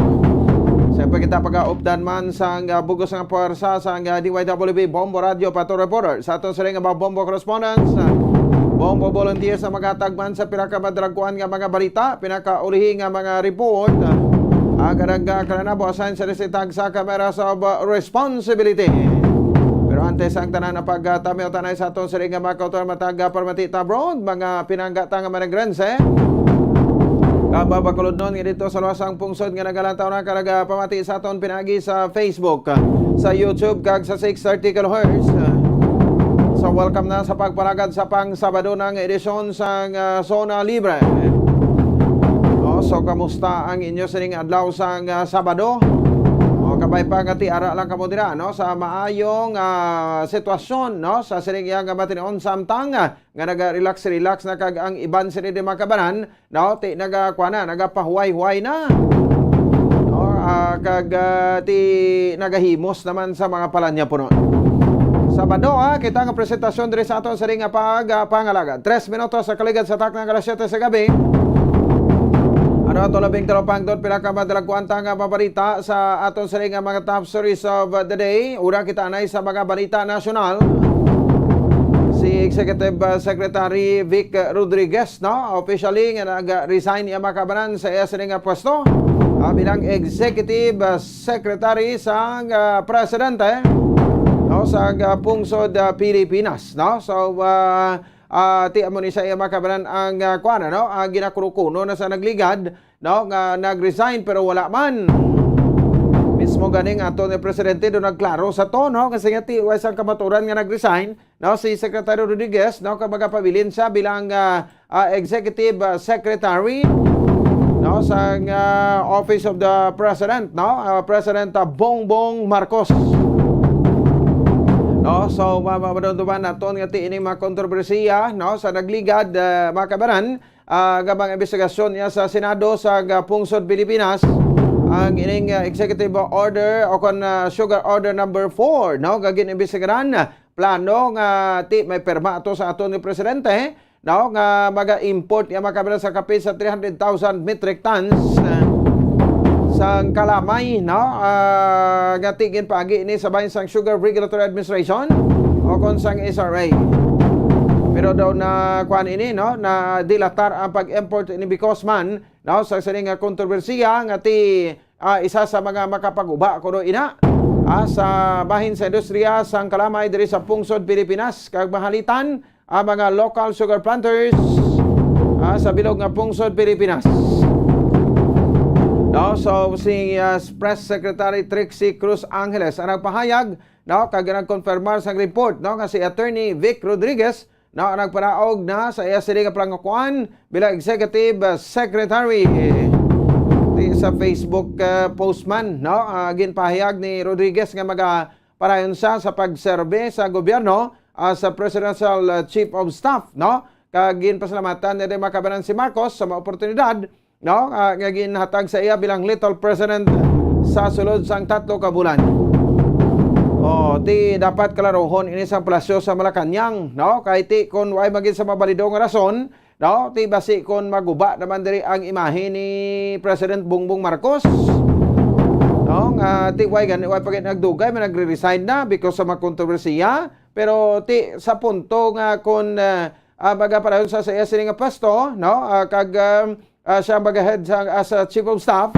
Sa pagkita pagaupdan man sang, ah, bugos nga puwersa sang, ah, D Y W B Bombo Radio Pato Reporter sa aton sining nga mga Bombo correspondents, ah, Bombo volunteers sa maghatag man sa pila ka madalaguan nga mga balita, pinakaulihi nga mga report, ah, ang kanang, ah, kalanabo assign sa resitag sa Cameras of, ah, Responsibility. Pero antes ang tanan, ang pagtamiw tanay sa aton sining nga mga kauturan matag, ah, pamati ta abroad, mga pinangga ta nga managrense. Kag mabakulodnon nga dito sa luwas sang pungsod nga nagalantaw na ka nagapamati sa aton pinaagi sa Facebook, sa YouTube, kag sa six thirty kilohertz. So, welcome na sa pagpalagad sa pang Sabado nga edisyon sang, ah, Zona Libre. No, so, kamusta ang inyo sining adlaw sang, ah, Sabado? O, kabay pa nga ti ara lang kamo dira, no, sa maayong, ah, sitwasyon, no, sa sining iya nga matinuon, samtang, ah, nga naga-relax-relax na, kag ang iban sini di makabanan, no, ti nagakuan na, nagapahuway-huway na. No, ah, kag, ah, ti nagahimos naman sa mga palanya puno. Sabado, ah, kita nga presentasyon diri sa aton sining nga pag, ah, pangalagad. Tres minutos sa kaligad sa takna nga alas siyete sa gabi. Ano ato labing talupangton, pila ka madalaguan ta nga mabalita sa aton sining nga mga top stories of the day. Una, kita anay sa mga balita nasyonal. Si Executive, ah, Secretary Vic Rodriguez, no, officially nga nag-resign iya makabanan sa iya sining nga pwesto, ah, bilang Executive, ah, Secretary sang, ah, Presidente, no, sang, ah, Pungsod, ah, Pilipinas, no. So, ah, ah, ti amo ni sa iya makabanan ang, ah, kuan, no, ang ginakuno-kuno na sa nagligad, no, nga nag-resign pero wala man. Mismo ganing ato ni presidente do nagklaro sa to, no, kasi nga ti way sang kamaturan nga nag-resign, no, si Secretary Rodriguez, no, kag magapabilin siya bilang, ah, ah, executive, ah, secretary, no, sang, ah, Office of the President, no, ah, President, ah, Bongbong Marcos. No, so ma- ma- madumduman naton nga ti ining mga kontrobersiya, no, sa nagligad, ah, mga kabanan, ah, nga mga investigasyon niya sa Senado sa, ah, Pungsod Pilipinas, ang ining, ah, executive order o kon, ah, sugar order number four, no, nga gin-imbestigaran, plano nga ti may pirma ato sa aton ni presidente, no, nga maga-import niya mga kabanan sa kapin sa three hundred thousand metric tons, ah, sang kalamay, no, ah, nga ti ginpaagi ni sa bahin sang Sugar Regulatory Administration o kon sang S R A. Pero daw na kuan ini, no, na dilatar ang pag-import ini because man, no, sa sini nga kontrobersiya nga ti, ah, isa sa mga makapaguba kuno ina, ah, sa bahin sa industriya sang kalamay diri sa Pungsod Pilipinas, kag mahalitan ang mga local sugar planters, ah, sa bilog nga Pungsod Pilipinas. No, so si, ah, Press Secretary Trixie Cruz Angeles ang nagpahayag, no, kag nagkonfirmar sang report, no, nga si Attorney Vic Rodriguez, no, nagpanaog na sa iya sini nga pangakuan bilang Executive, ah, Secretary. Di sa Facebook, ah, post man, no, ah, ginpahayag ni Rodriguez nga maga padayon siya sa pagserbi sa gobyerno as a Presidential, ah, Chief of Staff, no? Kag ginpasalamatan ni mga kabanan si Marcos sa mga oportunidad, no, ah, nga ginhatag sa iya bilang little president sa sulod sang tatlo ka bulan. Oh, ti dapat klarohon ini sa palasyo sa Malacañang, no? Kay ti kun way magin sa mabalido nga rason, no, ti basi kun maguba naman diri ang imahe ni President Bongbong Marcos, no, nga ti way gani, way pa gani nagdugay, may nagre-resign na because sa mga kontrobersiya. Pero ti sa punto nga kun, ah, ah, magapadayon sa, sa iya sini nga pwesto, no, ah, kag, um, ah, siya ang magahead sa, as a chief of staff,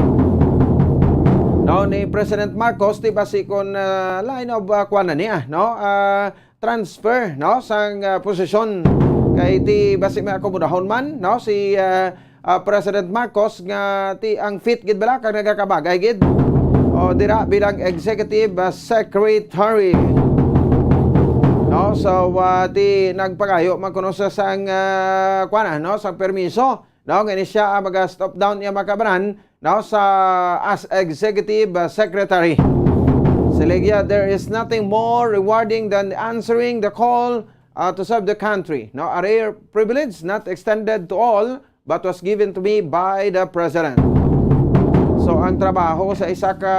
no, ni President Marcos, ti basi kun, ah, line of, ah, kuwan na niya, no, ah, transfer, no, sang, ah, posisyon. Kay ti basi may akomodahon man, no, si, ah, ah, President Marcos nga ti ang fit gid bala kag nagakabagay gid, o dira bilang executive, ah, secretary. No, so, ah, ti nagpagayo man kuno sa sang, ah, kuwan, no, sang permiso, no, nga ini siya ang maga-step down niya, mga kabanan, no, sa as executive, uh, secretary. Siling niya, "There is nothing more rewarding than answering the call, uh, to serve the country. No, a rare privilege not extended to all, but was given to me by the president." So, ang trabaho sa isa ka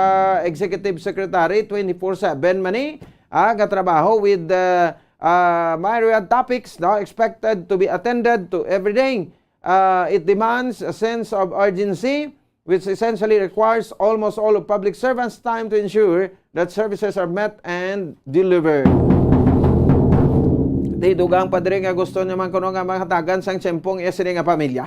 executive secretary, twenty-four seven man ni, ah, nga trabaho with, uh, uh, myriad topics, no, expected to be attended to every day. Uh, it demands a sense of urgency, which essentially requires almost all of public servants' time to ensure that services are met and delivered. Ti dugang pa diri nga gusto niya man kuno nga mahatagan sang tiyempo ang iya sini nga pamilya.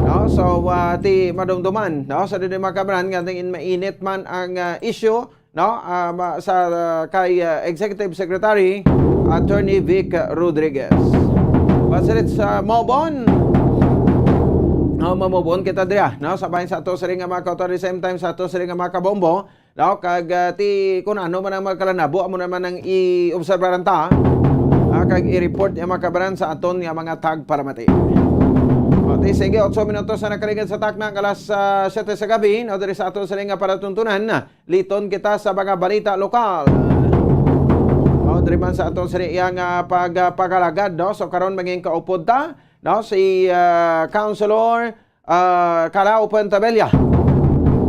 No? So, ah, ti madumduman, no? Sa dili makabanan nga ning mainit man ang, ah, issue, no? Ah, ma-, sa, ah, kay, ah, Executive Secretary Attorney Vic Rodriguez. Pasirit sa Mobon. No, mamobon kita dira, no? Sa bahin sa ato sini nga mga kautor, the same time sa ato sini nga mga kabombo, no? Kag, ah, ti kun ano man ang mga kalanabo, amo naman ang i-obserbaran ta, ah, kag i-report niya mga kabanan sa aton nga mga tagpalamati. O, ti sige, otso minutos na nakaligad sa takna ang alas, ah, siyete sa gabi, no? Diri sa ato sini nga palatuntunan, liton kita sa mga balita lokal. O, diri man sa aton sini iya nga pag-, ah, paghalagad, no? So, karon mangin kaupod ta, no? Si, ah, Councilor, ah, Calao Puentebella,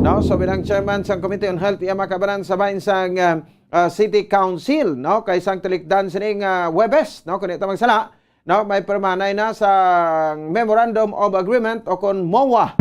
no? So, bilang chairman sang Committee on Health, iya makabanan sa bahin sang, ah, ah, City Council, no? Kay sang tilikdan sining, ah, Huwebes, no? Kung di ta magsala, no? May permanay na sa Memorandum of Agreement o kon MOA.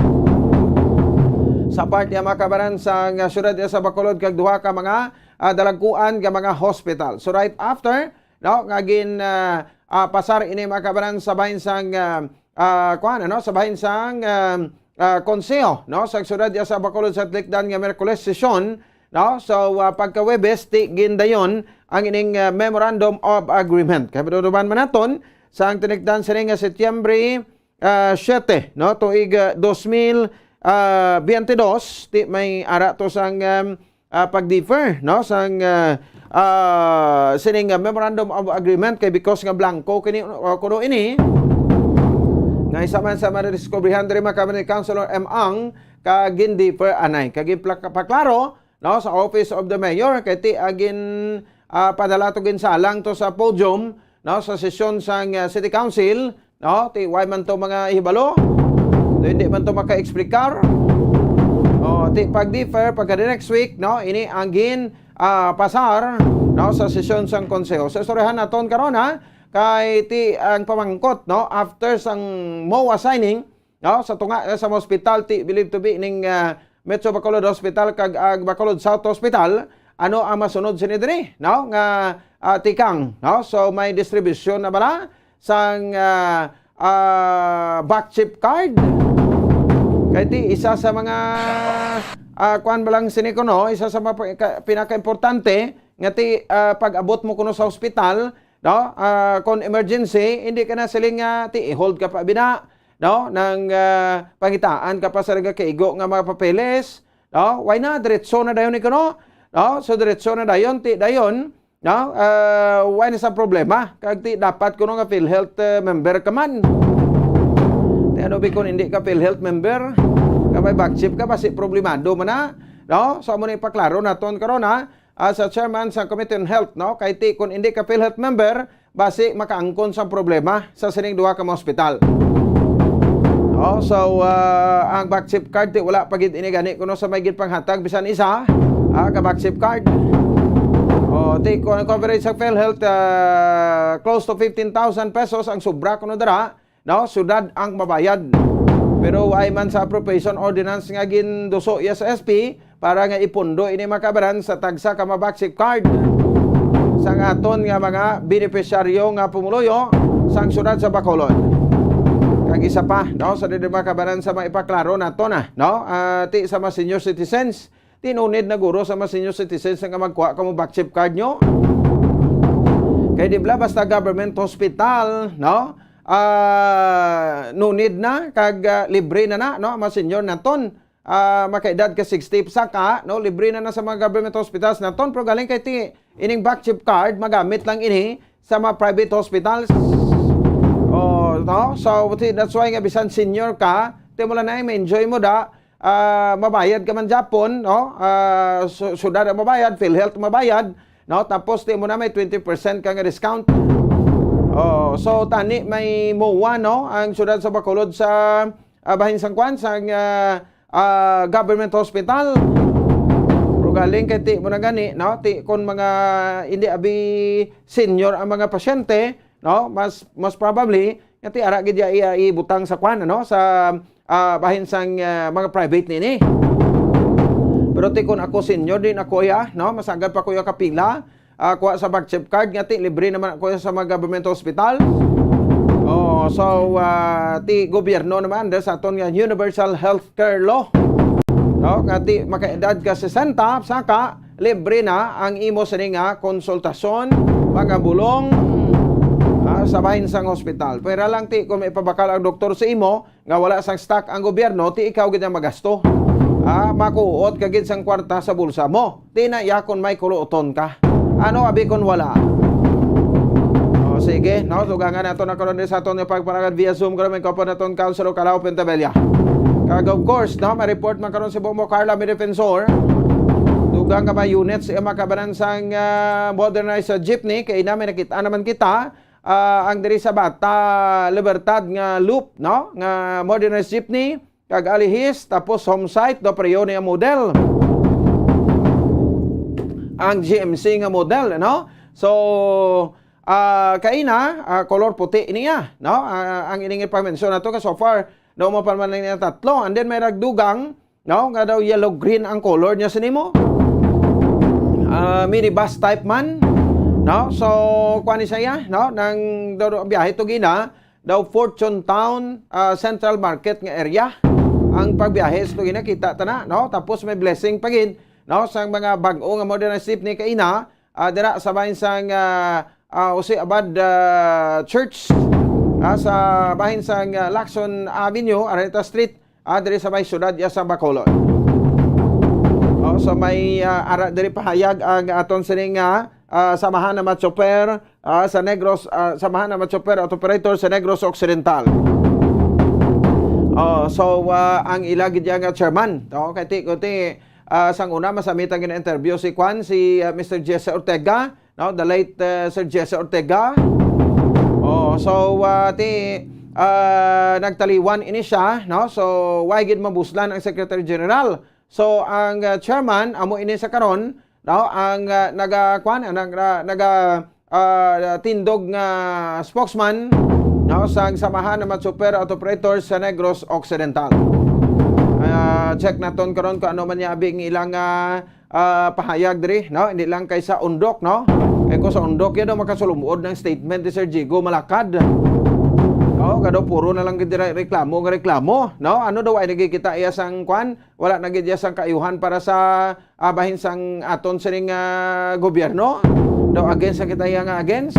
Sa part niya makabanan sang, ah, siyudad sa Bacolod kag duha ka mga, ah, dalagkuan nga mga hospital. So, right after, no, nga gin, ah, ah, pasar ini makabanan sa bahin sang, ah, ah, kuwan, ano, sa bahin sang, ah, ah, konseho, no, sa siyudad sa Bacolod sa tilikdan nga Miyerkules sesyon, no? So, ah, pagka Huwebes, ti gindayon ang ining, ah, Memorandum of Agreement. Kay maduduman man naton, sa ang tinikdan sini nga Setyembre, ah, siyete, no? Tuig, ah, dos mil, ah, biyente dos, ti may ara to sang, um, ah, pag-defer, no? Sang, ah, ah, sining, ah, Memorandum of Agreement kay because nga blanco kini, o kuno ini, nga isa man sa madiskubrihan diri makabanan ni Councilor M. Ang kag gin-defer anay. Kag ginpla-, paklaro, no, sa Office of the Mayor, kay ti, ah, gin-, ah, padala to, ginsalang to sa podium, no, sa sesyon sang, ah, City Council, no, ti way man to mga hibalo, ti hindi man to maka-explicar. O, ti pag-defer, pagka the next week, no, ini ang gin, ah, pasar, no, sa sesyon sang Konseho. So, istoryahan naton karon, ha, kay ti ang pamangkot, no, after sang MOA signing, no, sa tunga, eh, sa mga ospital, ti, believed to be ning, ah, Metro Bacolod Hospital kag ang Bacolod South Hospital, ano ang masunod sini diri, no, nga, ah, tikang, no? So, may distribution na bala sang, ah, ah, back chip card? Kay ti, isa sa mga, ah, kuwan ba lang sini ko, no? Isa sa mga pa-, ka-, pinaka-importante nga ti, ah, pag-abot mo kuno sa ospital, no? Ah, kung emergency, hindi ka na siling nga ti i-hold ka pa bina, no? Nang, ah, pangitaan ka pa sa nagakaigo nga mga papeles, no? Why na? Diretso na dayon ni kuno, no? So, diretso na dayon, ti dayon, no? Ah, why na sa problema? Kag ti dapat kuno nga PhilHealth, eh, member ka man. Ti ano bi kung hindi ka PhilHealth member? Ka may back chip ka, basi problemado man na, no? So, amo na ipaklaro naton karon, ha? ah, sa chairman sa Committee on Health, no? Kay ti, kung hindi ka PhilHealth member, basi makaangkon sang problema sa sining duha ka mga hospital. No? So, ah, ang back chip card, ti wala pa gid ini gani kuno sa may ginpanghatag bisan isa, ah, ka back chip card. O, ti, kung ang coverage sa PhilHealth, ah, close to fifteen thousand pesos ang sobra kuno dira, no? Siyudad ang mabayad. Pero wala man sa appropriation ordinance nga ginduso iya sa S P para nga ipundo ini, mga kabaran, sa tagsa ka mga back chip card sang aton nga mga benepisyaryo nga pumuluyo sang siyudad sa Bacolod. Kag isa pa, no, sa dili, mga kabaran, sa maipaklaro nato na, no? Ah, ti sa mga senior citizens, ti no need na guro sa mga senior citizens nga magkuha kamo back chip card nyo. Kay di bala basta government hospital, no? Ah, no need na, kag, ah, libre na na, no? Ang mga senior naton, ah, makaedad ka sixty, saka, no? Libre na na sa mga government hospitals naton, pero galing kay ti, ining back chip card, magamit lang ini sa mga private hospitals. Oh, no? So, ti, that's why nga bisan senior ka, ti mo lang na, ma-enjoy mo da, ah, mabayad ka man gyapon, no? Ah, su-, siyudad ang mabayad, PhilHealth mabayad, no? Tapos ti mo na may twenty percent ka nga discount. Oh, so tani may MOA, no? Ang siyudad sa Bacolod sa, ah, bahin sang kwan, sang, ah, ah, government hospital. Pero galing kay ti mo na gani, no? Ti kon mga hindi abi senior ang mga pasyente, no? Mas, mas probably nga ti ara gid iya, iya ibutang sa kwan, ano? Sa, ah, bahin sang, ah, mga private nini. Pero ti kun ako senior din ako iya, no? Masagad pa ko iya kapila, ah, kuha sa back chip card, nga ti libre naman ako iya sa mga government hospital. Oh, so, ah, ti gobyerno naman, dahil sa aton nga universal health care law, no? Nga ti makaedad ka sesenta, saka libre na ang imo sini nga konsultasyon, mga bulong, ah, sa bahin sang hospital. Pwera lang ti kung may pabakal ang doktor sa imo nga wala sang stock ang gobyerno, ti ikaw gid ang magasto. Ah, makuot ka gid sang kwarta sa bulsa mo. Ti na iya kon may kuluoton ka. Ano abi kon wala? O, sige, no? Dugangan nato na karon sa aton nga pagpanagad via Zoom karon, may kaupod naton Councilor Calao Pentabella. Kag of course, no, may report man karon si Bongbong Carla, may defensor. Dugang nga mga units iya makabanan sang, ah, modernized, ah, jeepney. Kay ina may nakita naman kita, ah, ang diri sa Bata Libertad nga loop, no, nga modernized jeepney. Kag alihis, tapos home site, do, pareho niya model. Ang G M C nga model, no? So, ah, kaina, ah, color puti niya, no? Ah, ang ining ipamensyon nato ka so far, no, mo pa man niya tatlo. And then may ragdugang, no, nga daw yellow green ang color niya sa nimo. Ah, minibus type man, no? So, kuan ni siya, no? Nang daw ang biyahe to gina, daw Fortune Town, ah, Central Market nga area. Ang pagbiyahe sa tuloy nakita ta na, no? Tapos may blessing pa gid, no? Sang mga bag-o nga modernized jeepney kaina, ah, dira sa bahin sang, ah, ah, Jose Abad, ah, Church, ah, sa bahin sang, ah, Lacson Avenue, Araneta Street, ah, diri sa may siyudad ya sa Bacolod. Oh, so may, ah, ara diri pahayag ang aton sining nga, ah, samahan na matsuper, ah, sa Negros, ah, samahan na matsuper at operator sa Negros Occidental. Oh, so, ah, ang ila gid ya nga chairman, no, kay ti, kay ti, ah, sang una, masamitan gid interview si kwan, si, ah, Mister Jesse Ortega, no, the late, ah, Sir Jesse Ortega. Oh, so, ah, ti, ah, nagtaliwan ini siya, no? So, why gid mabuslan ang Secretary General? So, ang, ah, chairman, amo ini sa karon, no? Ang, ah, naga, kwan, ang, ah, naga, ah, tindog nga spokesman, no, sang samahan ng mga super auto operators sa Negros Occidental. Ah, check naton karon kung ano man niya abi ang ilang, ah, ah, pahayag diri, no? Hindi lang kay sa Undok, no? Kay ko sa Undok, yan ang makasulumuod ng statement ni Sir Jigo Malakad. No? Kado puro na lang gid dira reklamo nga reklamo, no? Ano daw ay nagkikita iya sang kwan? Wala na gid iya sang kaayuhan para sa, ah, bahin sang aton sining, ah, gobyerno. Daw against sa kita iya nga against.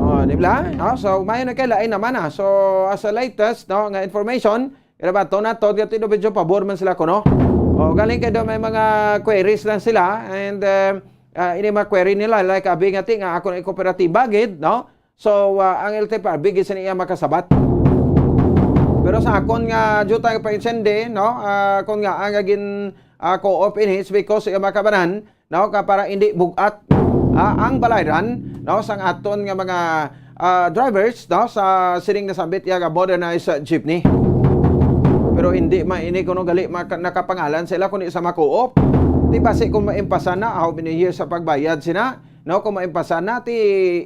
Oh, di ba? No? So, mayo na kay lain naman, ah. So, as a latest, no, nga information, pero ba to na to, gati do medyo pabor man sila kuno. Oh, galing kay do may mga queries lang sila and, eh, ah, ini mga query nila, like, abi nga ti nga ako na kooperatiba gid, no? So, ah, ang L T F R B gid sa niya makasabat. Pero sa akon nga jutay pa insende, no? Ah, kung nga ang gin, ah, co-op ini, it's because sa iya mga kabanan, no, ka para hindi bugat, ah, ang balayran, no, sang aton nga mga, ah, drivers, no, sa sining nasambit iya nga modernized, ah, jeepney. Pero hindi man ini kuno gali maka-, nakapangalan sa ila, kundi sa mga co-op. Di basi kung maimpasan na, how many years sa pagbayad sina, no, kung maimpasan na, ti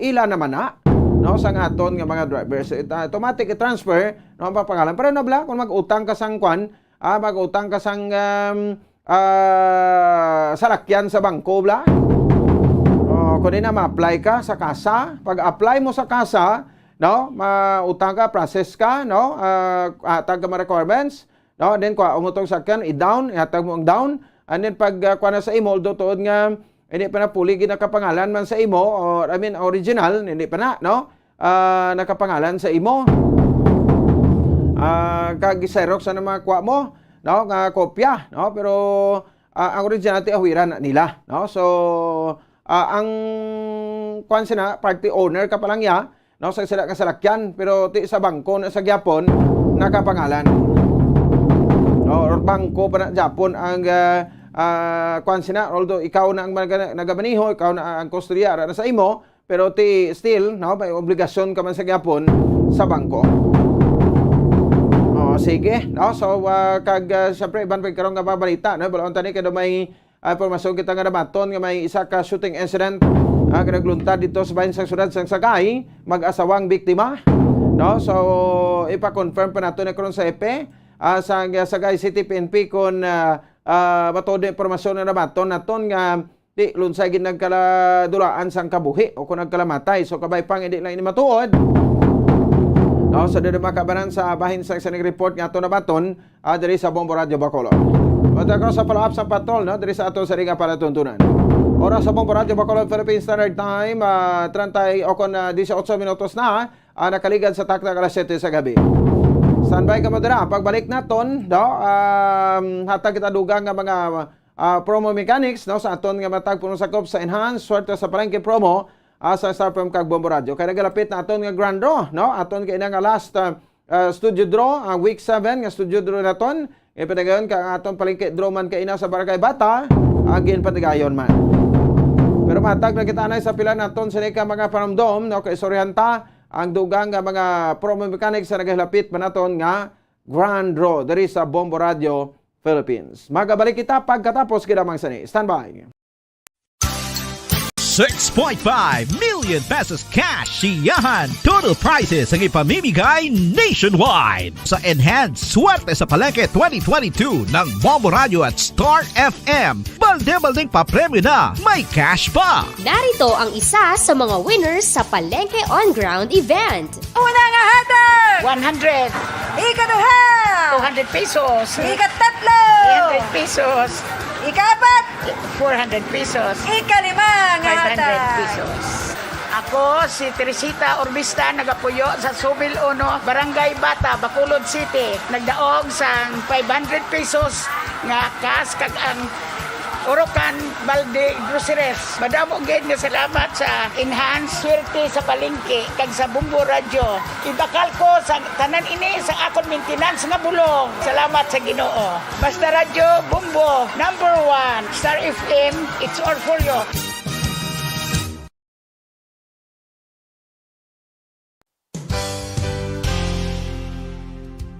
ila naman na, no, sang aton nga mga drivers. It, ah, automatic transfer, no, ang pangalan. Pero na bala, kung mag-utang ka sang kwan, ah, mag-utang ka sang, um, ah, salakyan sa bangko, bala. O, kung di na, ma-apply ka sa kasa. Pag-apply mo sa kasa, no, mautang ka, process ka, no, ah, atag ka mga requirements, no, then kuha mo tong sakyan, i-down, ihatag mo ang down, and then pag, ah, kuha na sa imo, although tuod nga hindi pa na puli gid nakapangalan man sa imo, or, I mean, original, hindi pa na, no? Ah, nakapangalan sa imo. Ah, kag xerox na mga kuha mo, no, nga kopya, no? Pero, ah, ang original ti awiran na nila, no? So, ah, ang kuwan sina, party owner ka pa lang ya, no, sa sila ka salakyan, pero ti sa bangko na sa gyapon nakapangalan. No, or bangko pa na gyapon ang, ah, ah, kuwan sina, although ikaw na ang naga-, nagamaniho, ikaw na ang kustodiya, ara na sa imo, pero ti still, no, may obligasyon ka man sa gyapon sa bangko. Oh, sige, no? So, ah, kag, ah, siyempre, iban pa karon nga mga balita, no? Balon tani kay may, ah, impormasyon kita nga nabaton nga may isa ka shooting incident, ah, nga nagluntad dito sa bahin sang syudad sang Sagay, mag-asawang biktima, no? So, ipa-confirm pa nato na karon sa F P, ah, sa, sa Sagay City P N P kung, ah, ah, matuod na impormasyon nga nabaton naton nga di lunsay gid nagkaladulaan sang kabuhi o kung nagkalamatay. So, kabay pang hindi lang ini matuod. No, so, dito makabanan sa bahin sa isang report nga ato nabaton, ah, diri sa Bombo Radio Bacolod. Punta ko sa follow-up sa patrol, no, diri sa ato sa ringa palatuntunan. Oras sa Bombo Radio Bacolod, Philippine Standard Time, ah, treinta o kon, ah, dieciocho minutos na, ah, nakaligad sa takna alas siyete sa gabi. Standby ka mo dira. Pagbalik naton, no, um, hatag kita dugang nga mga, ah, promo mechanics, no, sa aton nga matag puno sakop sa Enhance Swerte sa Palengke promo, ah, sa Star F M kag Bombo Radio. Kay nagalapit na aton nga grand draw, no? Aton kay na nga last, ah, ah, studio draw, ah, week seven nga studio draw naton. Ipinagayon ka ang aton palengke draw man kay ina sa Barangay Bata, ang ginpatigayon man. Pero matag na kita anay sa pila naton sini ka mga panumdom, no? Kay istoryahan ta ang dugang nga mga promo mechanics sa nagahilapit pa naton nga grand draw diri sa Bombo Radio Philippines. Magabalik kita pagkatapos kinamang sini. Standby. Six point five million pesos cash siyahan. Total prizes ang ipamimigay nationwide. Sa Enhance Swerte sa Palengke twenty twenty-two ng Bombo Radio at Star F M, balde-baldeng papremyo na, may cash pa. Narito ang isa sa mga winners sa Palengke On Ground event. Una nga hatag! One hundred. Ikaduha! Two hundred pesos. Ikatatlo! Three hundred pesos. Ikaapat! Four hundred pesos. Ikalima nga hatag! Five hundred pesos. Ako si Teresita Orbista, nagapuyo sa Subil Uno, Barangay Bata, Bacolod City. Nagdaog sang five hundred pesos nga cash kag ang urukan balde groceries. Madamo gid nga salamat sa Enhance Swerte sa Palengke kag sa Bombo Radyo. Ibakal ko sa tanan ini sa akon maintenance nga bulong. Salamat sa Ginoo. Basta Radyo Bombo, number one. Star F M, it's all for you.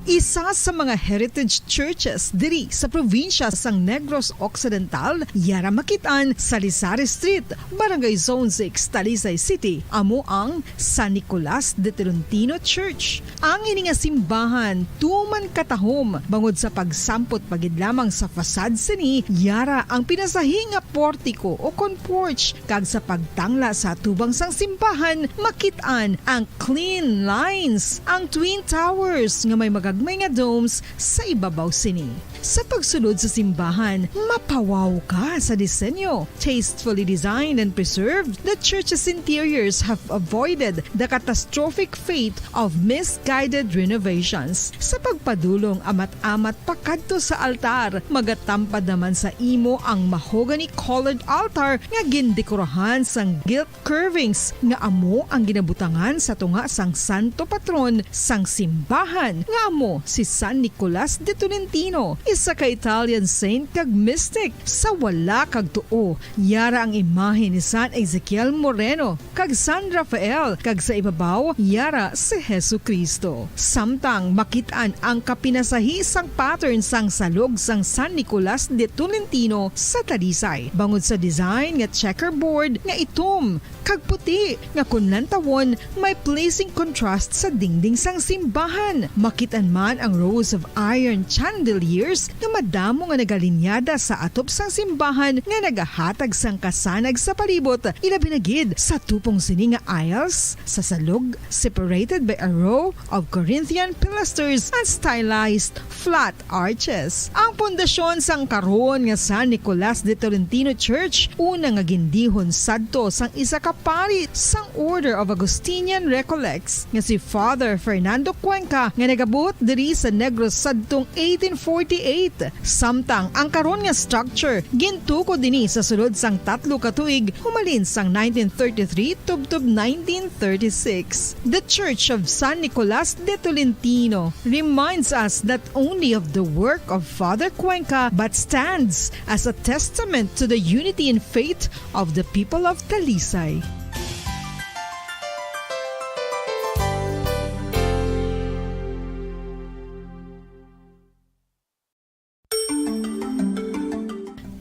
Isa sa mga heritage churches diri sa probinsya sang Negros Occidental, yara makit-an sa Rizal Street, Barangay Zone six, Talisay City, amo ang San Nicolas de Tolentino Church. Ang ini nga simbahan tuman katahom bangod sa pagsampot pa gid lamang sa facade sini, yara ang pinasahi nga portiko o kon porch, kag sa pagtangla sa atubang sang simbahan, makit-an ang clean lines, ang twin towers nga may magagmay nga domes sa ibabaw sini. Sa pagsulod sa simbahan, mapawaw ka sa disenyo. Tastefully designed and preserved, the church's interiors have avoided the catastrophic fate of misguided renovations. Sa pagpadulong amat-amat pakadto sa altar, magatampad naman sa imo ang mahogany-colored altar nga gindekorahan sang gilt curvings nga amo ang ginabutangan sa tunga sang santo patron sang simbahan, nga amo si San Nicolas de Tolentino. isa ka Italian saint kag mystic. Sa wala kag tuo, yara ang imahe ni San Ezekiel Moreno kag San Rafael, kag sa ibabaw, yara si Jesu-Cristo. Samtang makit-an ang kapinasahi sang pattern sang salog sang San Nicolas de Tolentino sa Talisay, bangod sa design nga checkerboard nga itom kag puti, nga kon lantawon, may pleasing contrast sa dingding sang simbahan. Makit-an man ang rows of iron chandeliers nga madamo nga nagalinyada sa atop sang simbahan nga nagahatag sang kasanag sa palibot, ilabi na gid sa tupong sini nga aisles sa salog, separated by a row of Corinthian pilasters and stylized flat arches. Ang pundasyon sang karon nga San Nicolas de Tolentino Church, una nga gindihon sadto sang isa ka pari sang Order of Augustinian Recollects nga si Father Fernando Cuenca, nga nagabuot diri sa Negros sadtong eighteen forty-eight. Samtang ang karon nga structure gintukod dinhi sa sulod sang tatlo ka tuig, humalin sang nineteen thirty-three tubtob nineteen thirty-six. The Church of San Nicolas de Tolentino reminds us not only of the work of Father Cuenca, but stands as a testament to the unity in faith of the people of Talisay.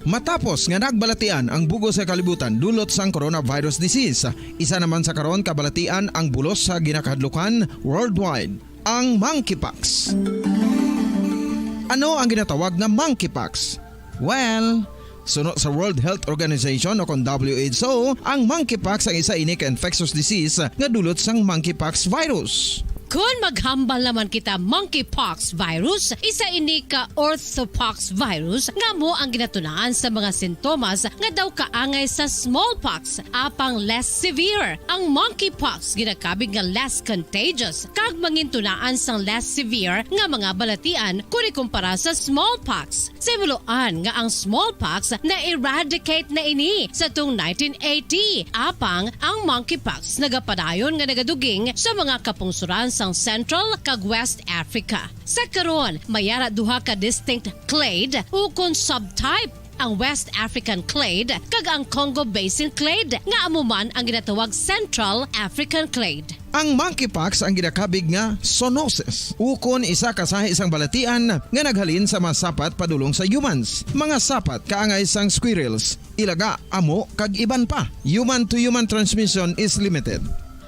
Matapos nga nagbalatian ang bug-os nga kalibutan dulot sang coronavirus disease, isa naman sa karon kabalatian ang bulos sa ginakahadlukan worldwide, ang monkeypox. Ano ang ginatawag nga monkeypox? Well, suno sa World Health Organization o kon W H O, ang monkeypox ang isa ini ka infectious disease nga dulot sang monkeypox virus. Kon maghambal naman kita monkeypox virus, isa ini ka orthopox virus nga amo ang ginatunaan sa mga sintomas nga daw kaangay sa smallpox, apang less severe. Ang monkeypox ginakabig nga less contagious kag mangintunaan sang less severe nga mga balatian kon ikumpara sa smallpox. Sa himuloan nga ang smallpox na-eradicate na ini sa tuong nineteen eighty, apang ang monkeypox nagapadayon nga nagaduging sa mga kapungsoran sang Central kag West Africa. Sa karon, may ara duha ka distinct clade ukon subtype, ang West African clade kag ang Congo Basin clade, nga amo man ang ginatawag Central African clade. Ang monkeypox ang ginakabig nga zoonosis, ukon isa ka sahi sang balatian nga naghalin sa mga sapat padulong sa humans, mga sapat kaangay sang squirrels, ilaga, amo, kag iban pa. Human-to-human transmission is limited.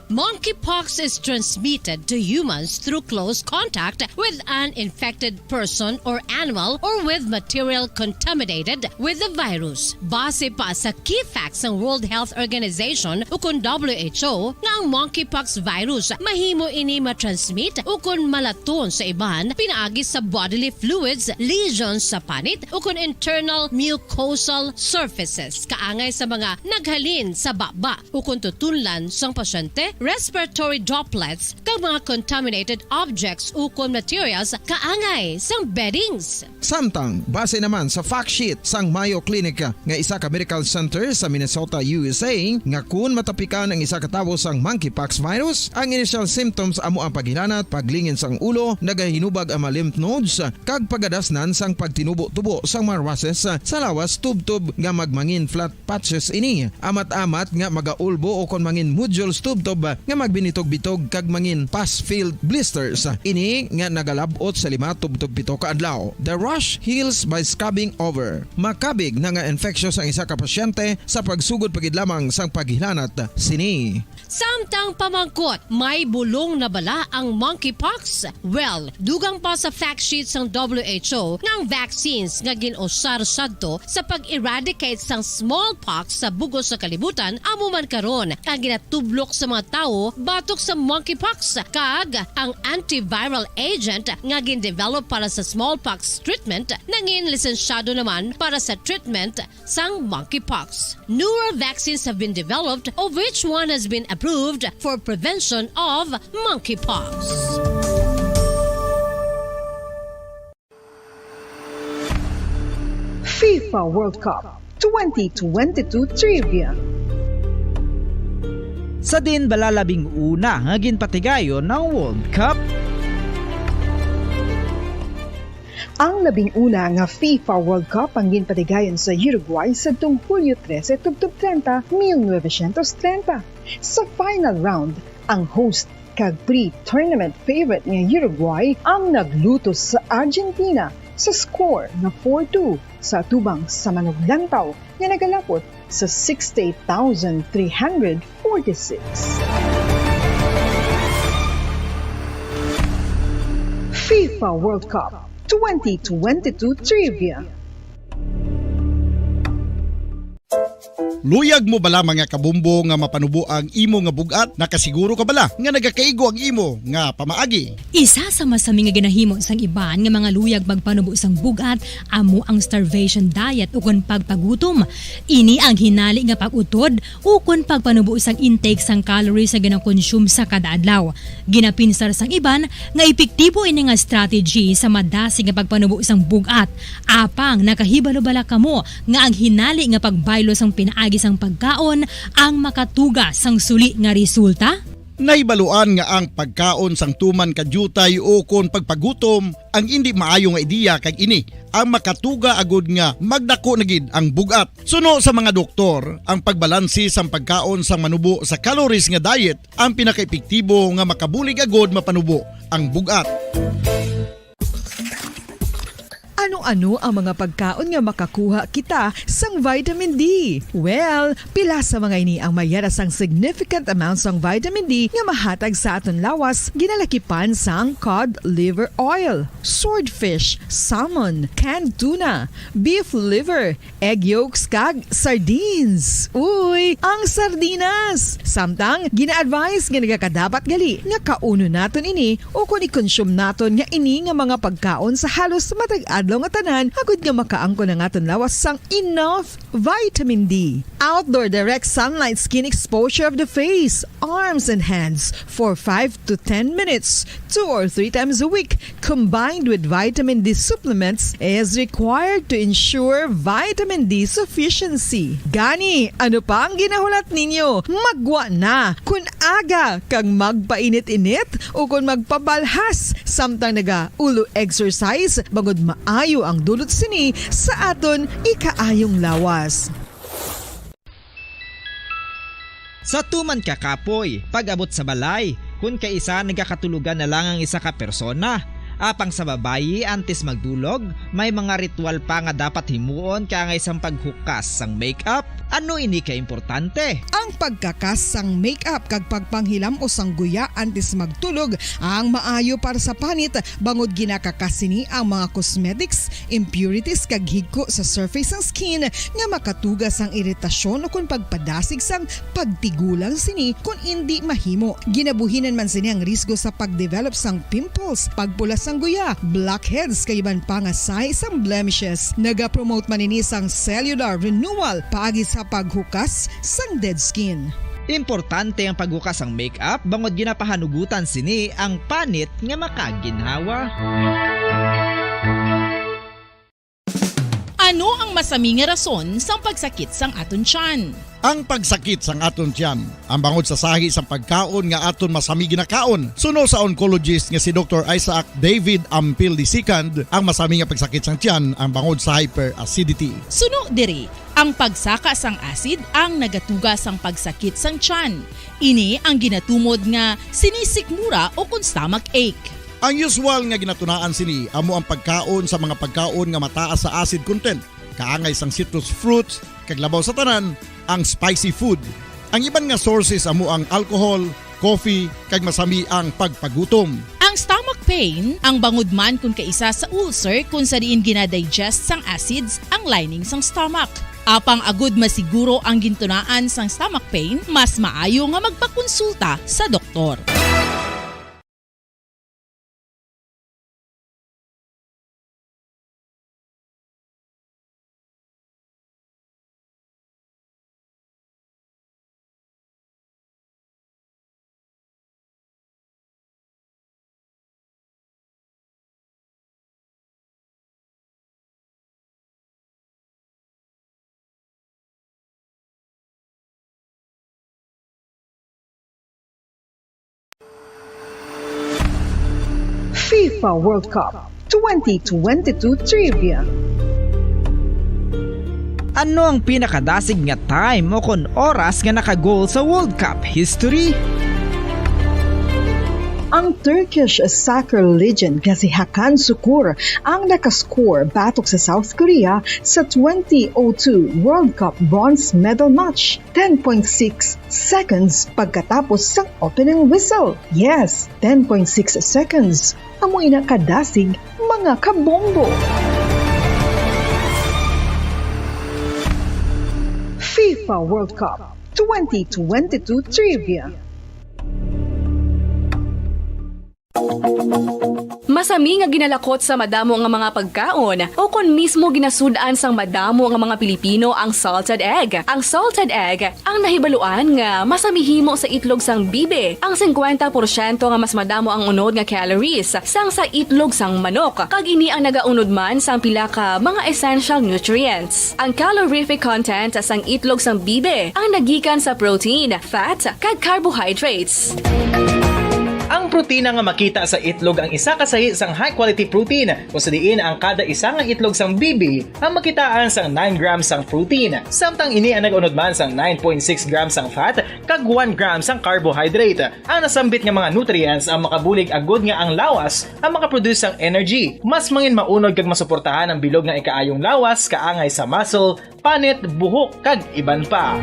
Monkeypox is transmitted to humans through close contact with an infected person or animal or with material contaminated with the virus. Base pa sa key facts sang World Health Organization ukon W H O, nga ang monkeypox virus mahimo ini matransmit ukon malaton sa iban pinaagi sa bodily fluids, lesions sa panit, ukon internal mucosal surfaces, kaangay sa mga naghalin sa baba ukon tutunlan sang pasyente, respiratory droplets, kag mga contaminated objects ukon materials kaangay sang beddings. Samtang, base naman sa fact sheet sang Mayo Clinic, nga isa ka medical center sa Minnesota, U S A, nga kun matapikan ang isa ka tawo sang monkeypox virus, ang initial symptoms amo ang paghilanat, paglingin sang ulo, nagahinubag ang mga lymph nodes, kag pagadasnan sang pagtinubo-tubo sang mga rushes sa lawas tubtob nga magmangin flat patches ini. Amat-amat nga magaulbo ukon mangin nodules tubtob nga magbinitog-bitog kag mangin pus-filled blisters. Ini nga nagalab-ot sa lima tubtob pito ka adlaw. The rash heals by scabbing over. Makabig na nga infectious ang isa ka pasyente sa pagsugod pa gid lamang sang paghilanat sini. Samtang pamangkot, may bulong na bala ang monkeypox? Well, dugang pa sa fact sheet sang W H O nga ang vaccines nga gin-usar sadto sa pag-eradicate sang smallpox sa bug-os nga kalibutan amo man karon ang ginatublok sa mga tawo batok sa monkeypox, kag ang antiviral agent nga gin-develop para sa smallpox treatment nangin lisensyado naman para sa treatment sang monkeypox. Newer vaccines have been developed, of which one has been approved for prevention of monkeypox. FIFA World Cup twenty twenty-two Trivia. Sa diin bala labing una nga ginpatigayon ang World Cup? Ang labing una nga FIFA World Cup ang ginpatigayon sa Uruguay sadtong Hulyo trese tubtob treinta, mil novecientos treinta. Sa final round, ang host kag pre-tournament favorite nga Uruguay ang naglutos sa Argentina sa score nga four two sa atubang sa manuglantaw nga nagalapot sa sixty-eight thousand three hundred forty-six. FIFA World Cup twenty twenty-two Trivia. Luyag mo bala, mga kabombo, nga mapanubo ang imo nga bug-at? Nakasiguro ka bala nga nagakaigo ang imo nga pamaagi? Isa sa masami nga ginahimo sang iban nga mga luyag magpanubo sang bug-at amo ang starvation diet ukon pagpagutom. Ini ang hinali nga pag-utod ukon pagpanubo sang intake sang calories nga ginakonsume sa kada adlaw. Ginapinsar sang iban nga epektibo ini nga strategy sa madasig nga pagpanubo sang bug-at. Apang nakahibalo bala kamo nga ang hinali nga pagbaylo sang pinaagi sang pagkaon ang makatuga sang suli nga resulta? Nahibaluan nga ang pagkaon sang tuman ka diutay ukon pagpagutom ang indi maayo nga ideya, kag ini ang makatuga agud nga magdako na gid ang bug-at. Suno sa mga doktor, ang pagbalanse sang pagkaon sang manubo sa calories nga diet ang pinakaepektibo nga makabulig agud mapanubo ang bug-at. Ano-ano ang mga pagkaon nga makakuha kita sang vitamin D? Well, pila sa mga ini ang mayara sang significant amount sang vitamin D nga mahatag sa aton lawas, ginalakipan sang cod liver oil, swordfish, salmon, canned tuna, beef liver, egg yolks, kag sardines. Uy, ang sardinas! Samtang gina-advise nga nagakadapat gali nga kaunon naton ini ukon i-consume naton nga ini nga mga pagkaon sa halos matag adlaw nga tanan, agud nga makaangkon ang aton lawas sang enough vitamin D. Outdoor direct sunlight skin exposure of the face, arms, and hands for five to ten minutes, two or three times a week, combined with vitamin D supplements, is required to ensure vitamin D sufficiency. Gani, ano pa ang ginahulat ninyo? Maggwa na! Kon aga kag magpainit-init ukon magpabalhas samtang nagaulo exercise, bangod maayo ang dulot sini sa aton ikaayong lawas. Sa tuman ka kapoy, pag-abot sa balay, kon kaisa nagakatulogan na lang ang isa ka persona. Apang sa babayi, antes magdulog, may mga ritual pa nga dapat himuon kaangay sang paghukas sang makeup. Ano ini ka importante? Ang pagkakas sang makeup kag pagpanghilam-os sang guya antes magtulog ang maayo para sa panit, bangod ginakakas sini ang mga cosmetics, impurities, kag higko sa surface sang skin nga makatuga sang iritasyon ukon pagpadasig sang pagtigulang sini kon indi mahimo. Ginabuhinan man sini ang risgo sa pagdevelop sang pimples, pagpula sang guya, blackheads, kag iban pa nga sahi sang blemishes. Nagapromote man ini sang cellular renewal paagi sa paghukas sang dead skin. Importante ang paghukas sang makeup bangod ginapahanugutan sini ang panit nga makaginhawa. Ano ang masami nga rason sang pagsakit sang aton tiyan? Ang pagsakit sang aton tiyan, ang bangod sa sahi sang pagkaon nga aton masami ginakaon. Suno sa oncologist nga si Doktor Isaac David Ampil the second, ang masami nga pagsakit sang tiyan ang bangod sa hyperacidity. Suno diri, ang pagsaka sang acid ang nagatuga sang pagsakit sang tiyan. Ini ang ginatumod nga sinisikmura ukon stomach ache. Ang usual nga ginatunaan sini amo ang pagkaon sa mga pagkaon nga mataas sa acid content, kaangay sang citrus fruits, kag labaw sa tanan, ang spicy food. Ang iban nga sources amo ang alcohol, coffee, kag masami ang pagpagutom. Ang stomach pain, ang bangod man kon kaisa sa ulcer kon sa diin ginadigest sang acids ang lining sang stomach. Apang agud masiguro ang gintunaan sang stomach pain, mas maayo nga magpakonsulta sa doktor. FIFA World Cup twenty twenty-two Trivia. Ano ang pinakadasig nga time o kon oras nga naka-goal sa World Cup history? Ang Turkish soccer legend nga si Hakan Sukur ang nakascore batok sa South Korea sa twenty oh two World Cup bronze medal match, ten point six seconds pagkatapos sang opening whistle. Yes, ten point six seconds. Amo ina kadasig, mga kabombo. FIFA World Cup twenty twenty-two Trivia. Masami nga ginalakot sa madamo nga mga pagkaon, o kon mismo ginasud-an sang madamo nga mga Pilipino ang salted egg. Ang salted egg ang nahibaluan nga masami himo sa itlog sang bibi, ang singkwenta porsyento nga mas madamo ang unod nga calories sang sa itlog sang manok, kag ini ang nagaunod man sang pila ka mga essential nutrients. Ang calorific content sang itlog sang bibi ang nagikan sa protein, fat, kag carbohydrates. Ang protina nga makita sa itlog ang isa ka sahi sang high quality protein, kung sa diin ang kada isa nga itlog sang bibi ang makitaan sang nine grams sang protein, samtang ini ang nag-unod man sang nine point six grams sang fat kag one gram sang carbohydrate. Ang nasambit nga mga nutrients ang makabulig agud nga ang lawas ang makaproduce sang energy, mas mangin maunod kag masuportahan ang bilog nga ikaayong lawas, kaangay sa muscle, panit, buhok, kag iban pa.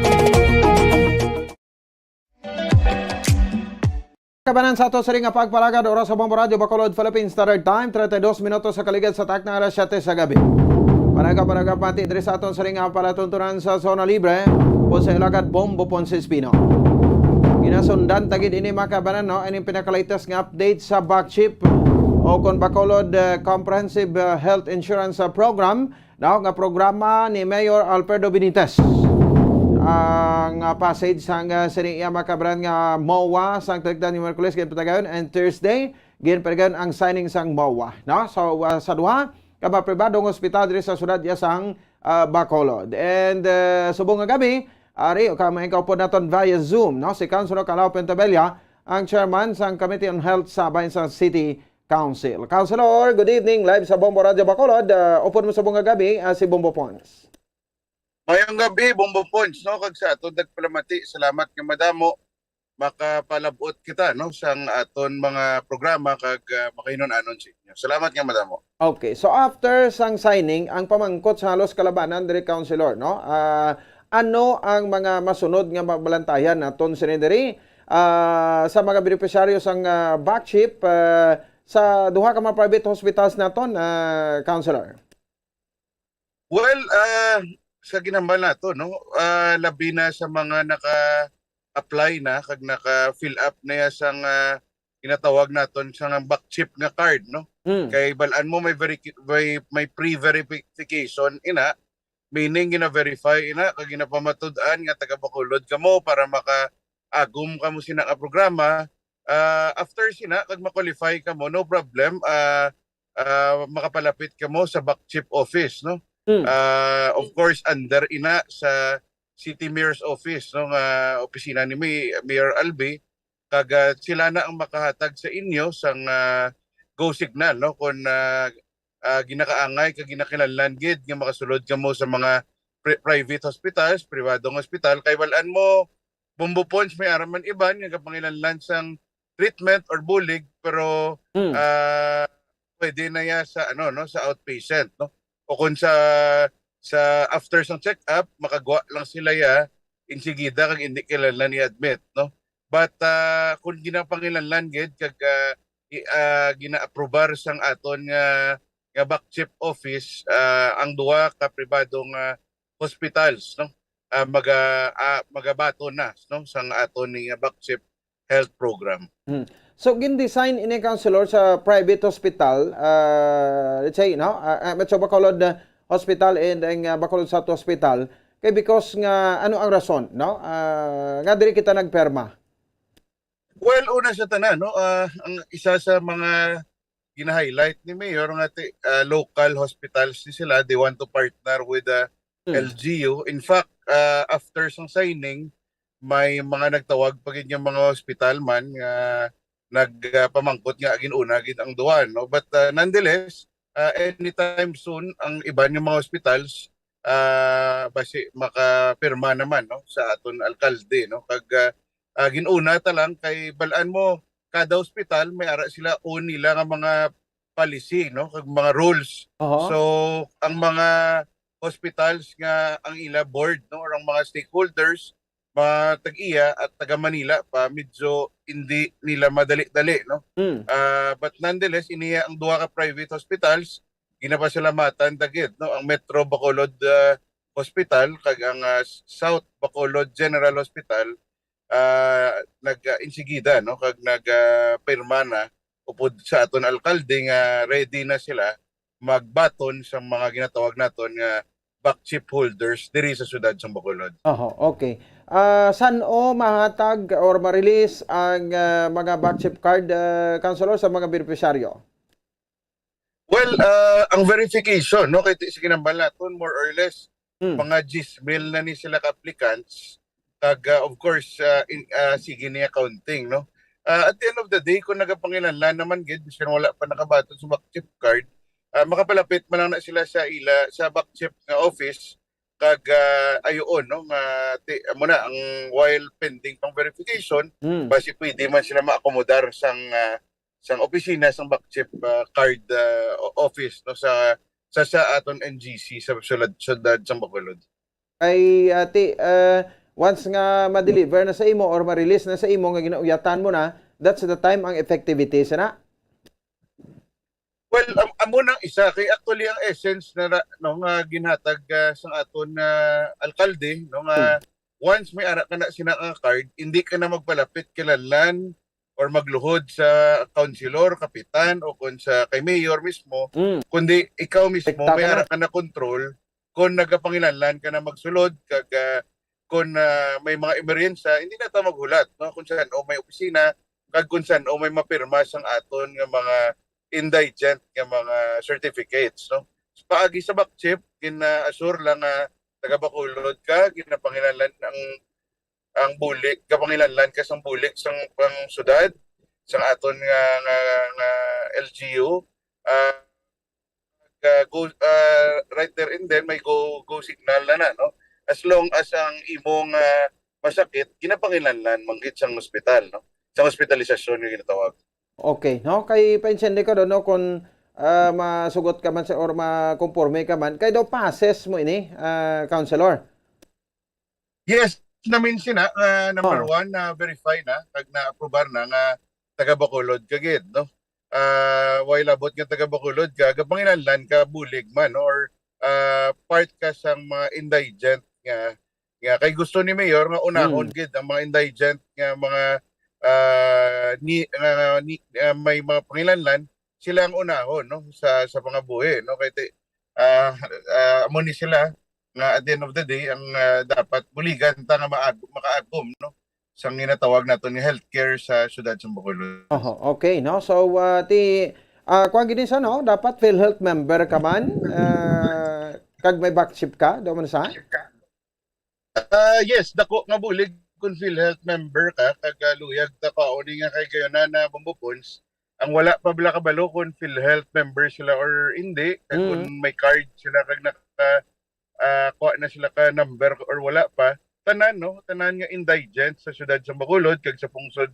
Kabanan sa ato sa ring nga pagpalagad, oras sa Bombo Radyo Bacolod, Philippine Standard Time, treinta y dos minutos sa kaligad sa takna alas siyete sa gabi. Para ka, para ka pati diri sa aton sa ring nga palatuntunan sa Zona Libre, po sa ilagad Bombo Ponce Espino. Ginasundan tagid ini, mga kabanan, no? Ining pinaka-latest nga update sa BACCHIP o kon Bacolod, uh, Comprehensive, uh, Health Insurance, uh, Program, daw nga programa ni Mayor Alfredo Benitez. Ang, ah, passage sang, ah, sini iya makabaran nga MOA sang tuig ni Miyerkules ginpatayon and Thursday ginpatayon ang signing sang MOA, no? So, ah, sa duha ka mga pribadong ospital diri sa siyudad iya sang, ah, Bacolod. And, ah, subong nga gabi, ari ka mga kaupod naton via Zoom, no? Si Councilor Calao Pentabella, ang chairman sang Committee on Health sa Bayan sa City Council. Councilor, good evening. Live sa Bombo Radyo Bacolod. Ah, upod mo sa bunga gabi, ah, si Bombo Pons. Mayong gabi, Bombo Pons, no? Kag sa aton nagpalamati, salamat nga madamo. Makapalabot kita, no, sang aton mga programa kag, ah, makahinun-anon sa inyo. Salamat nga madamo. Okay. So, after sang signing, ang pamangkot sa halos kalabanan diri, Councilor, no? Ah, ano ang mga masunod nga mabalantayan naton sini diri? Ah, sa mga benepisyaryo sang, ah, BACCHIP, ah, sa duha ka mga private hospitals naton, ah, Councilor? Well, ah, sa ginhambal nato, no, ah, labi na sa mga naka-apply na kag naka-fill up na ya sang, ah, ginatawag naton sa BACCHIP nga card, no? Mm. Kay balaan mo may verifi-, may, may pre-verification ina, meaning gina-verify ina kag ginapamatud-an nga taga Bacolod kamo para maka-agom kamo sina nga programa. Ah, after sina kag ma-qualify kamo, no problem. Ah, ah, makapalapit kamo sa BACCHIP office, no? Mm. Ah, of course, under ina sa City Mayor's office, no, nga opisina ni May-, Mayor Albi, kag, ah, sila na ang makahatag sa inyo sang, ah, go signal, no, kung, ah, ah, ginakaangay kag ginakinahanglan gid nga makasulod kamo sa mga pri-, private hospitals, pribadong hospital, kay balaan mo, Bombo Pons, may ara man iban nga gapanginahanglan sang treatment or bulig, pero, Mm. ah, pwede na ya sa, ano, no, sa outpatient, no? O kung sa, sa after sang check-up, makagwa lang sila ya, insigida kag hindi kinahanglan i-admit, no? But, ah, kung ginapanginahanglan gid kag, ah, i-, ah, gina-aprobar sang aton nga, nga BACCHIP office, ah, ang duha ka pribado nga hospitals, no? Ah, maga-, ah, magabaton na, no, sang aton ni nga BACCHIP health program. Hmm. So, gin-design ini, Councilor, sa private hospital, ah, let's say, no, ah, ah, Metro Bacolod, ah, Hospital and ang, ah, Bacolod South Hospital, kay because nga, ano ang rason, no, ah, nga diri kita nagperma? Well, una sa tanan, no, ah, ang isa sa mga gina-highlight ni Mayor nga ti-, ah, local hospitals ni sila, they want to partner with the Hmm. L G U. In fact, ah, after sang signing, may mga nagtawag pa gid nga mga hospital man nga nagpamangkot nga gin-una gid ang duha, no? But, ah, nonetheless, ah, anytime soon ang iban nga mga hospitals, ah, basi makapirma naman, no, sa aton alkalde, no. Kag, ah, ah, gin-una ta lang kay bal-an mo, kada hospital may ara sila own nila nga mga policy, no, kag mga rules. Oho. So, ang mga hospitals nga ang ila board, no, or ang mga stakeholders, mga tag-iya at taga Manila pa, medyo hindi nila madali-dali, no? Mm. Ah, but nonetheless, iniya ang duha ka private hospitals, ginapasalamatan ta gid, no? Ang Metro Bacolod, ah, Hospital kag ang, ah, South Bacolod General Hospital, ah, nag-insigida, no? Kag nag, ah, pirma na upod sa aton alkalde nga ready na sila magbaton sa mga ginatawag naton nga back chip holders diri sa siyudad sang Bacolod. Oho, okay. Ah, san-o mahatag or ma-release ang, ah, mga back chip card, ah, Councilor, sa mga benepisyaryo? Well, ah, ang verification, no, kay ti-, sige nang balaton, more or less, Hmm. mga diyes mil na ni sila ka applicants. Kag, ah, of course, ah, in, ah, sige niya counting, no? Ah, at the end of the day, kung nagapanginahanglan naman gid, bisan wala pa nakabaton sa back chip card, ah, makapalapit man lang na sila sa ila, sa back chip nga office, kag, ah, ayuon, no, nga ti-, amo na, ang while pending pang verification, Hmm. basi pwede man sila maakomodar sang, ah, sang opisina sang back chip, ah, card, ah, o-, office, no, sa, sa, sa aton N G C sa siyudad, siyudad sang Bacolod. Ay, ati, ah, once nga ma-deliver na sa imo or ma-release na sa imo nga ginauyatan mo na, that's the time ang effectivity, sana? Well, am-, amo nang isa kay actually ang essence na ra-, no, nga ginhatag, ah, sang aton, ah, alkalde, no, nga Hmm. once may ara ka na sina nga card, hindi ka na magpalapit kay lanlan or magluhod sa councilor, kapitan, o kung sa kay mayor mismo, Hmm. kundi ikaw mismo Rekta may ka na. ara ka na control kung nagapanginahanglan ka na magsulod kag, ah, kung, ah, may mga emerhensya, hindi na ta maghulat, no, kung san-o may opisina kag kung san-o may mapirma sang aton nga mga indigent nga mga certificates, no. Paagi sa back chip, gina-assure lang nga taga Bacolod ka, ginapanginahanglan ang, ang bulig, gapanginahanglan ka sang bulig sang pang sudad, sang aton nga, nga, nga L G U. Ah, ah, go, ah, right there and then may go, go signal na na, no? As long as ang imong, ah, masakit, ginapanginahanglan man gid sang ospital, no? Sang ospitalisasyon nga ginatawag. Okay, no? Kay paintindi ko do, no, kung, ah, masugot ka man sa, or makonforme ka man, kay daw passes mo ini, ah, Councilor. Yes, namin sina, ah, number Oh. one, na-verify na, kag na-aprobar na nga taga Bacolod ka gid, no? Ah, way labot nga taga Bacolod ka, gapanginahanglan ka bulig man, no? Or, ah, part ka sang mga indigent nga, nga kay gusto ni Mayor nga unahon Mm. gid ang mga indigent nga mga, ah, ni, nga, ni, ah, may mga panginahanglan, sila ang unahon, no, sa, sa pangabuhi, no? Kay ti-, ah, ah, amo ni sila nga at the end of the day ang, ah, dapat buligan ta nga maag-, makaagom, no, sang ginatawag naton nga healthcare sa siyudad sa Bacolod. Oho, okay, no? So, ah, ti, ah, kuwan gid ni sa, no? Dapat PhilHealth member ka man, ah, kag may back chip ka, do man sa? Ah, yes, dako nga bulig kung PhilHealth member ka, kag, ah, luyag ta kaon nga kay gayon na, na Bombo Pons. Ang wala pa bala kabalo kung PhilHealth member sila or hindi, kag Mm. kung may card sila kag naka, ah, kuha na sila ka number or wala pa, tanan, no, tanan nga indigent sa siyudad sa Bacolod kag sa pungsod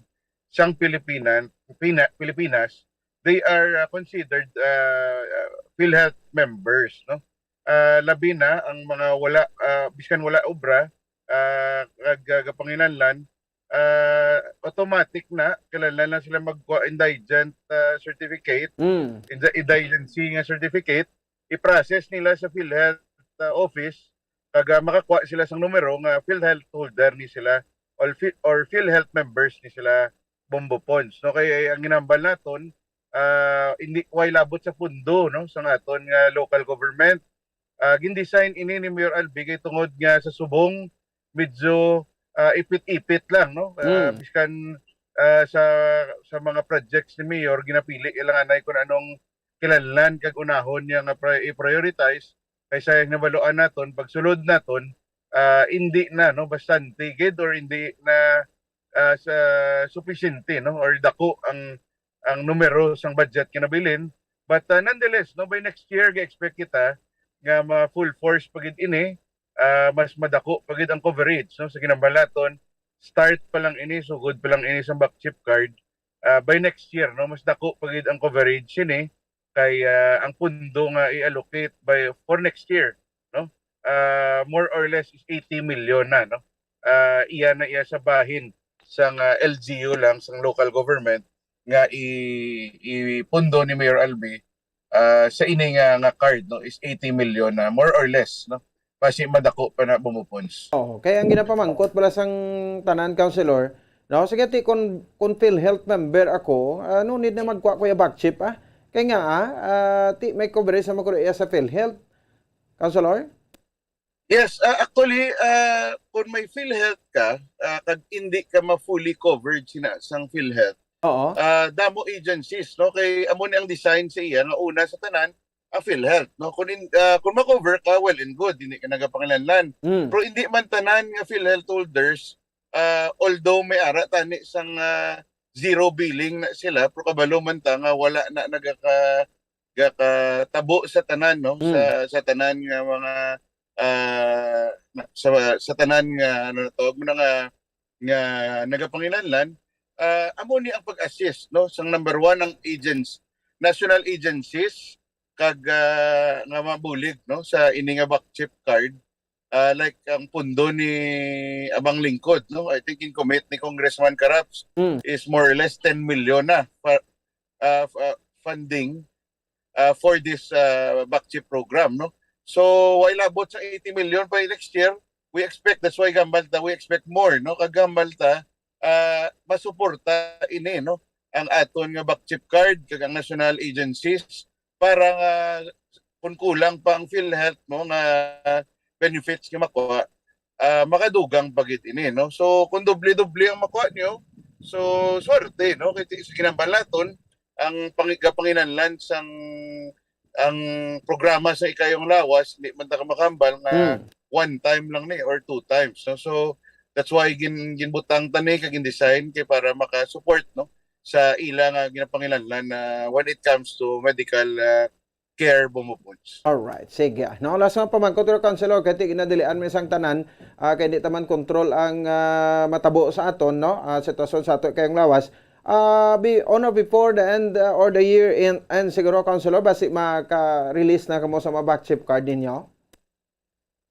sang Pilipinan, Pina-, Pilipinas, they are, ah, considered, ah, ah, PhilHealth members, no? Ah, labi na ang mga wala, ah, biskan wala obra, ah, kag, ah, gapanginahanglan, ah, automatic na, kinahanglan na sila magkuha indigent, ah, certificate, Mm. indi-, indigency nga certificate, i-process nila sa PhilHealth, ah, office, kag, ah, makakuha sila sang numero nga PhilHealth holder ni sila or Phi-, or PhilHealth members ni sila Bombo Pons, no? Kay ang ginambal naton, ah, hindi, way labot sa pundo, no, sa aton nga local government. Ah, gin-design ini ni Mayor Albi kay tungod nga sa subong medyo, ah, ipit-ipit lang, no? Ah, Mm. biskan, ah, sa, sa mga projects ni Mayor, ginapili lang anay kung anong kinahanglan kag unahon niya nga pri-, i-prioritize, kay sayang nabaluan naton, pagsulod naton, ah, hindi na, no, bastante gid or hindi na, ah, sa supisyente, no, or dako ang, ang numero sang budget nga nabilin, But, ah, nonetheless, no, by next year, ga-expect kita nga ma-full force pa gid ini, ah, mas madako pa gid ang coverage, no, sa ginambalaton. Start pa lang ini, sugod pa lang ini sa back chip card. Ah, by next year, no, mas dako pa gid ang coverage ini kay, ah, ang pundo nga i-allocate by, for next year, no, ah, more or less is eighty million na, no. Ah, iya na iya sa bahin sang, ah, L G U lang, sang local government nga i-, ipundo ni Mayor Albi, ah, sa ini nga, nga card, no, is eighty million na, more or less, no. Basi madako pa na, Bombo Pons. Oh, kaya ang ginapamangkot pala sang tanan, Councilor, no? Sige, ti, kung, kung PhilHealth member ako, ah, no need na magkuha ko ya back chip, ah. Kaya nga, ah, ah, ti, may coverage naman ko iya sa PhilHealth, Councilor? Yes, ah, actually, ah, kung may PhilHealth ka, ah, kag hindi ka ma-fully covered sina sang PhilHealth, Oo. ah, damo agencies, no? Kay amo ni ang design sa iya nga una sa tanan, ah, PhilHealth, no? Kung in-, ah, kung ma-cover ka, well and good, hindi ka nagapanginahanglan. Mm. Pero hindi man tanan nga PhilHealth holders, ah, although may ara tani sang, ah, zero billing na sila, pero kabalo man ta nga wala na nagaka-, gakatabo sa tanan, no? Mm. Sa, sa tanan nga mga, ah, na-, sa, sa tanan nga, ano na tawag mo na nga, nga nagapanginahanglan, ah, amo ni ang pag-assist, no? Sang number one, ang agents, national agencies, kag, ah, nga mabulig, no, sa ini nga back chip card, ah, like ang pundo ni Amang Lingkod, no? I think in-commit ni Congressman Caraps Mm. is more or less ten million na pa-, ah, f-, ah, funding, ah, for this, ah, back chip program, no? So, while abot sa eighty million by next year, we expect, that's why gambal ta, we expect more, no? Kag gambal ta, ah, masuporta ini, no? Ang aton nga back chip card kag ang national agencies para nga kung kulang pa ang PhilHealth, no, nga benefits nga makuha, ah, makadugang pa gid ini, no? So, kung doble-doble ang makuha niyo, so, swerte, no? Kay ti-, sa ginambalaton, ang pangi-, kapanginahanglan sang, ang programa sa Ikayong Lawas, hindi man ta ka makahambal nga Hmm. one time lang ni or two times, no? So, that's why gin-, ginbutang ta ni kag gin-design kay para maka-support, no, sa ila nga ginapanginahanglan na when it comes to medical, ah, care, Bombo Pons. Alright, sige. No, last nga pamangkot, pero, Councilor, kay ti ginadilian mi sang tanan, ah, kay di ta man control ang, ah, matabo sa aton, no? Ah, sitwasyon sa ato Ikayong Lawas. Ah, be, on or before the end, ah, or the year end, end siguro, Councilor, basi maka-release na kamo sa mga back chip card ninyo?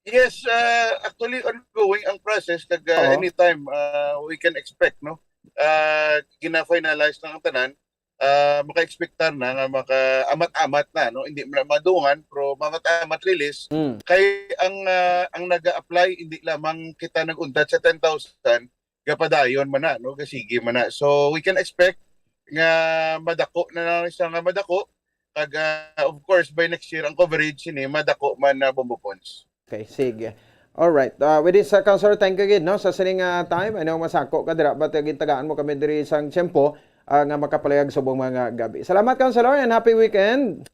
Yes, ah, actually ongoing ang process, kag, ah, Oo. anytime, ah, we can expect, no? Ah, gina-finalize na ang tanan, ah, maka-expectar na nga maka-amat-amat na, no? Hindi man madungan, pero maamat-amat release. Mm. Kay ang, ah, ang naga-apply, hindi lamang kita nag-untat sa ten thousand, gapadayon man na, no? Gasigi man na. So, we can expect nga madako na lang siya nga madako. Kag, ah, of course, by next year, ang coverage sini madako man na, Bombo Pons. Okay, sige. Alright. Ah, with this, ah, Councilor, thank you again, no, sa sining, ah, time. I know masako ka dira, but, ah, gintagaan mo kami diri sang tiyempo, ah, nga makapalayag subong mga gabi. Salamat, Councilor, and happy weekend.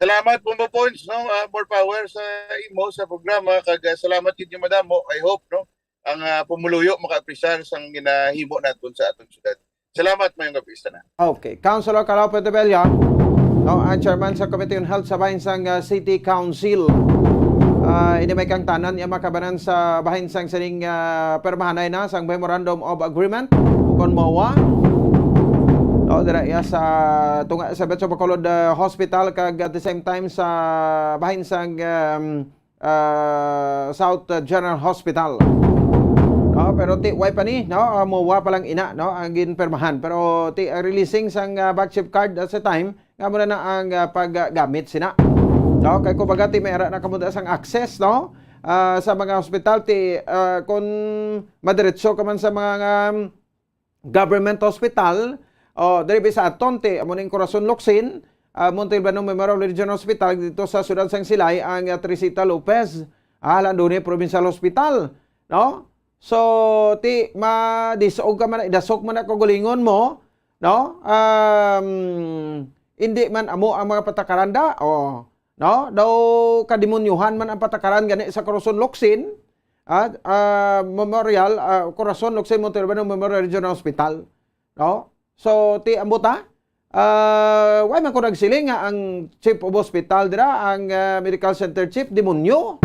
Salamat, Bombo Pons, no? Ah, more power sa imo sa programa, kag, ah, salamat gid nga madamo. I hope, no, ang, ah, pumuluyo maka-apresar sang ginahimo naton sa aton syudad. Salamat, mayong gabi sa tanan. Okay, Councilor Calao Puentebella, no, ang chairman sa Committee on Health sa bahin sang, ah, City Council. Ah, ini may kangtanan iya makabanan sa bahin sang sining, ah, permahanay na sang Memorandum of Agreement, ukon MOA. No, dira iya sa tunga sa Betso Bacolod, ah, Hospital, kag at the same time sa bahin sang, um, ah, South, ah, General Hospital. No, pero ti, way pa ni, no, ah, MOA pa lang ina, no, ang ginpirmahan. Pero ti, ang releasing sang, ah, back chip card at sa time, nga muna na ang, ah, paggamit sina. No, kay kumbaga, ti, may ara na kamo sang access, no, ah, sa mga hospital, ti, ah, kung madiretso ka man sa mga, um, government hospital, o, diri sa aton, ti, amo ning Corazon Locsin, ah, Montalbano Memorial Regional Hospital, dito sa siyudad sang Silay, ang, ah, Teresita Lopez, ah, Landone Provincial Hospital, no? So, ti, madisog ka man, idasok man ang kaugalingon mo, no? Um, hindi man amo ang mga patakaran da, o, no? Daw kadimonyohan man ang patakaran gani sa Corazon Locsin, ah, ah, Memorial, ah, Corazon Locsin Montalbano Memorial Regional Hospital, no? So, ti, ambot, ha? Ah, why man ko nagsiling nga ang chief of hospital dira, ang, ah, medical center chief, demonyo?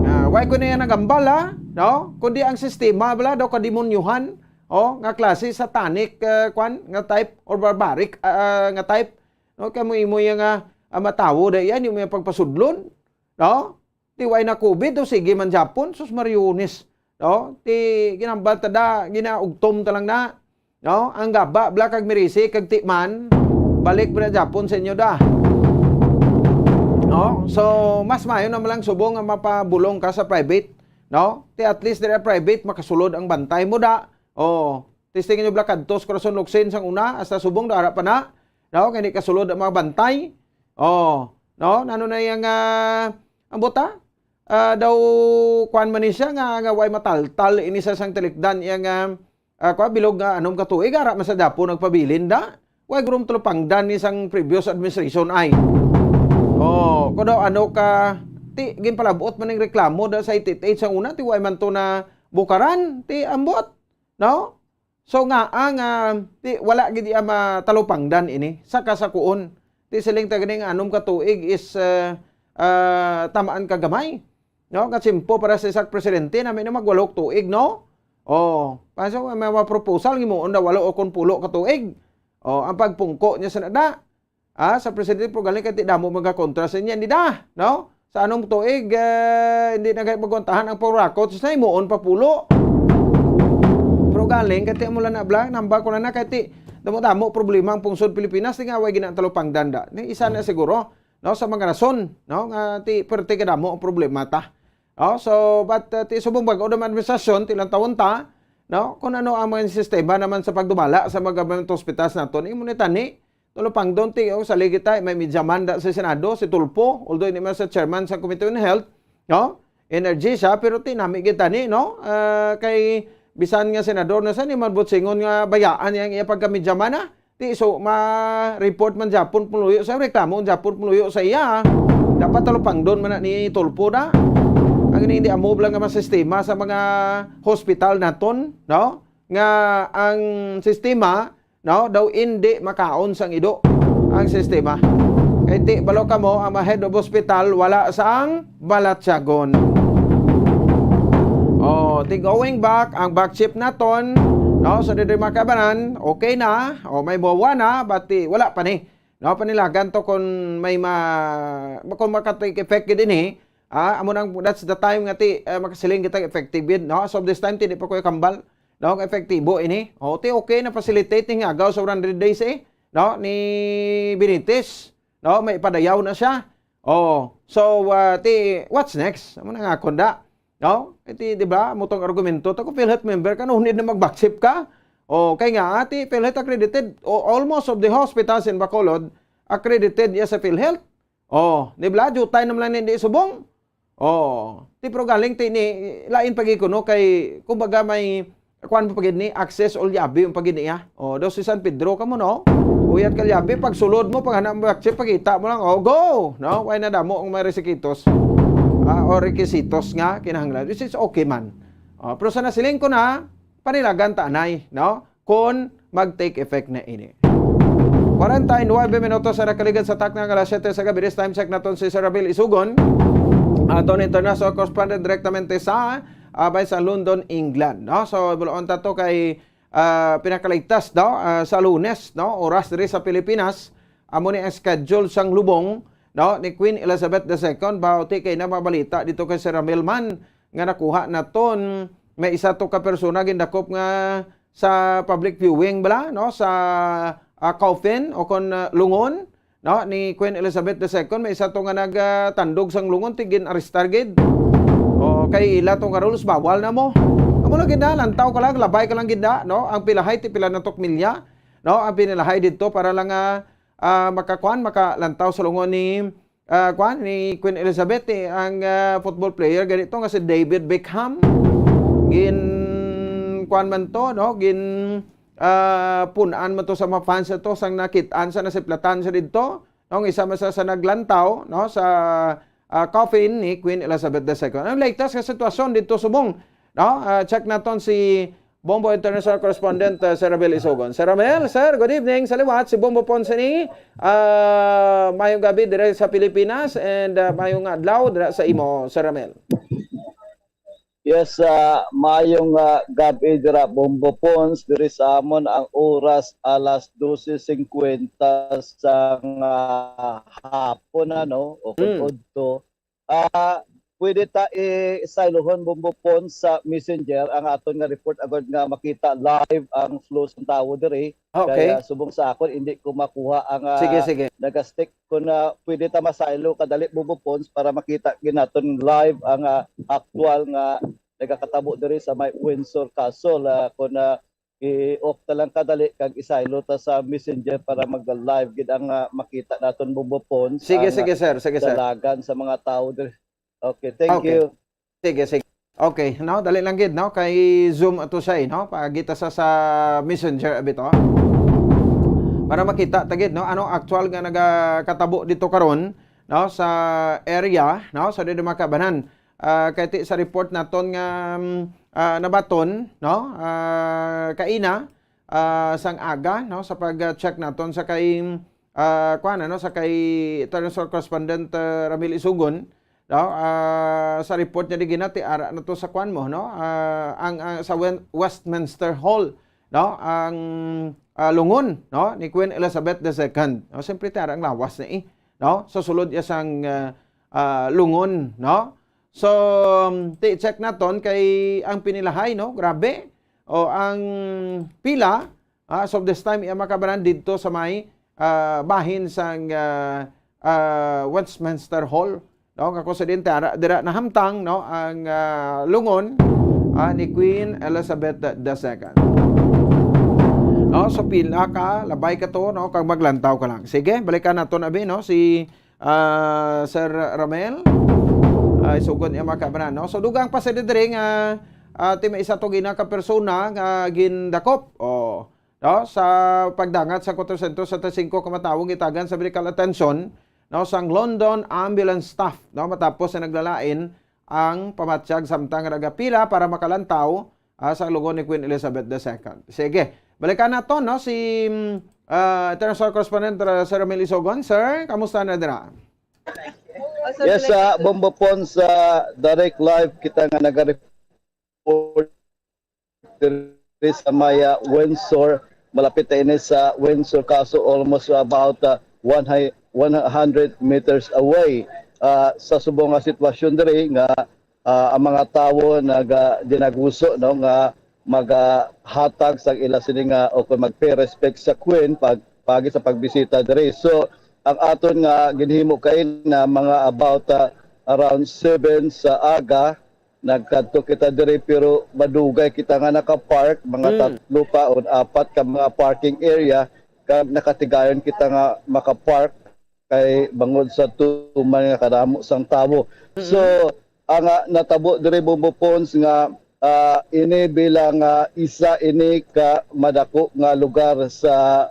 Ah, why ko na yan nagambal, ha? No? Kundi ang sistema bala daw kademonyuhan, oh, nga klase satanic, ah, kwan, nga type or barbaric, ah, nga type. No? Kaya mo imo yung, ah, ah, matawo da yan, yung may pagpasudlon. No? Ti way na covid, o sige man Japon, sus mariones. No? Ti ginambal ta da, ginaugtom ta lang na. No? Ang gaba, bla kag mirisi, kag timan, balik bla Japon sa inyo da. No? So, mas maayo na lang subong nga mapabulong ka sa private. No? Ti at least dira private, makasulod ang bantay mo da. Oh, testing nyo bla kadtos Corazon Locsin sang una, hasta subong da ara pa na. No? Kay di kasulod ang mga bantay. Oh, no? Nano na yung, ah, ang buta? Ah, daw, kwan man ni siya nga, nga way mataltal ini sa sang tilikdan, iya nga, ah, kwa, bilog nga anom ka tuig, ara man sa Japon nagpabilin da. Way gurom talupangdan ni sang previous administration ay. Oh, ko daw ano ka, ti, ginpalabot man ning reklamo da sa eight eight eight sang una, ti way man to na bukaran, ti ambot, no? So nga ang, ah, ti, wala gid iya matalupangdan ini sa kasakuon. Ti siling ta gani nga anom ka tuig is, ah, ah, tamaan ka gamay. No, katsimpo para sa isa ka presidente, nami na magwalo ka tuig, no? Oh, paso may mga proposal, himuon na walo o kon pulo ka tuig. Oh, ang pagpungko niya sa nada. Ah, sa presidente, pero galing kay ti damo magakontra sa inyo, hindi da, no? Sa anong tuig, eh, hindi na kayo magwantahan ang pangrakot, sa himuon pa pulo. Pero galing kay ti amo lang na bla, namba ko na na kay ti damo-damo problema ang pungsod Pilipinas, ti nga way ginatalupangdan da. Ni isa na siguro, no, sa mga rason, no, nga ti perte kadamo ang problema ta. Oh, so, but, uh, ti subong bag-o naman administrasyon, ti lang tawon ta, no, kung ano ang mga sistema naman sa pagdumala sa mga government hospitals naton, imo ni tani, tulupangdon ti, oh, sa ligit ay, may media man da sa Senado, si Tulfo, although hindi man sa chairman sa Committee on Health, no, Energy siya, pero ti nami gid tani, no, ah, kay bisan nga senador na sa ni man butsingon nga bayaan niya ang iya pagkamidyaman, ah. Ti so, ma-report man Japon puluyo sa reklamo ang Japon puluyo sa iya. Dapat talupangdon man na ni Tulfo na. Ang ini hindi amo lang nga masistema sa mga hospital naton, no? Nga ang sistema, no, daw hindi makaon sang ido ang sistema. Kay ti balo kamo ang mga head of hospital wala sang balatyagon. Oh, ti going back ang back chip naton, no, sa diri makabanan, okay na, o may buwa na, but ti wala pa ni. No, panilagan to kung may ma-, kung maka-take effect gid ini, ah, amo nang, that's the time nga ti, eh, makasiling kita effective gid, no? As of this time, ti di pa ko kambal, no, nga epektibo ini. O, ti okay na facilitate ni agaw sa one hundred days, eh, no, ni Benitez, no, may ipadayaw na siya. Oh, so, ah, ti, what's next? Amo na nga, kunda. No? Iti, di ba? Mo tong argumento to, kung PhilHealth member ka, no need na mag-back chip ka. O, kay nga, ati, PhilHealth accredited, o, almost of the hospitals in Bacolod, accredited niya sa PhilHealth. O, di ba? Jutay naman lang hindi subong. O, ti, pero galing ti ni, lain pag-ikuno kay, kumbaga may, kuwan pa gid ni, access o liabi yung pag niya. O, daw si San Pedro ka mo, no? Uyat ka liabi, pag sulod mo, pag hanap mo, pag pagkita mo lang, o, go! No? Why na damo ang may resikitos? Ah, o requisitos nga kinahanglan, which is okay man. Ah, pero sa nasiling ko na, panilagan ta anay, no? Kon mag-take effect na ini. Kwarenta y nuebe minutos sa nakaligad sa takna nga alas siyete sa gabi. This time check naton si Sir Ramil Isugon, aton international correspondent direktamente sa, ah, bay sa London, England, no? So, buloon ta to kay, ah, pinakaligtas, no? Ah, sa Lunes, no? Oras diri sa Pilipinas, amo ni ang schedule sang lubong, no, ni Queen Elizabeth the Second. Bauti kay na mabalita dito kay Sir Ramil man nga nakuha naton may isa to ka persona gindakop nga sa public viewing bala, no, sa, ah, coffin o kon, ah, lungon, no, ni Queen Elizabeth the Second. May isa to nga nagtandog sang lungon, ti gin-arestar gid. O, kay ila to nga rules, bawal na mo. Amo lang gid na, lantaw ka lang, labay ka lang gid na, no? Ang pilahay, ti pila na tok milya, no? Ang pinilahay dito para lang, ah, ah, makakuan, makalantaw sa lungon ni, ah, kuan, ni Queen Elizabeth, eh, ang, ah, football player ganito nga si David Beckham. Gin, kuan man to, no? Gin, ah, punan man to sa mga fans na to, sang nakitaan sa nasiplatan sa didto. No? Ang isa man sa, sa naglantaw, no? Sa, ah, coffin ni Queen Elizabeth the Second. Ang latest nga sitwasyon dito subong, no? Ah, check naton si Bombo International Correspondent, uh, Sir Ramil Isogon. Sir Ramil, sir, good evening. Sa liwat, si Bombo Ponce ni, uh, mayong gabi dire sa Pilipinas and, uh, mayong adlaw dire sa imo, Sir Ramil. Yes, uh, mayong uh, gabi dira, Bombo Ponce. Diri sa amon ang oras alas dose singkwenta sang uh, hapon, ano, o kung mm. udto. Ah, pwede ta i-, sayluhon, Bombo Ponce, sa Messenger ang aton nga report agud nga makita live ang flow sang tawo diri. Okay. Kaya subong sa akon, hindi ko makuha ang, ah, sige, sige, nagastick. Kung, ah, pwede ta masaylo kadali, Bombo Ponce, para makita gid naton live ang, ah, aktual nga nagakatabo diri sa may Windsor Castle. Ah, kung, ah, i-off ta lang kadali kag isaylo ta sa Messenger para mag-live gid ang, ah, makita naton, Bombo Ponce. Sige, ang, sige, ah, sir. Sige, sir. Dalagan sa mga tawo diri. Okay, thank okay. you. Sige, sige. Okay, no, dali lang gid, no, kay Zoom ato siya, eh, no, pagita sa sa Messenger abi to. Para makita ta gid, no, ano actual nga nagakatabo dito karon, no, sa area, no, sa dito makabanan. Ah, kay ti sa report naton nga, mm, ah, nabaton, no, ah, kaina, ah, sang aga, no, sa pag-check naton sa kay, ah, kuan, ano, sa kay international correspondent, ah, Ramil Isugon, no, ah, sa report niya di ginati ara na to sa kuan mo, no, ah, ang, ang sa Wen- Westminster Hall, no, ang, ah, lungon, no, ni Queen Elizabeth the Second, no, siyempre ti ara ang lawas na eh, no, sa sulod iya sang, ah, ah, lungon, no. So, um, ti check naton kay ang pinilahay, no, grabe. O ang pila, ah, as of this time, iya makabanan didto sa may, ah, bahin sang, ah, ah, Westminster Hall, no, nga kung sa din tara dira nahamtang, no, ang, ah, lungon, ah, ni Queen Elizabeth the Second. No, so pila ka, labay ka to, no, kag maglantaw ka lang. Sige, balikan naton abi, no, si ah, Sir Ramel. Ah, isugon niya, mga kaabyanan, no? So, dugang pa sa diri nga, ah, ti may isa to gina ka persona nga gindakop. Oh, no? Sa pagdangat sa kwatro siyento setenta y cinco ka matawo gitagan sa medical attention, no, sang London ambulance staff, no, matapos na naglalain ang pamatyag samtang nagapila para makalantaw, ah, sa lungon ni Queen Elizabeth the Second. Sige, balikan naton, no, si, mm, ah, international correspondent, uh, Sir Ramil Isogon. Sir, kamusta na dira? Yes, uh, Bombo Pons, uh, direct live kita nga naga-report diri sa may, uh, Windsor. Malapit na ini sa Windsor Castle, almost about, uh, one hi-, one hundred meters away. Uh, sa subong nga sitwasyon diri nga ah, ang mga tawo naga-, ginaguso, no, nga magahatag sa ila sini nga o kung mag-pay respect sa Queen pag, pagi sa pagbisita diri. So, ang aton nga ginhimo kay na mga about, ah, around seven sa aga, nagkadto kita diri, pero madugay kita nga naka-park, mga mm. tatlo pa o apat ka mga parking area, kag nakatigayon kita nga maka-park kay bangod sa tuman nga kadamo sang tawo. Mm-hmm. So, ang, ah, natabo diri, Bombo Pons, nga, ah, ini bilang, ah, isa ini ka madako nga lugar sa,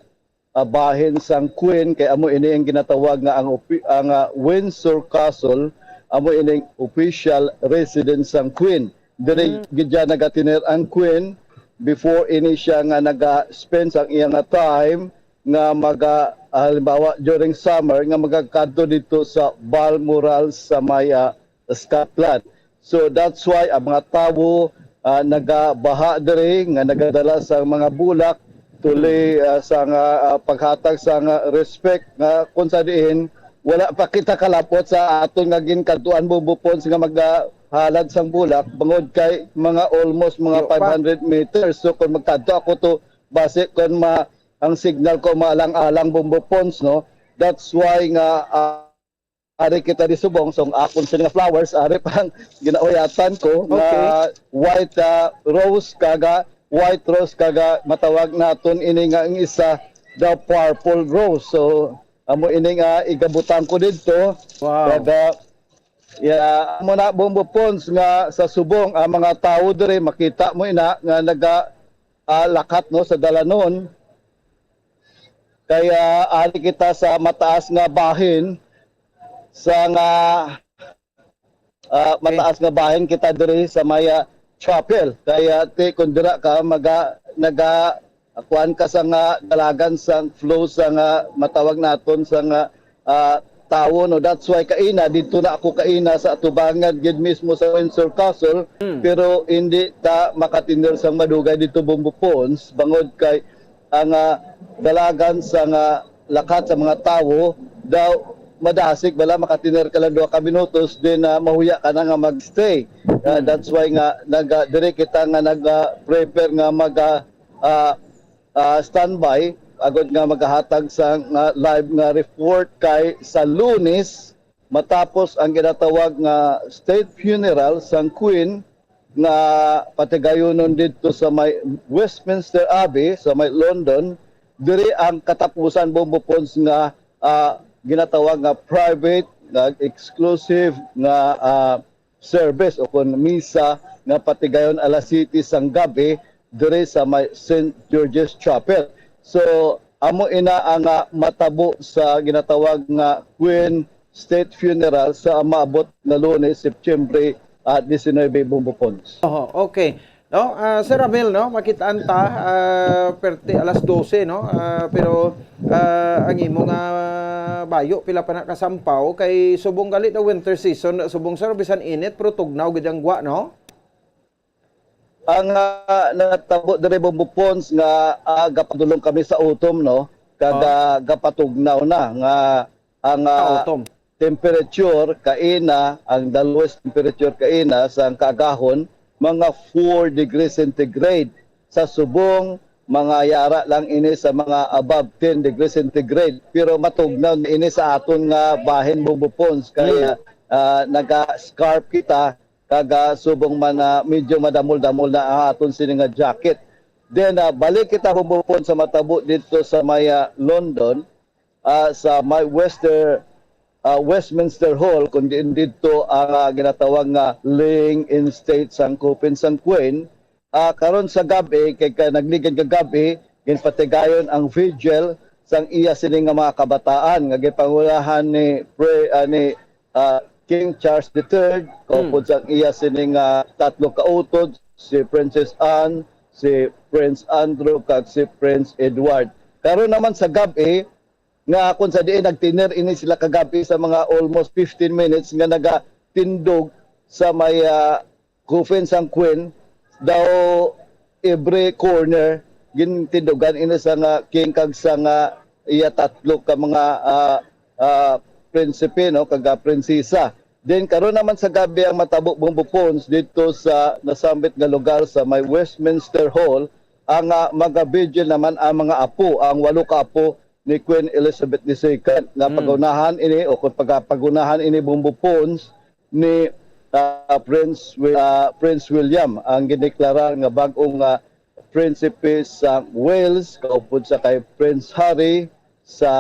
ah, bahin sang Queen, kay amo ini ang ginatawag nga ang opi-, ang, ah, Windsor Castle, amo ini ang official residence sang Queen. Diri mm. gid siya nagatiner ang Queen before ini siya nga naga-spend sang iya nga time nga maga-, halimbawa, during summer, nga magakadto dito sa Balmoral sa may, ah, Scotland. So, that's why ang mga tawo, ah, nagabaha diri, nga nagadala sa mga bulak, tuli, ah, sa nga, ah, paghatag sa nga respect nga kung sa diin, wala pa kita kalapot sa aton nga ginkadtuan, Bombo Pons, nga magahalad sang bulak, bangod kay mga almost mga five hundred meters. So, kung magkadto ako to, basi kung ma-, ang signal ko maalang-alang, Bombo Pons, no? That's why nga, ah, ari kita di subong, so ang akon sini nga flowers, ari pang ginauyatan ko nga okay. white, ah, rose, kaga white rose, kaga matawag naton ini nga ang isa, the purple rose. So, amo ini nga igabutang ko didto. Wow. Kaga, ya, amo na, Bombo Pons, nga sa subong, ang mga tawo diri, makita mo ina nga naga, ah, lakat, no, sa dalanon. Kaya ari kita sa mataas nga bahin, sa nga, ah, okay. mataas nga bahin kita diri sa may, ah, Chapel. Kaya ti kung dira ka maga naga kuan ka sa nga dalagan sa flow sa nga matawag naton sa nga ah, tawo, no? That's why kaina dito na ako kaina sa atubangan gid mismo sa Windsor Castle, Mm. Pero hindi ta makatinir sang madugay dito, Bombo Pons, bangod kay ang ah, dalagan sa nga lakat sa mga tawo daw madasig bala, makatinir ka lang duha ka minutos, then ah, mahuya ka na nga magstay. Ah, Mm. that's why nga nag ah, diri kita nga nag ah, prepare nga mag ah, ah, ah, standby agod nga magahatag sa nga live nga report kay sa Lunes, matapos ang ginatawag nga state funeral sang Queen nga patigayonon didto sa may Westminster Abbey sa may London. Diri ang katapusan, Bombo Pons, nga ah, ginatawag nga private, nga exclusive nga ah, service o kon misa nga patigayon alas siyete sang gabi diri sa may Saint George's Chapel. So, amo ina ang ah, matabo sa ginatawag nga Queen State Funeral sa maabot nga Lunes, September ah, diecinuebe, Bombo Pons. Oho, okay. No, ah, Sir Abel, no, makitaan ta ah, perte alas dose, no? Ah, pero ah, ang imo nga bayo pila pa na kasampaw kay subong gali na winter season, subong, sir, bisan init pero tugnaw gid ang gwa, no? Ang ah, natabo diri, Bombo Pons, nga ah, gapadulong kami sa utom, no? Kag Ah. ah, gapatugnaw na nga ang ah, Kautom. temperature kaina, ang the lowest temperature kaina sa kaagahon, mga four degrees centigrade. Sa subong, mga yara lang ini sa mga above ten degrees centigrade. Pero matugnaw na ini sa aton nga bahin, Bombo Pons, kay Mm. ah, naga-scarf kita, kag ah, subong man na medyo madamol-damol na ang aton sini nga jacket. Then ah, balik kita, Bombo Pons, sa matabo dito sa may ah, London, ah, sa may Wester, ah, Westminster Hall, kung diin didto ang ah, ginatawag nga laying in state sang coffin sang Queen. Ah, karon sa gab-i, kay ka nagligad nga gab-i, ginpatigayon ang vigil sang iya sini nga mga kabataan nga gipangunahan ni pre, ah, ni ah, King Charles the Third, kaupod sang iya sini nga tatlo ka utod, si Princess Anne, si Prince Andrew, kag si Prince Edward. Karon naman sa gab-i, nga kung sa diin nagtinir ini sila kagabi sa mga almost fifteen minutes nga nagatindog sa may ah, coffin sang Queen, daw every corner gintindugan ini sa nga king kag sa nga iya tatlo ka mga ah, ah, prinsipe, no, kag ah, prinsesa. Then karon naman sa gabi ang matabo, Bombo Pons, dito sa nasambit nga lugar sa may Westminster Hall, ang ah, magabigil naman ang mga apo, ang walo ka apo ni Queen Elizabeth the Second, nga Mm. pagunahan ini o kung pagapagunahan ini, Bombo Pons, ni ah, Prince Wi- ah, Prince William ang gideklarar nga bag-ong ah, prinsipe sa Wales, kaupod sa kay Prince Harry, sa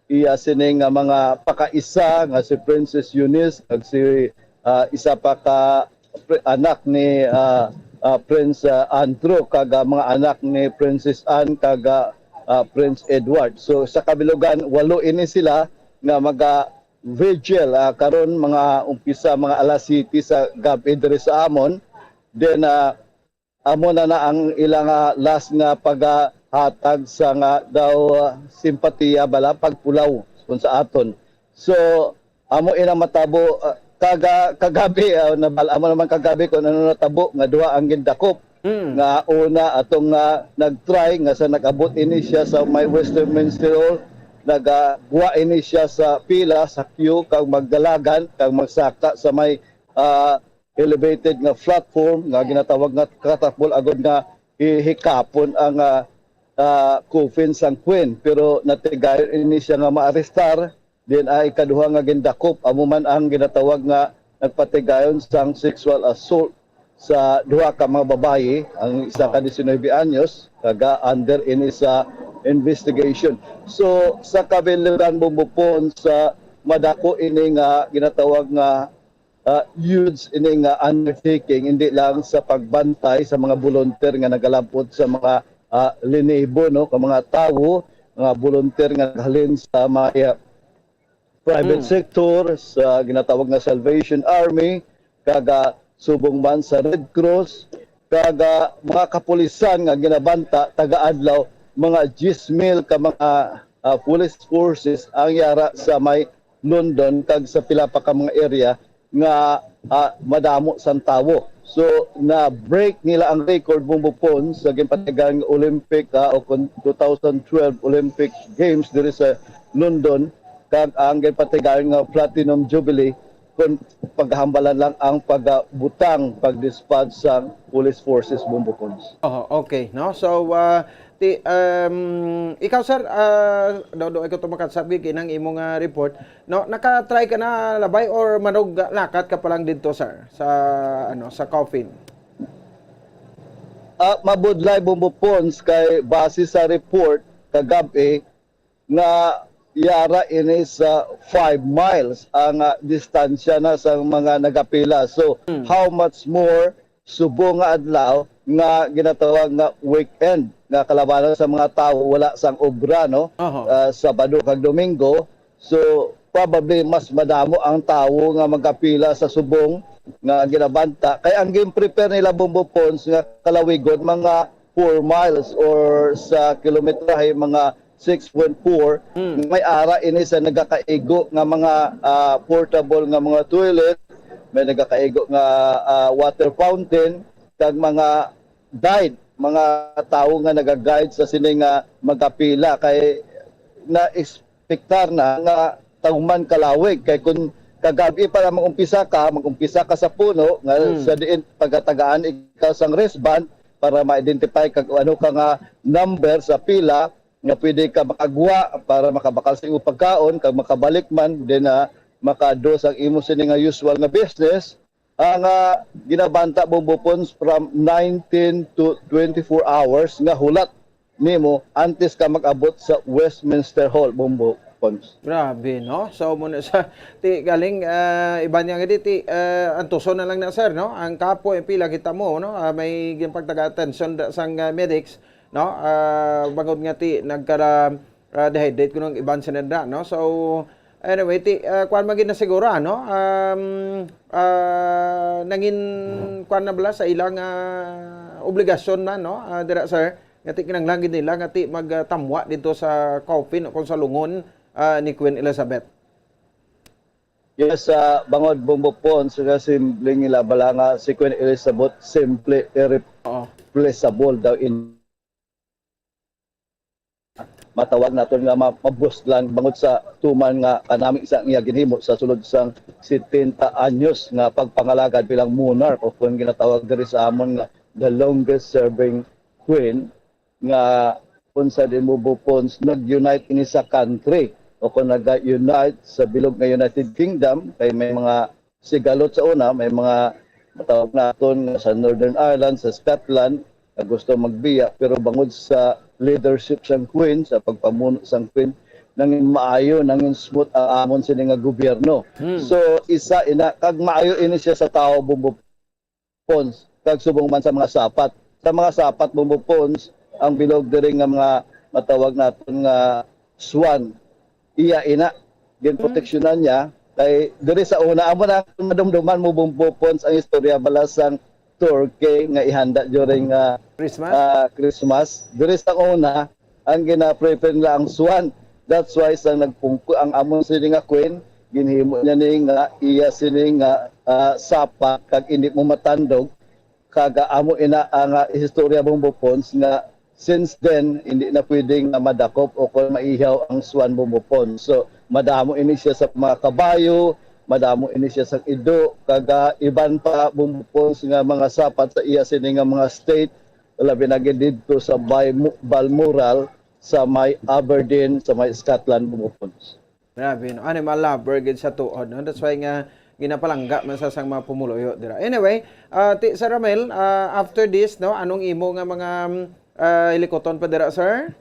iya sini nga mga pakaisa nga si Princess Eunice kag si ah, isa pa ka pri- anak ni ah, ah, Prince ah, Andrew kag ah, mga anak ni Princess Anne kag ah, ah, Prince Edward. So sa kabilugan, walo ini sila nga maga vigil ah, karon mga umpisa mga alas siyete sa gabi diri sa amon. Then ah, amo na na ang ilang ah, last nga paghatag sa nga daw ah, simpatiya bala, pagpulaw kung sa aton. So amo ina matabo ah, kaga kagabi ah, nabal amo naman kagabi kung ano natabo nga duha ang gindakop. Mm. Nga una atong nga nag-try nga sa nag-abot ini siya sa may Westminster Hall, nagagwa ini siya sa pila, sa queue, kag magdalagan kag magsaka sa may ah, elevated nga platform nga ginatawag nga catapult agod nga hihikapon ang ah, ah, coffin sang Queen. Pero natigayon ini siya nga maarestar. Din ang ikaduha nga gindakop, amo man ang ginatawag nga nagpatigayon sang sexual assault sa duha ka mga babayi, ang isa ka diecinuebe anyos, kaga under ini sa investigation. So sa kabilugan, Bombo Pons, sa madako ini nga ginatawag nga ah, huge ini nga undertaking, hindi lang sa pagbantay sa mga volunteer nga nagalabot sa mga ah, linibo, no, ka mga tawo, mga volunteer nga naghalin sa mga private Mm. sector, sa ginatawag nga Salvation Army, kag ah, subong man sa Red Cross, kag, ah, mga kapulisan nga ginabanta taga-adlaw, mga diyes mil ka mga, ah, police forces ang yara sa may London kag sa pila pa ka mga area nga, ah, madamo sang tawo. So, na-break nila ang record, Bombo Pons, sa ginpatigayon nga Olympic, ah, o kon two thousand twelve Olympic Games diri sa London, kag ang ginpatigayon nga Platinum Jubilee, kon paghambalan lang ang pagabutang, pag-dispatch sang police forces, Bombo Pons. Oh, okay, no? So, ah, ti, um, ikaw, sir, ah, daw, daw, ikaw to makasabig inang imo nga report, no? Naka-try ka na labay or manug lakat ka pa lang dito, sir, sa, ano, sa coffin? Ah, mabudlay, Bombo Pons, kay base sa report kagab-i nga yara ini sa five miles ang, ah, distansya na sa mga nagapila. So, Hmm. how much more subong nga adlaw nga ginatawag nga weekend, nga kalabanan sa mga tawo wala sang obra, no? Aha. Ah, Sabado kag Domingo. So, probably mas madamo ang tawo nga magapila sa subong nga ginabanta. Kay ang gin-prepare nila, Bombo Pons, nga kalawigon mga four miles or sa kilometrahe mga six point four. Mm. May ara ini sa nagakaigo nga mga, ah, portable nga mga toilet, may nagakaigo nga, ah, water fountain, kag mga guide, mga tawo nga naga-guide sa sini nga magapila, kay na-expectar na nga tahuman kalawig. Kay kun kagab-i pa lang mag-umpisa ka, mag-umpisa ka sa puno nga Mm. sa diin pagatagaan ikaw sang wristband para ma-identify kag ano ka nga number sa pila nga pwede ka makagwa para makabakal sa imong pagkaon, kag makabalik man, then, ah, makado sang imo sini nga usual nga business. Ang, ah, ginabanta, Bombo Pons, from nineteen to twenty-four hours nga hulat nimo antes ka mag-abot sa Westminster Hall, Bombo Pons. Grabe, no? So, muna sa, ti, galing, ah, iban niya nga di, ti, ah, antuson na lang na, sir, no? Ang kapoy, pila kita mo, no? Ah, may ginpagtaga attention da, sang, ah, medics, no? Ah, bangod nga ti, nagkara, ah, dehydrate ko nung iban sinadra, no? So, anyway, ti, ah, kuwan man gid na siguro, no? Um, ah, nangin, kuwan na bala sa ilang, ah, obligasyon na, no? Ah, dira, sir, nga ti kinahanglan gid nila nga ti magtamwa dito sa coffin o kung sa lungon, ah, ni Queen Elizabeth. Yes, sa bangod, Bombo Pons, sa simple nila bala nga si Queen Elizabeth, simple, Oo. irreplaceable daw in matawag naton nga ma-, mabuslan bangod sa tuman nga kanami sa iya ginhimo sa sulod sang setenta anyos nga pagpangalagad bilang monarch, o kung ginatawag diri sa amon nga the longest serving queen, nga unsa din mo, Bombo Pons, nag-unite ini sa country o kung naga-unite sa bilog nga United Kingdom, kay may mga sigalot sa una, may mga matawag naton nga sa Northern Ireland, sa Scotland, nga gusto magbiya, pero bangod sa leadership sang Queen, sa pagpamuno sang Queen, nangin maayo, nangin smooth ang amon sini nga gobyerno. Hmm. So, isa ina, kag maayo ini siya sa tawo, Bombo Pons, kag subong man sa mga sapat. Sa mga sapat, Bombo Pons, ang bilog diri nga mga matawag naton nga swan, iya ina, ginproteksyonan niya. Kay diri sa una, amo na madumduman mo, Bombo Pons, ang istorya bala sang turkey nga ihanda during, ah, Christmas? ah, Christmas. Diri sa una, ang gina-prefer nila ang swan. That's why sa nagpungko ang amon sini nga queen, ginhimo niya ni nga iya sini nga, ah, sapat kag hindi mo matandog, kag, ah, amo ina ang, ah, istorya, Bombo Pons, nga since then hindi na pwede nga madakop o kon maihaw ang swan, Bombo Pons. So madamo ini siya sa mga kabayo, madamo ini siya sa ido, kag, ah, iban pa, Bombo Pons, nga mga sapat sa iya sini nga mga state, labi na gid didto sa Bay-, Balmoral, sa may Aberdeen, sa may Scotland, Bombo Pons. Grabe, no? Animal lover gid sa tuod, no? That's why nga ginapalangga man sa sang mga pumuluyo dira. Anyway, ah, ti, Sir Ramel, ah, after this, no, anong imo nga mga, ah, hilikuton pa dira, sir?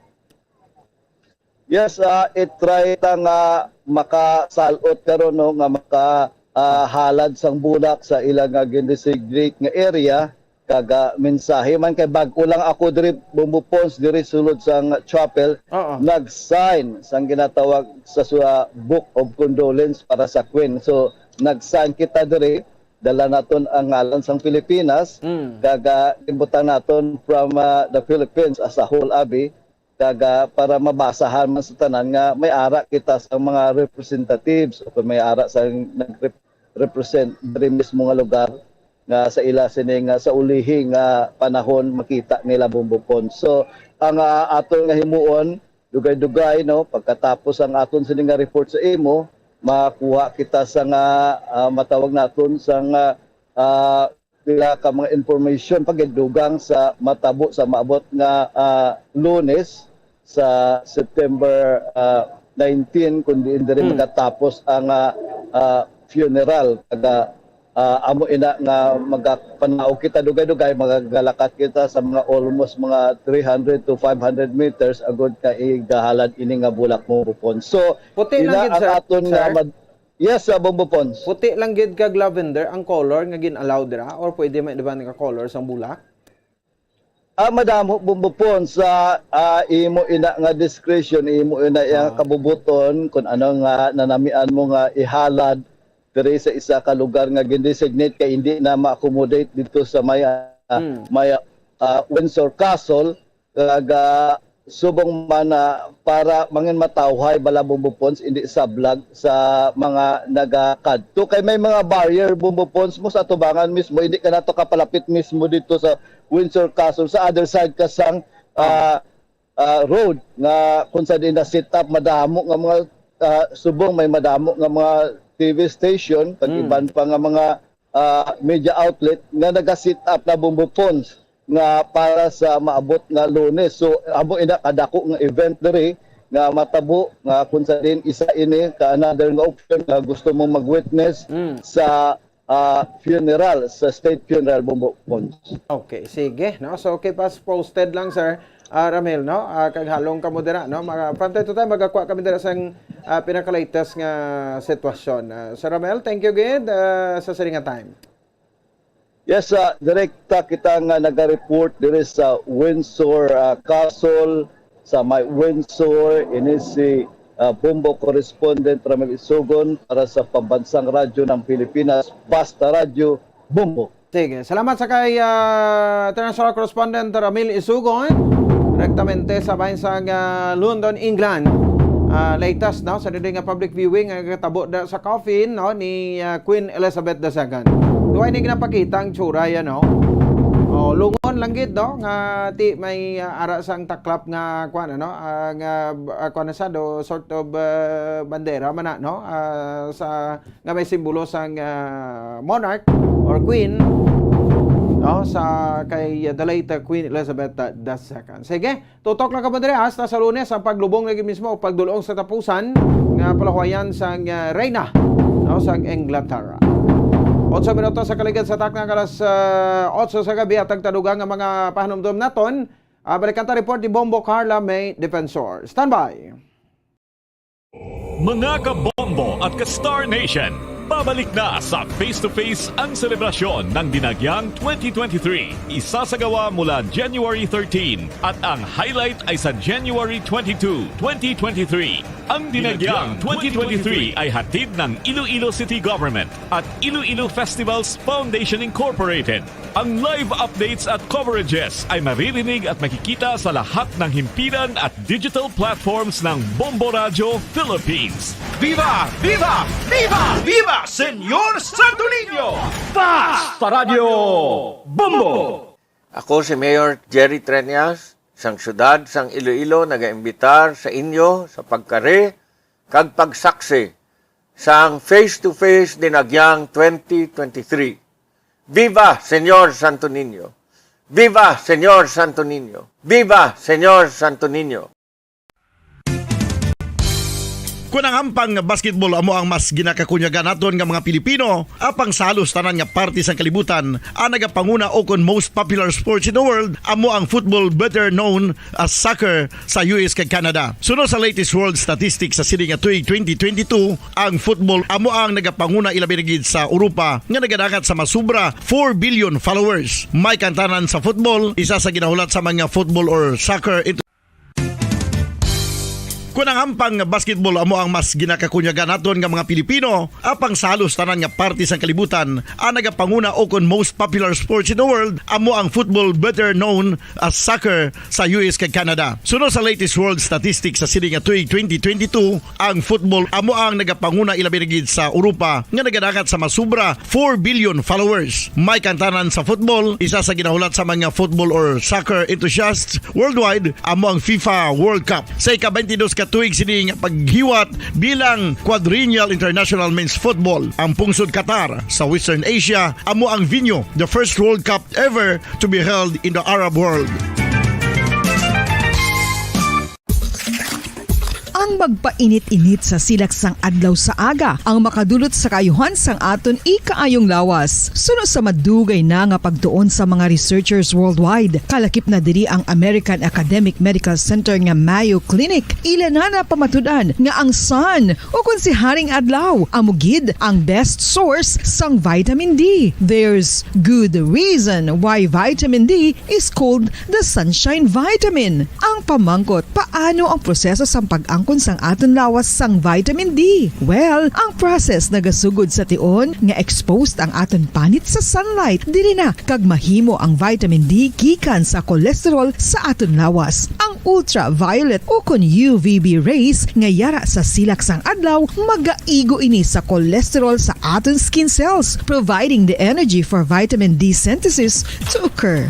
Yes, ah, i-try ta nga makasalot karon, no, nga maka, ah, halad sang bulak sa ila nga gin-designate nga area, kag, ah, mensahe man kay bag-o lang ako diri, Bombo Pons, diri sulod sang chapel, Oo. nag-sign sang ginatawag sa, sa Book of Condolence para sa Queen. So nag-sign kita diri, dala naton ang ngalan sang Pilipinas, Mm. kag, ah, ginbutang naton from, ah, the Philippines as a whole, abi, kag, ah, para mabasahan man sa tanan nga may ara kita sa mga representatives o kung may ara sa nag-rep-, represent diri mismo nga lugar nga sa ila sini nga sa ulihi nga panahon makita nila, Bombo Pons. So, ang, ah, aton nga himuon, dugay-dugay, no, pagkatapos ang aton sini nga report sa imo, makuha kita sa nga, ah, matawag naton sa nga, ah, pila ka mga information pagdugang sa matabo sa maabot nga, ah, Lunes sa September, ah, nineteen, kung diin diri Hmm. magatapos ang, ah, ah, funeral. Kag, ah, amo ina nga magapanaog kita dugay-dugay, magagalakat kita sa mga almost mga three hundred to five hundred meters agud nga igahalad ini nga bulak, Bombo Pons. So, Puti lang ina gid, ang sir. aton nga Sir? mad-, yes, sa Bombo Pons. Puti lang gid kag lavender ang color nga gin-allow dira, or pwede may iban nga color sang bulak? Ah, madamo, Bombo Pons, sa, ah, imo ina nga discretion, imo ina nga Ah. kabubuton, kung ano nga nanamian mo nga ihalad diri sa isa ka lugar nga gindesignate kay hindi na ma-accommodate dito sa may, ah, Hmm. may, ah, Windsor Castle, kag, ah, subong man na para mangin matawhay bala, Bombo Pons, hindi sablag sa mga nagakadto. Kay may mga barrier, Bombo Pons, mo sa tubangan mismo, hindi ka nato kapalapit mismo dito sa Windsor Castle, sa other side ka sang, ah, ah, road nga kung sa din na set up, madamo nga mga, ah, subong may madamo nga mga T V station, kag Mm. iban pa nga mga, ah, media outlet nga naga-set up na, Bombo Pons, nga para sa maabot nga Lunes. So, amo ina kadako nga event diri nga matabo nga kung sa din isa ini ka another nga option nga gusto mo mag-witness Mm. sa ah, funeral, sa state funeral, Bombo Pons. Okay, sige, no? So, keep us posted lang, Sir, ah, Ramil, no? Ah, kag halong kamo dira, no? Mga, from time to time, magakuha kami dira sang, ah, pinaka-latest nga sitwasyon. Ah, Sir Ramil, thank you gid, ah, sa sining nga time. Yes, ah, direkta kita nga naga-report diri sa Windsor, ah, Castle, sa may Windsor, ini si, ah, Bombo correspondent Ramil Isugon para sa Pambansang Radyo ng Pilipinas, Basta Radyo, Bombo. Sige, salamat sa kay, ah, international correspondent Ramil Isugon, direktamente sa bahin sang, ah, London, England. Ah, latest, no, sa dili nga public viewing nga gatabo da sa coffin, no, ni, ah, Queen Elizabeth the Second. Duwa ini ginapakita ang tsura yan, no? Oh, lungon lang gid, no, nga ti may, ah, ara sang taklap nga kuan, ano, ah, nga, ah, kuan na sa do sort of, ah, bandera man na, no? Ah, sa nga may simbolo sang, ah, monarch or queen, no, sa kay, ah, the late, ah, Queen Elizabeth, ah, the Second. Sige, tutok lang kamo diri hasta sa Lunes ang paglubong lagi mismo o pagdulong sa tapusan nga palahuwayan sang, ah, reyna, no, sang Inglaterra. Otso minutos sa kaligad sa takna nga alas, ah, otso sa gabi, atag tadugang nga mga pahanumdom naton. Ah, balikan ta report ni Bombo Carla May Defensor. Standby. Mga kabombo at ka-Star Nation, pabalik na sa face-to-face ang selebrasyon ng Dinagyang twenty twenty-three. Isasagawa mula January thirteen at ang highlight ay sa January twenty-two, twenty twenty-three. Ang Dinagyang twenty twenty-three ay hatid ng Iloilo City Government at Iloilo Festivals Foundation Incorporated. Ang live updates at coverages ay maririnig at makikita sa lahat ng himpilan at digital platforms ng Bombo Radyo Philippines. Viva! Viva! Viva! Viva Señor Santo Niño! Basta Radyo Bombo! Ako si Mayor Jerry Treñas, sang siyudad sang Iloilo, nagaimbitar sa inyo sa pagkari kag pagsaksi sang face-to-face Dinagyang twenty twenty-three. Viva Señor Santo Niño! Viva Señor Santo Niño! Viva Señor Santo Niño! Kun ang ampang nga basketball amo ang mas ginakakunyagan naton nga mga Pilipino, apang sa halos tanan nga parte sang kalibutan, ang nagapanguna o kon most popular sports in the world amo ang football, better known as soccer, sa U S kag Canada. Suno sa latest world statistics sa sini nga tuig twenty twenty-two, ang football amo ang nagapanguna, ilabi na gid sa Europa nga nagadangat sa masubra four billion followers. May kantanan sa football, isa sa ginahulat sa mga football or soccer Kon ang hampang nga basketball amo ang mas ginakakunyagan naton nga mga Pilipino, apang sa halos tanan nga parte sang kalibutan, ang nagapanguna o kon most popular sports in the world amo ang football, better known as soccer, sa U S kag Canada. Suno sa latest world statistics sa sini nga tuig twenty twenty-two, ang football amo ang nagapanguna, ilabi na gid sa Europa, nga nagadangat sa masubra four billion followers. May kantanan sa football, isa sa ginahulat sa mga football or soccer enthusiasts worldwide amo ang FIFA World Cup. Sa ika-twenty-dos ka tuig sini nga paghiwat bilang Quadrennial International Men's Football, ang pungsod Qatar sa Western Asia amo ang venue, the first World Cup ever to be held in the Arab world. Ang magpainit-init sa silak sang adlaw sa aga ang makadulot sa kaayuhan sang aton ikaayong lawas. Suno sa madugay na nga pagtuon sa mga researchers worldwide, kalakip na diri ang American Academic Medical Center nga Mayo Clinic. Ila na napamatud-an nga ang sun, o kon si Haring Adlaw, amo gid ang best source sang vitamin D. There's good reason why vitamin D is called the sunshine vitamin. Ang pamangkot, paano ang proseso sang pag-angkon sang aton lawas sang vitamin D? Well, ang process nagasugod sa tion nga exposed ang aton panit sa sunlight, diri na kag mahimo ang vitamin D gikan sa cholesterol sa aton lawas. Ang ultraviolet o kon U V B rays nga yara sa silak sang adlaw magaigo ini sa cholesterol sa aton skin cells, providing the energy for vitamin D synthesis to occur.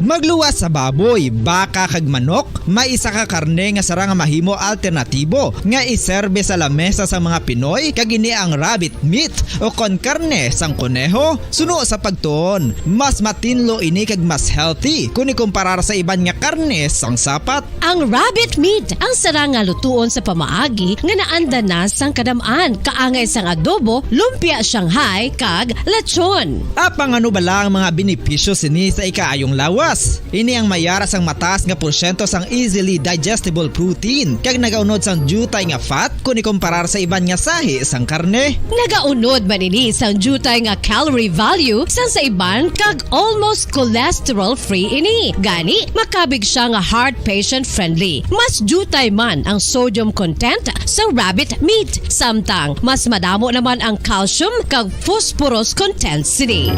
Magluwas sa baboy, baka kag manok, may isa ka karne nga sarang nga mahimo alternatibo nga iserbe sa lamesa sang mga Pinoy, kag ini ang rabbit meat o kon karne sang koneho. Suno sa pagtuon, mas matinlo ini kag mas healthy kon ikumparar sa iban nga karne sang sapat. Ang rabbit meat ang sarang nga lutuon sa pamaagi nga naanda na sang kadam-an, kaangay sang adobo, lumpia Shanghai, kag lechon. Apang ano bala ang mga benepisyo sini sa ikaayong lawas? Ini ang mayara sang mataas nga porsyento sang easily digestible protein kag nagaunod sang diutay nga fat kon ikomparar sa iban nga sahi sang karne. Nagaunod man ini sang diutay nga calorie value sang sa iban kag almost cholesterol-free ini. Gani, makabig siya nga heart patient-friendly. Mas diutay man ang sodium content sa rabbit meat, samtang mas madamo naman ang calcium kag phosphorus content sini.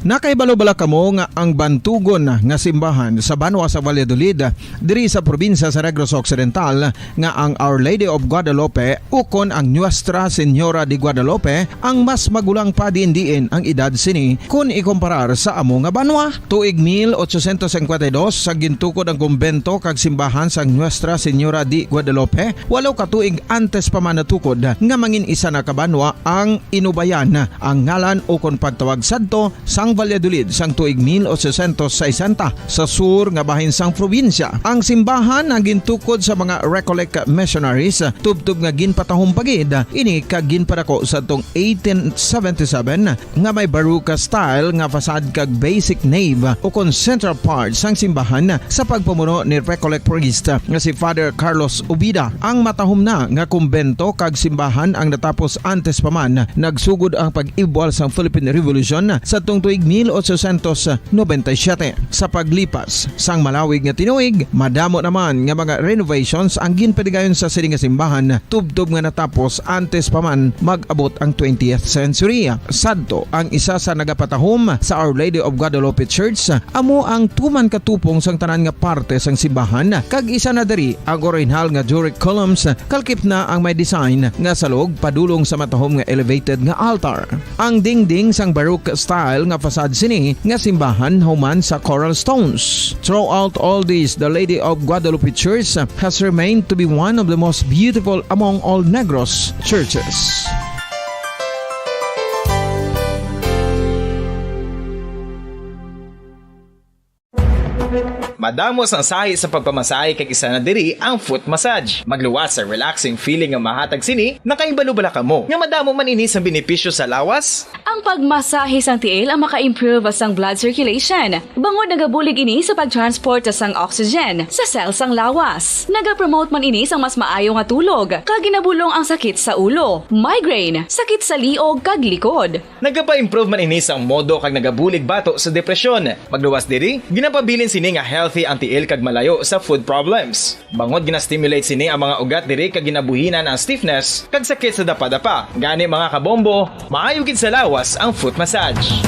Nakahibalo bala kamo nga ang bantugon nga simbahan sa banwa sa Valladolid, diri sa probinsya sa Negros Occidental, nga ang Our Lady of Guadalupe ukon ang Nuestra Señora de Guadalupe ang mas magulang pa diin-diin ang edad sini kon ikomparar sa amo nga banwa? Tuig mil ochocientos cincuenta y dos, sa gintukod ang kumbento kag simbahan sang Nuestra Señora de Guadalupe, walo ka tuig antes pa man natukod nga mangin isa na ka banwa ang Inubayan, ang ngalan ukon pagtawag sadto sang Valladolid sang tuig mil ochocientos sesenta, sa sur nga bahin sang probinsya. Ang simbahan ang gintukod sa mga Recollect missionaries, tubtob nga ginpatahom pa gid ini kag ginpadako sadtong eighteen seventy-seven, nga may Baroque style nga facade kag basic nave ukon central part sang simbahan sa pagpamuno ni Recollect priest nga si Father Carlos Ubida. Ang matahom na nga kumbento kag simbahan ang natapos antes pa man nagsugod ang pag-ibwal sang Philippine Revolution sadtong tuig mil ochocientos noventa y siete. Sa paglipas sang malawig nga tinuig, madamo naman nga mga renovations ang ginpadigayon sa sini nga simbahan, tubtob nga natapos antes pa man mag-abot ang twentieth century. Sadto, ang isa sa nagapatahom sa Our Lady of Guadalupe Church amo ang tuman ka tupong sang tanan nga parte sang simbahan, kag isa na diri ang orihinal nga Doric columns, kalakip na ang may design nga salog padulong sa matahom nga elevated nga altar. Ang dingding sang Baroque style nga facade sini nga simbahan human sa coral stones. Throughout all this, the Lady of Guadalupe Church has remained to be one of the most beautiful among all Negros churches. Madamo sang sahi sa pagpamasahe kag isa na diri ang foot massage. Magluwas sa relaxing feeling nga mahatag sini. Nakahibalo bala kamo nga madamo man ini sang benepisyo sa lawas? Ang pagmasahe sang tiil ang maka-improve sang blood circulation, bangod nagabulig ini sa pag-transport sang oxygen sa cell sang lawas. Nagapromote man ini sang mas maayo nga tulog, kag ginabulong ang sakit sa ulo, migraine, sakit sa liog, kag likod. Nagapa-improve man ini sang modo kag nagabulig bato sa depresyon. Magluwas diri, ginapabilin sini nga healthy ang tiil kag malayo sa foot problems. Bangod gina-stimulate sini ang mga ugat diri kag ginabuhinan ang stiffness kag sakit sa dapadapa. Gani, mga kabombo, maayo gid sa lawas ang foot massage.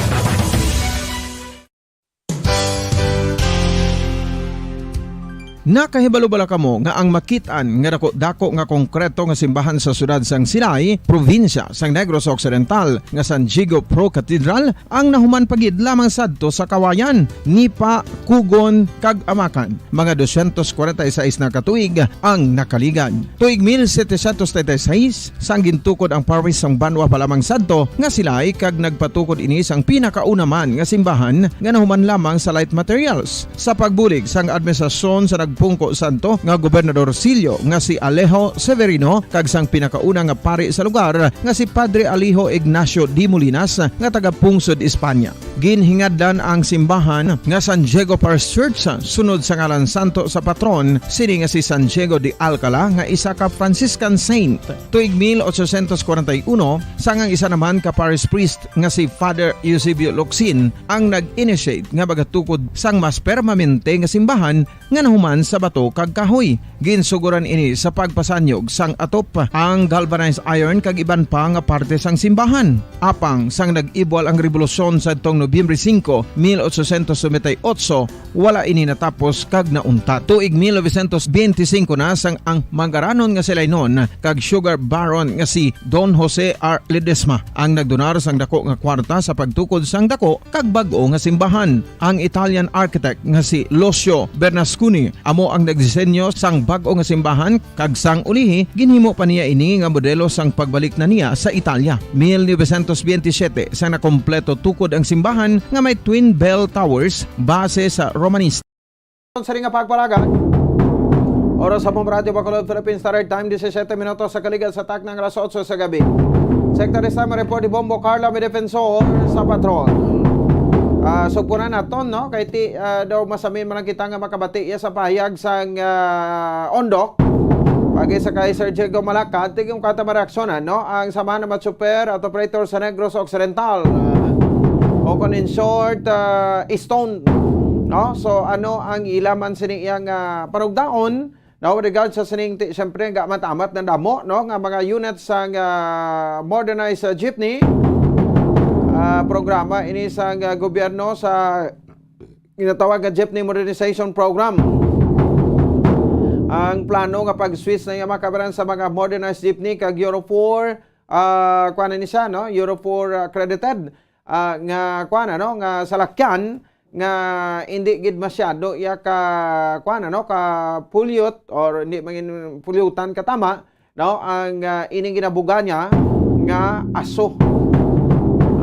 Nakahibalo bala kamo nga ang makit-an nga dako-dako nga konkreto nga simbahan sa siyudad sang Silay, probinsya sang Negros Occidental, nga San Diego Pro Cathedral, ang nahuman pa gid lamang sadto sa Kawayan, Nipa, Kugon, kag Amakan? Mga dosyentos kwarenta y seis na ka tuig ang nakaligad. Tuig mil setecientos treinta y seis, sang gintukod ang parish sang banwa pa lamang sadto nga Silay, kag nagpatukod ini sang pinakauna man nga simbahan nga nahuman lamang sa light materials. Sa pagbulig sang administrasyon sa nagpungko sadto nga gobernador silyo nga si Alejo Severino kag sang pinakauna nga pari sa lugar nga si Padre Alejo Ignacio de Molinas nga taga-pungsod Espanya. Ginhingadlan ang simbahan nga San Diego Parish Church sunod sa ngalan santo sa patron sini nga si San Diego de Alcala, nga isa ka Franciscan saint. Tuig mil ochocientos kwarenta y uno, sang ang isa naman ka parish priest nga si Father Eusebio Locsin ang nag-initiate nga magatukod sang mas permanente nga simbahan nga nahuman sa bato kag kahoy. Ginsugoran ini sa pagpasanyog sang atop, ang galvanized iron kag iban pa nga parte sang simbahan. Apang sang nag-ibwal ang rebolusyon sadtong Nobyembre singko, mil ochocientos noventa y ocho, wala ini natapos kag nauntat. Tuig mil novecientos benti singko na, sang ang manggaranon nga si Lainon kag sugar baron nga si Don Jose R. Ledesma ang nagdonar sang dako nga kwarta sa pagtukod sang dako kag bag-o nga simbahan. Ang Italian architect nga si Lucio Bernasconi amo ang nagdisenyo sang bag-o nga simbahan, kag sang ulihi, ginhimo pa niya ini nga modelo sang pagbalik na niya sa Italia. Mil novecientos benti siyete, sang nakompleto tukod ang simbahan nga may twin bell towers base sa Romanesque. Sa ring nga pagpalagan, oras sa Bombo Radyo Bacolod, Philippine Standard Time, disisete minutos sa kaligad sa taknang alas otso sa gabi. Sekta de Sama report ni Bombo Carla, may defensor sa patrol. Ah, sugpunan naton, no? Kay ti, ah, daw masamin man lang kita nga makabati iya sa pahayag sang, ah, Ondoc. Pagi sa kay Sir Diego Malacad, tigong kata mareaksyonan, no? Ang Samahan ng mga Super at Operator sa Negros Occidental. Ah, o kung in short, ah, Stone, no? So, ano ang ila man sini iyang, ah, panugdaon, no? With regard sa sining ti-, siyempre, nga amat-amat na damo, no? Nga mga units sang, ah, modernized, ah, jeepney, ah, programa ini sang, ah, gobyerno sa ginatawag nga Jeepney Modernization Program. Ang plano nga pag-switch na iya makabaran sa mga modernized jeepney kag Euro four, ah, kuan na ni siya, no? Euro four accredited, ah, nga kuan, ano, nga salakyan nga hindi gid masyado iya ka kuan, ano, ka pollute or hindi mangin pulutan katama, no, ang, ah, ining ginabuga niya nga aso,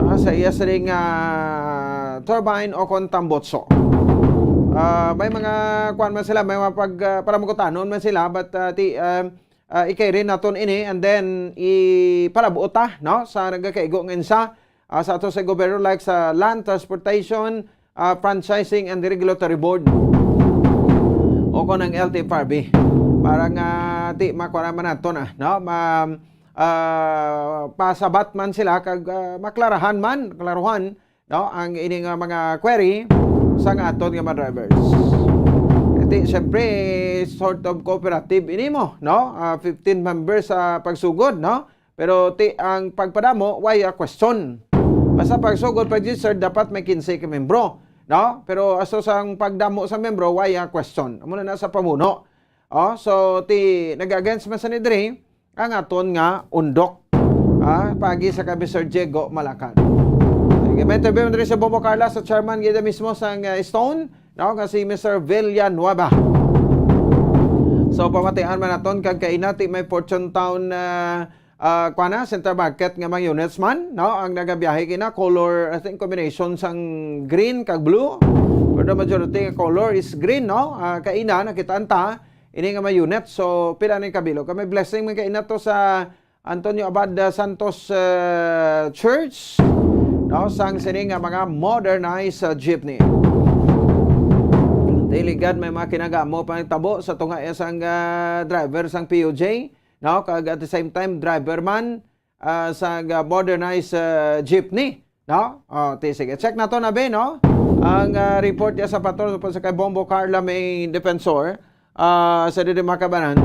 ah, sa iya siring, ah, turbine o kon tambutso. Ah, may mga kuan man sila, may mga pag, ah, palamukutanon man sila, but, ah, ti, ah, ah, ikay rin naton ini, and then ipalabuot ta, no, sa nagakaigo nga insa, ah, sa ato sa gobyerno, like sa Land Transportation, ah, Franchising and Regulatory Board, o kon ang L T F R B, para nga ti makuha man nato na, no? Ma-, ah, pasabat man sila kag, ah, maklarahan man, klaruhan, no, ang ini nga mga query sang aton nga mga drivers. Ti, siyempre, sort of cooperative ini mo, no? Ah, fifteen members sa pagsugod, no? Pero ti, ang pagpadamo, why a question? Basta pagsugod, pag-register, dapat may kinse ka membro, no? Pero asto sang pagdamo sa membro, why a question? Amo na na sa pamuno. Oh, so, ti, nag-against man sa ni diri ang aton nga Ondoc. Ah, pagi sa kay Mister Diego Malacad. Sige, may interview man diri sa Bombo Carla sa chairman gid mismo sang, ah, Stone, no, nga si Mister Villanueva. So, pamatian man naton kag kaina ti may Fortune Town, ah, ah, kuan na, Center Market nga mga units man, no? Ang nagabiyahe kina color, I think, combination sang green kag blue. Pero the majority nga color is green, no? Ah, kaina, nakitaan ta ini nga mga unit. So, pila ni kabilo? Kami blessing man kaina to sa Antonio Abad, ah, Santos, ah, Church. no, sang sini nga mga modernized, ah, jeepney. Ti ligad may mga kinagamo pa ang tabo sa tunga sang, ah, driver sang P U J, no, kag at the same time driver man, ah, sa, ah, modernized, ah, jeepney, no? Oh, ti sige. Check nato na, be, no? Ang, ah, report niya sa patrol tungkol sa kay Bombo Carla may defensor, ah, sa diri makabanan.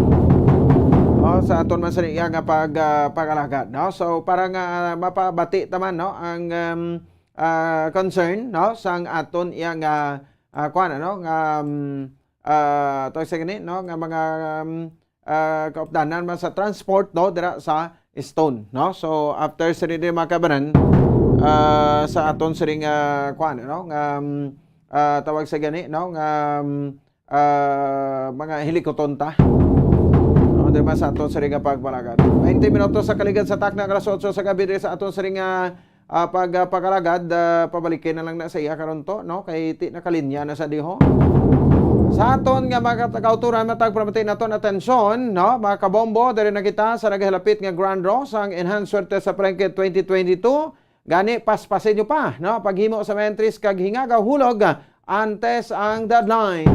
Oh, sa aton man sa iya nga pag, ah, pag-alagad, no? So, para nga, ah, mapabati taman, no? Ang, um, ah, concern, no? Sang aton iya nga, ah, kuwan, ano? Nga, um, ah, tawag sa gani, no? Nga mga, um, ah, kaupdanan man sa transport, no, dira sa Stone, no? So, after sa diri mga kabanan, ah, sa aton siring, ah, kuwan, no, nga, um, ah, tawag sa gani, no, nga, um, ah, mga hilikuton ta, no, diri man sa aton siring nga pagpalagad. Twenty minutos sa kaligad sa takna, alas otso sa gabi diri sa aton siring nga ah, pag, ah, pagkalagad, ah, pabalikin na lang na sa iya karon to, no? Kay ti nakalinya na sa diho. Sa aton nga mga kauturan, matag pramati naton atensyon, no? Mga kabombo, diri na kita sa nagahalapit nga Grand Draw sang Enhanced Swerte sa Palengke twenty twenty-two. Gani, paspasin nyo pa, no? Paghimo sa mga entries kag hingagaw hulog, ah, antes ang deadline.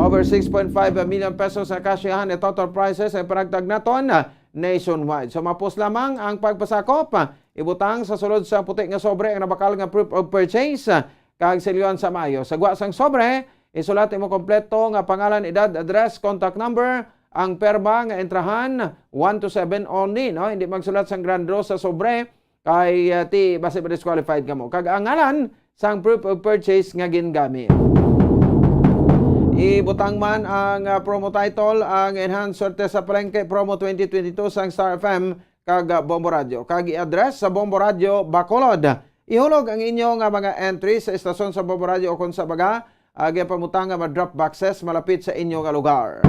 Over six point five million pesos ang kasyahan ni total prizes ang panagtag naton, ah, nationwide. So, mapos lamang ang pagpasakop, ah, ibutang sa sulod sa puti nga sobre ang nabakal nga proof of purchase, ah, kag silyuhan sa maayo. Sa gwa sang sobre, isulat imo kompleto nga pangalan, edad, address, contact number, ang perma nga entrahan, one to seven only, no? Hindi magsulat sang grand draw sa sobre, kay, ah, ti basi ma-disqualified kamo. Kag ang ngalan sang proof of purchase nga gingamit. Ibutang man ang, ah, promo title, ang Enhanced Swerte sa Palengke Promo twenty twenty-two sang Star F M kag, ah, Bombo Radio. Kag i-address sa Bombo Radio, Bacolod. Ihulog ang inyo nga mga entry sa estasyon sa Bombo Radio o kung sa baga, ah, ginpamutang nga mga drop boxes malapit sa inyo nga lugar.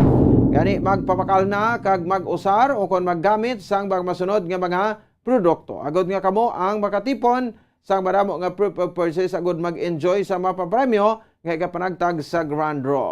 Gani, magpabakal na kag mag-usar o kon maggamit sang mga masunod nga mga produkto, agod nga kamo ang makatipon sang madamo nga proof of purchase agud mag-enjoy sa mapapremyo nga igapanagtag sa Grand Draw.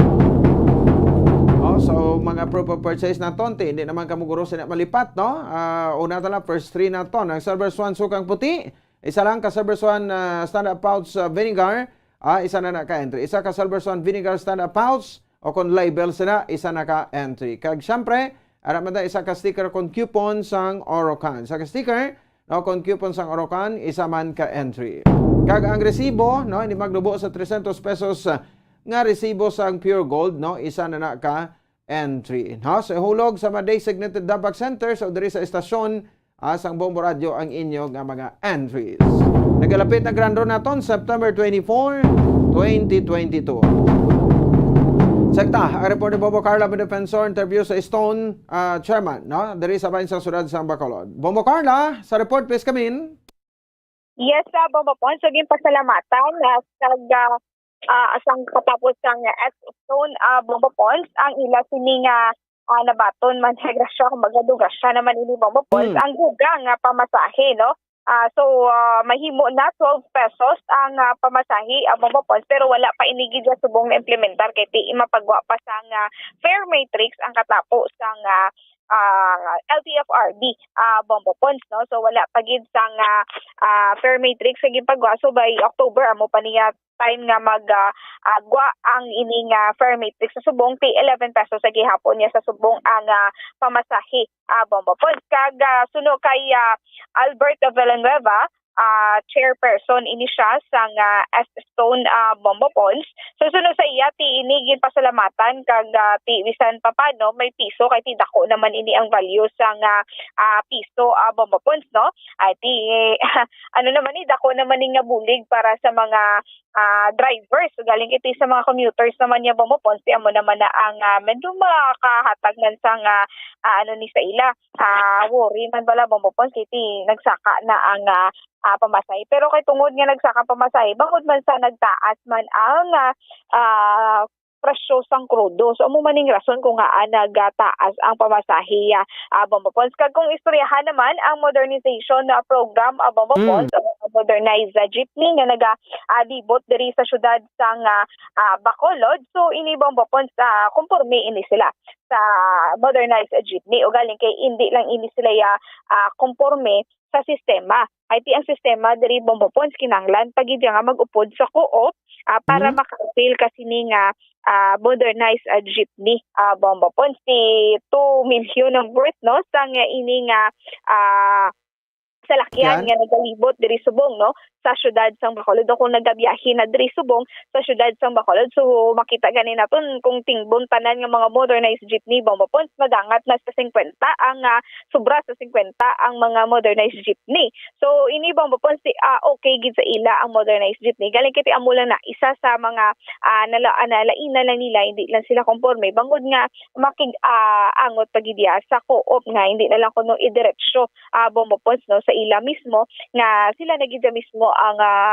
Oh, so, mga proof of purchase naton, ti, hindi naman kamo guro sina malipat, no? Ah, una ta lang, first three naton. Ang Silver Swan Sukang Puti, isa lang ka Silver Swan, ah, stand-up pouch, ah, vinegar, ah, isa na na ka entry. Isa ka Silver Swan vinegar stand-up pouch, o kon label sila, isa na ka entry. Kag syempre, ara man ta isa ka sticker kon coupon sang Orocan. Isa ka sticker, no, kon coupon sang Orocan, isa man ka entry. Kag ang resibo, no, hindi maglubo sa trescientos pesos, ah, nga resibo sang Pure Gold, no, isa na na ka entry. No? So, ihulog sa mga designated drop box centers o diri sa estasyon, ah, sang Bombo Radio ang inyo nga mga entries. Nagalapit na Grand Draw naton, September twenty-four, twenty twenty-two. Sekta, ang report ni Bombo Carla, may defensor, interview sa Stone, ah, chairman, no? Diri sa bahin sa siyudad sa Bacolod. Bombo Carla, sa report, please come in. Yes, ah, Bombo Pons, so ginpasalamatan, ah, sa, ah, ah, sang katapos sang S Stone, ah, Bombo Pons, ang ila sini nga, ah, nabaton man sa grasya, kumbaga, do grasya naman ini, Bombo Pons, Mm. ang dugang nga pamasahe, no? Ah, so, ah, mahimo na twelve pesos ang, ah, pamasahe, ah, Bombo Pons, pero wala pa ini gid subong na-implementar kay ti mapagwa pa sang, ah, fare matrix ang katapo sang, ah, ah, L T F R B, ah, Bombo Pons, no? So, wala pa gid sang, ah, ah, fare matrix sa ginpagwa. So, by October, amo pa niya time nga mag, ah, ah, gwa ang ining, ah, fare matrix sa subong, ti eleven pesos sa gihapon niya sa subong ang, ah, pamasahe, ah, Bombo Pons. Kag, ah, suno kay, ah, Albert Villanueva, ah, chairperson ini siya sang, ah, S Stone, ah, Bombo Pons. So, suno sa iya, ti ini ginpasalamatan kag, ah, ti bisan papano may piso kay ti dako naman ini ang value sang, ah, ah, piso, ah, Bombo Pons, no? Ay, ti, ano naman ni, dako naman ni nga bulig para sa mga, ah, drivers. Galing ito sa mga commuters naman niya, Bombo Pons, ti amo naman na ang, ah, medyo makahatag man sang, ah, ah, ano ni sa ila, ah, worry man bala, Bombo Pons, kay ti nagsaka na ang, ah, ah, pamasahe. Pero kay tungod nga nagsaka pamasahe, bangod man sa nagtaas man ang, ah, ah, presyo sang krudo. So, amo man ning rason kung ngaa nagataas ang pamasahe, ah, ah, Bombo Pons. Kag kung istoryahan naman ang modernization, ah, program, ah, Bombo Mm. Pons, o modernized, ah, jeepney nga naga, ah, libot diri sa siyudad sang, ah, ah, Bacolod. So, ini, Bombo Pons, ah, konporme ini sila. sa modernized jeepney. Ugaling kay hindi lang ini sila ya, ah, konporme sa sistema. Ay ti ang sistema diri Bombo Ponds kinahanglan pa gid ya nga mag-upod sa co-op, ah, para Mm. maka-avail ka sini nga, ah, modernized, ah, jeepney, ah, Bombo Ponds. Ti two milyon ang worth, no, sang ini nga, ah, salakyan Yan. nga nagalibot diri subong, no, sa siyudad sang Bacolod. O kung nagabiyahe na diri subong sa siyudad sang Bacolod, so makita gani naton kung tingbon tanan nga mga modernized jeepney, Bombo Ponds, madangat na sa singkwenta ang, ah, sobra sa singkwenta ang mga modernized jeepney. So, ini Bombo Ponds, ah, okay gid sa ila ang modernized jeepney. Galing kay ti amo lang na isa sa mga, ah, nala-, ah, nalaina lang nila, hindi lang sila konporme. Bangod nga makig, ah, angot pa gid ya sa co-op nga hindi na lang kuno idiretso, ah, Bombo Ponds, no, sa ila mismo nga sila na gid ya mismo ang, ah,